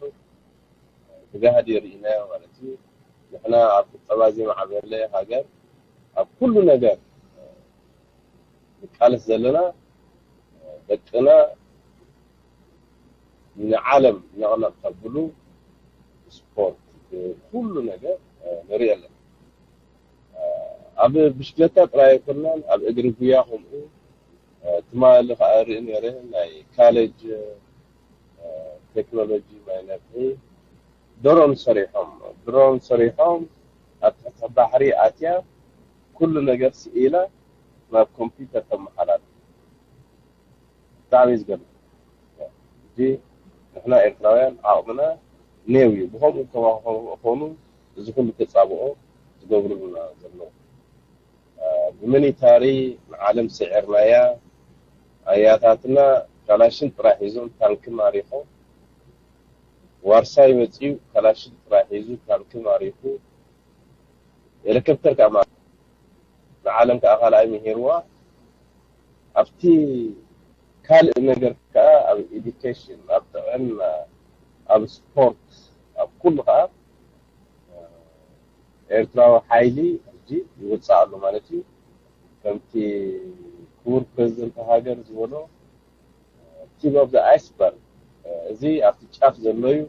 ብጋህዲ ርኢናዮ ማለት እዩ። ንሕና ኣብ ቁጠባ ዘይማዕበለ ሃገር ኣብ ኩሉ ነገር ንቃለስ ዘለና ደቅና ንዓለም ነቕነቕ ከብሉ ስፖርት ኩሉ ነገር ንርኢ ኣለና። ኣብ ብሽክለታ ጥራይ ኣይኮናን፣ ኣብ እግሪ ጉያ ከምኡ። ትማሊ ከኣ ርኢ ነይረ ናይ ካሌጅ ቴክኖሎጂ ማይነር ድሮን ሰሪሖም ድሮን ሰሪሖም ኣብ ትሕቲ ባሕሪ ኣትያ ኩሉ ነገር ስኢላ ናብ ኮምፒውተር ተመሓላልፍ። ብጣዕሚ እዩ ዝገርም። ሕጂ ንሕና ኤርትራውያን ዓቕምና ኔው እዩ። ብኸምኡ ከማኹም ዝኾኑ እዚ ኩሉ ተጻብኦ ዝገብሩልና ዘለዉ። ብሚሊታሪ ንዓለም ስዒርናያ። ኣያታትና ካላሽን ጥራይ ሒዞም ታንኪ ማሪኾም። ዋርሳይ መጺኡ ካላሽን ጥራይ ሒዙ ታንኪ ማሪኹ። ሄሊኮፕተር ከኣ ማሪኹ። ንዓለም ከኣ ካልኣይ ምሂርዋ። ኣብቲ ካልእ ነገር ከኣ ኣብ ኤዱኬሽን፣ ኣብ ጥዕና፣ ኣብ ስፖርት፣ ኣብ ኩሉ ከኣ ኤርትራዊ ሓይሊ ሕጂ ይውጻእ ኣሎ ማለት እዩ። ከምቲ ክቡር ፕረዚደንት ሃገር ዝበሎ ቲፕ ኦፍ ዘ ኣይስበርግ፣ እዚ ኣብቲ ጫፍ ዘሎ እዩ።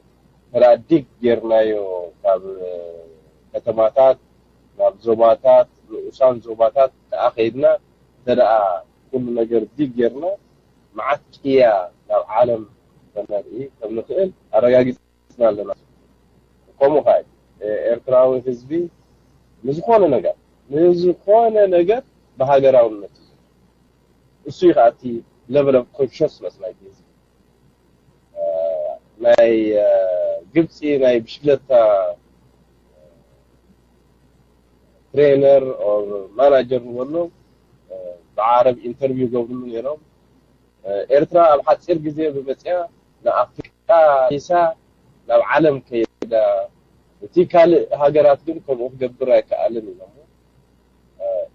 ተራ ዲግ ጌርናዮ ካብ ከተማታት ናብ ዞባታት ንኡሳን ዞባታት ከኣ ከይድና እንተ ደኣ ኩሉ ነገር ዲግ ጌርና መዓት ቅያ ናብ ዓለም ከነርኢ ከም ንኽእል ኣረጋጊጽ ኣለና። ከምኡ ከኣ ኤርትራዊ ህዝቢ ንዝኾነ ነገር ንዝኾነ ነገር ብሃገራውነት እዩ። እሱ እዩ ከኣ እቲ level of consciousness ናይቲ ህዝቢ። ናይ ግብፂ ናይ ብሽክለታ ትሬነር ማናጀር ንበሎ ብዓረብ ኢንተርቪው ገብርሉ ነይሮም። ኤርትራ ኣብ ሓፂር ግዜ ብመፅያ ንኣፍሪቃ ሒሳ ናብ ዓለም ከይዳ፣ እቲ ካልእ ሃገራት ግን ከምኡ ክገብር ኣይከኣልን ኢሎሞ።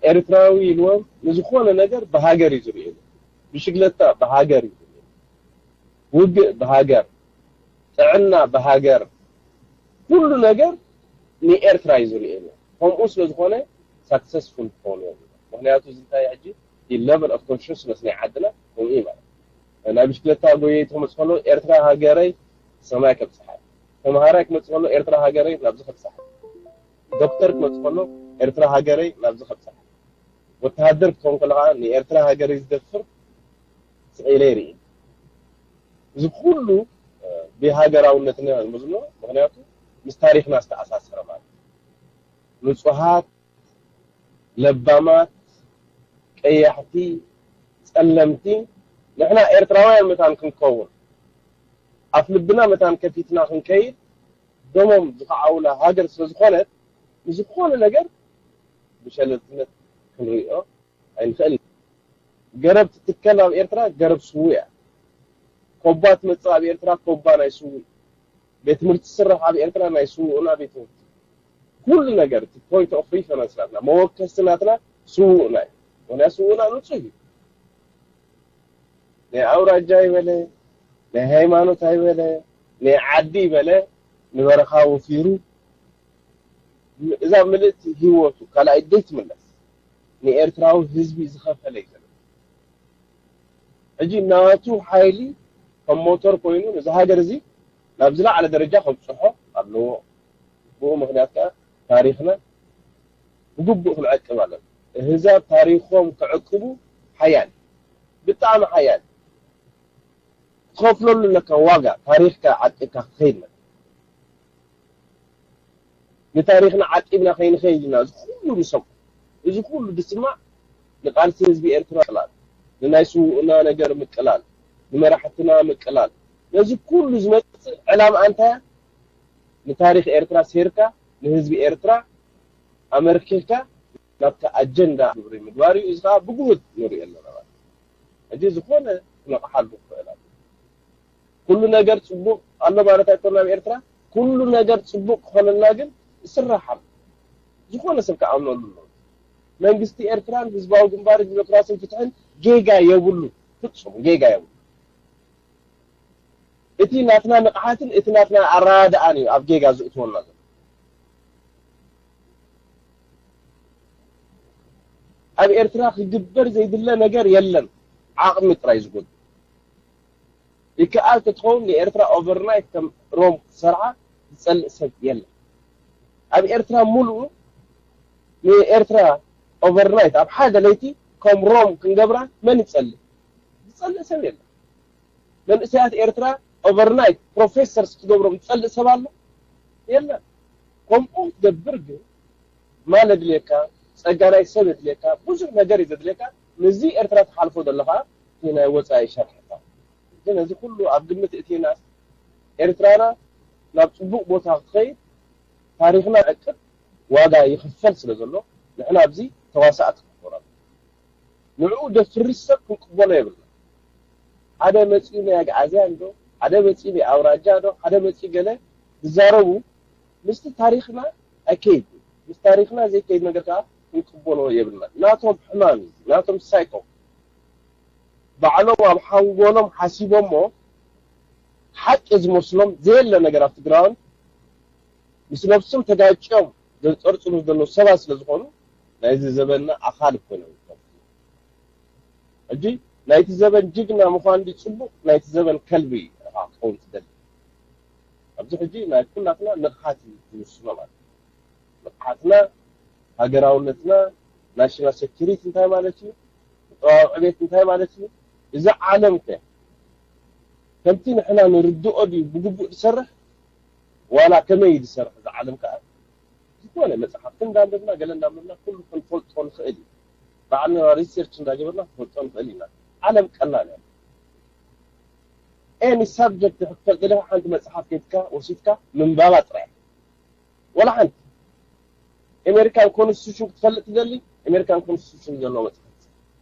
ኤርትራዊ ኢልዎም ንዝኾነ ነገር ብሃገር እዩ ዝርእየሉ። ብሽግለታ ብሃገር እዩ ዝርእየሉ። ውግእ ብሃገር፣ ጥዕና ብሃገር፣ ኩሉ ነገር ንኤርትራ እዩ ዝርእየሉ። ከምኡ ስለ ዝኾነ ሳክሰስፉል ክኾኑ እዮም። ምክንያቱ እዚ እንታይ ሕጂ እቲ level of consciousness ናይ ዓድና ከምኡ እዩ ማለት እዩ። ናይ ብሽክለታ ጎየይ ክመጽእ ከሎ ኤርትራ ሃገረይ ሰማይ ከብጽሓ፣ ተምሃራይ ክመጽእ ከሎ ኤርትራ ሃገረይ ናብዚ ከብጽሓ፣ ዶክተር ክመጽእ ከሎ ኤርትራ ሃገረይ ናብዚ ከብጽሓ፣ ወተሃደር ክትኸውን ከሎ ከዓ ንኤርትራ ሃገረይ ዝደፍር ስቕ ኢለ ይርኢ። እዚ ኩሉ ብሃገራውነትና ንመዝኖ፣ ምክንያቱ ምስ ታሪኽና ዝተኣሳሰረ ማለት እዩ። ንጹሃት፣ ለባማት፣ ቀያሕቲ፣ ጸለምቲ፣ ንሕና ኤርትራውያን መታን ክንከውን፣ ኣፍ ልብና መታን ከፊትና ክንከይድ፣ ደሞም ዝኸዓውላ ሃገር ስለ ዝኾነት፣ ንዝኾነ ነገር ብሸለልትነት ክንሪኦ ኣይንኽእልን። ገረብ ትትከል ኣብ ኤርትራ፣ ገረብ ስዉእ እያ። ኮባ ትመጽእ ኣብ ኤርትራ፣ ኮባ ናይ ስዉእ። ቤት ትምህርቲ ዝስራሕ ኣብ ኤርትራ ናይ ስውእና ቤት ትምህርቲ። ኩሉ ነገር እቲ point of reference ናትና፣ መወከሲ ናትና ስውእና እዩ። ምክንያቱ ስውእና ንጹህ እዩ። ናይ ኣውራጃ ይበለ፣ ናይ ሃይማኖት ኣይበለ፣ ናይ ዓዲ ይበለ፣ ንበረኻ ወፊሩ እዛ ምልእቲ ህይወቱ ካልኣይ ደይትምለስ ንኤርትራዊ ህዝቢ ዝኸፈለ እዩ ዘሎ። ሕጂ ናቱ ሓይሊ ከም ሞተር ኮይኑ ነዚ ሃገር እዚ ናብ ዝለዓለ ደረጃ ከብፅሖ ኣለዎ። ብኡ ምክንያት ከዓ ታሪክና ብግቡእ ክንዕቅብ ኣለና። እህዛብ ታሪኮም ክዕቅቡ ሓያል፣ ብጣዕሚ ሓያል፣ ክኸፍለሉ ኣለካ ዋጋ። ታሪክካ ዓቂብካ ክትኸይድ ኣለካ። ንታሪክና ዓቂብና ከይንኸይድ ኢና እዚ ኩሉ ንሰምዖ። እዚ ኩሉ ዝስማዕ ንቃልሲ ህዝቢ ኤርትራ ምቅላል፣ ንናይ ስውእና ነገር ምቅላል፣ ንመራሕትና ምቅላል። ነዚ ኩሉ ዝመጽእ ዕላማ እንታይ? ንታሪክ ኤርትራ ሴርካ፣ ንህዝቢ ኤርትራ ኣመርኪካ ናብቲ ኣጀንዳ ግብሪ ምግባር እዩ። እዚ ከዓ ብግሁድ ንሪኦ ኣለና ማለት እዩ። ሕጂ ዝኾነ ክነቕሓሉ ክኽእል ኣሎ። ኩሉ ነገር ጽቡቕ ኣሎ ማለት ኣይኮነን ኣብ ኤርትራ። ኩሉ ነገር ጽቡቕ ክኾነልና ግን ይስራሕ ኣሎ። ዝኾነ ሰብ ክኣምነሉ ኣለዎ። መንግስቲ ኤርትራን ህዝባዊ ግንባርን ዲሞክራስን ፍትሕን ጌጋ የብሉ፣ ፍጹም ጌጋ የብሉ። እቲ ናትና ንቕሓትን እቲ ናትና ኣረዳድኣን እዩ ኣብ ጌጋ ዝእትወና ዘሎ። ኣብ ኤርትራ ክግበር ዘይድለ ነገር የለን፣ ዓቕሚ ጥራይ ዝጎድል። ይከኣል ተትኸውን ንኤርትራ ኦቨርናይት ከም ሮም ክትሰርዓ ዝጸልእ ሰብ የለን። ኣብ ኤርትራ ሙሉኡ ንኤርትራ ኦቨርናይት ኣብ ሓደ ለይቲ ከም ሮም ክንገብራ መን ይጸልእ? ዝጸልእ ሰብ የለን። መንእሰያት ኤርትራ ኦቨርናይት ፕሮፌሰርስ ክትገብሮም ዝጸልእ ሰብ ኣሎ? የለን። ከምኡ ክትገብር ግን ማል የድልየካ፣ ጸጋ ናይ ሰብ የድልየካ፣ ብዙሕ ነገር እዩ ዘድልየካ። ምስዚ ኤርትራ ትሓልፎ ዘለኻ እቲ ናይ ወጻኢ ሸርሕታት። ግን እዚ ኩሉ ኣብ ግምት እቲና ኤርትራና ናብ ጽቡቕ ቦታ ክትኸይድ ታሪኽና ዕቅብ ዋጋ ይኽፈል ስለ ዘሎ ንሕና ኣብዚ ተዋሳእቲ ክንኮን ኣለና። ንዕኡ ደፍርስ ሰብ ክንቅበሎ የብልና። ሓደ መጺኡ ናይ ኣግኣዝያን ዶ፣ ሓደ መጺኡ ናይ ኣውራጃ ዶ፣ ሓደ መጺኡ ገለ ዝዛረቡ ምስቲ ታሪኽና ኣይከይድ። ምስ ታሪኽና ዘይከይድ ነገር ከዓ ክንቅበሎ የብልና። ናቶም ሕማም እዩ፣ ናቶም ሳይኮ። ባዕሎም ኣብ ሓንጎሎም ሓሲቦሞ ሓቂ ዝመስሎም ዘየለ ነገር ኣብ ትግራውን ምስ ነብሶም ተጋጭዮም ዘንጸርጽሩ ዘለዉ ሰባት ስለ ዝኾኑ ናይዚ ዘበንና ኣኻል ኮይኖም ይርከቡ። ሕጂ ናይቲ ዘበን ጅግና ምዃን ድዩ ጽቡቕ፣ ናይቲ ዘበን ከልቢ ኢኻ ክትኸውን ትደሊ? ኣብዚ ሕጂ ናይ ኩላትና ንቕሓት እዩ ዝውስኖ ማለት እዩ። ንቕሓትና፣ ሃገራውነትና፣ ናሽናል ሴኩሪቲ እንታይ ማለት እዩ፣ ቁጠባዊ ዕቤት እንታይ ማለት እዩ፣ እዚ ዓለም ከ ከምቲ ንሕና ንርድኦ ድዩ ብግቡእ ዝሰርሕ፣ ዋላ ከመይ እዩ ዝሰርሕ እዚ ዓለም ከኣ ዝኾነ መጽሓፍቲ እንዳንበብና ገለ እንዳንበብና ኩሉ ክንፈልጦ ንኽእል እዩ። ባዕልና ሪሰርች እንዳገበርና ክንፈልጦ ንኽእል ኢና። ዓለም ቀላል እያ። ኤኒ ሳብጀክት ክትፈልጥ ደለኻ ሓንቲ መጽሓፍ ኬድካ ወሲድካ ምንባባ ጥራይ። ወላ ሓንቲ ኤሜሪካን ኮንስቲቱሽን ክትፈልጥ ትደሊ፣ ኤሜሪካን ኮንስቲቱሽን ዘለዎ መጽሓፍ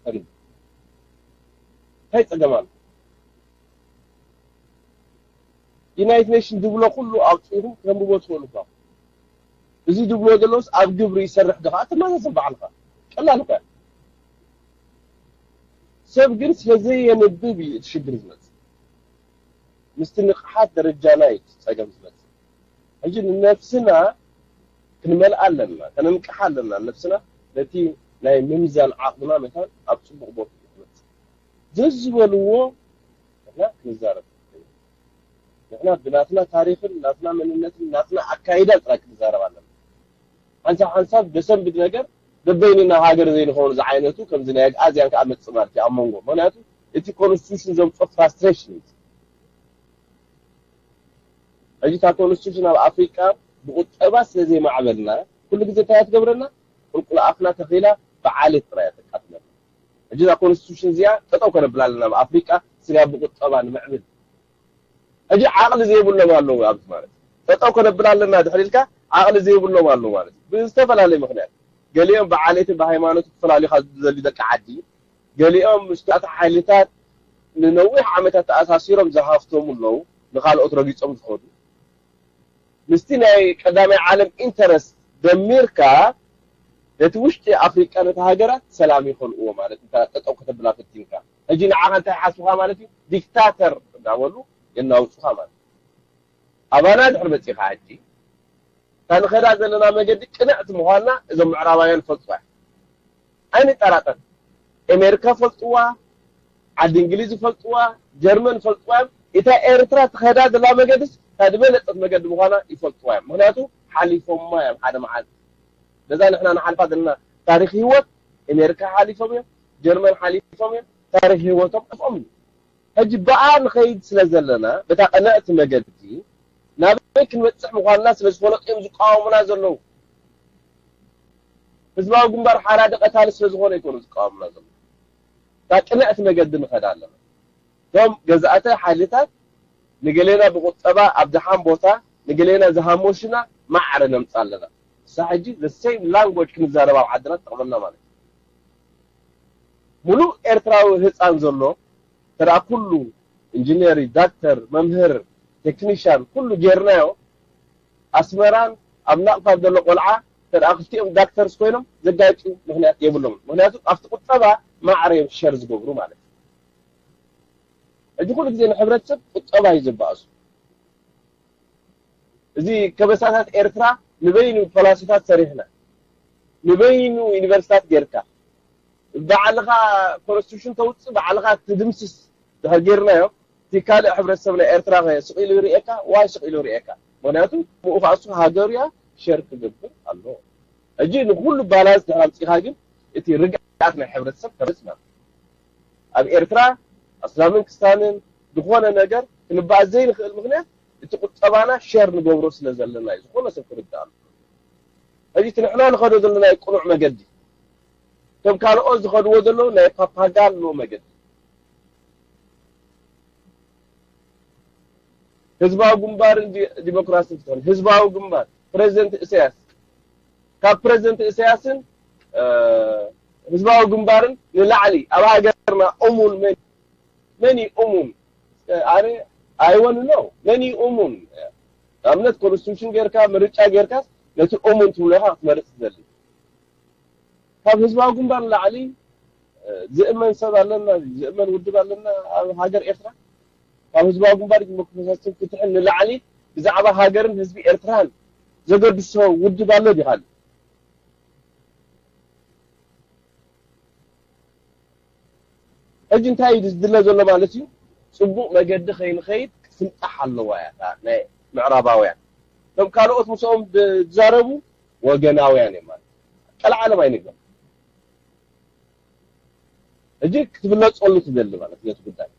ተንብብ። እንታይ ጸገም ኣሎ? ዩናይትድ ኔሽን ዝብሎ ኩሉ ኣውፂኹም ከንብቦ ትኽእሉ እኳ። እዚ ዝብሎ ዘለውስ ኣብ ግብሪ ይሰርሕ ዶ ከዓ ተመዛዘን ባዕልኻ። ቀላል እኳ። ሰብ ግን ስለ ዘየንብብ እዩ እቲ ሽግር ዝመፅእ። ምስቲ ንቕሓት ደረጃና እዩ እቲ ፀገም ዝመፅእ። ሕጂ ንነብስና ክንመልኣ ኣለና፣ ከነንቅሓ ኣለና። ነብስና ነቲ ናይ ምምዛን ዓቕምና መታን ኣብ ፅቡቕ ቦታ እዩ ክመፅእ። ዘዝበልዎ ንሕና ክንዛረብ ንኽእል። ንሕና ብናትና ታሪኽን ናትና መንነትን ናትና ኣካይዳን ጥራይ ክንዛረብ ኣለና። ሓንሳብ ሓንሳብ ዘሰንብድ ነገር በበይንና ሃገር ዘይንኸውን ዝዓይነቱ ከምዚ ናይ ኣግኣዝያን ከዓ መፅእ ማለት እዩ ኣብ መንጎ። ምኽንያቱ እቲ ኮንስቲቱሽን ዘምፅኦ ፍራስትሬሽን እዩ። ሕጂ እታ ኮንስቲቱሽን ኣብ ኣፍሪቃ ብቁጠባ ስለ ዘይማዕበልና ኩሉ ግዜ እንታይ እያ ትገብረና? ቁልቁል ኣፍና ተኺላ ብዓሌት ጥራይ እያ ተቃትለና። ሕጂ እዛ ኮንስቲቱሽን እዚኣ ጠጠው ከነብላ ኣለና ኣብ ኣፍሪቃ ስጋብ ብቁጠባ ንምዕብል። ሕጂ ዓቕሊ ዘይብሎም ኣለዉ ኣብዚ ማለት እዩ። ጠጠው ከነብል ኣለና ድሕሪ ኢልካ ዓቕሊ ዘይብሎም ኣለዉ ማለት እዩ። ብዝተፈላለየ ምኽንያት ገሊኦም ብዓሌትን ብሃይማኖትን ክፈላልዩኻ ዝደልዩ ደቂ ዓዲ፣ ገሊኦም ምስቲ ሓይልታት ንነዊሕ ዓመታት ተኣሳሲሮም ዝሃፍተሙ ኣለዉ፣ ንኻልኦት ረጊጾም ዝኸዱ። ምስቲ ናይ ቀዳማይ ዓለም ኢንተረስት ደሚርካ ነቲ ውሽጢ ኣፍሪቃ ነቲ ሃገራት ሰላም ይኸልእዎ ማለት እንተ ጠጠው ከተብላ ፈቲንካ። ሕጂ ንዓኻ እንታይ ሓስብኻ ማለት እዩ? ዲክታተር እንዳበሉ የናውጹኻ ማለት እዩ። ኣባና ድሕር መጺኻ ሕጂ እታ ንኸዳ ዘለና መገዲ ቅንዕቲ ምዃንና እዞም ምዕራባውያን ፈልጥዋ ኣይንጠራጠር። ኣሜሪካ ፈልጥዋ፣ ዓዲ እንግሊዝ ፈልጥዋ፣ ጀርመን ፈልጥዋ እዮም። እታ ኤርትራ ትኸዳ ዘላ መገድስ እታ ዝበለጸት መገዲ ምዃና ይፈልጥዋ እዮም። ምክንያቱ ሓሊፎማ እዮም ሓደ መዓልቲ። በዛ ንሕና ንሓልፋ ዘለና ታሪክ ህይወት ኣሜሪካ ሓሊፎም እዮም፣ ጀርመን ሓሊፎም እዮም። ታሪክ ህይወቶም ኣፍኦም እዩ። ሕጂ ብኣ ንኸይድ ስለ ዘለና በታ ቅንዕቲ መገዲ ናበይ ክንበፅሕ ምዃንና ስለ ዝፈለጡ እዮም ዝቃወሙና ዘለዉ። ህዝባዊ ግንባር ሓራዲ ቀታሊ ስለ ዝኾነ ይኮኑ ዝቃወሙና ዘለዉ። እታ ቅንዕቲ መገዲ ንኸዳ ኣለና። እቶም ገዛእቲ ሓይልታት ንገሌና ብቁጠባ ኣብ ደሓን ቦታ ንገሌና ዝሃሞሽና ማዕረ ነምፃ ኣለና። እሳ ሕጂ the same language ክንዛረብ ኣብ ዓድና ትጠቕመና ማለት እዩ። ሙሉእ ኤርትራዊ ህፃን ዘሎ ተደኣ ኩሉ ኢንጂነሪ፣ ዳክተር፣ መምህር፣ ቴክኒሻን ኩሉ ጌርናዮ ኣስመራን ኣብ ናቕፋ ዘሎ ቆልዓ ተደኣ ክልቲኦም ዳክተርስ ኮይኖም ዘጋጭ ምክንያት የብሎም። ምክንያቱ ኣብቲ ቁጠባ ማዕረ እዮም ሸር ዝገብሩ ማለት እዩ። ሕጂ ኩሉ ግዜ ንሕብረተሰብ ቁጠባ እዩ ዘባእሱ። እዚ ከበሳታት ኤርትራ ንበይኑ ፖላሲታት ሰሪሕና ንበይኑ ዩኒቨርሲታት ጌርካ ባዕልኻ ኮንስቲቱሽን ተውፅእ ባዕልኻ ትድምስስ ድሕር ጌርናዮ እቲ ካልእ ሕብረተሰብ ናይ ኤርትራ ከ ስቕ ኢሉ ይርእየካ ዋይ ስቕ ኢሉ ይርእየካ። ምክንያቱ ምኡ ከዓ እሱ ሃገሩ እያ ሸር ክገብር ኣለዎ። ሕጂ ንኩሉ ባላንስ ድሕር ኣምፂኻ ግን እቲ ርግኣት ናይ ሕብረተሰብ ተበፅና ኣብ ኤርትራ ኣስላምን ክስታንን ዝኾነ ነገር ክንበኣስ ዘይንኽእል ምክንያት እቲ ቁጠባና ሸር ንገብሮ ስለ ዘለና እዩ ዝኾነ ሰብ ክርዳእ ኣሎ። ሕጂ እቲ ንሕና ንኸዶ ዘለና ቅኑዕ መገዲ ከም ካልኦት ዝኸድዎ ዘለዉ ናይ ፓፓጋሎ መገዲ ህዝባዊ ግንባርን ዲ- ዲሞክራስን ትኾን ህዝባዊ ግንባር ፕሬዚደንት እሰያስ ካብ ፕሬዚደንት እሰያስን እ፣ ህዝባዊ ግንባርን ንላዕሊ ኣብ ሃገርና እሙን መን መን እዩ እሙን ኣነ ኣይወን ነው መን እዩ እሙን ኣብነት ኮንስቲቱሽን ጌርካ ምርጫ ጌርካስ ነቲ እሙን ትብሎ ኢኻ ክትመርፅ ትደሊ ካብ ህዝባዊ ግንባር ንላዕሊ ዝእመን ሰብ ኣለና ዝእመን ውድብ ኣለና ኣብ ሃገር ኤርትራ ካብ ህዝባዊ ግንባር ዲሞክራሲን ፍትሕን ንላዕሊ ብዛዕባ ሃገርን ህዝቢ ኤርትራን ዘገድሶ ውድብ ኣሎ ዲኻ ሕጂ እንታይ እዩ ዝድለ ዘሎ ማለት እዩ ፅቡቅ መገዲ ከይንኸይድ ክትፍንጣሕ ኣለዋ እያ ናይ ምዕራባውያን እቶም ካልኦት ምስኦም ዝዛረቡ ወገናውያን እዮም ማለት ቀልዓለም ኣይንግበር ሕጂ ክትፍለፀሉ ትደሊ ማለት ነቲ ጉዳይ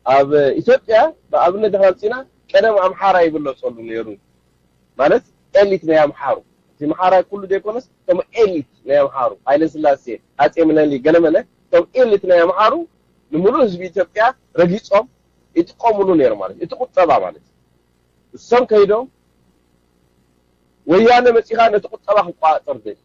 ኣብ ኢትዮጵያ ብኣብነት ድሕር ኣምፂና ቀደም ኣምሓራ ይብለፀሉ ነይሩ ማለት ኤሊት ናይ ኣምሓሩ እቲ ምሓራይ ኩሉ ዘይኮነስ እቶም ኤሊት ናይ ኣምሓሩ ሃይለ ስላሴ ኣጼ ምነሊ ገለመለ እቶም ኤሊት ናይ ኣምሓሩ ንምሉእ ህዝቢ ኢትዮጵያ ረጊፆም ይጥቀሙሉ ነይሩ ማለት እቲ ቁጠባ ማለት እሶም ከይዶም ወያነ መፂኻ ነቲ ቁጠባ ክቋፀር ደሊ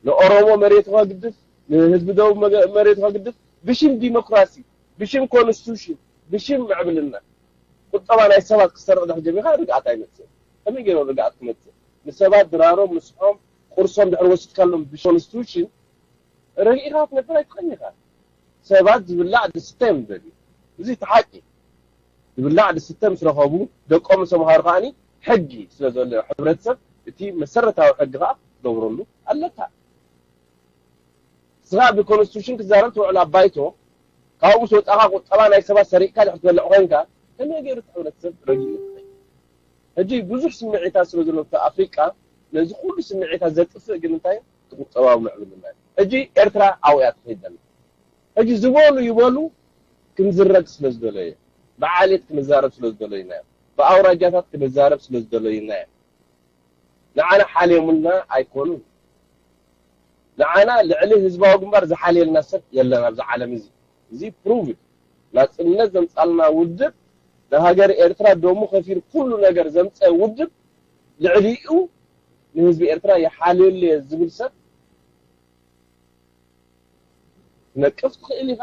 ንኦሮሞ መሬቱ ከግድፍ ንህዝቢ ደቡብ መሬቱ ከግድፍ ብሽም ዲሞክራሲ ብሽም ኮንስቲቱሽን ብሽም ምዕብልና ቁጠባ ናይ ሰባት ክሰርቕ ድሕር ጀሚርካ ርግኣት ኣይመፅእ ከመይ ገይሮም ርግኣት ክመፅእ ንሰባት ድራሮም ምስሖም ቁርሶም ድሕር ወሲድካሎም ብኮንስቲቱሽን ረጊእኻ ክትነብር ኣይትኽእልን ኢኻ ሰባት ዝብላዕ ዝስተ እዮም ዝደልዩ እዚ እቲ ሓቂ ዝብላዕ ዝስተ ምስ ረኸቡ ደቆም ዝተምሃሩ ከዓኒ ሕጊ ስለ ዘሎ ሕብረተሰብ እቲ መሰረታዊ ሕጊ ከዓ ክትገብረሉ ኣለካ ንስኻ ብኮንስቲቱሽን ክትዛረብ ትውዕል ኣብ ባይቶ ካብኡ ምስ ወፃእኻ ቁጠባ ናይ ሰባት ሰሪቕካ ድሕር ትበልዕ ኮይንካ ከመይ ገይሩ እቲ ሕብረተሰብ ረጊኡ ይኽእል ሕጂ ብዙሕ ስምዒታት ስለ ዘሎ ኣብቲ ኣፍሪቃ ነዚ ኩሉ ስምዒታት ዘጥፍእ ግን እንታይ እቲ ቁጠባዊ ምዕብልና እዩ ሕጂ ኤርትራ ኣብኡ እያ ትኸይድ ዘላ ሕጂ ዝበሉ ይበሉ ክንዝረግ ስለ ዝደለዩ ብዓሌት ክንዛረብ ስለ ዝደለዩና እዮም ብኣውራጃታት ክንዛረብ ስለ ዝደለዩና እዮም ንዓና ሓልዮምልና ኣይኮኑን ንዓና ልዕሊ ህዝባዊ ግንባር ዝሓልየልና ሰብ የለን ኣብዚ ዓለም እዚ እዚ ፕሩቭ ናፅነት ዘምፃልና ውድብ ንሃገር ኤርትራ ደሙ ከፊሉ ኩሉ ነገር ዘምፀ ውድብ ልዕሊኡ ንህዝቢ ኤርትራ ይሓልየሉ እየ ዝብል ሰብ ትነቅፍ ትኽእል ኢኻ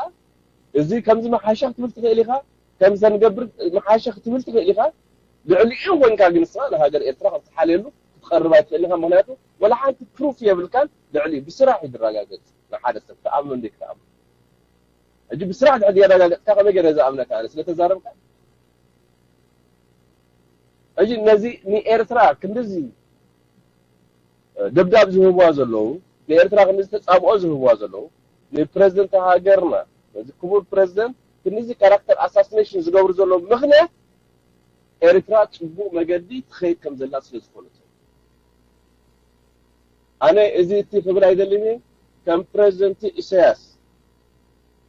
እዚ ከምዚ መሓሻ ክትብል ትኽእል ኢኻ ከምዚ ንገብር ምሓሸ ክትብል ትኽእል ኢኻ። ልዕሊኡ ኮንካ ግን ንስኻ ንሃገር ኤርትራ ከም ትሓልየሉ ክትቐርብ ኣይትኽእል ኢኻ። ምኽንያቱ ወላ ሓንቲ ፕሩፍ የብልካን። ልዕሊኡ ብስራሕ እዩ ዝረጋገጽ። ንሓደ ሰብ ትኣምኖ እንዴ ክትኣምኖ። ሕጂ ብስራሕ ድሕር የረጋገጽካ ከመይ ገይረ ዝኣምነካ ኣነ ስለ ተዛረብካ? ሕጂ ነዚ ንኤርትራ ክንድዚ ደብዳብ ዝህብዋ ዘለዉ፣ ንኤርትራ ክንድዚ ተጻብኦ ዝህብዋ ዘለዉ፣ ንፕረዚደንት ሃገርና፣ ነዚ ክቡር ፕረዚደንት ክንድዚ ካራክተር ኣሳሲኔሽን ዝገብሩ ዘለዉ ምኽንያት ኤርትራ ጽቡቕ መገዲ ትኸይድ ከም ዘላ ስለ ዝኾነት። ኣነ እዚ እቲ ክብል ኣይደልን እየ። ከም ፕረዚደንት ኢሳያስ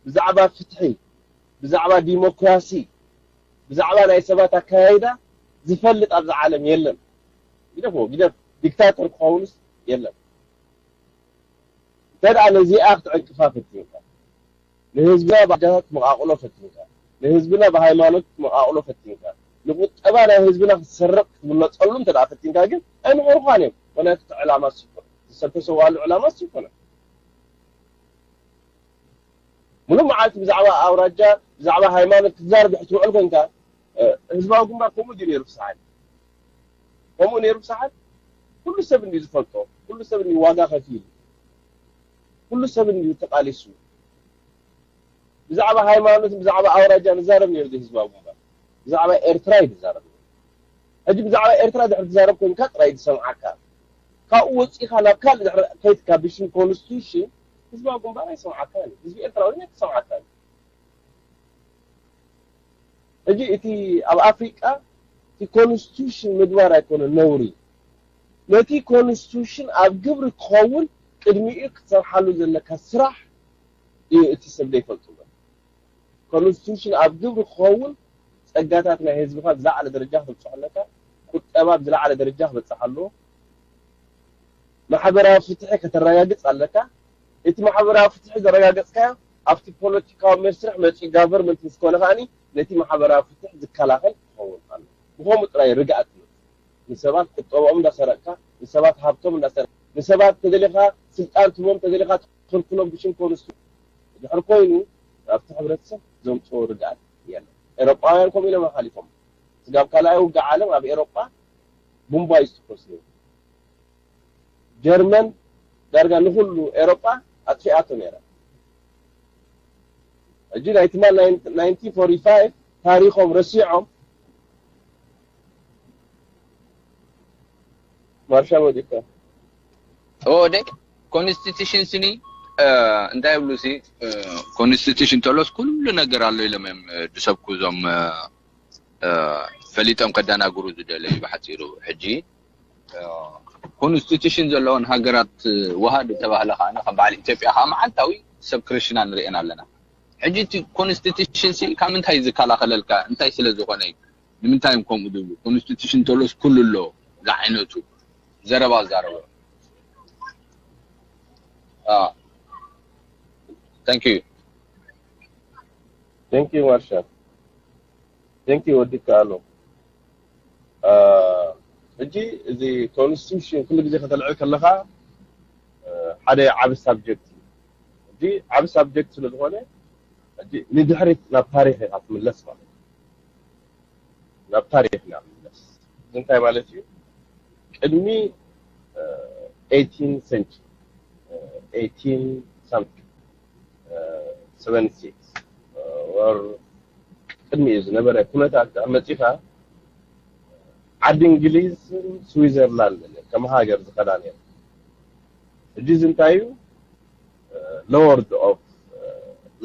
ብዛዕባ ፍትሒ፣ ብዛዕባ ዲሞክራሲ፣ ብዛዕባ ናይ ሰባት ኣካያይዳ ዝፈልጥ ኣብዚ ዓለም የለን። ግደፍዎ፣ ግደፍ ዲክታተር ክኸውንስ የለን። እንተ ደኣ ነዚኣ ክትዕንቅፋ ፈቲንካ፣ ንህዝብና ብኣጃታት መቓቕሎ ፈቲንካ፣ ንህዝብና ብሃይማኖት መቓቕሎ ፈቲንካ፣ ንቁጠባ ናይ ህዝብና ክትሰርቕ ክትብለጸሉ እንተ ደኣ ፈቲንካ ግን ኣይምኾርኳን እዮም። ምኽንያቱ እቲ ዕላማ እሱ ይኮነ፣ ዝተሰዋሉ ዕላማ እሱ ይኮነ። ሙሉእ መዓልቲ ብዛዕባ ኣውራጃ፣ ብዛዕባ ሃይማኖት ክትዛረብ ክትውዕል ኮንካ፣ እ፣ ህዝባዊ ግንባር ከምኡ ድዩ ነይሩ ብሰዓት? ከምኡ ነይሩ ብሰዓት? ኩሉ ሰብ እንድዩ ዝፈልጦ፣ ኩሉ ሰብ እንድዩ ዋጋ ከፊሉ፣ ኩሉ ሰብ እንድዩ ተቃሊሱ። ብዛዕባ ሃይማኖት፣ ብዛዕባ ኣውራጃ ንዛረብ ነይሩ ህዝባዊ ግንባር። ብዛዕባ ኤርትራ እዩ ዝዛረብ ነይሩ። ሕጂ ብዛዕባ ኤርትራ ድሕሪ ትዛረብ ኮንካ ጥራይ ዝሰምዓካ። ካብኡ ወጺኻ ናብ ካልእ ድሕሪ ከይትካ ብሽም ኮንስቲቱሽን ህዝባዊ ግንባር ኣይሰምዓካን እዩ። ህዝቢ ኤርትራ እውን ኣይተሰምዓካን እዩ። ሕጂ እቲ ኣብ ኣፍሪቃ እቲ ኮንስቲቱሽን ምግባር ኣይኮነን ነውሪ። ነቲ ኮንስቲቱሽን ኣብ ግብሪ ክኸውን ቅድሚኡ ክትሰርሓሉ ዘለካ ስራሕ እዩ እቲ ሰብ ዘይፈልጥዎ። ኮንስቲቱሽን ኣብ ግብሪ ክኸውን ጸጋታት ናይ ህዝብኻ ብዝለዓለ ደረጃ ክተብጽሖ ኣለካ። ቁጠባ ብዝለዓለ ደረጃ ክበጽሕ ኣለዎ። ማሕበራዊ ፍትሒ ከተረጋግጽ ኣለካ። እቲ ማሕበራዊ ፍትሒ ዘረጋገጽካዮ ኣብቲ ፖለቲካዊ መስርሕ መጺኡ ጋቨርንመንት ምስ ኮነ ከኣኒ ነቲ ማሕበራዊ ፍትሒ ዝከላኸል ክኸውን ኣለዎ። ብኸምኡ ጥራይ ርግኣት ትመጽእ። ንሰባት ቁጠብኦም እንዳሰረቅካ፣ ንሰባት ሃብቶም እንዳሰረቅካ፣ ንሰባት ተደሊኻ ስልጣን ትህቦም፣ ተደሊኻ ትኽልክሎም ብሽም ኮንስቲቱሽን ድሕር ኮይኑ ኣብቲ ሕብረተሰብ ዘምጽኦ ርግኣት የለን። ኤሮጳውያን ከምኡ ኢሎም ሓሊፎም። ስጋብ ካልኣይ ውግእ ዓለም ኣብ ኤሮጳ ቡምባ እዩ ዝትኮስ ነይሩ። ጀርመን ዳርጋ ንኹሉ ኤሮጳ ኣጥፊኣቶ ነይራ። ሕጂ ናይ ትማል ናይንቲን ፎርቲ ፋይቭ ታሪኾም ረሲዖም ማርሻል ወዲካ ወደ ኮንስቲቱሽን ስኒ እንታይ ይብሉ ሲ ኮንስቲቱሽን ተሎስ ኩሉ ነገር ኣሎ ኢሎም እዮም ድሰብኩ እዞም ፈሊጦም ከዳናግሩ ዝደለዩ ብሓፂሩ ሕጂ ኮንስቲቱሽን ዘለዎን ሃገራት ውሃድ ዝተባህለ ከዓ ከም በዓል ኢትዮጵያ ከዓ መዓልታዊ ሰብ ክርስና ንርእየን ኣለና ሕጂ እቲ ኮንስቲቱሽን ሲ ካብ ምንታይ ዝከላኸለልካ እንታይ ስለ ዝኾነ እዩ ንምንታይ እዮም ከምኡ ዝብሉ ኮንስቲቱሽን ተሎስ ኩሉ ኣሎ ዝዓይነቱ ዘረባ ዛረበ thank you thank you ማርሻል thank you ወዲ ከኣሎ ሕጂ እዚ ኮንስቲቱሽን ኩሉ ግዜ ከተልዕል ከለኻ ሓደ ዓቢ ሳብጀክት እዩ ሕጂ ዓቢ ሳብጀክት ስለ ዝኾነ ንድሕሪት ናብ ታሪኽ ኢኻ ትምለስ ማለት እዩ ናብ ታሪኽ ኢና ንምለስ እዚ እንታይ ማለት እዩ ቅድሚ ኤይቲን ሰንቸሪ ኤይቲን ሳምቲንግ ሰቨንቲ ሲክስ ወር ቅድሚኡ ዝነበረ ኩነታት ድኣ መፂኻ ዓዲ እንግሊዝን ስዊዘርላንድን ከም ሃገር ዝኸዳ ነይሩ ሕጂ እዚ እንታይ እዩ ሎርድ ኦፍ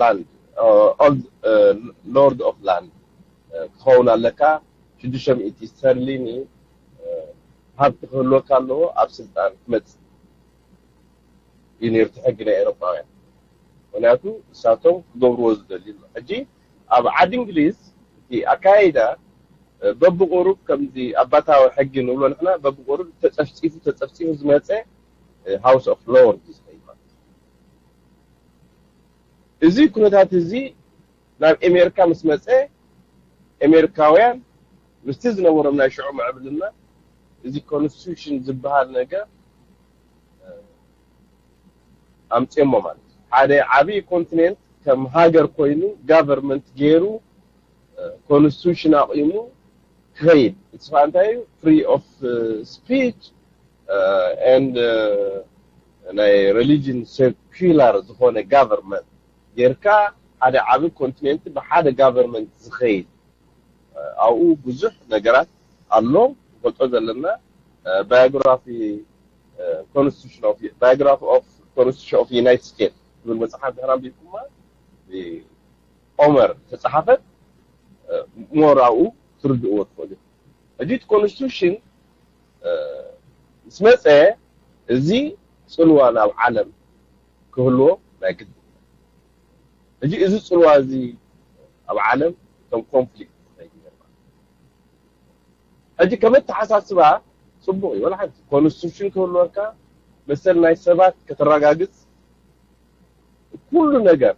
ላንድ ሎርድ ኦፍ ላንድ ክኸውን ኣለካ ሽዱሽተ ሚእቲ ስተርሊኒ ሃብቲ ክህልወካ ኣለዎ ኣብ ስልጣን ክመፅእ እዩ ነይሩ እቲ ሕጊ ናይ ኤሮጳውያን ምክንያቱ እሳቶም ክገብርዎ ዝደልዩ ኣሎ ሕጂ ኣብ ዓዲ እንግሊዝ እቲ ኣካያይዳ በብቁሩብ ከምዚ ኣባታዊ ሕጊ ንብሎ ንሕና በብቁሩብ ተፀፍፂፉ ተፀፍፂፉ ዝመፀ ሃውስ ኦፍ ሎርድ ዝኸይድ ማለት እዚ ኩነታት እዚ ናብ ኤሜሪካ ምስ መፀ ኤሜሪካውያን ምስቲ ዝነበሮም ናይ ሽዑ ምዕብልና እዚ ኮንስቲቱሽን ዝበሃል ነገር ኣምፅኦሞ ማለት እዩ ሓደ ዓብዪ ኮንቲኔንት ከም ሃገር ኮይኑ ጋቨርንመንት ገይሩ ኮንስቲቱሽን ኣቂሙ ክኸይድ እቲ ስፋ እንታይ እዩ? Free of speech and ናይ religion secular ዝኾነ government ጌርካ ሓደ ዓቢ ኮንቲኔንት ብሓደ government ዝኸይድ ኣብኡ ብዙሕ ነገራት ኣሎ። ንፈልጦ ዘለና biography constitution of biography of constitution of United States ትብል መጽሓፍ ድሕር ኣንቢብኩማ ኦመር ተጻሓፈት ሞር ኣብኡ ትርድእዎ ትኽእሉ። ሕጂ እቲ ኮንስቲቱሽን ምስ መጸ እዚ ጽልዋ ናብ ዓለም ክህልዎ ናይ ግድ። ሕጂ እዚ ጽልዋ እዚ ኣብ ዓለም ከም ኮንፍሊክት ይኸይድ ነይሩ። ሕጂ ከም ኣተሓሳስባ ጽቡቕ እዩ። ወላ ሓንቲ ኮንስቲቱሽን ክህልወካ መሰል ናይ ሰባት ከተረጋግጽ ኩሉ ነገር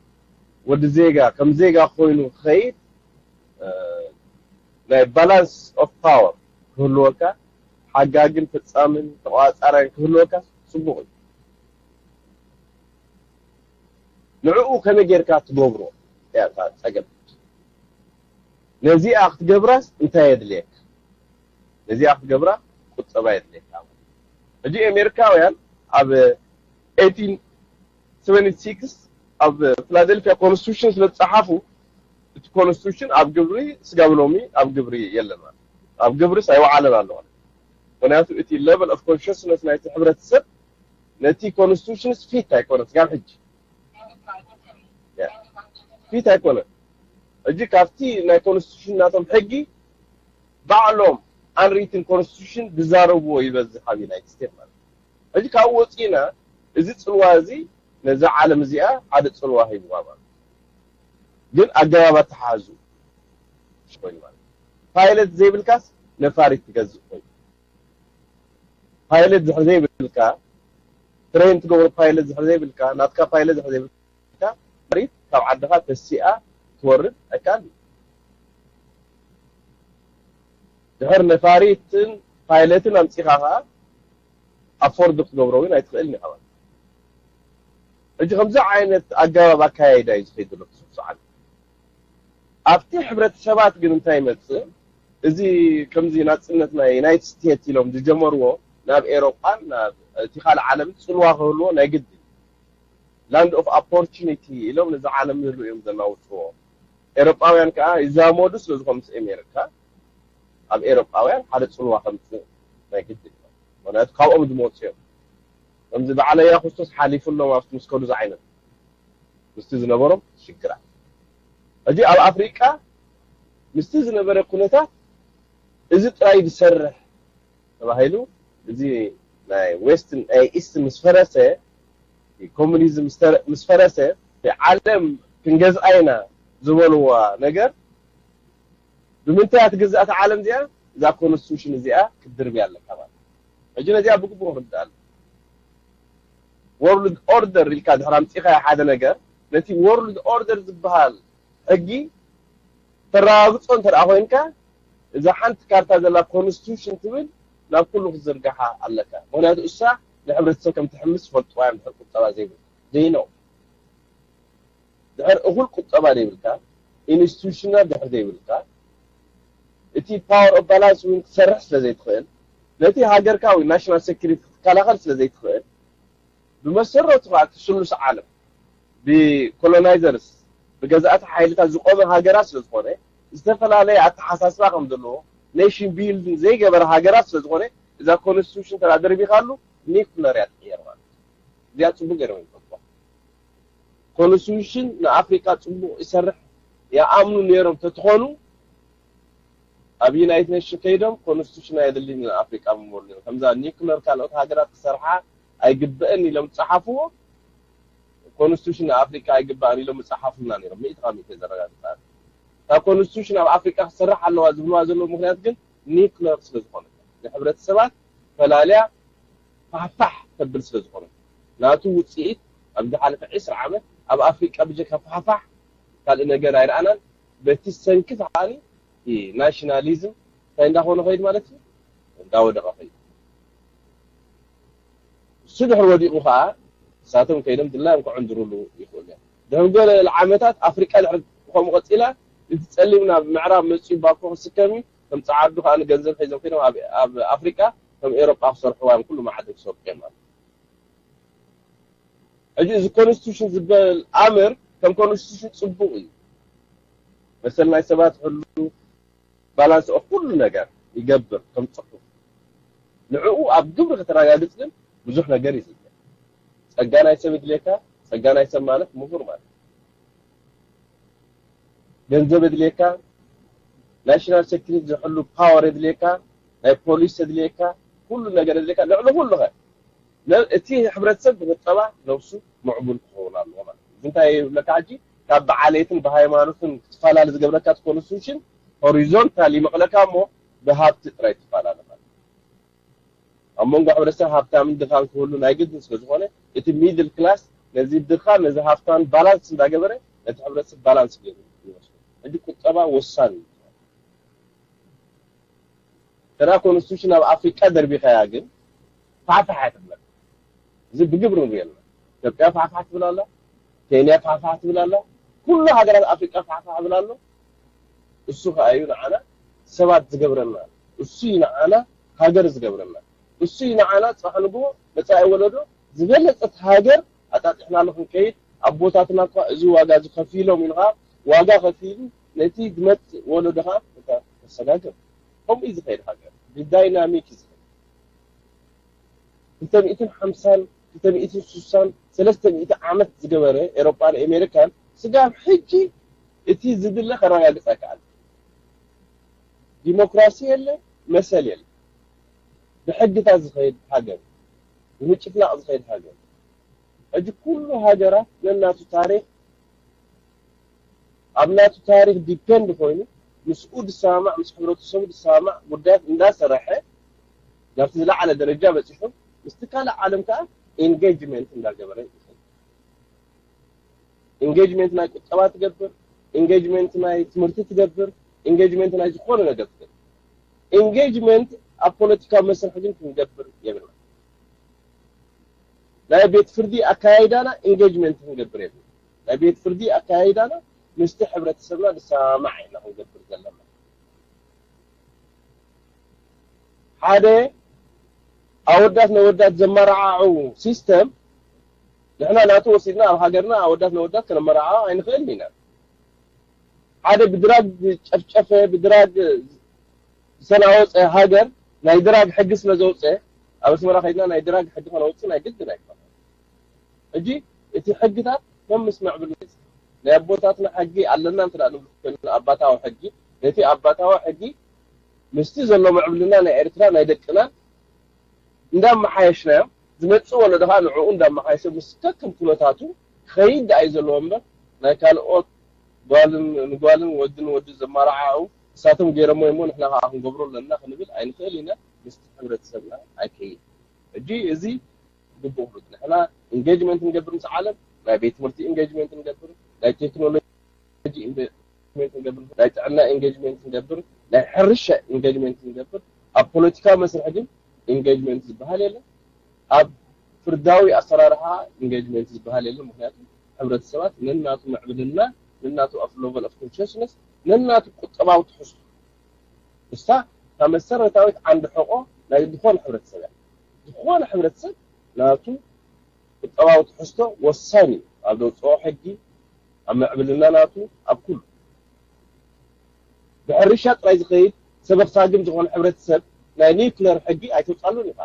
ወዲ ዜጋ ከም ዜጋ ኮይኑ ክኸይድ ናይ balance of power ክህልወካ ሓጋግን ፈጻምን ተቋጻራይን ክህልወካ ጽቡቕ እዩ። ንዕኡ ከመይ ጌርካ ትገብሮ እያ እታ ጸገም። ነዚኣ ክትገብራስ እንታይ የድልየካ? ነዚኣ ክትገብራ ቁጠባ የድልየካ። ሕጂ ኣሜሪካውያን ኣብ eighteen seventy-six ኣብ ፊላደልፊያ ኮንስቲቱሽን ስለ ዝጸሓፉ እቲ ኮንስቲቱሽን ኣብ ግብሪ ስጋብ ሎሚ ኣብ ግብሪ የለን ማለት ኣብ ግብሪስ ኣይወዓለን ኣሎ ማለት ምክንያቱ እቲ level of consciousness ናይቲ ሕብረተሰብ ነቲ ኮንስቲቱሽንስ ፊት ኣይኮነን ስጋብ ሕጂ ፊት ኣይኮነን። ሕጂ ካብቲ ናይ ኮንስቲቱሽን ናቶም ሕጊ ባዕሎም unwritten constitution ዝዛረብዎ ይበዝሕ ኣብ ዩናይትድ ስቴትስ ማለት እዩ። ሕጂ ካብኡ ወፂእና እዚ ፅልዋ እዚ ነዛ ዓለም እዚኣ ሓደ ፅልዋ ሂብዋ ማለት ግን ኣገባብ ኣተሓሕዙ ኮይኑ ማለት ፓይለት ዘይብልካስ ነፋሪት ትገዝእ ኮይኑ ፓይለት ድሕር ዘይብልካ ትሬን ትገብሮ ፓይለት ድሕር ዘይብልካ ናትካ ፓይለት ድሕር ዘይብልካ ነፋሪት ካብ ዓድኻ ተሲኣ ትወርድ ኣይካል ድሕር ነፋሪትን ፓይለትን ኣምፂኻ ከዓ ኣፎርድ ክትገብሮ እውን ኣይትኽእልን ኢኻ ሕጂ ከምዚ ዓይነት ኣገባብ ኣካያይዳ እዩ ዝኸይድ ዘሎ ስብስዓል ኣብቲ ሕብረተሰባት ግን እንታይ ይመፅእ እዚ ከምዚ ናፅነት ናይ ዩናይትድ ስቴትስ ኢሎም ዝጀመርዎ ናብ ኤሮጳን ናብ እቲ ካልእ ዓለም ፅልዋ ክህልዎ ናይ ግድ land of opportunity ኢሎም ነዚ ዓለም ንህሉ እዮም ዘናውፅዎ ኤሮጳውያን ከዓ ይዛመዱ ስለ ዝኾኑ ምስ ኣሜሪካ ኣብ ኤሮጳውያን ሓደ ፅልዋ ከምፅእ ናይ ግድ እዩ ምክንያቱ ካብኦም ዝመፁ እዮም ከምዚ በዓለያ ክርስቶስ ሓሊፉሎም ኣብቲ ምስ ከዱ ዝዓይነት ምስቲ ዝነበሮም ሽግራት ሕጂ ኣብ ኣፍሪቃ ምስቲ ዝነበረ ኩነታት እዚ ጥራይ ዝሰርሕ ተባሂሉ እዚ ናይ ዌስት ናይ ኢስት ምስ ፈረሰ ኮሙኒዝም ምስ ፈረሰ ዓለም ክንገዝኣ ኢና ዝበልዋ ነገር ብምንታይ እያ ትግዛእ እታ ዓለም እዚኣ እዛ ኮንስቲቱሽን እዚኣ ክትድርብያ ኣለካ ማለት ሕጂ ነዚኣ ብግቡእ ክንርዳእ ኣሎ ወርልድ ኦርደር ኢልካ ድሕር ኣምፂኻዮ ሓደ ነገር ነቲ ወርልድ ኦርደር ዝበሃል ሕጊ ተረጋግፆ እንተ ኮይንካ እዛ ሓንቲ ካርታ ዘላ ኮንስቲቱሽን ትብል ናብ ኩሉ ክትዝርግሓ ኣለካ ምክንያቱ እሳ ንሕብረተሰብ ከም ትሕምስ ዝፈልጥዋ እዮም ድሕር ቁጠባ ዘይብሉ ዘይነው ድሕር እኹል ቁጠባ ዘይብልካ ኢንስቲቱሽናል ድሕር ዘይብልካ እቲ power of balance እውን ክትሰርሕ ስለ ዘይትኽእል ነቲ ሃገርካ ወይ ናሽናል ሴኩሪቲ ክትከላኸል ስለ ዘይትኽእል ብመሰረቱ ከዓ እቲ ስሉስ ዓለም ብኮሎናይዘርስ ብገዛእቲ ሓይልታት ዝቆመ ሃገራት ስለ ዝኾነ ዝተፈላለየ ኣተሓሳስባ ከም ዘለዎ ኔሽን ቢልዲንግ ዘይገበረ ሃገራት ስለ ዝኾነ እዛ ኮንስቲቱሽን ተራ ደርቢኻሉ ኒኩለር እያ ትቅየር ማለት እዚኣ ፅቡቅ ገይሮም ይፈልጥዋ ኮንስቲቱሽን ንኣፍሪካ ፅቡቅ ይሰርሕ ይኣምኑ ነይሮም ተትኾኑ ኣብ ዩናይትድ ኔሽን ከይዶም ኮንስቲቱሽን ኣየድልን ንኣፍሪካ ምበሉ ነይሮም ከምዛ ኒኩለር ካልኦት ሃገራት ክሰርሓ ኣይግበእን ኢሎም ዝፀሓፍዎ ኮንስቲቱሽን ንኣፍሪካ ኣይግባእን ኢሎም ዝፀሓፉልና ነይሮም ሚእቲ ካብ ሚእቲ ዘረጋግፃ እታ ኮንስቲቱሽን ኣብ ኣፍሪካ ክትሰርሕ ኣለዋ ዝብልዋ ዘለዉ ምክንያት ግን ኒኩለር ስለ ዝኾነ ንሕብረተሰባት ፈላልያ ፋሕፋሕ ተብል ስለ ዝኾነ ናቱ ውፅኢት ኣብ ዝሓለፈ ዕስራ ዓመት ኣብ ኣፍሪቃ ብጀካ ፋሕፋሕ ካልእ ነገር ኣይረኣናን በቲ ሰንኪ ተዓኒ ናሽናሊዝም እንታይ እንዳኾነ ኸይድ ማለት እዩ እንዳወደቐ ኸይድ እሱ ድሕር ወዲቑ ከዓ እሳቶም ከይዶም ድላዮም ክዕንድሩሉ ይኽእሉ እዮም ድሕር ገለ ዓመታት ኣፍሪቃ ድሕር ከምኡ ቀፂላ እቲ ጸሊም ናብ ምዕራብ መጺኡ ባኮ ክስከም እዩ፣ ከም ጸዓዱ ከኣ ገንዘብ ሒዞም ኮይኖም ኣብ ኣፍሪቃ ከም ኤውሮጳ ክሰርሕዋ እዮም፣ ኩሉ መዓድን ክሰርሑ እዮም ማለት። ሕጂ እዚ ኮንስቲቱሽን ዝበል ኣምር ከም ኮንስቲቱሽን ጽቡቕ እዩ፣ መሰል ናይ ሰባት ሕሉ፣ ባላንስ ኦፍ ኩሉ ነገር ይገብር ከም ጽሑፍ። ንዕኡ ኣብ ግብሪ ከተረጋግጽ ግን ብዙሕ ነገር እዩ ዝድለ። ጸጋ ናይ ሰብ ይድልየካ። ጸጋ ናይ ሰብ ማለት ምሁር ማለት፣ ገንዘብ የድልየካ፣ ናሽናል ሴኩሪቲ ዝሕሉ ፓወር የድልየካ፣ ናይ ፖሊስ የድልየካ፣ ኩሉ ነገር የድልየካ። ልዕሊ ኩሉ ኸ እቲ ሕብረተሰብ ብቁጠባ ነብሱ ምዕቡል ክኸውን ኣለዎ ማለት እዩ። እዚ እንታይ ይብለካ ሕጂ? ካብ ብዓሌትን ብሃይማኖትን ክትፈላለ ዝገብረካ ኮንስቲቱሽን ሆሪዞንታል ይመቕለካ እሞ ብሃብቲ ጥራይ ትፈላለ ማለት እዩ። ኣብ መንጎ ሕብረተሰብ ሃብታምን ድኻን ክህሉ ናይ ግድን ስለ ዝኾነ እቲ ሚድል ክላስ ነዚ ድኻ ነዚ ሃብታን ባላንስ እንዳገበረ ነቲ ሕብረተሰብ ባላንስ ገይሩ ይወስዶ። ሕጂ ቁጠባ ወሳኒ እዩ። ተራ ኮንስቲቱሽን ኣብ ኣፍሪቃ ደርቢኻያ ግን ፋሕፋሕ ኣይትብለካ። እዚ ብግብሪ ንሪኦ ኣለና። ኢትዮጵያ ፋሕፋሕ ትብል ኣላ፣ ኬንያ ፋሕፋሕ ትብል ኣላ፣ ኩሉ ሃገራት ኣፍሪቃ ፋሕፋሕ ይብል ኣሎ። እሱ ከኣ እዩ ንዓና ሰባት ዝገብረና፣ እሱ እዩ ንዓና ሃገር ዝገብረና፣ እሱ እዩ ንዓና ጽባሕ ንግሆ መጻኢ ወለዶ ዝበለጸት ሃገር ኣጣጢሕናሉ ክንከይድ። ኣቦታትና እኳ እዚ ዋጋ እዚ ከፊሎም ኢልካ ዋጋ ከፊሉ ነቲ ዝመጽእ ወለዶ ከዓ ተሰጋግር። ከምኡ እዩ ዝኸይድ ሃገር፣ ብዳይናሚክ እዩ ዝኸይድ። ክልተ ሚእትን ሓምሳን፣ ክልተ ሚእትን ስሳን፣ ሰለስተ ሚእቲ ዓመት ዝገበረ ኤሮጳን ኣሜሪካን ስጋብ ሕጂ እቲ ዝድለ ከረጋግጽ ኣይከኣል። ዲሞክራሲ የለ፣ መሰል የለ። ብሕግታት ዝኸይድ ሃገር፣ ብምጭፍላቕ ዝኸይድ ሃገር። ሕጂ ኩሉ ሃገራት ነናቱ ታሪኽ፣ ኣብ ናቱ ታሪኽ ዲፔንድ ኮይኑ ምስኡ ዝሰማማዕ፣ ምስ ሕብረተሰቡ ዝሰማማዕ ጉዳያት እንዳሰረሐ ናብቲ ዝለዓለ ደረጃ በፂሑ ምስቲ ካልእ ዓለም ከዓ ኢንጌጅመንት እንዳገበረ ይኸይድ። ኢንጌጅመንት ናይ ቁጠባ ትገብር፣ ኢንጌጅመንት ናይ ትምህርቲ ትገብር፣ ኢንጌጅመንት ናይ ዝኾነ ነገር ትገብር። ኢንጌጅመንት ኣብ ፖለቲካዊ መስርሕ ግን ክንገብር የብልና። ናይ ቤት ፍርዲ ኣካያይዳና ኢንጌጅመንት ክንገብር የብልና። ናይ ቤት ፍርዲ ኣካያይዳና ምስቲ ሕብረተሰብና ዝሰማማዕ ኢና ክንገብር ዘለና። ሓደ ኣወዳት ነወዳት ዘመራዓዑ ሲስተም ንሕና ናቱ ወሲድና ኣብ ሃገርና ኣወዳት ነወዳት ከነመራዓዖ ኣይንኽእልን ኢና። ሓደ ብድራግ ዝጨፍጨፈ፣ ብድራግ ዝተናወፀ ሃገር ናይ ድራግ ሕጊ ስለ ዘውፀ፣ ኣብ ኣስመራ ከይድና ናይ ድራግ ሕጊ ከነውፅእ ናይ ግድን ኣይኮነን። ሕጂ እቲ ሕግታት ከም ምስ መዕብል ናይ ኣቦታትና ሕጊ ኣለና እንተ ደኣ ንብል ኮይንና ኣባታዊ ሕጊ፣ ነቲ ኣባታዊ ሕጊ ምስቲ ዘሎ ምዕብልና ናይ ኤርትራ ናይ ደቅና እንዳመሓየሽናዮ፣ ዝመጽእ ወለዶ ከዓ ንዕኡ እንዳመሓየሸ ምስ ከከም ኩነታቱ ክኸይድ ደኣ እዩ ዘለዎ እምበር ናይ ካልኦት ጓልን ንጓልን ወዲ ንወዲ ዘመራዓዑ ንሳቶም ገይሮሞ እሞ ንሕና ከዓ ክንገብሮ ኣለና ክንብል ኣይንኽእል ኢና። ምስቲ ሕብረተሰብና ኣይከይድ። ሕጂ እዚ ግቡእ ንሕና ኢንጌጅመንት ንገብር ምስ ዓለም፣ ናይ ቤት ትምህርቲ ኢንጌጅመንት ንገብር፣ ናይ ቴክኖሎጂ ኢንጌጅመንት ንገብር፣ ናይ ጥዕና ኢንጌጅመንት ንገብር፣ ናይ ሕርሻ ኢንጌጅመንት ንገብር። ኣብ ፖለቲካዊ መስርሕ ግን ኢንጌጅመንት ዝበሃል የለን። ኣብ ፍርዳዊ ኣሰራርሓ ኢንጌጅመንት ዝበሃል የለን። ምክንያቱ ሕብረተሰባት ነናቱ ምዕብልና፣ ነናቱ ኣብ ሌቨል ኦፍ ኮንሽስነስ፣ ነናቱ ቁጠባዊ ትሕዝቶ፣ እሳ እታ መሰረታዊት ዓንዲ ሕቆ ናይ ዝኾነ ሕብረተሰብ እያ። ዝኾነ ሕብረተሰብ ናቱ ቁጠባዊ ትሕዝቶ ወሳኝ እዩ። ኣብ ዘውፅኦ ሕጊ፣ ኣብ ምዕብልና ናቱ፣ ኣብ ኩሉ። ብሕርሻ ጥራይ ዝኸይድ ሰበኽ ሳግም ዝኾነ ሕብረተሰብ ናይ ኒውክለር ሕጊ ኣይተውፃሉን ኢኻ።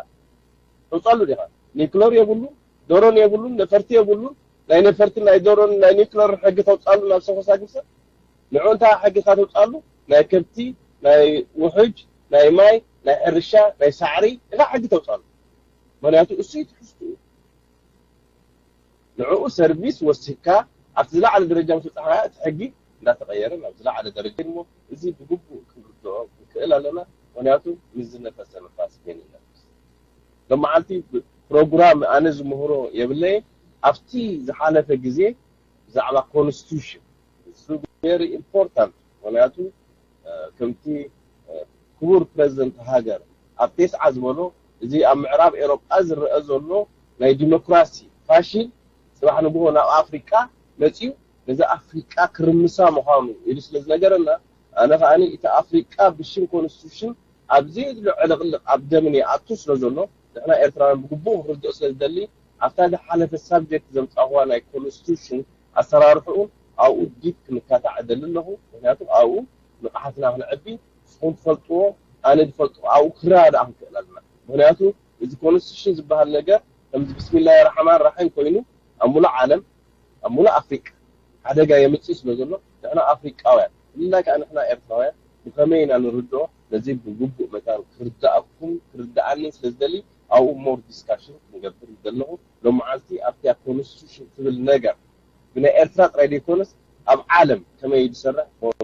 ተውፃሉ ዲኻ? ኒውክለር የብሉን፣ ዶሮን የብሉን፣ ነፈርቲ የብሉን። ናይ ነፈርቲ፣ ናይ ዶሮን ናይ ኒውክለር ሕጊ ተውፃሉ ናብ ሰበኽ ሳግም ሰብ? ንዑ እንታይ ሕጊ ኢኻ ተውፃሉ? ናይ ከብቲ፣ ናይ ውሕጅ፣ ናይ ማይ፣ ናይ ሕርሻ፣ ናይ ሳዕሪ ኢኻ ሕጊ ተውፃሉ። ምክንያቱ እሱ እዩ ትሕዝትኡ። ንዕኡ ሰርቪስ ወሲድካ ኣብቲ ዝለዓለ ደረጃ ምስ በጻሕካ እቲ ሕጊ እንዳተቐየረ ናብ ዝለዓለ ደረጃ እሞ እዚ ብግቡእ ክንርድኦ ንክእል ኣለና። ምክንያቱ ምስ ዝነፈሰ ንፋስ ግን ይነፍስ። ሎም መዓልቲ ብ-፣ ፕሮግራም ኣነ ዝምህሮ የብለይን። ኣብቲ ዝሓለፈ ግዜ ብዛዕባ ኮንስቲቱሽን፣ እሱ ቨሪ ኢምፖርታንት። ምክንያቱ፣ እ፣ ከምቲ፣ እ፣ ክቡር ፕረዚደንት ሃገር ኣብ ቴስዓ ዝበሎ፣ እዚ ኣብ ምዕራብ ኤሮጳ ዝረአ ዘሎ ናይ ዲሞክራሲ ፋሽን ጽባሕ ንግሆ ናብ ኣፍሪቃ መጺኡ ነዚ ኣፍሪቃ ክርምሳ ምዃኑ ኢሉ ስለ ዝነገረና፣ ኣነ ከዓኒ እቲ ኣፍሪቃ ብሽም ኮንስቲቱሽን ኣብ ዘየድሊ ዕልቕልቕ ኣብ ደምን ይኣቱ ስለ ዘሎ፣ ንሕና ኤርትራውያን ብግቡእ ክንርድኦ ስለ ዝደሊ፣ ኣብታ ዝሓለፈ ሳብጀክት ዘምጻእኹዋ ናይ ኮንስቲቱሽን ኣሰራርሕኡ ኣብኡ ዲፕ ክንካታዕ እደሊ ኣለኹ። ምክንያቱ ኣብኡ ንቕሓትና ክነዕቢ፣ ንስኹም ትፈልጥዎ፣ ኣነ ዝፈልጦ ኣብኡ ክረዳዳእ ክንክእል ኣለና። ምክንያቱ እዚ ኮንስቲቱሽን ዝበሃል ነገር ከምዚ ብስሚላሂ ራሕማን ራሒም ኮይኑ ኣብ ሙሉእ ዓለም፣ ኣብ ሙሉእ ኣፍሪቃ ሓደጋ የምጽእ ስለ ዘሎ፣ ንሕና ኣፍሪቃውያን፣ ብፍላይ ከኣ ንሕና ኤርትራውያን ብኸመይ ኢና ንርድኦ፣ ነዚ ብግቡእ መታን ክርድኣኩም፣ ክርድኣኒ ስለ ዝደሊ ኣብኡ ሞር ዲስካሽን ክንገብር ይደለኹ። ሎመዓልቲ ኣብቲ ኣብ ኮንስቲቱሽን ትብል ነገር ብናይ ኤርትራ ጥራይ ዘይኮነስ ኣብ ዓለም ከመይ እዩ ዝሰርሕ ሞር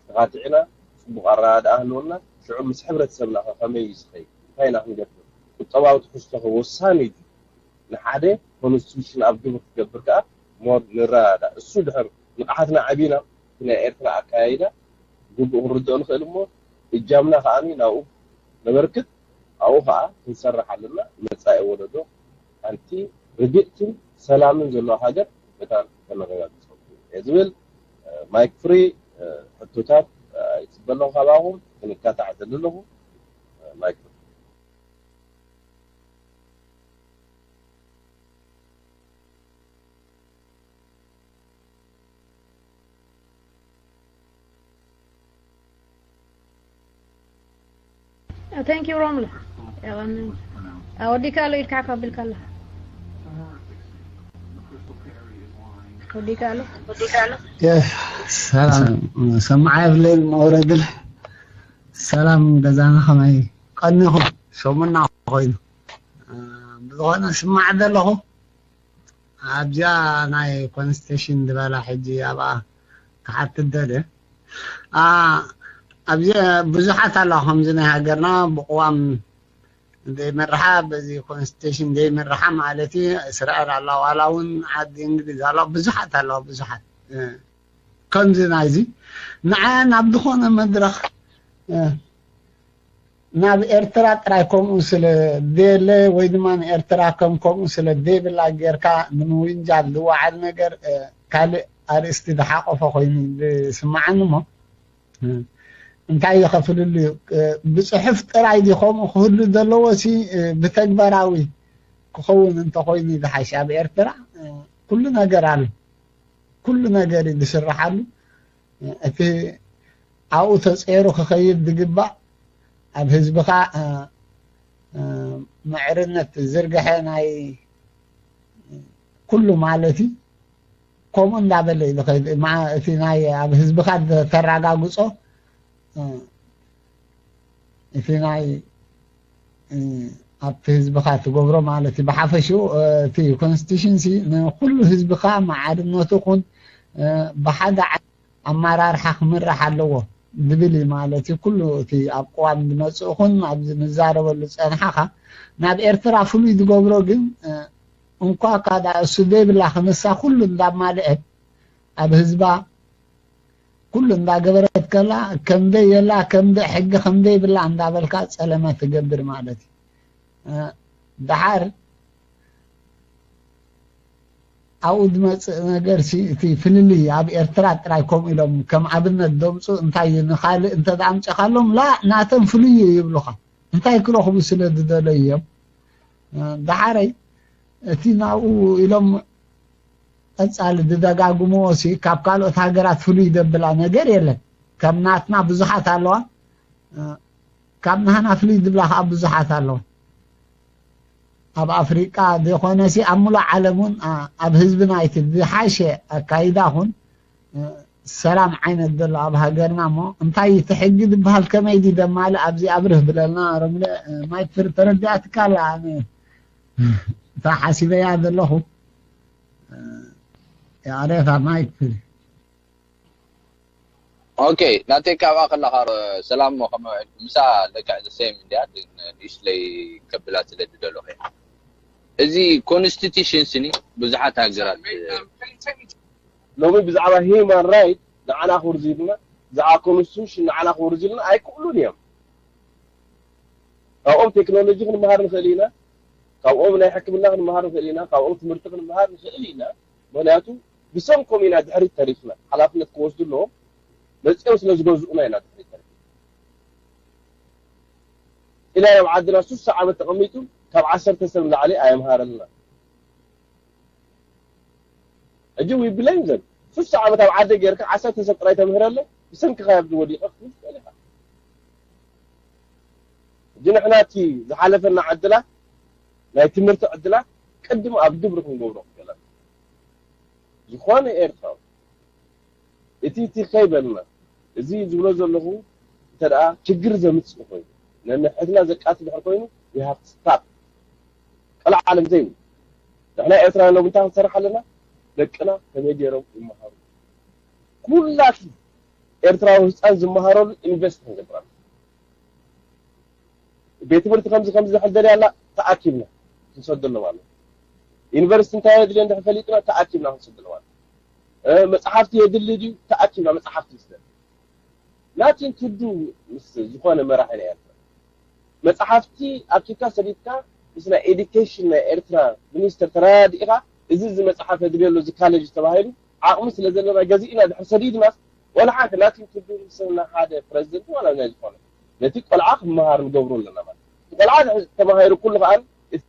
ተኻቲዕና ጽቡቕ ኣረዳድኣ ህልወና። ሽዑ ምስ ሕብረተሰብና ከ ከመይ እዩ ዝኸይድ? እንታይ ኢና ክንገብር? ቁጠባዊ ትሕዝቶ ከ ወሳኒ እዩ። ንሓደ ኮንስቲቱሽን ኣብ ግብሪ ክትገብር ከኣ ሞር ንረዳዳእ። እሱ ድሕር ንቕሓትና ዓቢና እቲ ናይ ኤርትራ ኣካያይዳ ግቡእ ክንርድኦ ንኽእል እሞ እጃምና ከኣ ናብኡ ነበርክት። ኣብኡ ከኣ ክንሰርሕ ኣለና። መጻኢ ወለዶ ሓንቲ ርግእትን ሰላምን ዘለዋ ሃገር መታን ከነረጋግጸልኩም እየ ዝብል። ማይክ ፍሪ፣ ሕቶታት ይጽበ ኣለኹ ካባኹም። ክንካታዕ እደሊ ኣለኹ። ማይክ ፍሪ። Thank you ሮምለ። ኣወዲካ ኣሎ ኢድካ ሓፍ ኣቢልካ ኣሎ። ወዲካ ኣሎ። ሰላም ሰማዓ የብለይን መውረድል። ሰላም ገዛና ከመይ ቀኒኹም? ሰሙና ኮይኑ ብዝኾነ ስማዕ ዘለኹ ኣብዚኣ ናይ ኮንስቲቱሽን ዝበላ ሕጂ ኣብኣ ክሓትት ደልየ። ኣብዚ ብዙሓት ኣለዋ ከምዚ ናይ ሃገርና ብቅዋም ዘይምርሓ በዚ ኮንስቲቱሽን ዘይምርሓ ማለት እዩ። እስራኤል ኣለዋ ዋላ እውን ዓዲ እንግሊዝ ኣለዋ ብዙሓት ኣለዋ ብዙሓት ከምዚ ናይዚ ንዓያ ናብ ዝኾነ መድረኽ ናብ ኤርትራ ጥራይ ከምኡ ስለ ዘየለ ወይ ድማ ንኤርትራ ከም ከምኡ ስለ ዘይብላ ጌርካ ንምውንጃል ዝወዓል ነገር ካልእ ኣርእስቲ ዝሓቆፈ ኮይኑ ዝስማዓኒ እሞ እንታይ ይኸፍልሉ እዩ ብፅሑፍ ጥራይ ዲ ከምኡ ክህሉ ዘለዎ ሲ ብተግባራዊ ክኸውን እንተኮይኑ ዝሓሽ ኣብ ኤርትራ ኩሉ ነገር ኣሎ ኩሉ ነገር እዩ ዝስርሓሉ እቲ ኣብኡ ተፀይሩ ክኸይድ ዝግባእ ኣብ ህዝብኻ ምዕርነት ዝርግሐ ናይ ኩሉ ማለት እዩ ከምኡ እንዳበለ እዩ ዝኸይድ እቲ ናይ ኣብ ህዝብኻ ተራጋግፆ እቲ ናይ ኣብቲ ህዝብኻ ትገብሮ ማለት እዩ ብሓፈሽኡ እቲ ኮንስቲቱሽን ሲ ንኩሉ ህዝብኻ መዓርነቱ ኩን ብሓደ ኣመራርሓ ክምራሕ ኣለዎ ዝብል እዩ ማለት እዩ ኩሉ እቲ ኣብ ቅዋም ዝመፅእ ኩን ኣብዚ ንዛረበሉ ፀንሓኻ ናብ ኤርትራ ፍሉይ ዝገብሮ ግን እንኳ ካዳ እሱ ዘይብላ ክንሳ ኩሉ እንዳማልአት ኣብ ህዝባ ኩሉ እንዳገበረት ከላ ከምደይ የላ ከምደ ሕጊ ከምደይ ብላ እንዳበልካ ፀለመ ትገብር ማለት እዩ ደሓር ኣብኡ ዝመፅእ ነገር ሲ እቲ ፍልልይ ኣብ ኤርትራ ጥራይ ከምኡ ኢሎም ከም ኣብነት ደምፁ እንታይ እዩ ንካልእ እንተ ኣምፅኻሎም ላ ናቶም ፍልይ እዩ ይብሉካ እንታይ ክረኽቡ ስለ ዝደለዩ እዮም ደሓረይ እቲ ናብኡ ኢሎም ቀፃሊ ዝደጋግምዎ ሲ ካብ ካልኦት ሃገራት ፍሉይ ዘብላ ነገር የለን ከም ናትና ብዙሓት ኣለዋ ካብ ናህና ፍልይ ዝብላ ከዓ ብዙሓት ኣለዋ ኣብ ኣፍሪቃ ዘይኮነ ሲ ኣብ ሙሉእ ዓለም እውን ኣብ ህዝብና እቲ ዝሓሸ ኣካይዳ ኹን ሰላም ዓይነት ዘሎ ኣብ ሃገርና እሞ እንታይ እቲ ሕጊ ዝበሃል ከመይ ድዩ ደማሊ ኣብዚ ኣብርህ ብለልና ረምለ ማይክ ፍሪ ተረዲኣትካ ኣላ ኣነ እታ ሓሲበያ ዘለኹ ያሬታ ማይክ ፍሪ ኦኬ ናተይ ካብኣ ከለኻ ሰላም ሞ ከመይ ውዒልኩም ምሳ ለክዕ the same እንድያ ግን ንእሽለይ ከብላ ስለ ዝደለኹ እዚ ኮንስቲቱሽን ስኒ ብዙሓት ሃገራት ሎሚ ብዛዕባ ሂማን ራይት ንዓና ክውርዝ ኢልና ብዛዕባ ኮንስቲቱሽን ንዓና ክውርዝ ኢልና ኣይክእሉን እዮም ካብኦም ቴክኖሎጂ ክንመሃር ንኽእል ኢና ካብኦም ናይ ሕክምና ክንመሃር ንኽእል ኢና ካብኦም ትምህርቲ ክንመሃር ንኽእል ኢና ምክንያቱ ብሰንኮም ኢና ድሕሪት ተሪፍና። ሓላፍነት ክወስዱ ኣለዎም። መፅኦም ስለ ዝገዝኡና ኢና ድሕሪት ተሪፍና። ኢላ ኣብ ዓድና ሱሳ ዓመት ተቐሚጡ ካብ ዓሰርተ ሰብ ንላዕሊ ኣየምሃረልና። ሕጂ we blame them። ሱሳ ዓመት ኣብ ዓዲ ጌርካ ዓሰርተ ሰብ ጥራይ ተምህረለይ፣ ብሰንክኻ ኣብ ወዲቐ ክትብል ትኽእል ኢኻ። ሕጂ ንሕና እቲ ዝሓለፈና ዕድላት፣ ናይ ትምህርቲ ዕድላት ቅድም ኣብ ግብሪ ክንገብሮ ክገለና። ዝኾነ ኤርትራዊ እቲ እቲ ከይበልና፣ እዚ ዝብሎ ዘለኹ እንተ ደኣ ችግር ዘምጽእ ኮይኑ፣ ነንሕድና ዘቃትል ድሕር ኮይኑ፣ we have to stop። ቀልዓ ዓለም ዘይብሉ። ንሕና ኤርትራውያን ሎም እንታይ ክንሰርሕ ኣለና? ደቅና ከመይ ገይሮም ይመሃሩ? ኩላቲ ኤርትራዊ ህፃን ዝመሃረሉ ኢንቨስት ክንገብር ኣለና። ቤት ትምህርቲ ከምዚ ከምዚ ዝሕል ደልያ ኣላ፣ ተኣኪብና ክንሰደሎም ኣለና። ዩኒቨርሲቲ እንታይ የድልዮ እንድሕር ፈሊጥና፣ ተኣኪብና ክንሰደሎም ኣለና። እ፣ መጽሓፍቲ የድሊ ድዩ? ተኣኪብና መጽሓፍቲ ንስደድ። Nothing to do ምስ ዝኾነ መራሒ ናይ ኤርትራ። መጽሓፍቲ ኣኪብካ ሰዲድካ ምስ ናይ ኤዱኬሽን ናይ ኤርትራ ሚኒስተር ተረዳዲእካ፣ እዚ እዚ መጽሓፍ የድልዮ ኣሎ፣ እዚ ካሌጅ ተባሂሉ፣ ዓቕሚ ስለ ዘለና ገዚእና ድሕር ሰዲድናስ፣ ወላ ሓንቲ nothing to do ምስ ናይ ሓደ ፕረዚደንት ዋላ ናይ ዝኾነ። ነቲ ቆልዓ ክመሃር ንገብሮ ኣለና ማለት። እቲ ቆልዓ ድሕር ተማሂሩ ኩሉ ከኣ እቲ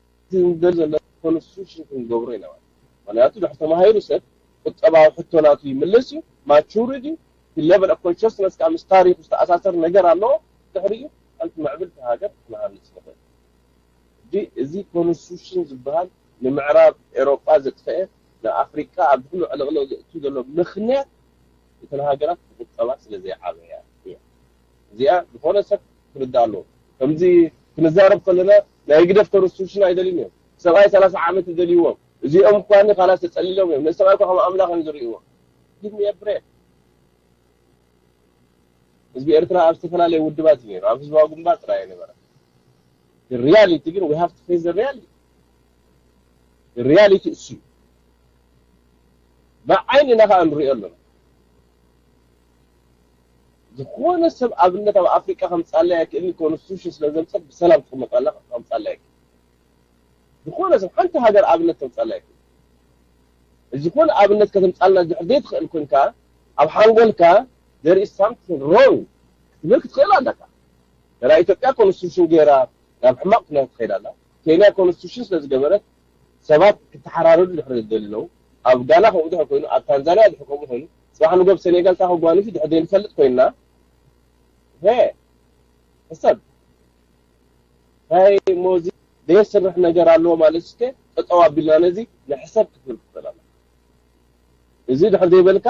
ንደልዮ ዘለና ኮንስቲቱሽን ክንገብሮ ኢና ማለት። ምኽንያቱ ድሕር ተማሂሩ ሰብ ቁጠባዊ ሕቶ ናቱ ይምልስ እዩ፣ ማቹርድ እዩ፣ እቲ ሌቨል ኦፍ ኮንሽስነስ ከዓ ምስ ታሪኹ ዝተኣሳሰር ነገር ኣለዎ። ድሕሪኡ ሓንቲ ምዕብልቲ ሃገር ክንሃንጽ ንኽእል። ሕጂ እዚ ኮንስቲቱሽን ዝበሃል ንምዕራብ ኤሮጳ ዘጥፈአ፣ ንኣፍሪቃ ኣብ ድሕኑ ዕልቕልቕ ዘእቱ ዘሎ ምኽንያት እተን ሃገራት ብቁጠባ ስለ ዘይዓበያ እያ። እዚኣ ዝኾነ ሰብ ክርዳእ ኣለዎ። ከምዚ ክንዛረብ ከለና ናይ ህግደፍ ኮንስቲቱሽን ኣይደልዩን እዮም። ሰብኣይ ሰላሳ ዓመት ይደልይዎም። እዚኦም እኳ ኒ ካላስ ተጸሊሎም እዮም። ነዚ ሰብኣይ እኳ ከም ኣምላኽ እዮም ዝርእይዎ። Give me a break። ህዝቢ ኤርትራ ኣብ ዝተፈላለየ ውድባት እዩ ነይሩ። ኣብ ህዝባዊ ግንባር ጥራይ ኣይነበረ። ሪያሊቲ ግን we have to face the reality። ሪያሊቲ እሱ እዩ። ብዓይንና ከዓ ንሪኦ ኣለና። ዝኾነ ሰብ ኣብነት ኣብ ኣፍሪቃ ከምጻለይ ኣይክእልን፣ ኮንስቲቱሽን ስለ ዘምጸት ብሰላም ትቕመጥ ኣላ ከምጻለይ ኣይክእልን። ዝኾነ ሰብ ሓንቲ ሃገር ኣብነት ከምጻለይ ኣይክእልን። ዝኾነ ኣብነት ከተምጻልና ድሕር ዘይትኽእል ኮንካ ኣብ ሓንጎልካ there is something wrong ክትብል ክትኽእል ኣለካ። ገና ኢትዮጵያ ኮንስቲቱሽን ገይራ ናብ ሕማቕ ኩነታት ትኸይድ ኣላ። ኬንያ ኮንስቲቱሽን ስለ ዝገበረት ሰባት ክተሓራረዱ ድሕሪ ደሊ ኣለዉ። ኣብ ጋና ከምኡ ድሕር ኮይኑ፣ ኣብ ታንዛንያ ድሕር ከምኡ ኮይኑ፣ ጽባሕ ንጎ ኣብ ሴኔጋል እንታይ ከጓንፉ ድሕር ዘይንፈልጥ ኮይንና፣ ሄ፣ ሕሰብ። እንታይ እሞ እዚ ዘየስርሕ ነገር ኣለዎ ማለት እስከ ጠጠው ኣቢልና ነዚ ንሕሰብ ክትብል ትኽእል ኣላ። እዚ ድሕር ዘይበልካ፣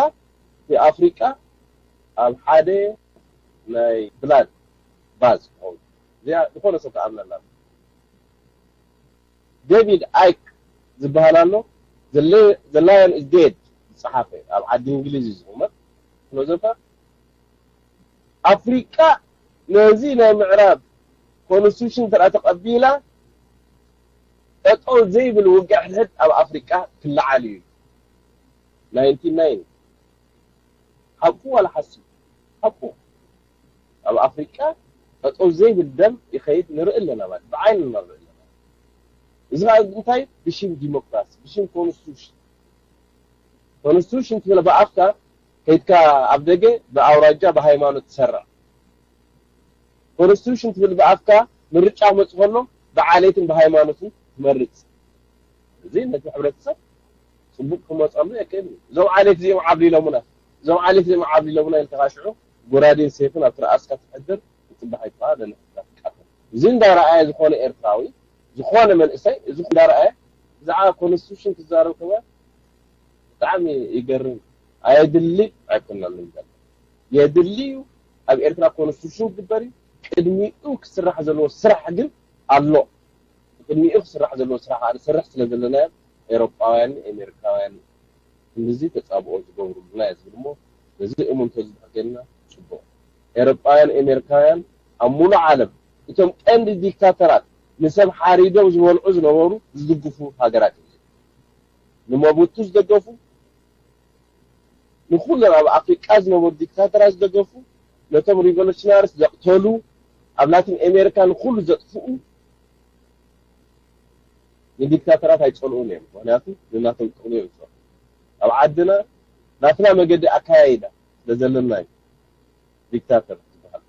እቲ ኣፍሪቃ ኣብ ሓደ ናይ ብላድ ባዝ ክኸውን። እዚኣ ዝኾነ ሰብ ክኣምነላ። ዴቪድ ኣይክ ዝበሃል ኣሎ፣ The Li-፣ The Lion is Dead ዝጸሓፈ፣ ኣብ ዓዲ እንግሊዝ እዩ ዝቕመጥ። ፊሎዞፈር ኣፍሪቃ ነዚ ናይ ምዕራብ ኮንስቲቱሽን እንተ ተቐቢላ፣ ጠጠው ዘይብል ውግእ ሕድሕድ ኣብ ኣፍሪቃ ክለዓል እዩ። ናይንቲ ናይን ሓቁ ዋላ ሓሱ? ሓቁ። ኣብ ኣፍሪቃ ጠጠው ዘይብል ደም ይኸይድ ንርኢ ኣለና ማለት፣ ብዓይንና ንርኢ ኣለና። እዚ ከዓ እንታይ? ብሽም ዲሞክራሲ፣ ብሽም ኮንስቲቱሽን። ኮንስቲቱሽን ትብል ብኣፍካ ከይድካ ኣብ ደገ ብኣውራጃ ብሃይማኖት ትሰርዕ። ኮንስቲቱሽን ትብል ብኣፍካ ምርጫ ክመጽእ ከሎ ብዓሌትን ብሃይማኖትን ትመርጽ። እዚ ነቲ ሕብረተሰብ ጽቡቕ ክመጸሉ የክእል እዩ። እዞም ዓሌት እዚኦም ዓብሊሎምና፣ እዞም ዓሌት እዚኦም ዓብሊሎምና ኢልካ ሽዑ ጎራዴን ሴፍን ኣብ ትርኣስካ ትሕድር፣ ምጽባሕ ይበሃል፣ ነንሕድና ትቃተል። እዚ እንዳረኣየ ዝኾነ ኤርትራዊ፣ ዝኾነ መንእሰይ፣ እዚ እንዳረኣየ ብዛዕባ ኮንስቲቱሽን ክዛረብ ከሎ ብጣዕሚ ይገርም። ኣየድሊ ኣይኮነን ንብል። የድሊ እዩ። ኣብ ኤርትራ ኮንስቲቱሽን ክግበር እዩ። ቅድሚኡ ክስራሕ ዘለዎ ስራሕ ግን ኣሎ። ቅድሚኡ ክስራሕ ዘለዎ ስራሕ ከዓ ንሰርሕ ስለ ዘለና ኤውሮጳውያን፣ ኣሜሪካውያን ክንድዚ ተጻብኦ ዝገብሩልና እየ ዝብል እሞ፣ ነዚ እሙን ተዝድሕር ገይርና ጽቡቕ። ኤውሮጳውያን፣ ኣሜሪካውያን ኣብ ሙሉእ ዓለም እቶም ቀንዲ ዲክታተራት ንሰብ ሓሪዶም ዝበልዑ ዝነበሩ ዝድግፉ ሃገራት እዮም። ንሞቡቱ ዝደገፉ፣ ንኹሎም ኣብ ኣፍሪቃ ዝነበሩ ዲክታተራት ዝደገፉ፣ ነቶም ሪቮሉሽናሪስ ዘቕተሉ፣ ኣብ ላቲን ኣሜሪካ ንኹሉ ዘጥፍኡ፣ ንዲክታተራት ኣይጸልኡን እዮም። ምኽንያቱ ንናቶም ጥቕሚ እዮም ዝሰርሑ። ኣብ ዓድና ናትና መገዲ ኣካያይዳ ስለዘለና እዩ ዲክታተር ዝበሃል።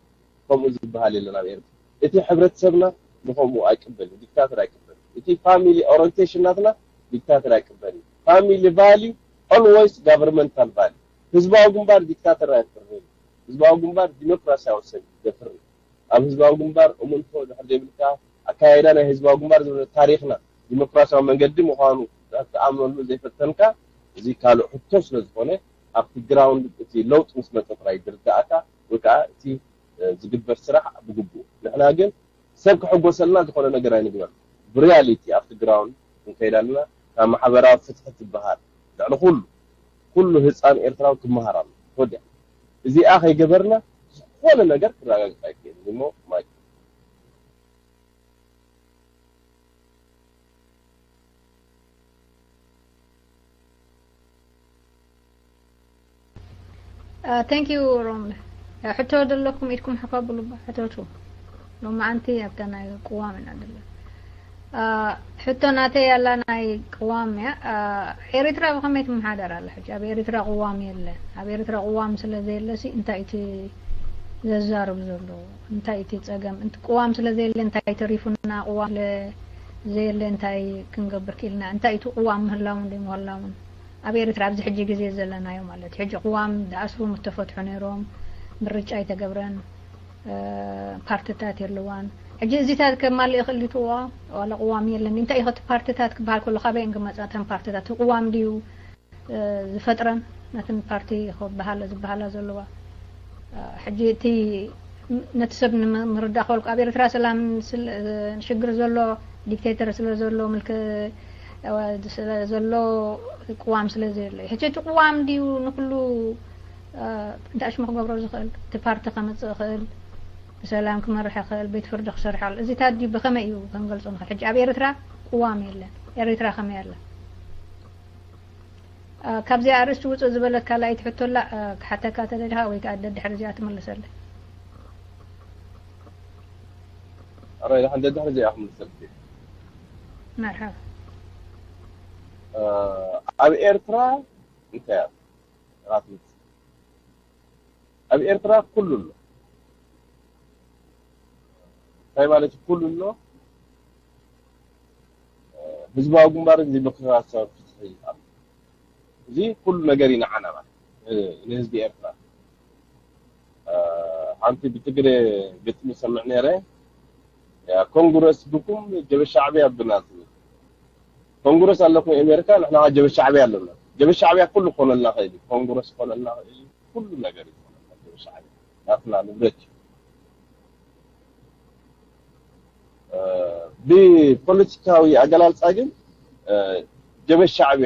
ከምኡ ዝበሃል የለን ኣብ ኤርትራ። እቲ ሕብረተሰብና ንኸምኡ ኣይቅበልን፣ ዲክታተር ኣይቅበልን። እቲ ፋሚሊ ኦሪንቴሽን ናትና ዲክታተር ኣይቅበልን። ፋሚሊ ቫልዩ ኦልዌይስ ጋቨርንመንታል ቫልዩ። ህዝባዊ ግንባር ዲክታተር ኣይፍርህን። ህዝባዊ ግንባር ዲሞክራሲያዊ ሰብ እዩ ዘፍሪ። ኣብ ህዝባዊ ግንባር እሙንቶ ድሕር ዘይብልካ ኣካያይዳ ናይ ህዝባዊ ግንባር ዝብል ታሪኽና ዲሞክራሲያዊ መንገዲ ምዃኑ ክትኣምነሉ ዘይፈተንካ፣ እዚ ካልእ ሕቶ ስለ ዝኾነ፣ ኣብቲ ግራውንድ እቲ ለውጢ ምስ መጸ ጥራይ ዝርዳእካ ወይ ከዓ እቲ ዝግበር ስራሕ ብግቡእ። ንሕና ግን ሰብ ክሕጎሰልና ዝኾነ ነገር ኣይንግበር። ብሪያሊቲ ኣብቲ ግራውንድ ክንከይድ ኣለና። ካብ ማሕበራዊ ፍትሒ ትበሃል ልዕሊ ኩሉ ኩሉ ህፃን ኤርትራዊ ክመሃር ኣሎ። ወዲያ እዚኣ ከይገበርና ዝኾነ ነገር ክረጋግፅ ኣይክእልን እሞ ማይ Thank you ሮም። ሕቶ ዘለኩም ኢድኩም ሕከብሉ ሕተቱ። ሎማዓንቲ ኣብታ ናይ ቅዋም ኢና ዘለና። ሕቶ ናተይ ያላ ናይ ቅዋም እያ። ኤሪትራ ብኸመይ ትመሓደር ኣላ? ሕጂ ኣብ ኤሪትራ ቅዋም የለን። ኣብ ኤሪትራ ቅዋም ስለ ዘየለሲ እንታይ እቲ ዘዛርብ ዘሎ? እንታይ እቲ ጸገም? ቅዋም ስለ ዘየለ እንታይ ተሪፉና? ቅዋም ስለ ዘየለ እንታይ ክንገብር ክኢልና? እንታይ እቲ ቅዋም ምህላውን ዘይምህላውን? ኣብ ኤርትራ ኣብዚ ሕጂ ግዜ ዘለናዮ ማለት ሕጂ ቅዋም ዝኣስሩ ምተፈትሑ ነይሮም፣ ምርጫ ኣይተገብረን፣ ፓርትታት የለዋን። ሕጂ እዚታት ከማልእ ይኽእል ድዩ ዋላ ቅዋም የለን? እንታይ እዩ እቲ ፓርትታት ክበሃል ከሎ ካበይ እየን ክመፃ እተን ፓርትታት? እቲ ቅዋም ድዩ ዝፈጥረን ነትን ፓርቲ ክበሃለ ዝበሃላ ዘለዋ? ሕጂ እቲ ነቲ ሰብ ንምርዳእ ከልኩ ኣብ ኤርትራ ሰላም ሽግር ዘሎ ዲክቴተር ስለ ዘሎ ምልክ ስለ ዘሎ ቅዋም ስለ ዘየለ ሕጂ እቲ ቅዋም ድዩ ንኩሉ እንታይ ሽሙ ክገብሮ ዝኽእል? እቲ ፓርቲ ከምፅእ ይኽእል፣ ብሰላም ክመርሕ ይኽእል፣ ቤት ፍርዲ ክሰርሕ ኣሎ። እዚታት ድዩ ብኸመይ እዩ ክንገልፆ ንኽእል? ሕጂ ኣብ ኤርትራ ቅዋም የለን። ኤርትራ ከመይ ኣላ? ካብዚኣ ኣርእስቲ ውፅእ ዝበለት ካልኣይቲ ሕቶ ኣላ፣ ክሓተካ ተደሊኻ ወይ ከዓ ደድሕሪ እዚኣ ትምልሰለይ። ኣራይ ደሓን ደድሕሪ እዚኣ ክምልሰልኪ። መርሓባ። ኣብ ኤርትራ እንታይ እያ? ራት ምስ ኣብ ኤርትራ ኩሉ ኣሎ። እንታይ ማለት ኩሉ ኣሎ? ህዝባዊ ግንባር ዲሞክራሲያዊ ፍትሒ ኣሎ። እዚ ኩሉ ነገር እዩ ንዓና ማለት ንህዝቢ ኤርትራ። ሓንቲ ብትግረ ግጥሚ ሰምዕ ነይረ። ኮንግረስ ብኩም ጀበ ሻዕብያ ብና ትብል። ኮንግረስ ኣለኩም ኣሜሪካ፣ ንሕና ጀበ ሻዕብያ ኣለና። ጀበ ሻዕብያ ኩሉ ክኾነልና ኽእል እዩ። ኮንግረስ ክኾነልና ኽእል እዩ። ኩሉ ነገር እዩ ክኾነልና ጀበ ሻዕብያ። ናትና ንብረት እዩ። ብፖለቲካዊ ኣገላልፃ ግን ጀበ ሻዕብያ